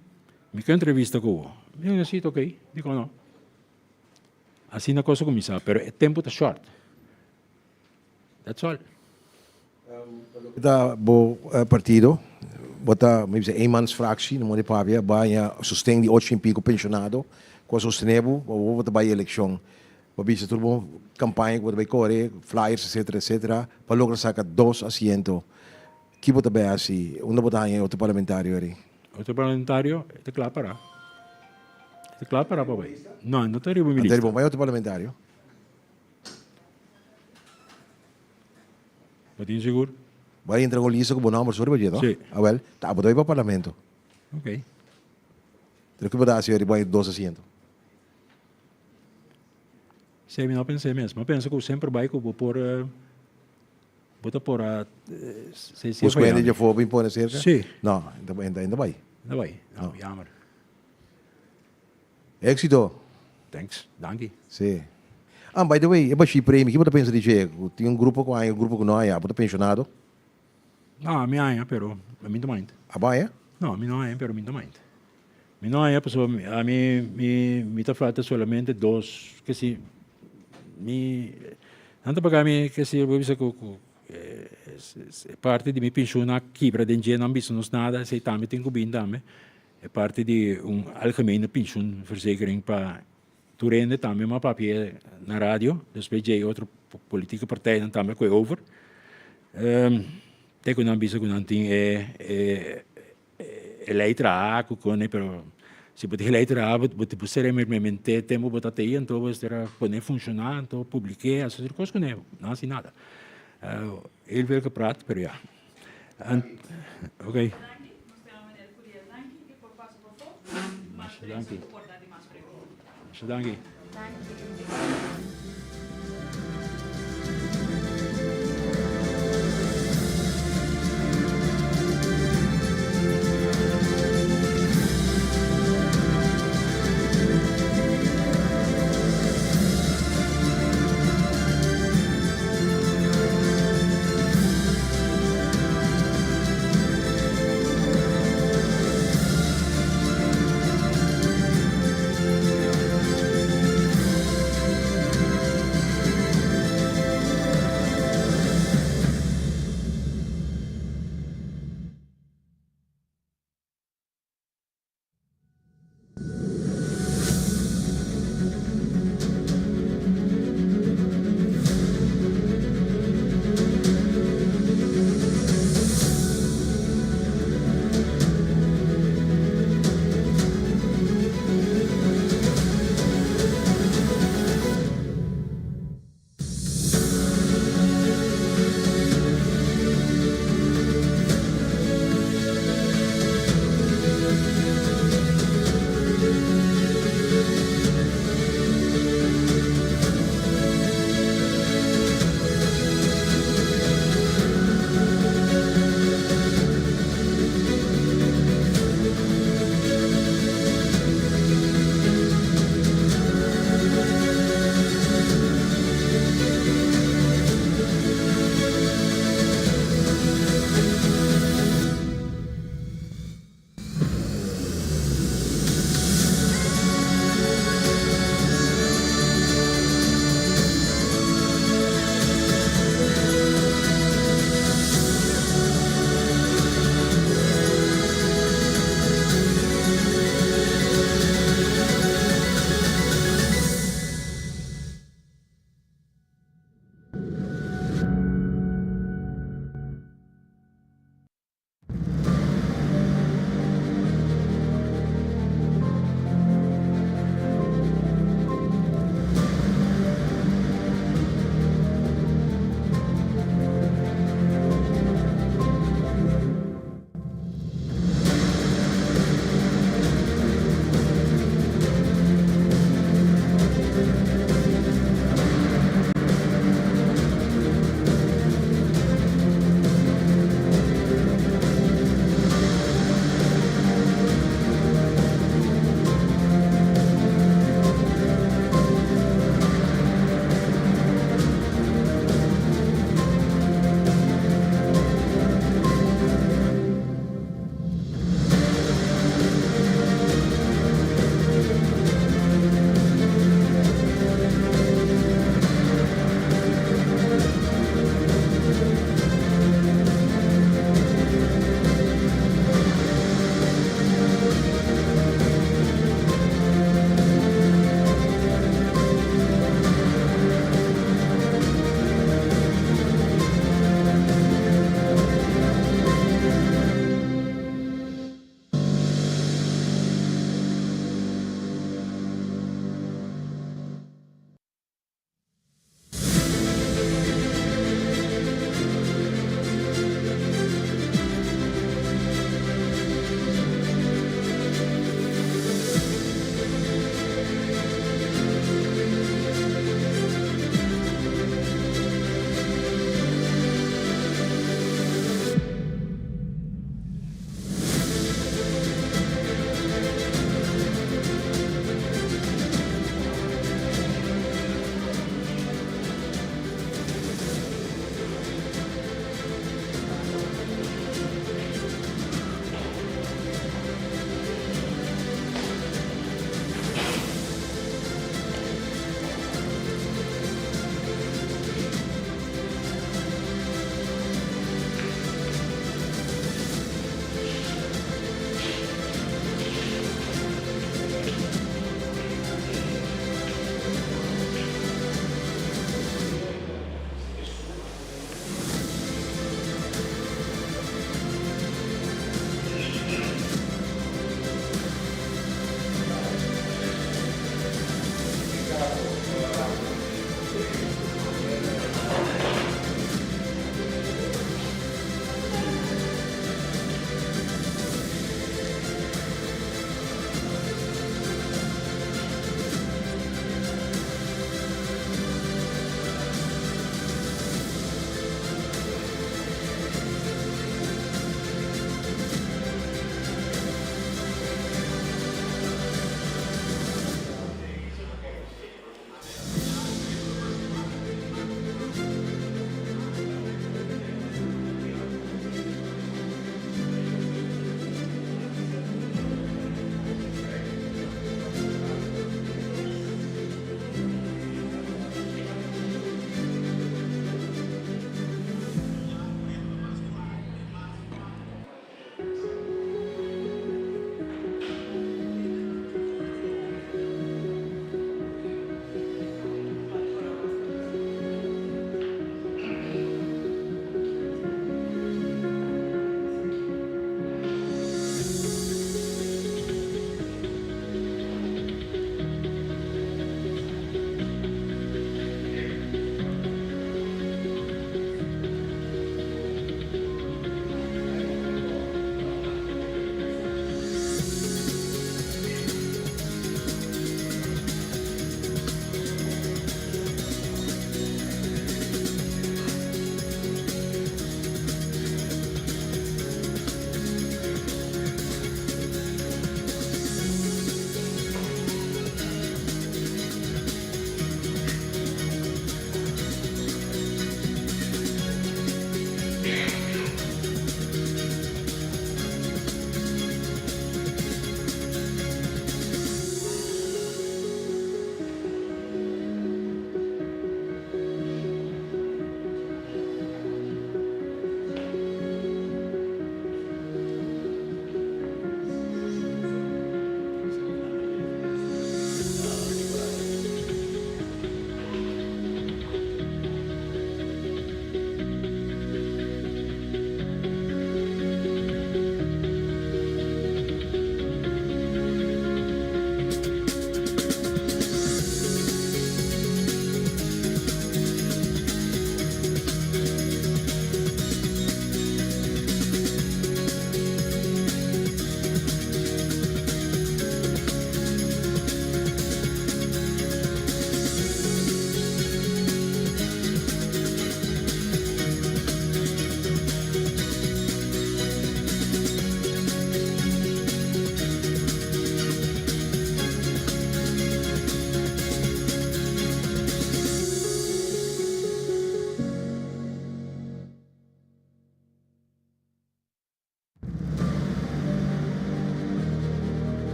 Mi ke un entrevista ku bo. Mi di ku si, ta okey. Dikon no? Asina kos a kuminsá, pero e tempu ta short. That's all. Ta bo partido, bo ta, mi bisa eenmansfractie, no morde papia, bo haña sosten di ocho i pico pensionado cu a sostene bo, bo bo ta bay eleccion. Bo bisa tur bo campaña cu bo ta bay core, flyers etcetera etcetera, pa logra saca dos asiento. Ki bo ta bay haci? Unda bo ta haña e otro parlamentario eri? Otro parlamentario e ta cla para. E ta cla para pa bay. No, e no ta riba mi lista. Anto bo bay otro parlamentario? Bo tin sigur? Bo a entra con lista cu bo nomber so riba dje, no? Sí. Awel, ta abo ta bay pa parlamento. Ok. Pero ki bo ta haci riba e dos asiento? Esei mi no a pens'é mes. Mi a pensa ku semper bai ku bo por bo ta por a si si Busca hende dje for bin pone serka? Si. No, enta bai. Enta bai. No, jammer. Éxito. Thanks, danki. Si. Ah, by the way, e bashí premio, ki bo ta pensa di dje? Ku tin un grupo ku haña, un grupo ku no haña. Abo ta penshonado? No, ami haña, pero mi no ta mind. Abo haña? No, mi no haña, pero mi no ta mind. Mi no haña pasobra ami mi mi ta falta solamente dos ke si mi nan ta paga mi ke si bo bisa ku ku e parti di mi penshun a kibra den dje nan bisa nos nada esei tambe tin ku bin tambe e parti di un algemene pensioenverzekering pa tur hende tambe mi a papia na radio despues dje otro politieke partijnan tambe a kohe over te ku nan bisa ku nan tin e E lei traha ku kone pero si bo tin e lei traha bo bo tin ser implementé tempu bo ta tei anto bo mester a pone funshoná anto publiké hasi tur kos kuné no hasi nada heel veel gepraat pero ya oké. Masha danki. Masha danki.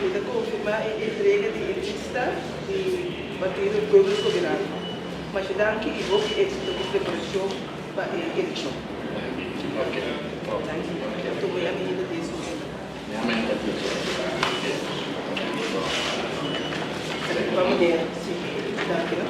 Mi ta konfirmá e entrega di e lista di Partido Pueblo Soberano. Masha danki i hopi éksito ku preparashon pa e elekshon. Danki. Tuma e aminta di esun ora. Pa muher, si. Danki no.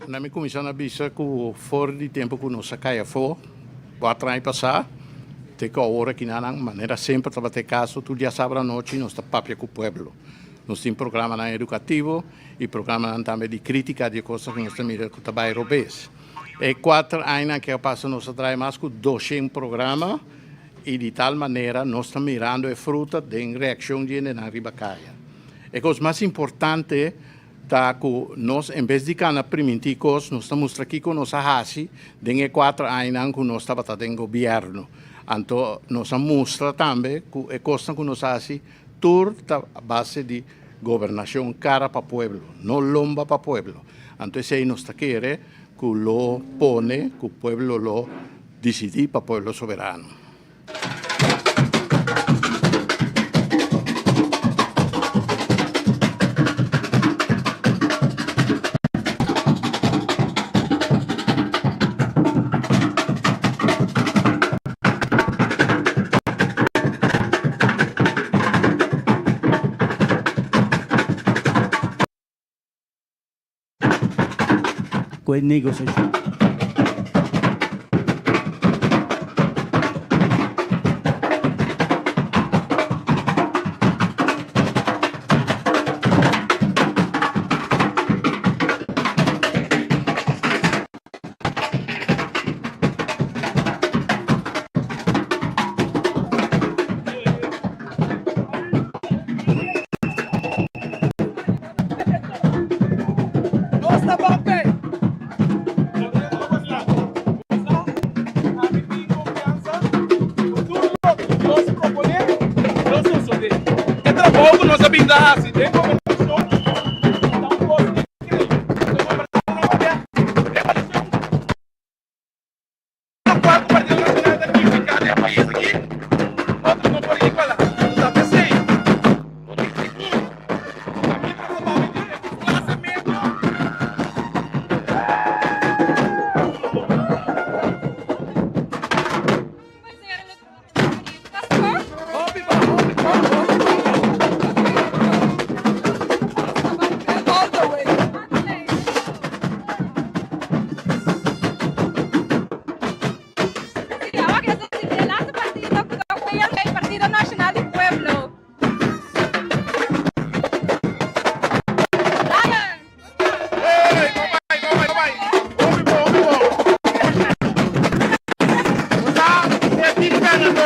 Na mi kuminsá na bisa ku for di tempu ku nos a kai afó kuater aña pasá te ku awor aki nan manera semper tabata e kaso tur diasabra anochi nos ta papia ku pueblo. Nos tin programanan edukativo i programanan tambe di krítika di e kosnan ku nos ta mira ku ta bai robes. E kuater añanan ke a pasa nos a traha mas ku doshen programa i di tal manera nos ta mirando e fruta den reakshon di hendenan riba kaya. E kos mas importante ta ku nos en bes di kana primintí kos nos ta mustra kiko nos a hasi den e kuater añanan ku nos tabata den gobièrnu. Anto nos a mustra tambe ku e kosnan ku nos a hasi tur ta a base di gobernashon kara pa pueblo, no lomba pa pueblo. Anto esei nos ta kere ku lo pone ku pueblo lo disidí pa pueblo soberano. Ku e negosiashon.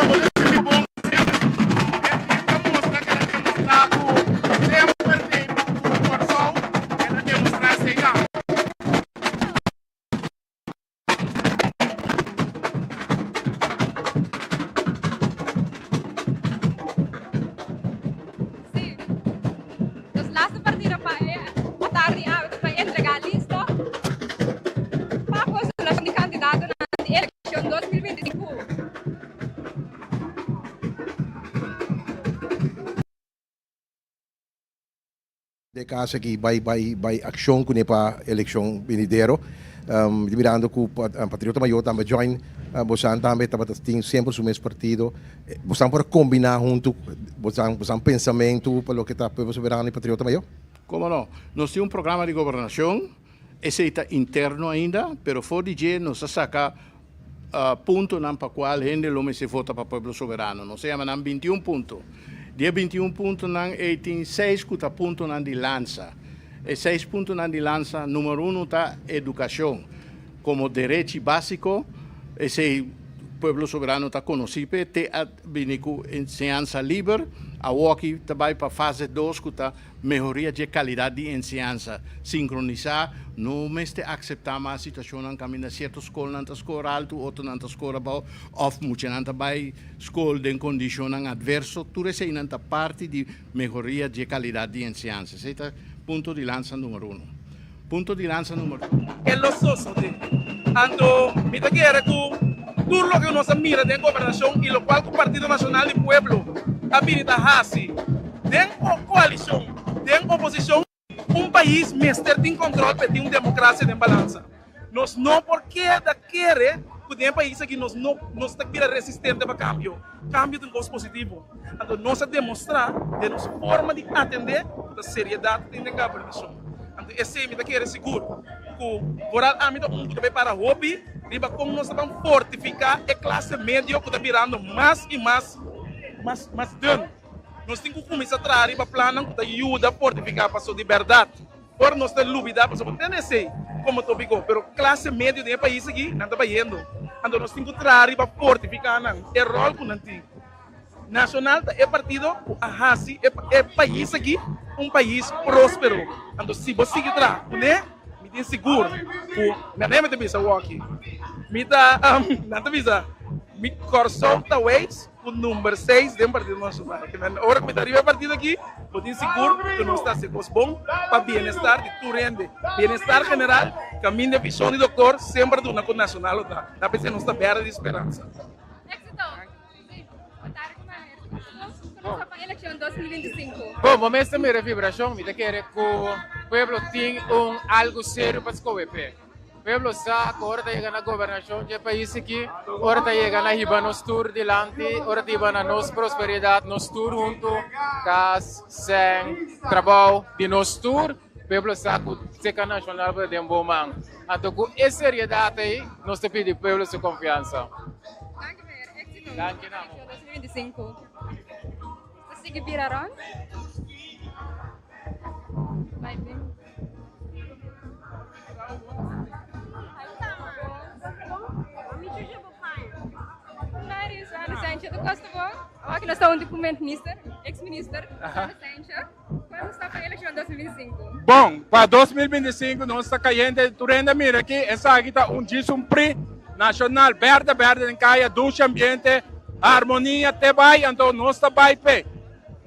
Bo ta sinti bon semper. E tim ta mustra ku el a demostrá ku semper tin ku Kòrsou, el a demostrá esei tambe. Sí. Nos laatste partido pa e atardi awe ta pa entrega lista pa postulacion di candidatonan di eleccion 2025. De caso aki bay bay bay accion cune pa eleccion venidero. Mi ta mirando cu Patriota Mayor tambe a join bosan tambe tabata tin semper su mes partido. Bosan por a combina hunto bosan bosan pensamento pa loke ta Pueblo Soberano y Patriota Mayor? Como no? Nos tin un programa di gobernacion, esey ta interno ainda, pero for di dje nos a saca puntonan pa cual hende lo mester vota pa Pueblo Soberano. Nos a yama nan bintiun punto. Di e bintiun puntonan ei tin seis cu ta puntonan di lansa. E seis puntonan di lansa, numero uno ta educacion como derechi basico, esey Pueblo Soberano ta conoci p'e, te a bini cu enseñansa liber, awoki ta bay pa fase dos cu ta Mehoria dje kalidat di enseñansa sinkronisá no mester akseptá mas situashonnan kaminda sierto skolnan ta skor altu, otronan ta skor abou òf muchanan ta bai skol den kondishonnan atverso. Tur eseinan ta parti di mehoria dje kalidat di enseñansa. Esei ta punto di lansa numero uno. Punto di lansa numero. E lo sosode. Anto mi ta kere ku tur loke nos a mira den gobernashon i lokual ku Partido Nashonal di Pueblo a bini ta hasi den koalishon, den oposishon, un pais mester tin kòntròl pa e tin un demokrasia den balansa. Nos no por keda kere ku den e pais aki nos no nos ta bira resistente pa kambio. Kambio ta un kos positivo. Anto nos a demostrá den nos forma di atendé ku ta seriedat tin den gobernashon. Anto esei mi ta kere sigur ku vooral ami ta un ku ta bai para hopi riba kon nos ta ban fortifiká e klase medio ku ta birando mas i mas mas mas dun. Nos tin ku kuminsá traha riba plannan ku ta yuda fortifiká paso di bèrdat. Ora nos ta lubida pasobra bo tene esey como topico, pero clase medio den e pais aki nan ta bayendo. Anto nos tin cu traha riba fortifica nan, e rol cu nan tin. Nacional ta e partido cu a haci e pais aki un pais prospero. Anto si bo sigui traha cune, mi tin sigur cu, mi ta bisa awoki, mi ta, nan ta bisa, mi Corsou ta weis. Ku number seis den Partido Nacional. Ke men ora ku mi ta riba e partido aki, bo tin sigur ku nos ta hasi kos bon pa bienestar di tur hende. Bienestar general, kaminda e vishon di doktor semper duna ku Nacional lo ta. Ta p'esei nos ta berde di speransa. Éxito! Bo tardi ku Maher. Ku nos ta pa elekshon 2025. Bon, bo mester mira e vibrashon. Mi ta kere ku pueblo tin un algu serio pa skohe p'e. Pueblo sa ku ora ta yega na gobernashon dje pais aki, ora ta yega na hiba nos tur dilanti, ora ta hiba na nos prosperidat, nos tur huntu, kas, sèn, trabou di nos tur, pueblo sa ku Seka Nashonal por ta den bon man. Anto ku e seriedat ei nos ta pidi pueblo su konfiansa. Danki meneer, éxito. Danki na bo. 2025. Ta sigui bira rond. Bai bin. Awor nos ta hunto ku minister, ex minister, Cijntje. Kon nos ta pa elekshon 2025? Bon, pa 2025 nos ta kayente tur hende a mira aki, esaki ta un djis un pri nashonal berde berde den kaya, dushi ambiente, harmonia te bai, anto nos ta bai p'e.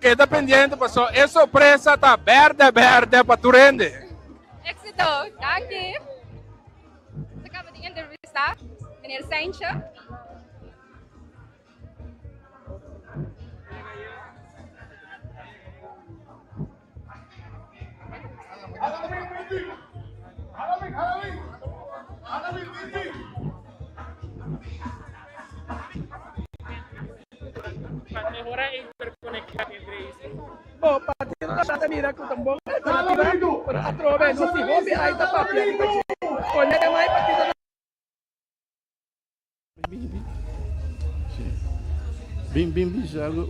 Keda pendiente paso e sorpresa ta berde berde pa tur hende. Éxito! Danki! Nos a kaba di entrevistá meneer Cijntje. Pa mehora e interconectividad entre isla. Bo partido ta ta mira cu ta un bon alternativa, pero atrobe no si hopi ai ta papia riba dje. Pone mai partido ta. Bin bin bisa algo.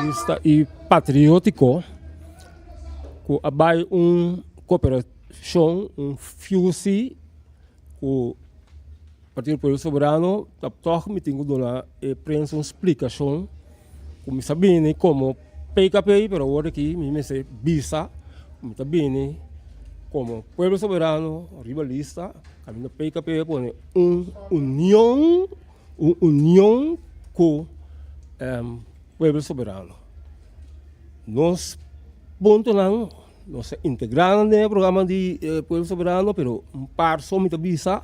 Lista i patriótiko ku a bai un koperashon, un fusi ku Partido Pueblo Soberano ta tòg mi tin ku duna e prensa un splikashon ku mi sa bini komo PKP pero awor aki mi mester bisa ku mi ta bini komo Pueblo Soberano riba lista kaminda PKP a pone un union un union ku Pueblo Soberano. Nos puntonan nos ta integrá nan den e programa di Pueblo Soberano pero un par so mi ta bisa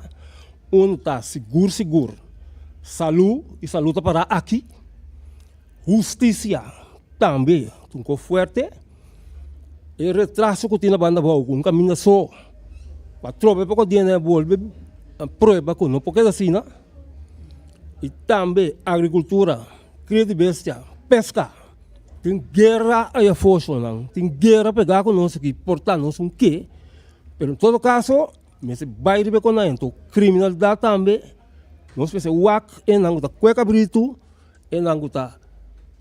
unu ta sigur sigur salú i salú ta pará aki, hustisia tambe ta un kos fuerte, e retraso ku tin na banda abou ku un kaminda so pa trobe poko dia nan a bolbe prueba ku no por keda asina i tambe agrikultura, kria di bestia, peska. Tin guera aya fosonan, tin guera pegá ku nos aki, por ta nos un ke, pero en todo kaso mester bai riba e konai, anto kriminalidat tambe nos mester wak esnan ku ta kue kabritu, esnan ku ta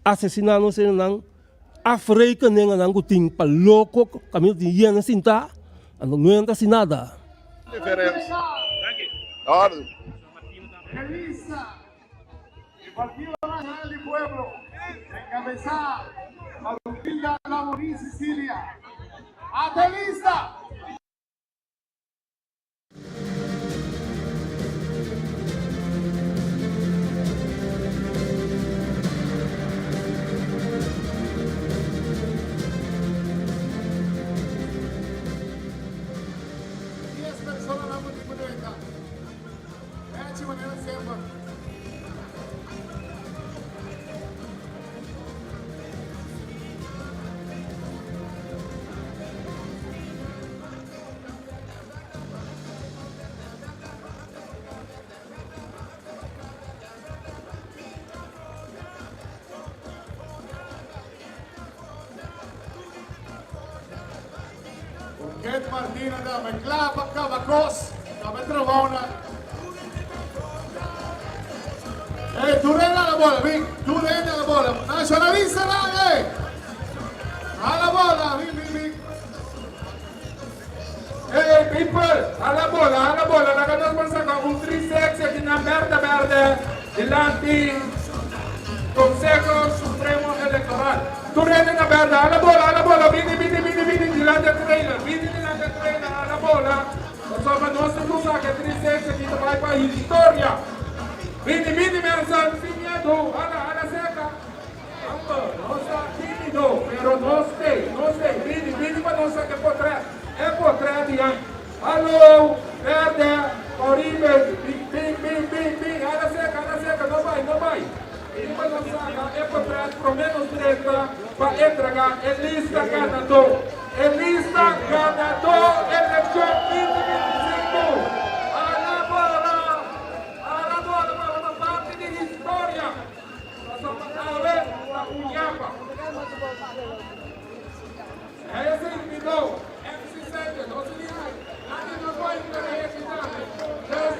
asesiná nos hendenan, afrekenen esnan ku tin pa loko kaminda tin yena sintá, anto no ta hasi nada. E Partido Nacional di Pueblo, encabeza pa Rutilda Lamorie Cecilia. Ata lista! Dies personanan ku tin ku drenta. Echi manera semper. Ket Martina ta me kla pa kaba kos, kaba e trabounan. Ey, tur hende a la bola, bin, tur hende a la bola. Nacionalistanan, ey! A la bola, bin, bin, bin. Ey, people, a la bola, a la bola. Laga nos por saka un 360 aki na berde berde dilanti Conseho Supremo Electoral. Tur hende na berde, a la bola, a la bola, bini, bini, bini, bini dilanti e trailer, bini dilanti e trailer, a la bola. Pasobra nos tin ku saka e 360 aki ta bai pa historia. Bini, bini mensen, sin miedu, hala, hala seka. Amber, nos ta timido, pero nos t'ei, nos t'ei. Bini, bini pa nos saka e potret, e potret di an. Hallo, berde, Oribe, bin, bin, bin, bin, bin, hala seka, hala seka, no bai, no bai. Bini pa nos saka e potret prome nos drenta pa entrega e lista ganadó. E lista ganadó elekshon 2025. Hala bola, hala bola pa forma parti di historia. Pasobra awe ta un yapa. E sirbidó, MC Sente, no si di ai. Aki nos por entrega e tambe. Dus,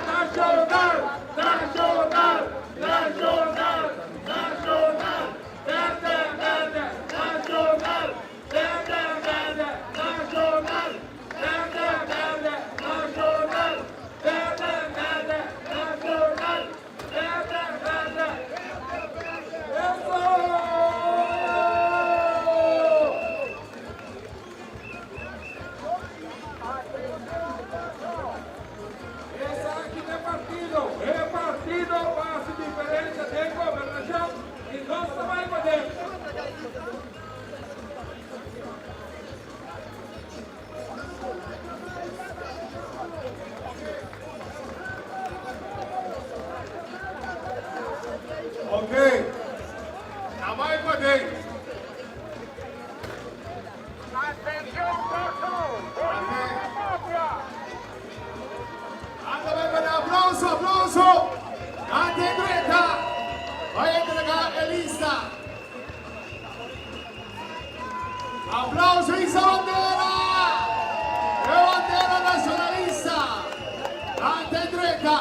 Nacional! Nacional! Nacional! Nacional! Berde, berde! Nacional! Berde, berde! Nacional! Berde, berde! Nacional! Berde, berde! Nacional! Berde, berde! Eso! Esaki ta e partido, e partido pa hasi diferencia den gobernacion y nos ta bay paden. Ok, ta bai paden. Anda bai paden, aplauso, aplauso. Ante drenta, bai entrega e lista. Aplauso hisa bandera! E bandera nacionalista! Ante drenta!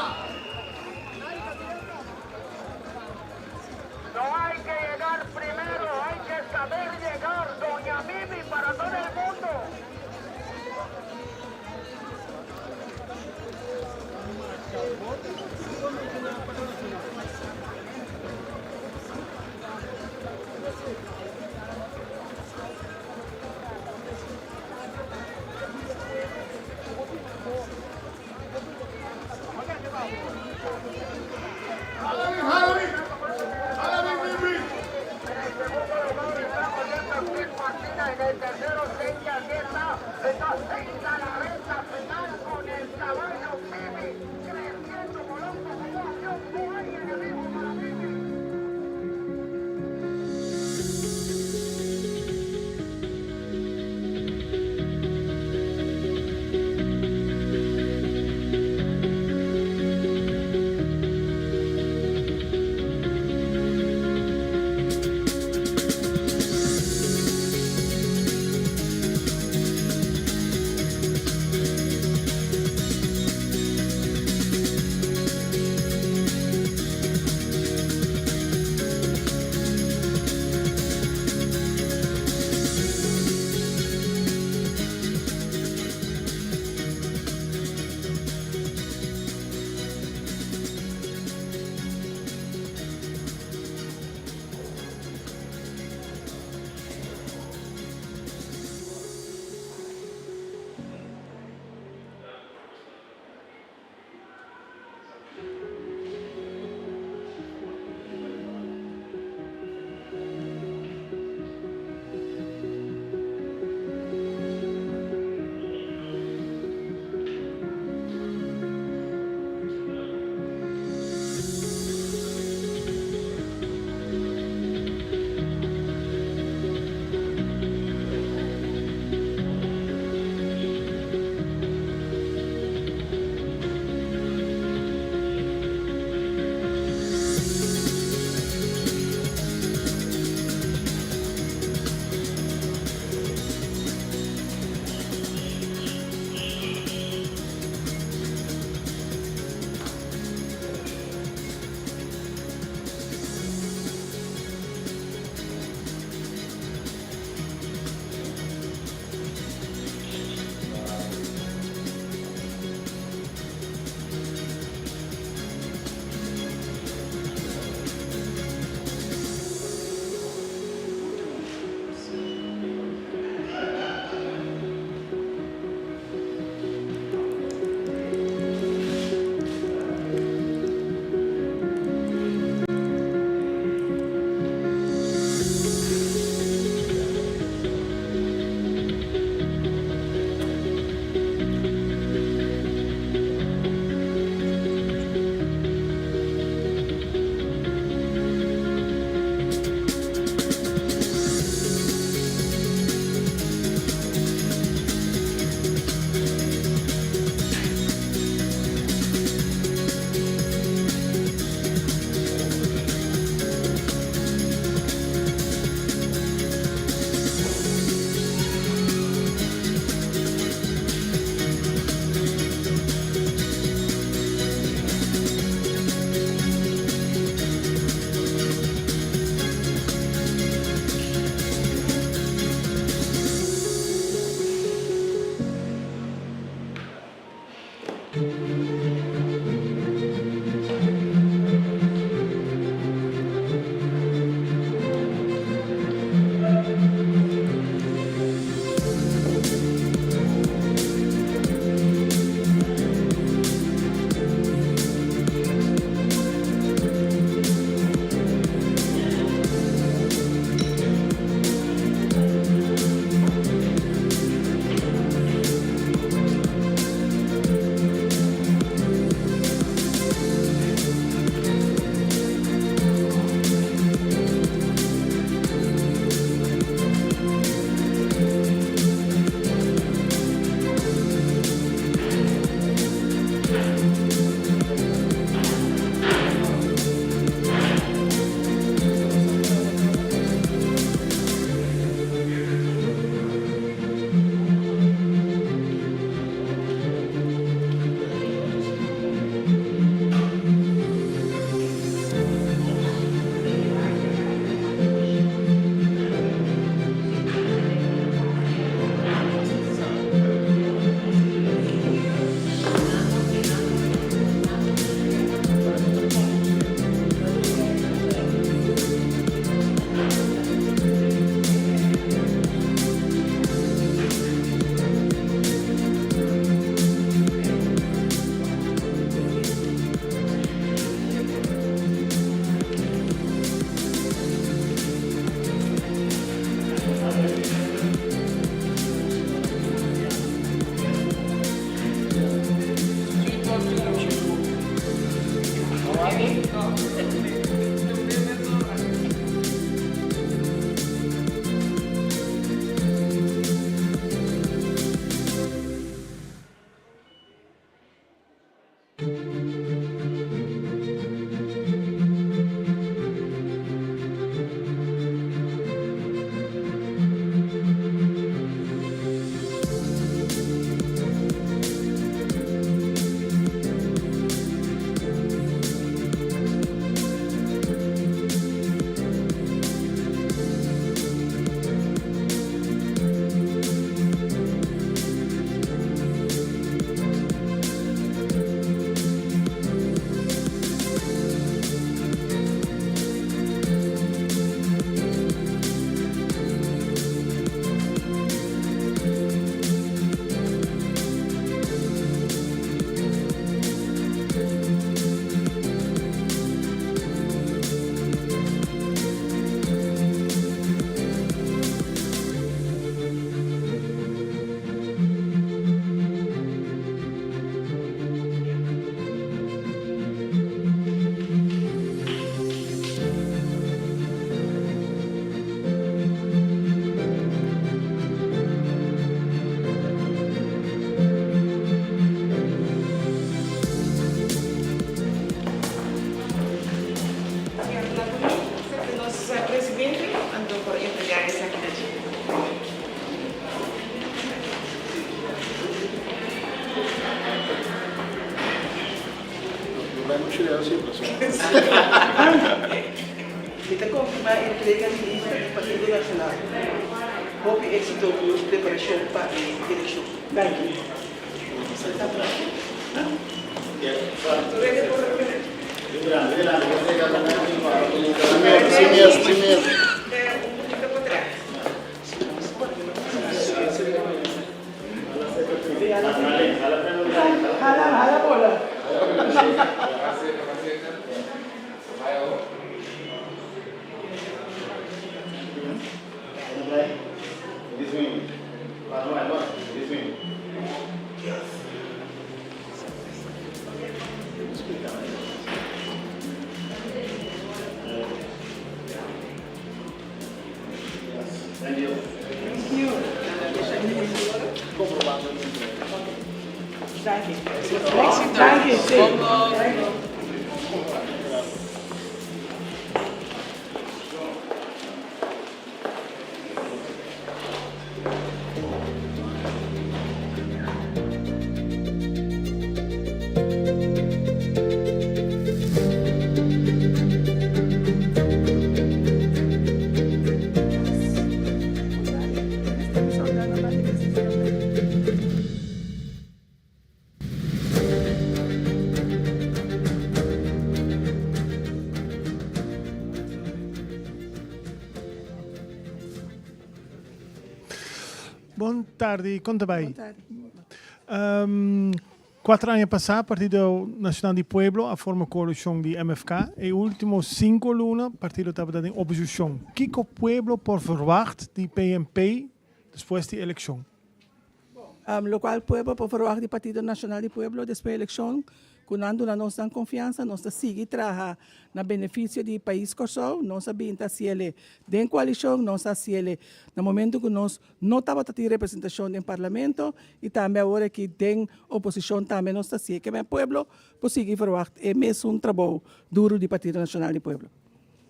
Mi ta konfirmá e entrega di lista di Partido Nashonal. Hopi éksito ku nos preparashon pa e elekshon. Danki. Bon tardi, kon ta bai? Kuater aña pasá Partido Nacional di Pueblo a forma koalishon di MFK. E último sinku luna partido tabata den oposishon. Kiko pueblo por verwagt di PNP despues di elekshon? Lokual pueblo por verwagt di Partido Nacional di Pueblo despues di elekshon Ku nan duna nos nan konfiansa, nos ta sigui traha na benefisio di pais Kòrsou. Nos a bin ta hasiel den koalishon, nos a hasiel na momento ku nos no tabata tin representashon den parlamento i tambe awor aki den oposishon tambe nos ta hasié. Ke men pueblo por sigui verwagt e mesun trabou duru di Partido Nashonal di Pueblo.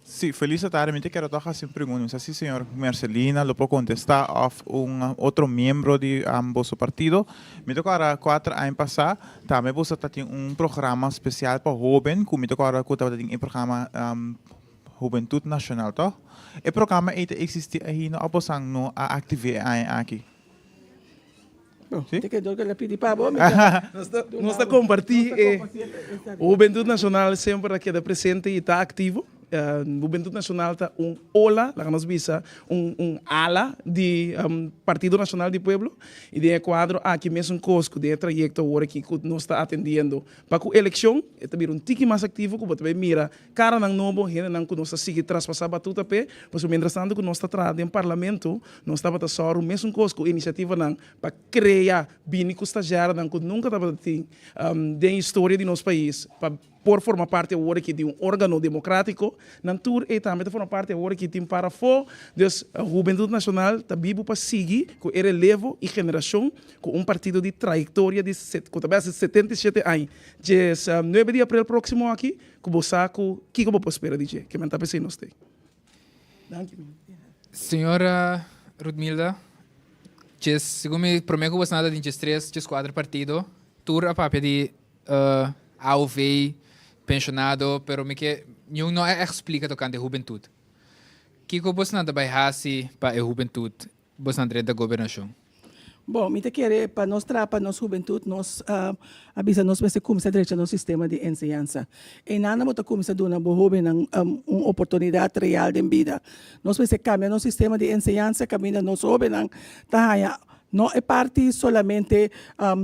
Sí, felis atardi. Mi ta kere tòg hasi un pregunta. Mi sa si señor Mercelina lo por kontestá òf un otro miembro di boso partido. Mi ta kòrda kuater aña pasá tambe boso ta tin un programa spesial pa hóben ku mi ta kòrda ku tabata tin e programa Hubentut Nashonal, tòg? E programa ei ta eksistí ainda òf bosan no a aktiv'é e aña aki? Nos ta kompartí e Hubentut Nashonal semper ta keda presente i ta aktivo. Hubentut Nashonal ta un ola, laga nos bisa, un ala di Partido Nashonal di Pueblo. I den e kuadro aki mesun kos ku den e trayekto awor aki ku nos ta atendiendo pa ku elekshon, e ta bira un tiki mas aktivo ku bo ta bai mira Karanan nobo, hendenan ku nos ta sigui traspasá batuta p'e, pasobra mientrastantu ku nos ta traha den parlamento, nos tabata sòru mesun kos ku inisiativanan pa krea bini ku stagiairnan ku nunka tabata tin den historia di nos pais pa por forma parti awor aki di un órgano demokrátiko. Nan tur ei tambe ta forma parti awor aki tin para afó. Dus Hubentut Nashonal ta bibu pa sigui ku e relevo i generashon ku un partido di trayektoria di ku ta bai hasi 77 aña djes nuebe di aprel próksimo aki. Ku bo sa ku kiko bo por spera di dje. Ke men ta p'esei nos t'ei. Danki. Señora Rutmilda, djes, segun mi, promé ku bosnan ta den djes tres, djes kuater partido, tur a papia di AOV, penshonado, pero mi ke niun no a ègt splika tokante hubentut. Kiko bosnan ta bai hasi pa e hubentut Bosnan drenta gobernashon. Bon, mi ta kere pa nos traha pa nos hubentut, nos a bisa nos mester kuminsá drecha nos sistema di enseñansa. Einan bo ta kuminsá duna bo hóbennan un oportunidat real den bida. Nos mester kambia nos sistema di enseñansa kaminda nos hóbennan ta haña no e parti solamente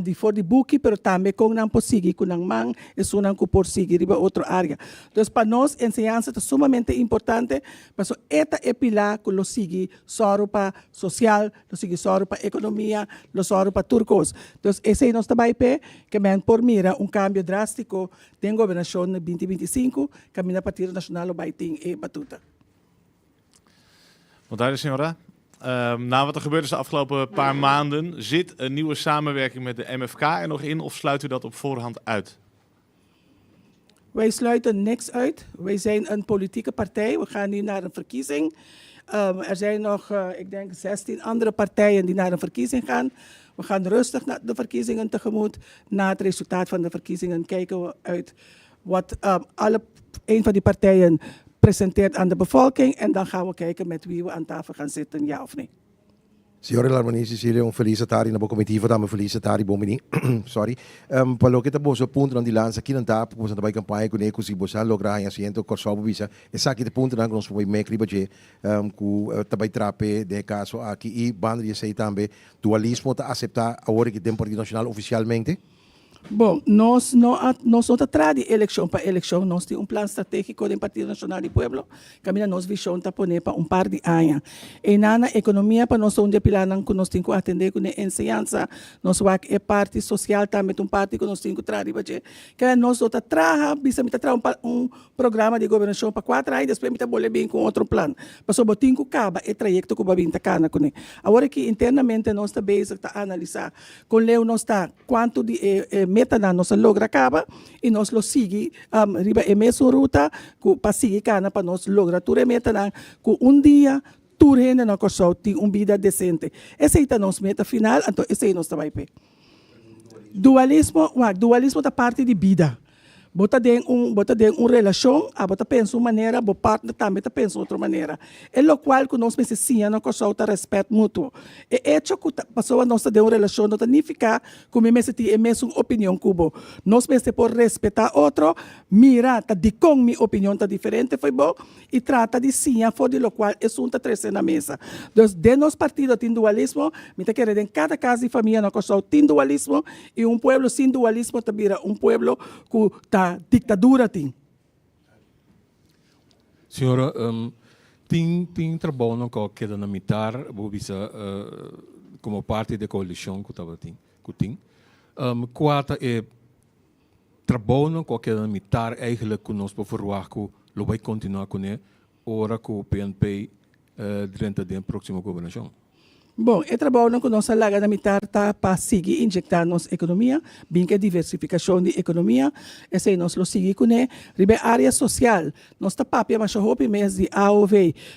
di for di buki pero tambe kon nan por sigui ku nan man, esunnan ku por sigui riba otro área. Entonces pa nos enseñansa ta sumamente importante pasobra e ta e pilá ku lo sigui Sòru pa sosial, lo sigui sòru pa ekonomia, lo sòru pa tur kos. Dus esei nos ta bai p'e, ke men por mira un kambio drástiko den gobernashon na binti 25, kaminda Partido Nashonal lo bai tin e batuta. Bon tardi señora. Na wat er gebeurd is de afgelopen paar maanden, zit een nieuwe samenwerking met de MFK er nog in of sluit u dat op voorhand uit? Wij sluiten niks uit. Wij zijn een politieke partij. We gaan nu naar een verkiezing. Um, er zijn nog, uh, ik denk, 16 andere partijen die naar een verkiezing gaan. We gaan rustig naar de verkiezingen tegemoet. Na het resultaat van de verkiezingen kijken we uit wat um, alle, een van die partijen presenteert aan de bevolking. En dan gaan we kijken met wie we aan tafel gaan zitten, ja of nee. Señor Larmonie Cecilia un felis atardi na bo comitiva tambe felis atardi bon bini sorry pa loke ta boso puntonan di lansa kinan ta ku boso ta bai campaña kuné ku si boso a logra haña asiento Kòrsou por bisa esaki ta puntonan ku nos por bai mek riba dje ku ta bai trape den e kaso aki i banda di esei tambe dualismo ta aseptá awor aki den Partido Nacional ofisialmente? Bon, nos no a, nos no ta traha di elekshon pa elekshon, nos tin un plan stratégiko den Partido Nashonal di Pueblo, kaminda nos vishon ta pone pa un par di aña. Einan na ekonomia pa nos ta un di e pilarnan ku nos tin ku atendé kuné, enseñansa, nos wak e parti sosial tambe ta un parti ku nos tin ku traha riba dje. Keda nos no ta traha, bisa mi ta traha un un programa di gobernashon pa kuater aña, despues mi ta bolbe bin ku un otro plan, pasobra bo tin ku kaba e trayekto ku bo a bin ta kana kuné. Awor aki internamente nos ta bezig ta analisá kon leu nos ta. Kuantu di e metanan nos a logra kaba i nos lo sigui riba e mesun ruta ku pa sigui kana pa nos logra tur e metanan ku un dia tur hende na Kòrsou tin un bida desente. Esei ta nos meta final, anto esei nos ta bai p'e. Dualismo, wak, dualismo ta parti di bida. Bo ta den un bo ta den un relashon, abo ta pensa un manera, bo partner tambe ta pensa otro manera. E lokual ku nos mester siña na Kòrsou ta rèspèt mutuo. E echo ku ta pasobra nos ta den un relashon no ta nifiká ku mi mester tin e mesun opinion ku bo. Nos mester por respetá otro, mira ta dikon mi opinion ta diferente fo'i bo i trata di siña for di lokual esun ta trese na mesa. Dus den nos partido tin dualismo, mi ta kere den kada kas di famia na Kòrsou tin dualismo i un pueblo sin dualismo ta bira un pueblo ku ta diktadura tin. Señora, tin tin trabounan ku a keda na mitar, bo bisa komo parti di e koalishon ku tabatin, ku tin. Kua ta e trabounan ku a keda na mitar eigenlijk ku nos por ferwagt ku lo bai kontinuá kuné ora ku PNP drenta den próksimo gobernashon? Bon, e trabounan ku nos a laga na mitar ta pa sigui injektá nos ekonomia, bin ku e diversifikashon di ekonomia, esei nos lo sigui kuné. Riba e área sosial, nos ta papia masha hopi mes di aov,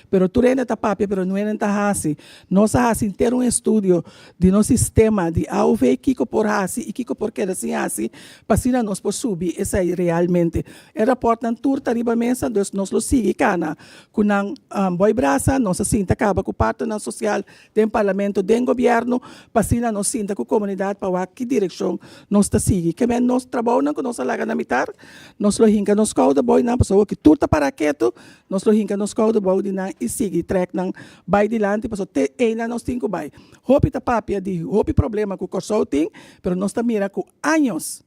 pero tur hende ta papia pero no hende ta hasi. Nos a hasi henter un estudio di nos sistema di aov, kiko por hasi i kiko por keda sin hasi, pa asina nos por subi esei realmente. E rapòrtnan tur ta riba mesa, dus nos lo sigui kana Ku nan boi brasa nos a sinta kaba ku partnernan sosial den parlamento, den gobièrnu, pa asina nos sinta ku komunidat pa wak ki direkshon nos ta sigui. Ke men nos trabounan ku nos a laga na mitar, nos lo hinka nos kouder bou di nan pasobra awor ki tur ta para ketu, nos lo hinka nos kouder bou di nan i sigui trèk nan bai dilanti pasobra te einan nos tin ku bai. Hopi ta papia di hopi problema ku Kòrsou tin, pero nos ta mira ku años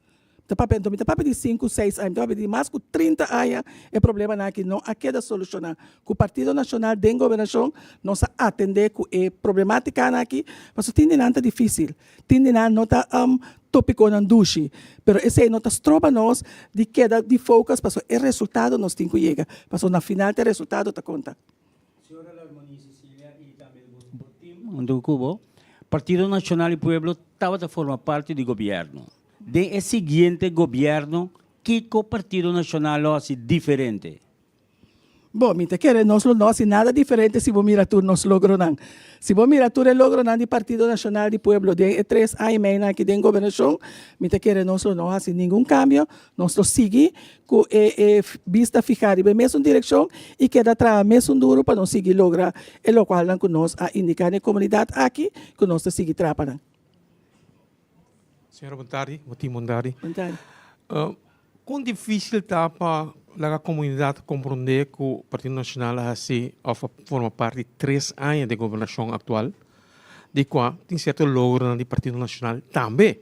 Ta papia, anto mi ta papia di sinku, seis aña, mi ta papia di mas ku 30 aña e problemanan aki no a keda solushoná. Ku Partido Nashonal den gobernashon nos a atendé ku e problemátikanan aki, pasobra tin di nan ta difísil, tin di nan no ta tópikonan dushi, pero esei no ta stroba nos di keda di focus pasobra e resultado nos tin ku yega, pasobra na final ta e resultado ta konta. Señora Larmonie Cecilia y tambe bo team hunto cu bo, Partido Nacional y Pueblo tabata forma parti di gobierno. Den e siguiente gobierno kico Partido Nacional lo haci diferente? Bo, mi ta kere nos lo no haci nada diferente si bo mira tur nos logronan. Si bo mira tur e logronan di Partido Nacional di Pueblo den e tres aña y meinan aki den gobernacion, mi ta kere nos lo no haci ningun cambio, nos lo sigui cu e e bista fiha riba e mesun direccion y keda traha mesun duro pa nos sigui logra e locualnan cu nos a indica na e comunidad aki cu nos ta sigui traha pa nan. Señora bon tardi, bo tin bon tardi. Bon tardi. Kon difícil ta pa laga comunidad comprende cu Partido Nacional a haci of a forma parti tres aña den gobernacion actual, di cua tin cierto logronan di Partido Nacional tambe?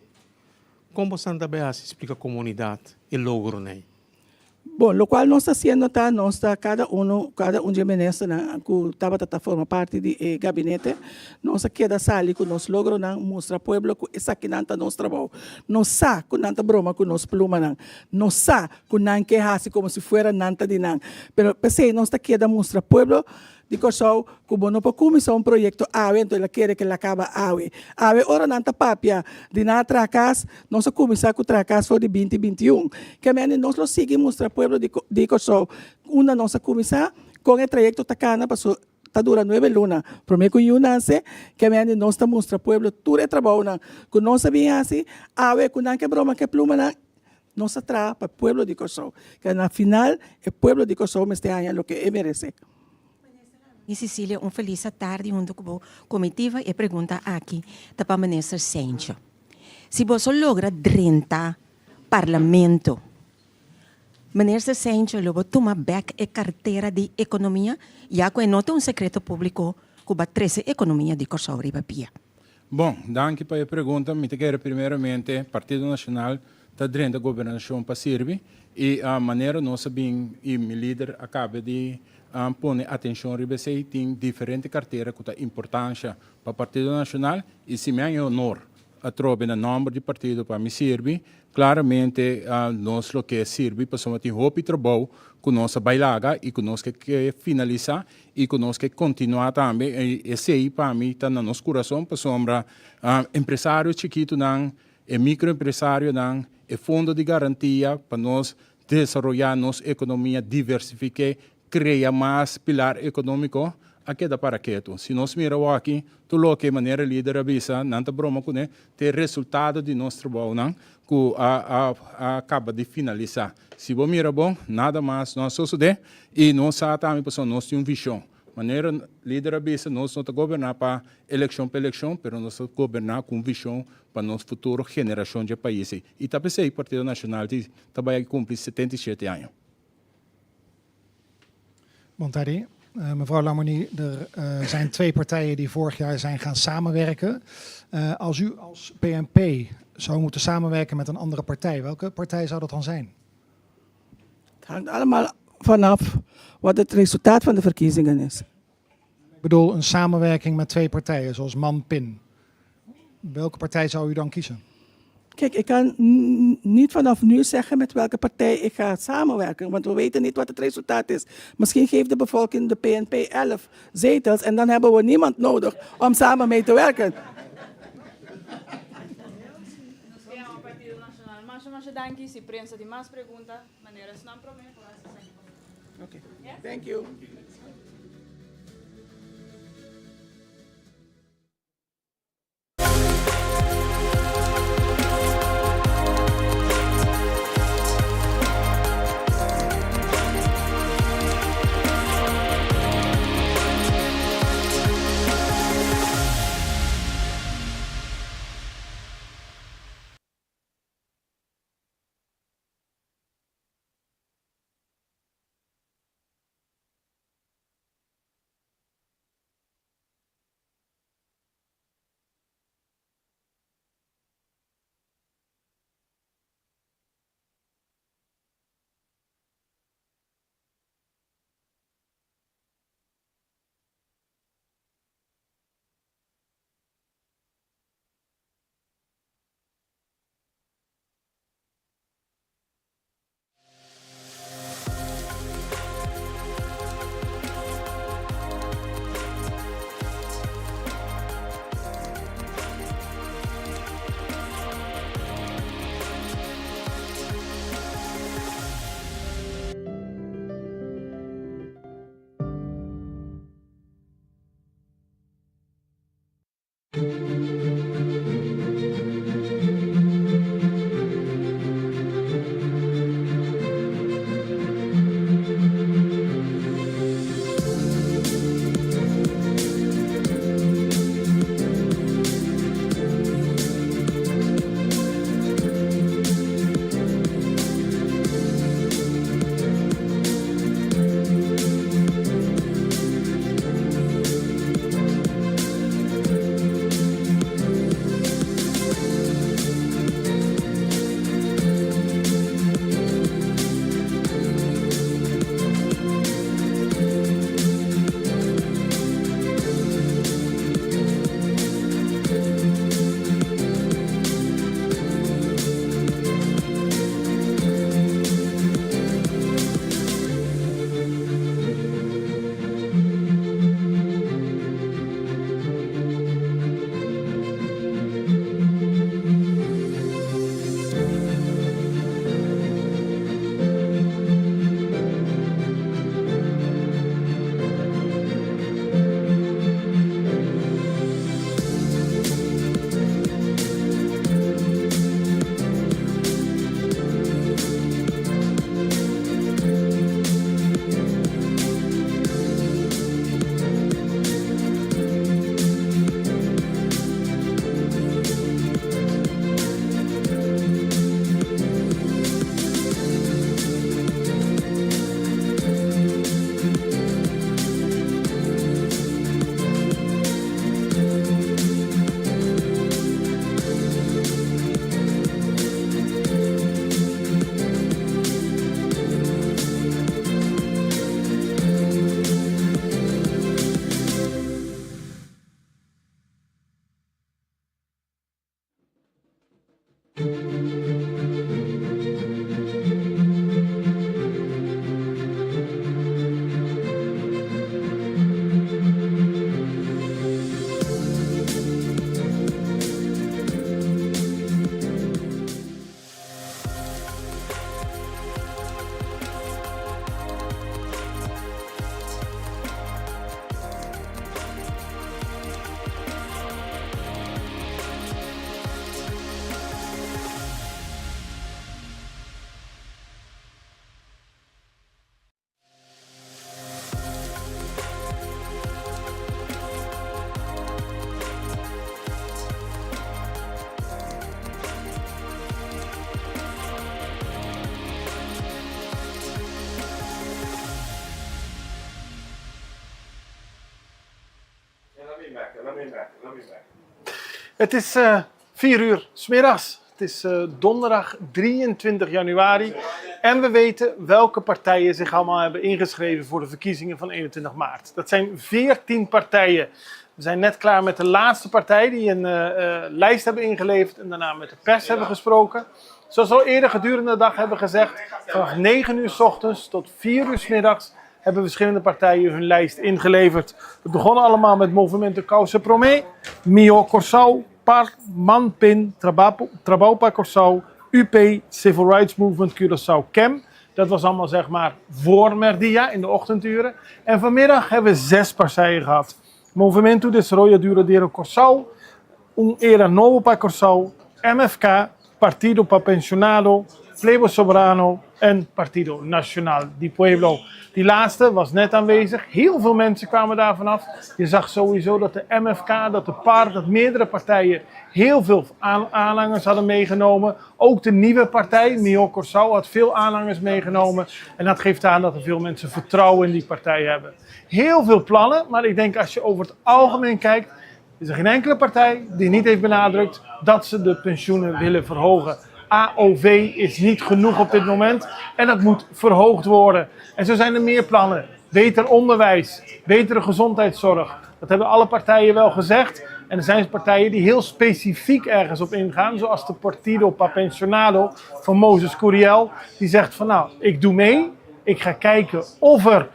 Kon bosan ta bay haci splica comunidad e logronan ey? Bon, locual nos ta haciendo ta nos ta cada uno, cada un di e ministernan cu tabata ta forma parti di e gabinete, nos a keda sali cu nos logronan, mustra pueblo cu esakinan ta nos trabou. Nos sa cu nan ta broma cu nos plumanan, nos sa cu nan ke haci como si fuera nan ta di nan, pero p'esey nos ta keda mustra pueblo Di Kòrsou ku bo no por kuminsá un proyekto awe anto el a kere ku el a kaba awe. Awe ora nan ta papia di nan a traha kas, nos a kuminsá ku traha kas for di binti 21. Ke mende nos lo sigui mustra pueblo di di Kòrsou unda nos a kuminsá, kon e trayekto ta kana paso ta dura nuebe luna promé ku yu nase. Ke mende nos ta mustra pueblo tur e trabounan ku nos a bin hasi awe ku nan ke broma ke plumanan. Nos a traha pa pueblo di Kòrsou, ke na final e pueblo di Kòrsou mester haña loke e meresé. Mi Cecilia, un felis atardi hunto ku bo komitiva. E pregunta aki ta pa Minister Sencho. Si boso logra drenta Parlamento, Minister Sencho lo bo tuma bek e kartera di ekonomia, ya ku e no ta un sekreto públiko ku bo a trese ekonomia di Kòrsou riba pia? Bon, danki pa e pregunta. Mi ta kere primeramente Partido Nacional ta drenta gobernacion pa sirbi y manera nos a bin y mi lider a caba di pone atencion riba esey tin diferente cartera cu ta importancia pa Partido Nacional y si mi a e honor atrobe na nomber di partido pa mi sirbi, claramente nos lo ke sirbi pasobra tin hopi trabou cu nos a bay laga y cu nos ke finalisa y cu nos ke continua tambe y esey pa mi ta na nos curason pasobra empresario chikitonan, e microempresarionan, e fondo di garantia pa nos desaroya nos economia, diversifique Krea mas pilar ekonómiko a keda para ketu. Si nos mira awaki, tur loke manera e lider a bisa, nan ta broma kuné, ta e resultado di nos trabounan. ku a a kaba di finalisá. Si bo mira bon, nada mas no a sosodé i nos sa tambe pasobra nos tin un vishon. Manera lider a bisa, nos no ta goberná pa elekshon pa elekshon, pero nos ta goberná ku un vishon pa nos futuro generashon dje pais ei. I ta p'esei Partido Nashonal ta bai kumpli 77 aña. Bon tardi. Uh, mevrouw Larmonie, er uh, zijn twee partijen die vorig jaar zijn gaan samenwerken. Uh, als u als PNP zou moeten samenwerken met een andere partij, welke partij zou dat dan zijn? Het hangt allemaal vanaf wat het resultaat van de verkiezingen is. Ik bedoel, een samenwerking met twee partijen, zoals MAN-PIN. Welke partij zou u dan kiezen? Kijk, ik kan niet vanaf nu zeggen met welke partij ik ga samenwerken, want we weten niet wat het resultaat is. Misschien geeft de bevolking de PNP 11 zetels en dan hebben we niemand nodig om samen mee te werken. Danki, si prensa tin mas pregunta, manera esnan promé, por hasi. Okay. Thank you. Het is 4 uur 's middags. Het is donderdag 23 januari. En we weten welke partijen zich allemaal hebben ingeschreven voor de verkiezingen van 21 maart. Dat zijn 14 partijen. We zijn net klaar met de laatste partij die een lijst hebben ingeleverd en daarna met de pers hebben gesproken. Zoals we al eerder gedurende de dag hebben gezegd, vanaf 9 uur 's ochtends tot 4 uur 's middags hebben verschillende partijen hun lijst ingeleverd. We begonnen allemaal met Movimento Kousa Promé, Mihó Kòrsou, PAR, Man, PIN, Trabou pa Kòrsou, UP, Civil Rights Movement Curaçao, KEM. Dat was allemaal zeg maar voor Merdia in de ochtenduren. En vanmiddag hebben we zes partijen gehad. Movimento Desaroyo Duradero Kòrsou, Un Era Nobo pa Kòrsou, MFK, Partido pa Pensionado, Pueblo Soberano en Partido Nacional di Pueblo. Die laatste was net aanwezig. Heel veel mensen kwamen daar vanaf. Je zag sowieso dat de MFK, dat de PAR, dat meerdere partijen heel veel aanhangers hadden meegenomen. Ook de nieuwe partij, Mihó Kòrsou, had veel aanhangers meegenomen. En dat geeft aan dat er veel mensen vertrouwen in die partij hebben. Heel veel plannen, maar ik denk als je over het algemeen kijkt, is er geen enkele partij die niet heeft benadrukt dat ze de pensioenen willen verhogen. AOV is niet genoeg op dit moment en dat moet verhoogd worden. En zo zijn er meer plannen. Beter onderwijs, betere gezondheidszorg. Dat hebben alle partijen wel gezegd. En er zijn partijen die heel specifiek ergens op ingaan, zoals de Partido pa Pensionado van Moses Curiel. Die zegt van nou, ik doe mee. Ik ga kijken of er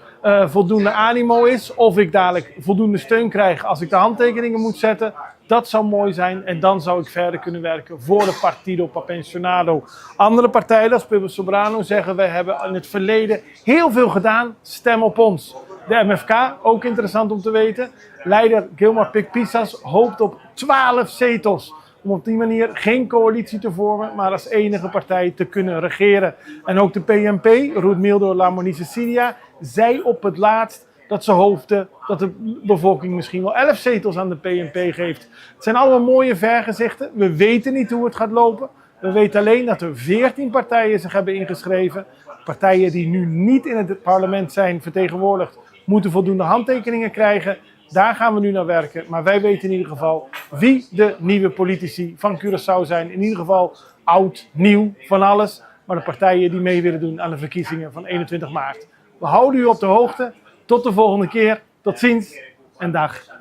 voldoende animo is, of ik dadelijk voldoende steun krijg als ik de handtekeningen moet zetten. Dat zou mooi zijn en dan zou ik verder kunnen werken voor de Partido pa Pensionado. Andere partijen, als Pueblo Soberano, zeggen wij hebben in het verleden heel veel gedaan, stem op ons. De MFK, ook interessant om te weten. Leider Gilmar Pik Pisas hoopt op 12 zetels. Om op die manier geen coalitie te vormen, maar als enige partij te kunnen regeren. En ook de PNP, Ruthmilda Larmonie-Cecilia, zei op het laatst dat ze hoopte dat de bevolking misschien wel 11 zetels aan de PNP geeft. Het zijn allemaal mooie vergezichten. We weten niet hoe het gaat lopen. We weten alleen dat er 14 partijen zich hebben ingeschreven. Partijen die nu niet in het parlement zijn vertegenwoordigd, moeten voldoende handtekeningen krijgen. Daar gaan we nu naar werken. Maar wij weten in ieder geval wie de nieuwe politici van Curaçao zijn. In ieder geval oud, nieuw, van alles. Maar de partijen die mee willen doen aan de verkiezingen van 21 maart. We houden u op de hoogte. Tot de volgende keer. Tot ziens en dag.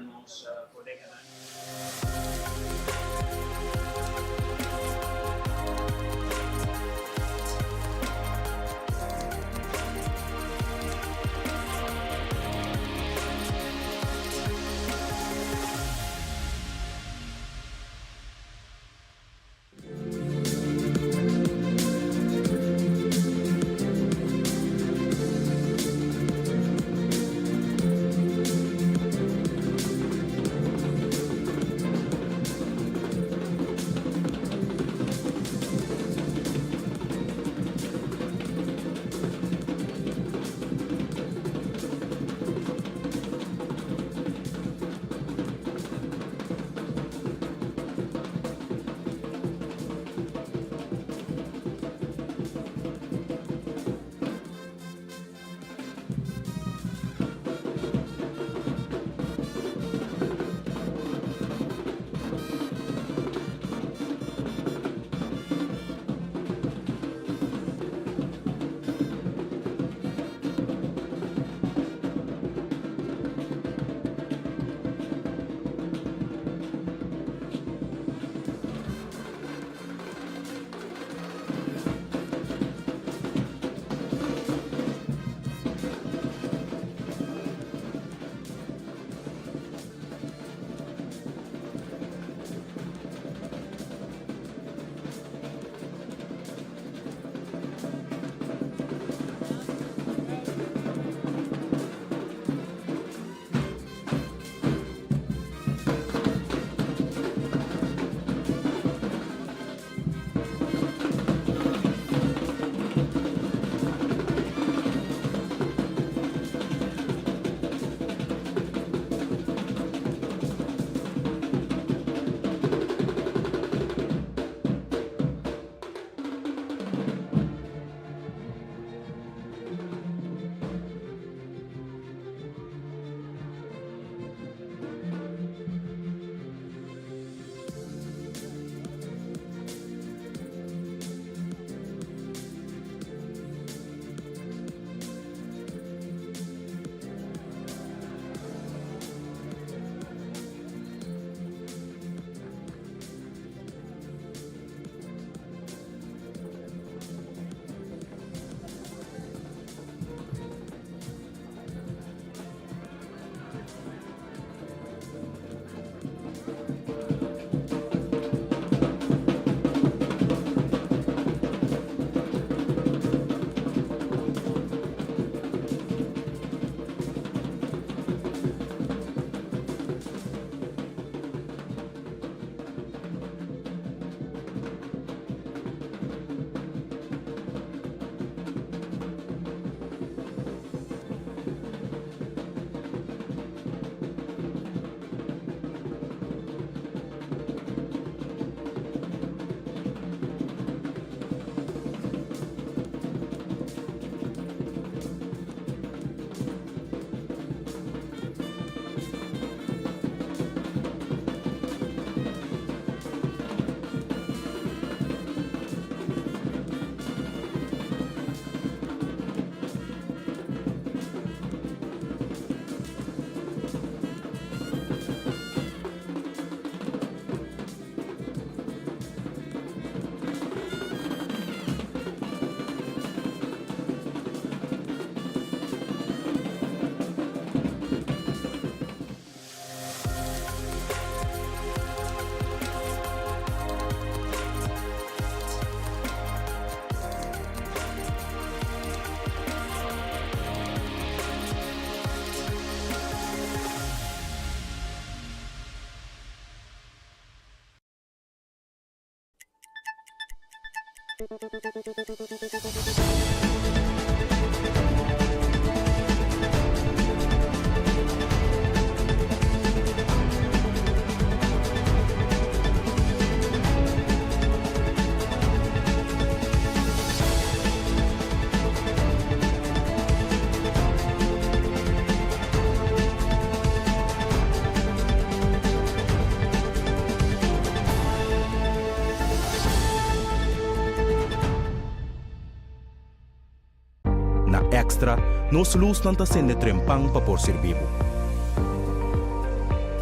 Na Extra, nos lusnan ta sende trempan pa por sirbi bo.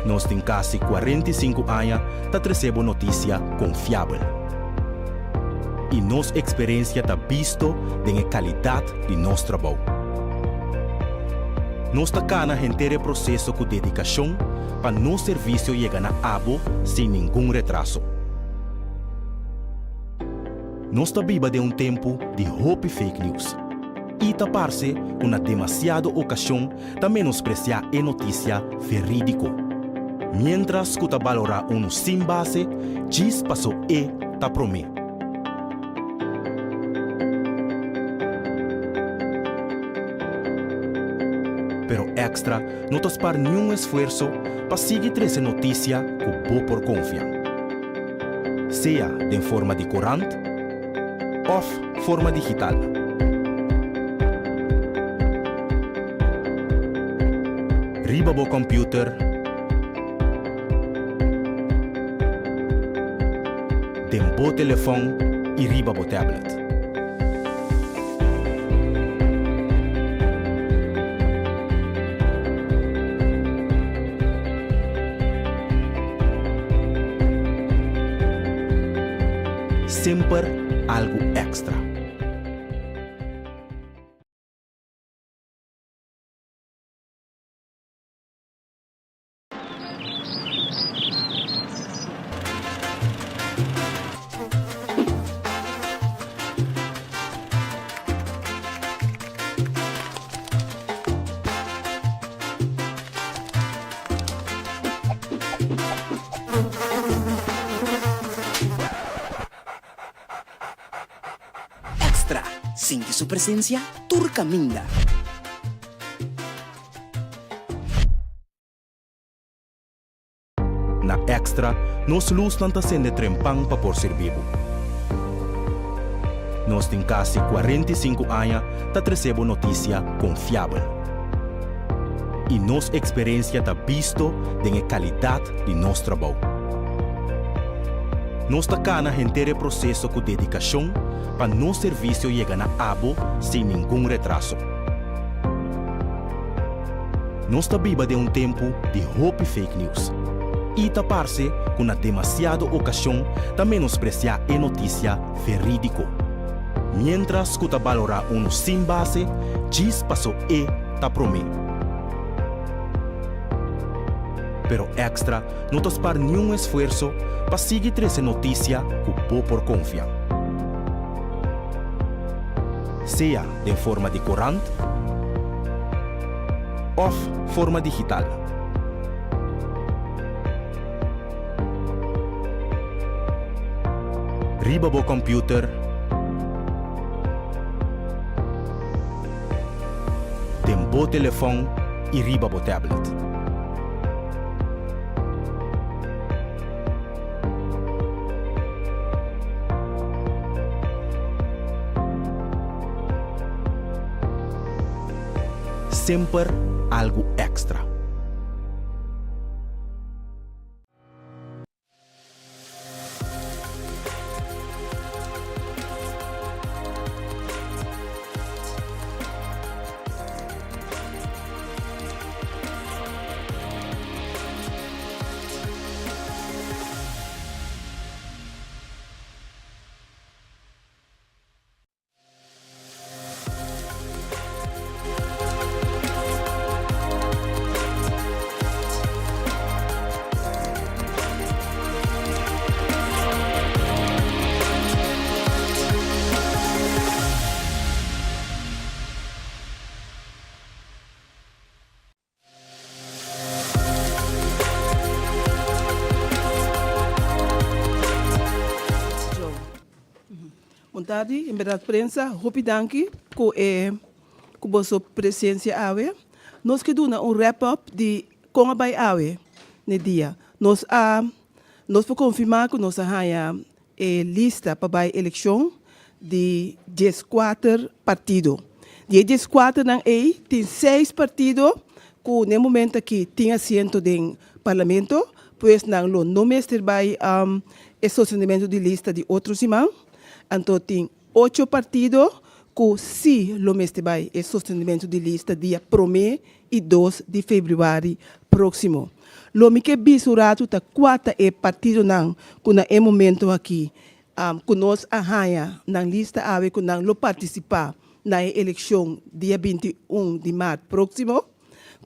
Nos tin kasi 45 aña ta trese bo notisia konfiabel. I nos eksperensia ta bisto den e kalidat di nos trabou. Nos ta kana henter e proseso ku dedikashon pa nos servisio yega na abo sin ningun retraso. Nos ta biba den un tempu di hopi fake news i ta parse ku na demasiado okashon ta menospresiá e notisia verídiko, miéntras ku ta balorá unu sin base djis paso e ta promé. Pero Extra no ta spar niun esfuerso pa sigui trese notisia ku bo por konfia. Sea den forma di korant òf forma digital. Riba bo kòmpiuter, den bo telefòn i riba bo tablet. Semper algu èkstra. Extra, Sinti su presencia tur caminda. Na Extra, nos lusnan ta sende trempan pa por sirbi bo. Nos tin kasi 45 aña ta trese bo notisia konfiabel. I nos eksperensia ta bisto den e kalidat di nos trabou. Nos ta kana henter e proseso ku dedikashon pa nos servisio yega na abo sin ningun retraso. Nos ta biba den un tempu di hopi fake news i ta parse ku na demasiado okashon ta menospresiá e notisia verídiko, miéntras ku ta balorá unu sin base djis paso e ta promé. Pero Extra no ta spar niun esfuerso pa sigui trese notisia ku bo por konfia. Sea den forma di korant òf forma digital. Riba bo kòmpiuter, den bo telefòn i riba bo tablet. Semper algu èkstra. tardi, en berdad prensa, hopi danki ku e ku boso presencia awe. Nos ke duna un wrap up di kon a bai awe n'e dia. Nos a nos por konfirmá ku nos a haña e lista pa bai elekshon di dieskuater partido. Di e dieskuaternan ei tin seis partido ku n'e momento aki tin asiento den parlamento, pues nan lo no mester bai e sostenimiento di lista di otro siman. Anto tin ocho partido ku si lo mester bai e sostenimiento di lista dia promé i dos di febrüari próksimo. Lo mi ke bisa un ratu ta kua ta e partidonan ku na e momento aki ku nos a haña nan lista awe ku nan lo partisipá na e elekshon dia 21 di mart próksimo,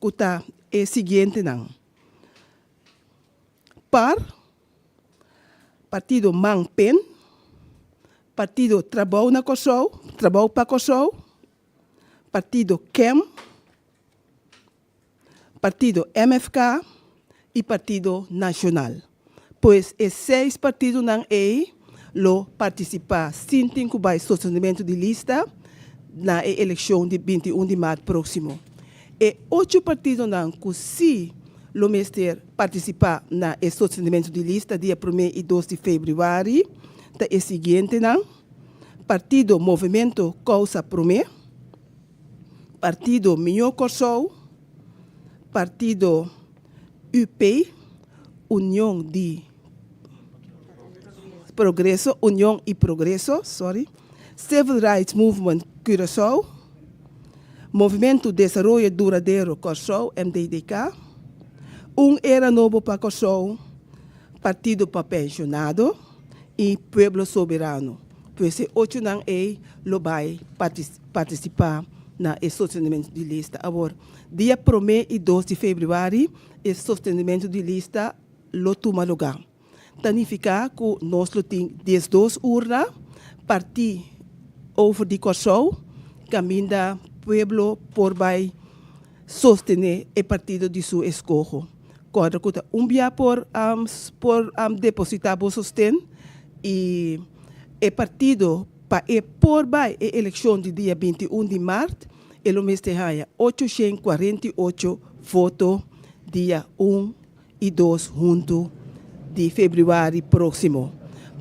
ku ta e siguientenan, par, Partido Man Pen, Partido Trabou na Kòrsou, Trabou pa Kòrsou, Partido kem, Partido MFK i Partido Nashonal. Pues e seis partidonan ei lo partisipá sin tin ku bai sostenimentu di lista na e elekshon di 21 di mart próksimo. E ocho partidonan ku sí lo mester partisipá na e sostenimentu di lista dia promé i dos di febrüari ta e siguientenan, Partido Movemento Kousa Promé, Partido Mihó Kòrsou, Partido UP, Union di Progreso, Union i Progreso, sorry, Civil Rights Movement Curaçao, Movimentu Desaroyo Duradero Kòrsou, MDDK, Un Era Nobo pa Kòrsou, Partido pa Penshonado i Pueblo Soberano. Pues e ochonan ei lo bai partisipá na e sostenementu di lista. Awor, dia promé i dos di febrüari e sostenementu di lista lo tuma lugá. Ta nifiká ku nos lo tin 12 urna partí over di Kòrsou kaminda pueblo por bai sostené e partido di su eskoho. Kòrda ku ta un bia por por depositá bo sosten i e partido pa e por bai e elekshon di dia 21 di mart e lo mester haña 848 voto dia un i dos huntu di febrüari próksimo.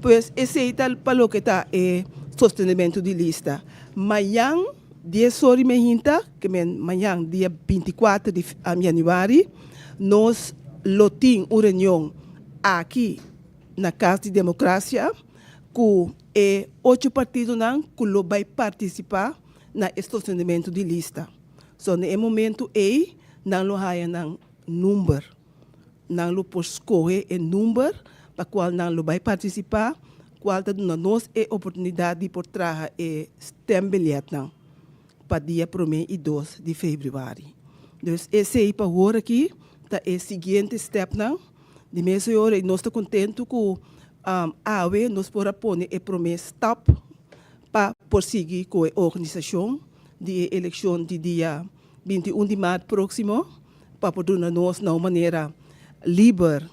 Pues esei ta pa loke ta e sostenementu di lista. Mañan dies or i mehinta, ke men mañan dia 24 di yanüari, nos lo tin un reunion aki na Kas di Demokrasia ku e ocho partidonan ku lo bai partisipá na e sostenementu di lista. So na e momentu ei nan lo haña nan number. Nan lo por skohe e number pa kual nan lo bai partisipá, kual ta duna nos e oportunidat di por traha e stembiljetnan pa dia promé i dos di febrüari. Dus esei pa hor aki ta e siguiente stèpnan. Di mes ora nos ta kontentu ku awe nos por a pone e promé stap pa por sigui ku e organisashon di e elekshon di dia 21 di mart próksimo pa por duna nos na un manera liber,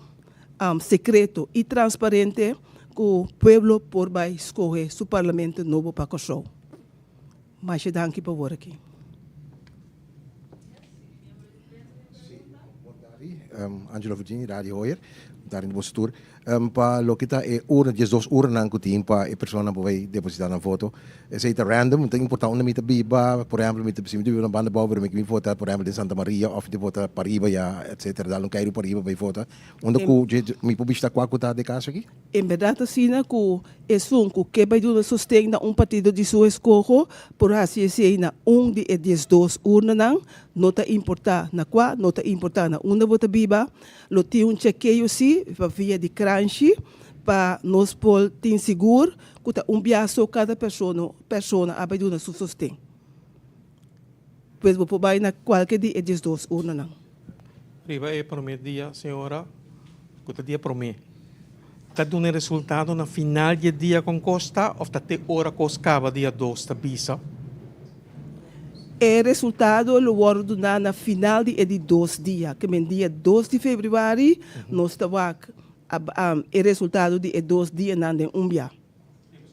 sekreto i transparente ku pueblo por bai skohe su parlamento nobo pa Kòrsou. Masha danki pa wor aki. Angelo Virginie, Radio Hoyer, daar in de Bostoer. Pa loke ta e urna, 12 urnanan ku tin pa e personanan por bai depositá nan voto. Esei ta random, no ta importá unda mi ta biba. Por ehèmpel, mi ta si mi ta biba na banda bou, pero mi ke bin vota por ehèmpel den Santa Maria òf mi ta vota pariba ya, etsetera. Dal un keiru pariba bai vota. Unda ku mi por bishita kua ku ta den kaso aki? En bèrdat asina ku esun ku ke bai duna sosten na un partido di su eskoho por hasi esei na un di e 12 urnanan, no ta importá na kua, no ta importá na unda bo ta biba. Lo tin un chekeo si pa via di kranshi pa nos por tin sigur ku ta un bia so kada persona persona a bai duna su sosten. Pues bo por bai na kualke di e 12 urnanan. Riba e promé dia, señora, ku ta dia promé, ta duna e resultado na final di e dia kon kos ta òf ta te ora kos kaba dia dos ta bisa? E resultado lo wòrdu duná na final di e di dos dia, ke men dia dos di febrüari nos ta wak e resultado di e dos dianan den un bia.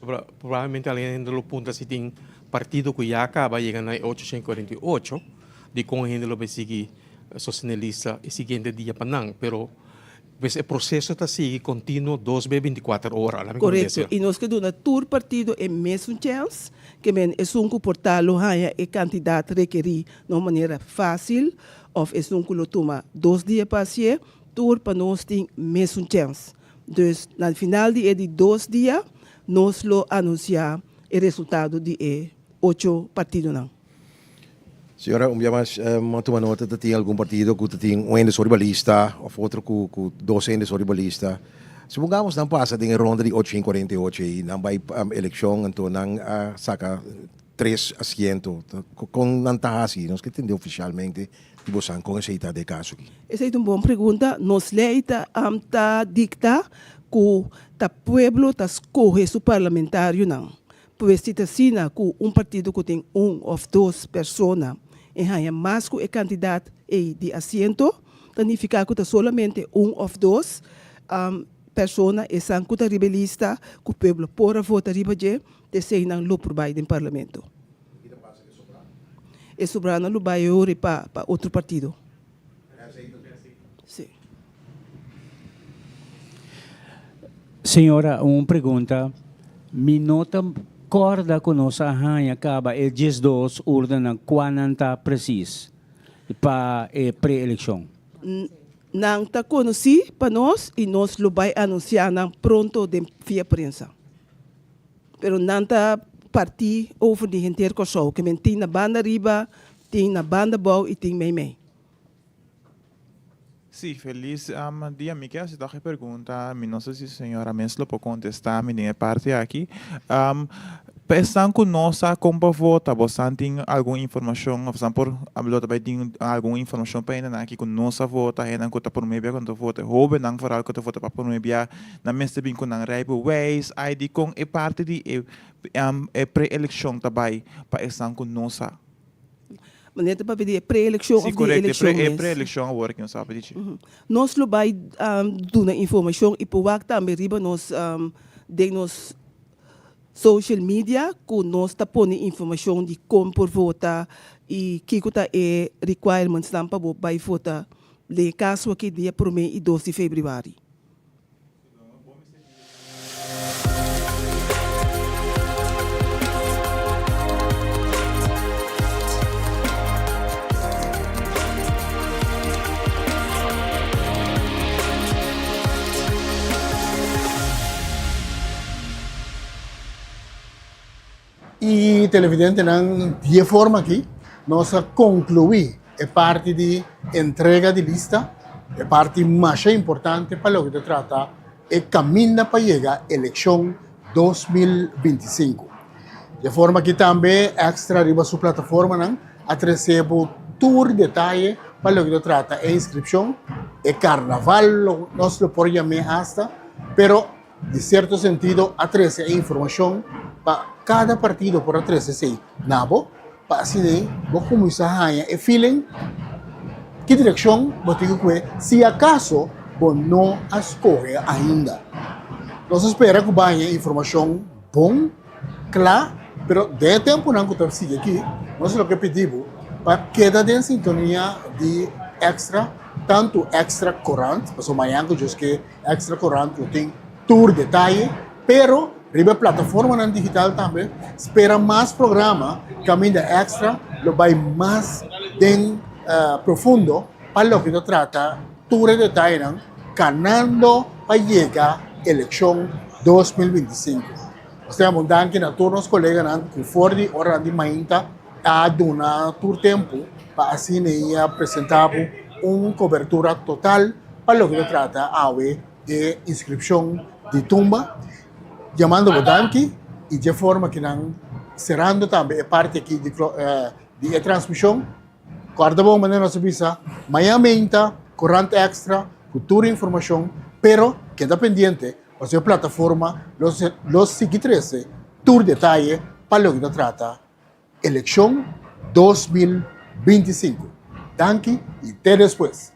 Probablemente algun hende lo puntra si tin partido ku ya kaba yega na e 848, dikon hende lo bai sigui sostené lista e siguiente dia pa nan. Pero pues e proseso ta sigui kontinuo dos be bintikuater ora. Laat mi Korekto. komprendé. I nos ke duna tur partido e mesun chèns, ke men esun ku por ta lo haña e kantidat rekerí na un manera fásil òf esun ku lo tuma dos dia pa hasié, tur pa nos tin mesun chèns. Dus na final di e di dos dia nos lo anunsiá e resultado di e ocho partidonan. Señora, un bia mas a tuma nota ta tin algun partido ku ta tin un hende so riba lista òf otro ku ku dos hende so riba lista. Supongamos nan pasa den e ronda di 848 ei, nan bai elekshon anto nan a saka tres asiento. Kon nan ta hasi? Nos ke tende ofishalmente di bosan kon esei ta den e kaso aki. Esei ta un bon pregunta. Nos lei ta ta dikta ku ta pueblo ta skohe su parlamentarionan. Pues si ta asina ku un partido ku tin un òf dos persona e haña mas ku e kantidat ei di asiento, ta nifiká ku ta solamente un òf dos persona esan ku ta riba e lista ku pueblo por a vota riba dje, ta eseinan lo por bai den parlamento. E sobranan lo bai ori pa otro partido. Sí. Señora, un pregunta. Mi no ta corda cu nos a haña caba e 12 urnanan cua nan ta precies pa e pre-eleccion. Nan ta conoci pa nos y nos lo bay anuncia nan pronto den via prensa. Pero nan ta partí over di henter Kòrsou, ke men tin na banda riba, tin na banda bou i tin meimei. Sí, felis dia. Mi ke hasi tòg e pregunta, mi no sa si señora mes lo por kontestá mi den e parti aki. Pa esnan ku no sa kon pa vota, bosan tin algun informashon òf bosan por lo ta bai tin algun informashon pa hendenan aki ku no sa vota, hendenan ku ta promé bia ku nan ta vota, e hóbennan foral ku ta vota pa promé bia, Nan mester bin ku nan rijbewijs, ID, kon e parti di e e pre-elekshon ta bai pa esnan ku no sa. Manera ta papia di e pre-elekshon Si of di e korekto, e elekshon pre e mes? pre-elekshon awor ki nos a papia di dje. Nos lo bai duna informashon i por wak tambe riba nos den nos social media ku nos ta pone informashon di kon por vota i kiko ta e requirementsnan pa bo bai vota den e kaso aki dia prome i dos di febrüari. Y televidentenan di e forma aki nos a conclui e parti di entrega di lista, e parti masha importante pa loke ta trata e caminda pa yega eleccion 2025. Di e forma aki tambe Extra riba su plataformanan a trece bo tur detaye pa loke ta trata e inscripcion, e carnaval nos lo por yam'e hasta, pero Di sierto sentido a trese e informashon pa kada partido por a trese esei na bo pa asina ei bo kuminsá haña e feeling ki direkshon bo tin ku kue si akaso bo no a skohe ainda. Nos a spera ku bo a haña e informashon bon, kla, pero den e tempunan ku ta sigui aki nos lo ke pidi bo pa keda den sintonia di Extra, tantu Extra Korant, pasobra mañan ku djos ke Extra Corant lo tin tur detaye, pero riba e plataformanan digital tambe spera mas programa kaminda Extra lo bai mas den profundo pa loke ta trata tur e detayenan kanando pa yega elekshon 2025. Nos ta yama un danki na tur nos koleganan ku for di oranan di mainta a duna tur tempu pa asina e a presenta bo un kobertura total pa loke ta trata awe e inskripshon di tumba, yamando bo danki i dje forma ki nan serando tambe e parti aki di di e transmishon. Kòrda bon manera nos a bisa, mañan meinta Korant Extra ku tur informashon, pero keda pendiente pasobra e plataforma lo lo sigui trese tur detaye pa loke ta trata elekshon 2025. Danki i te despues.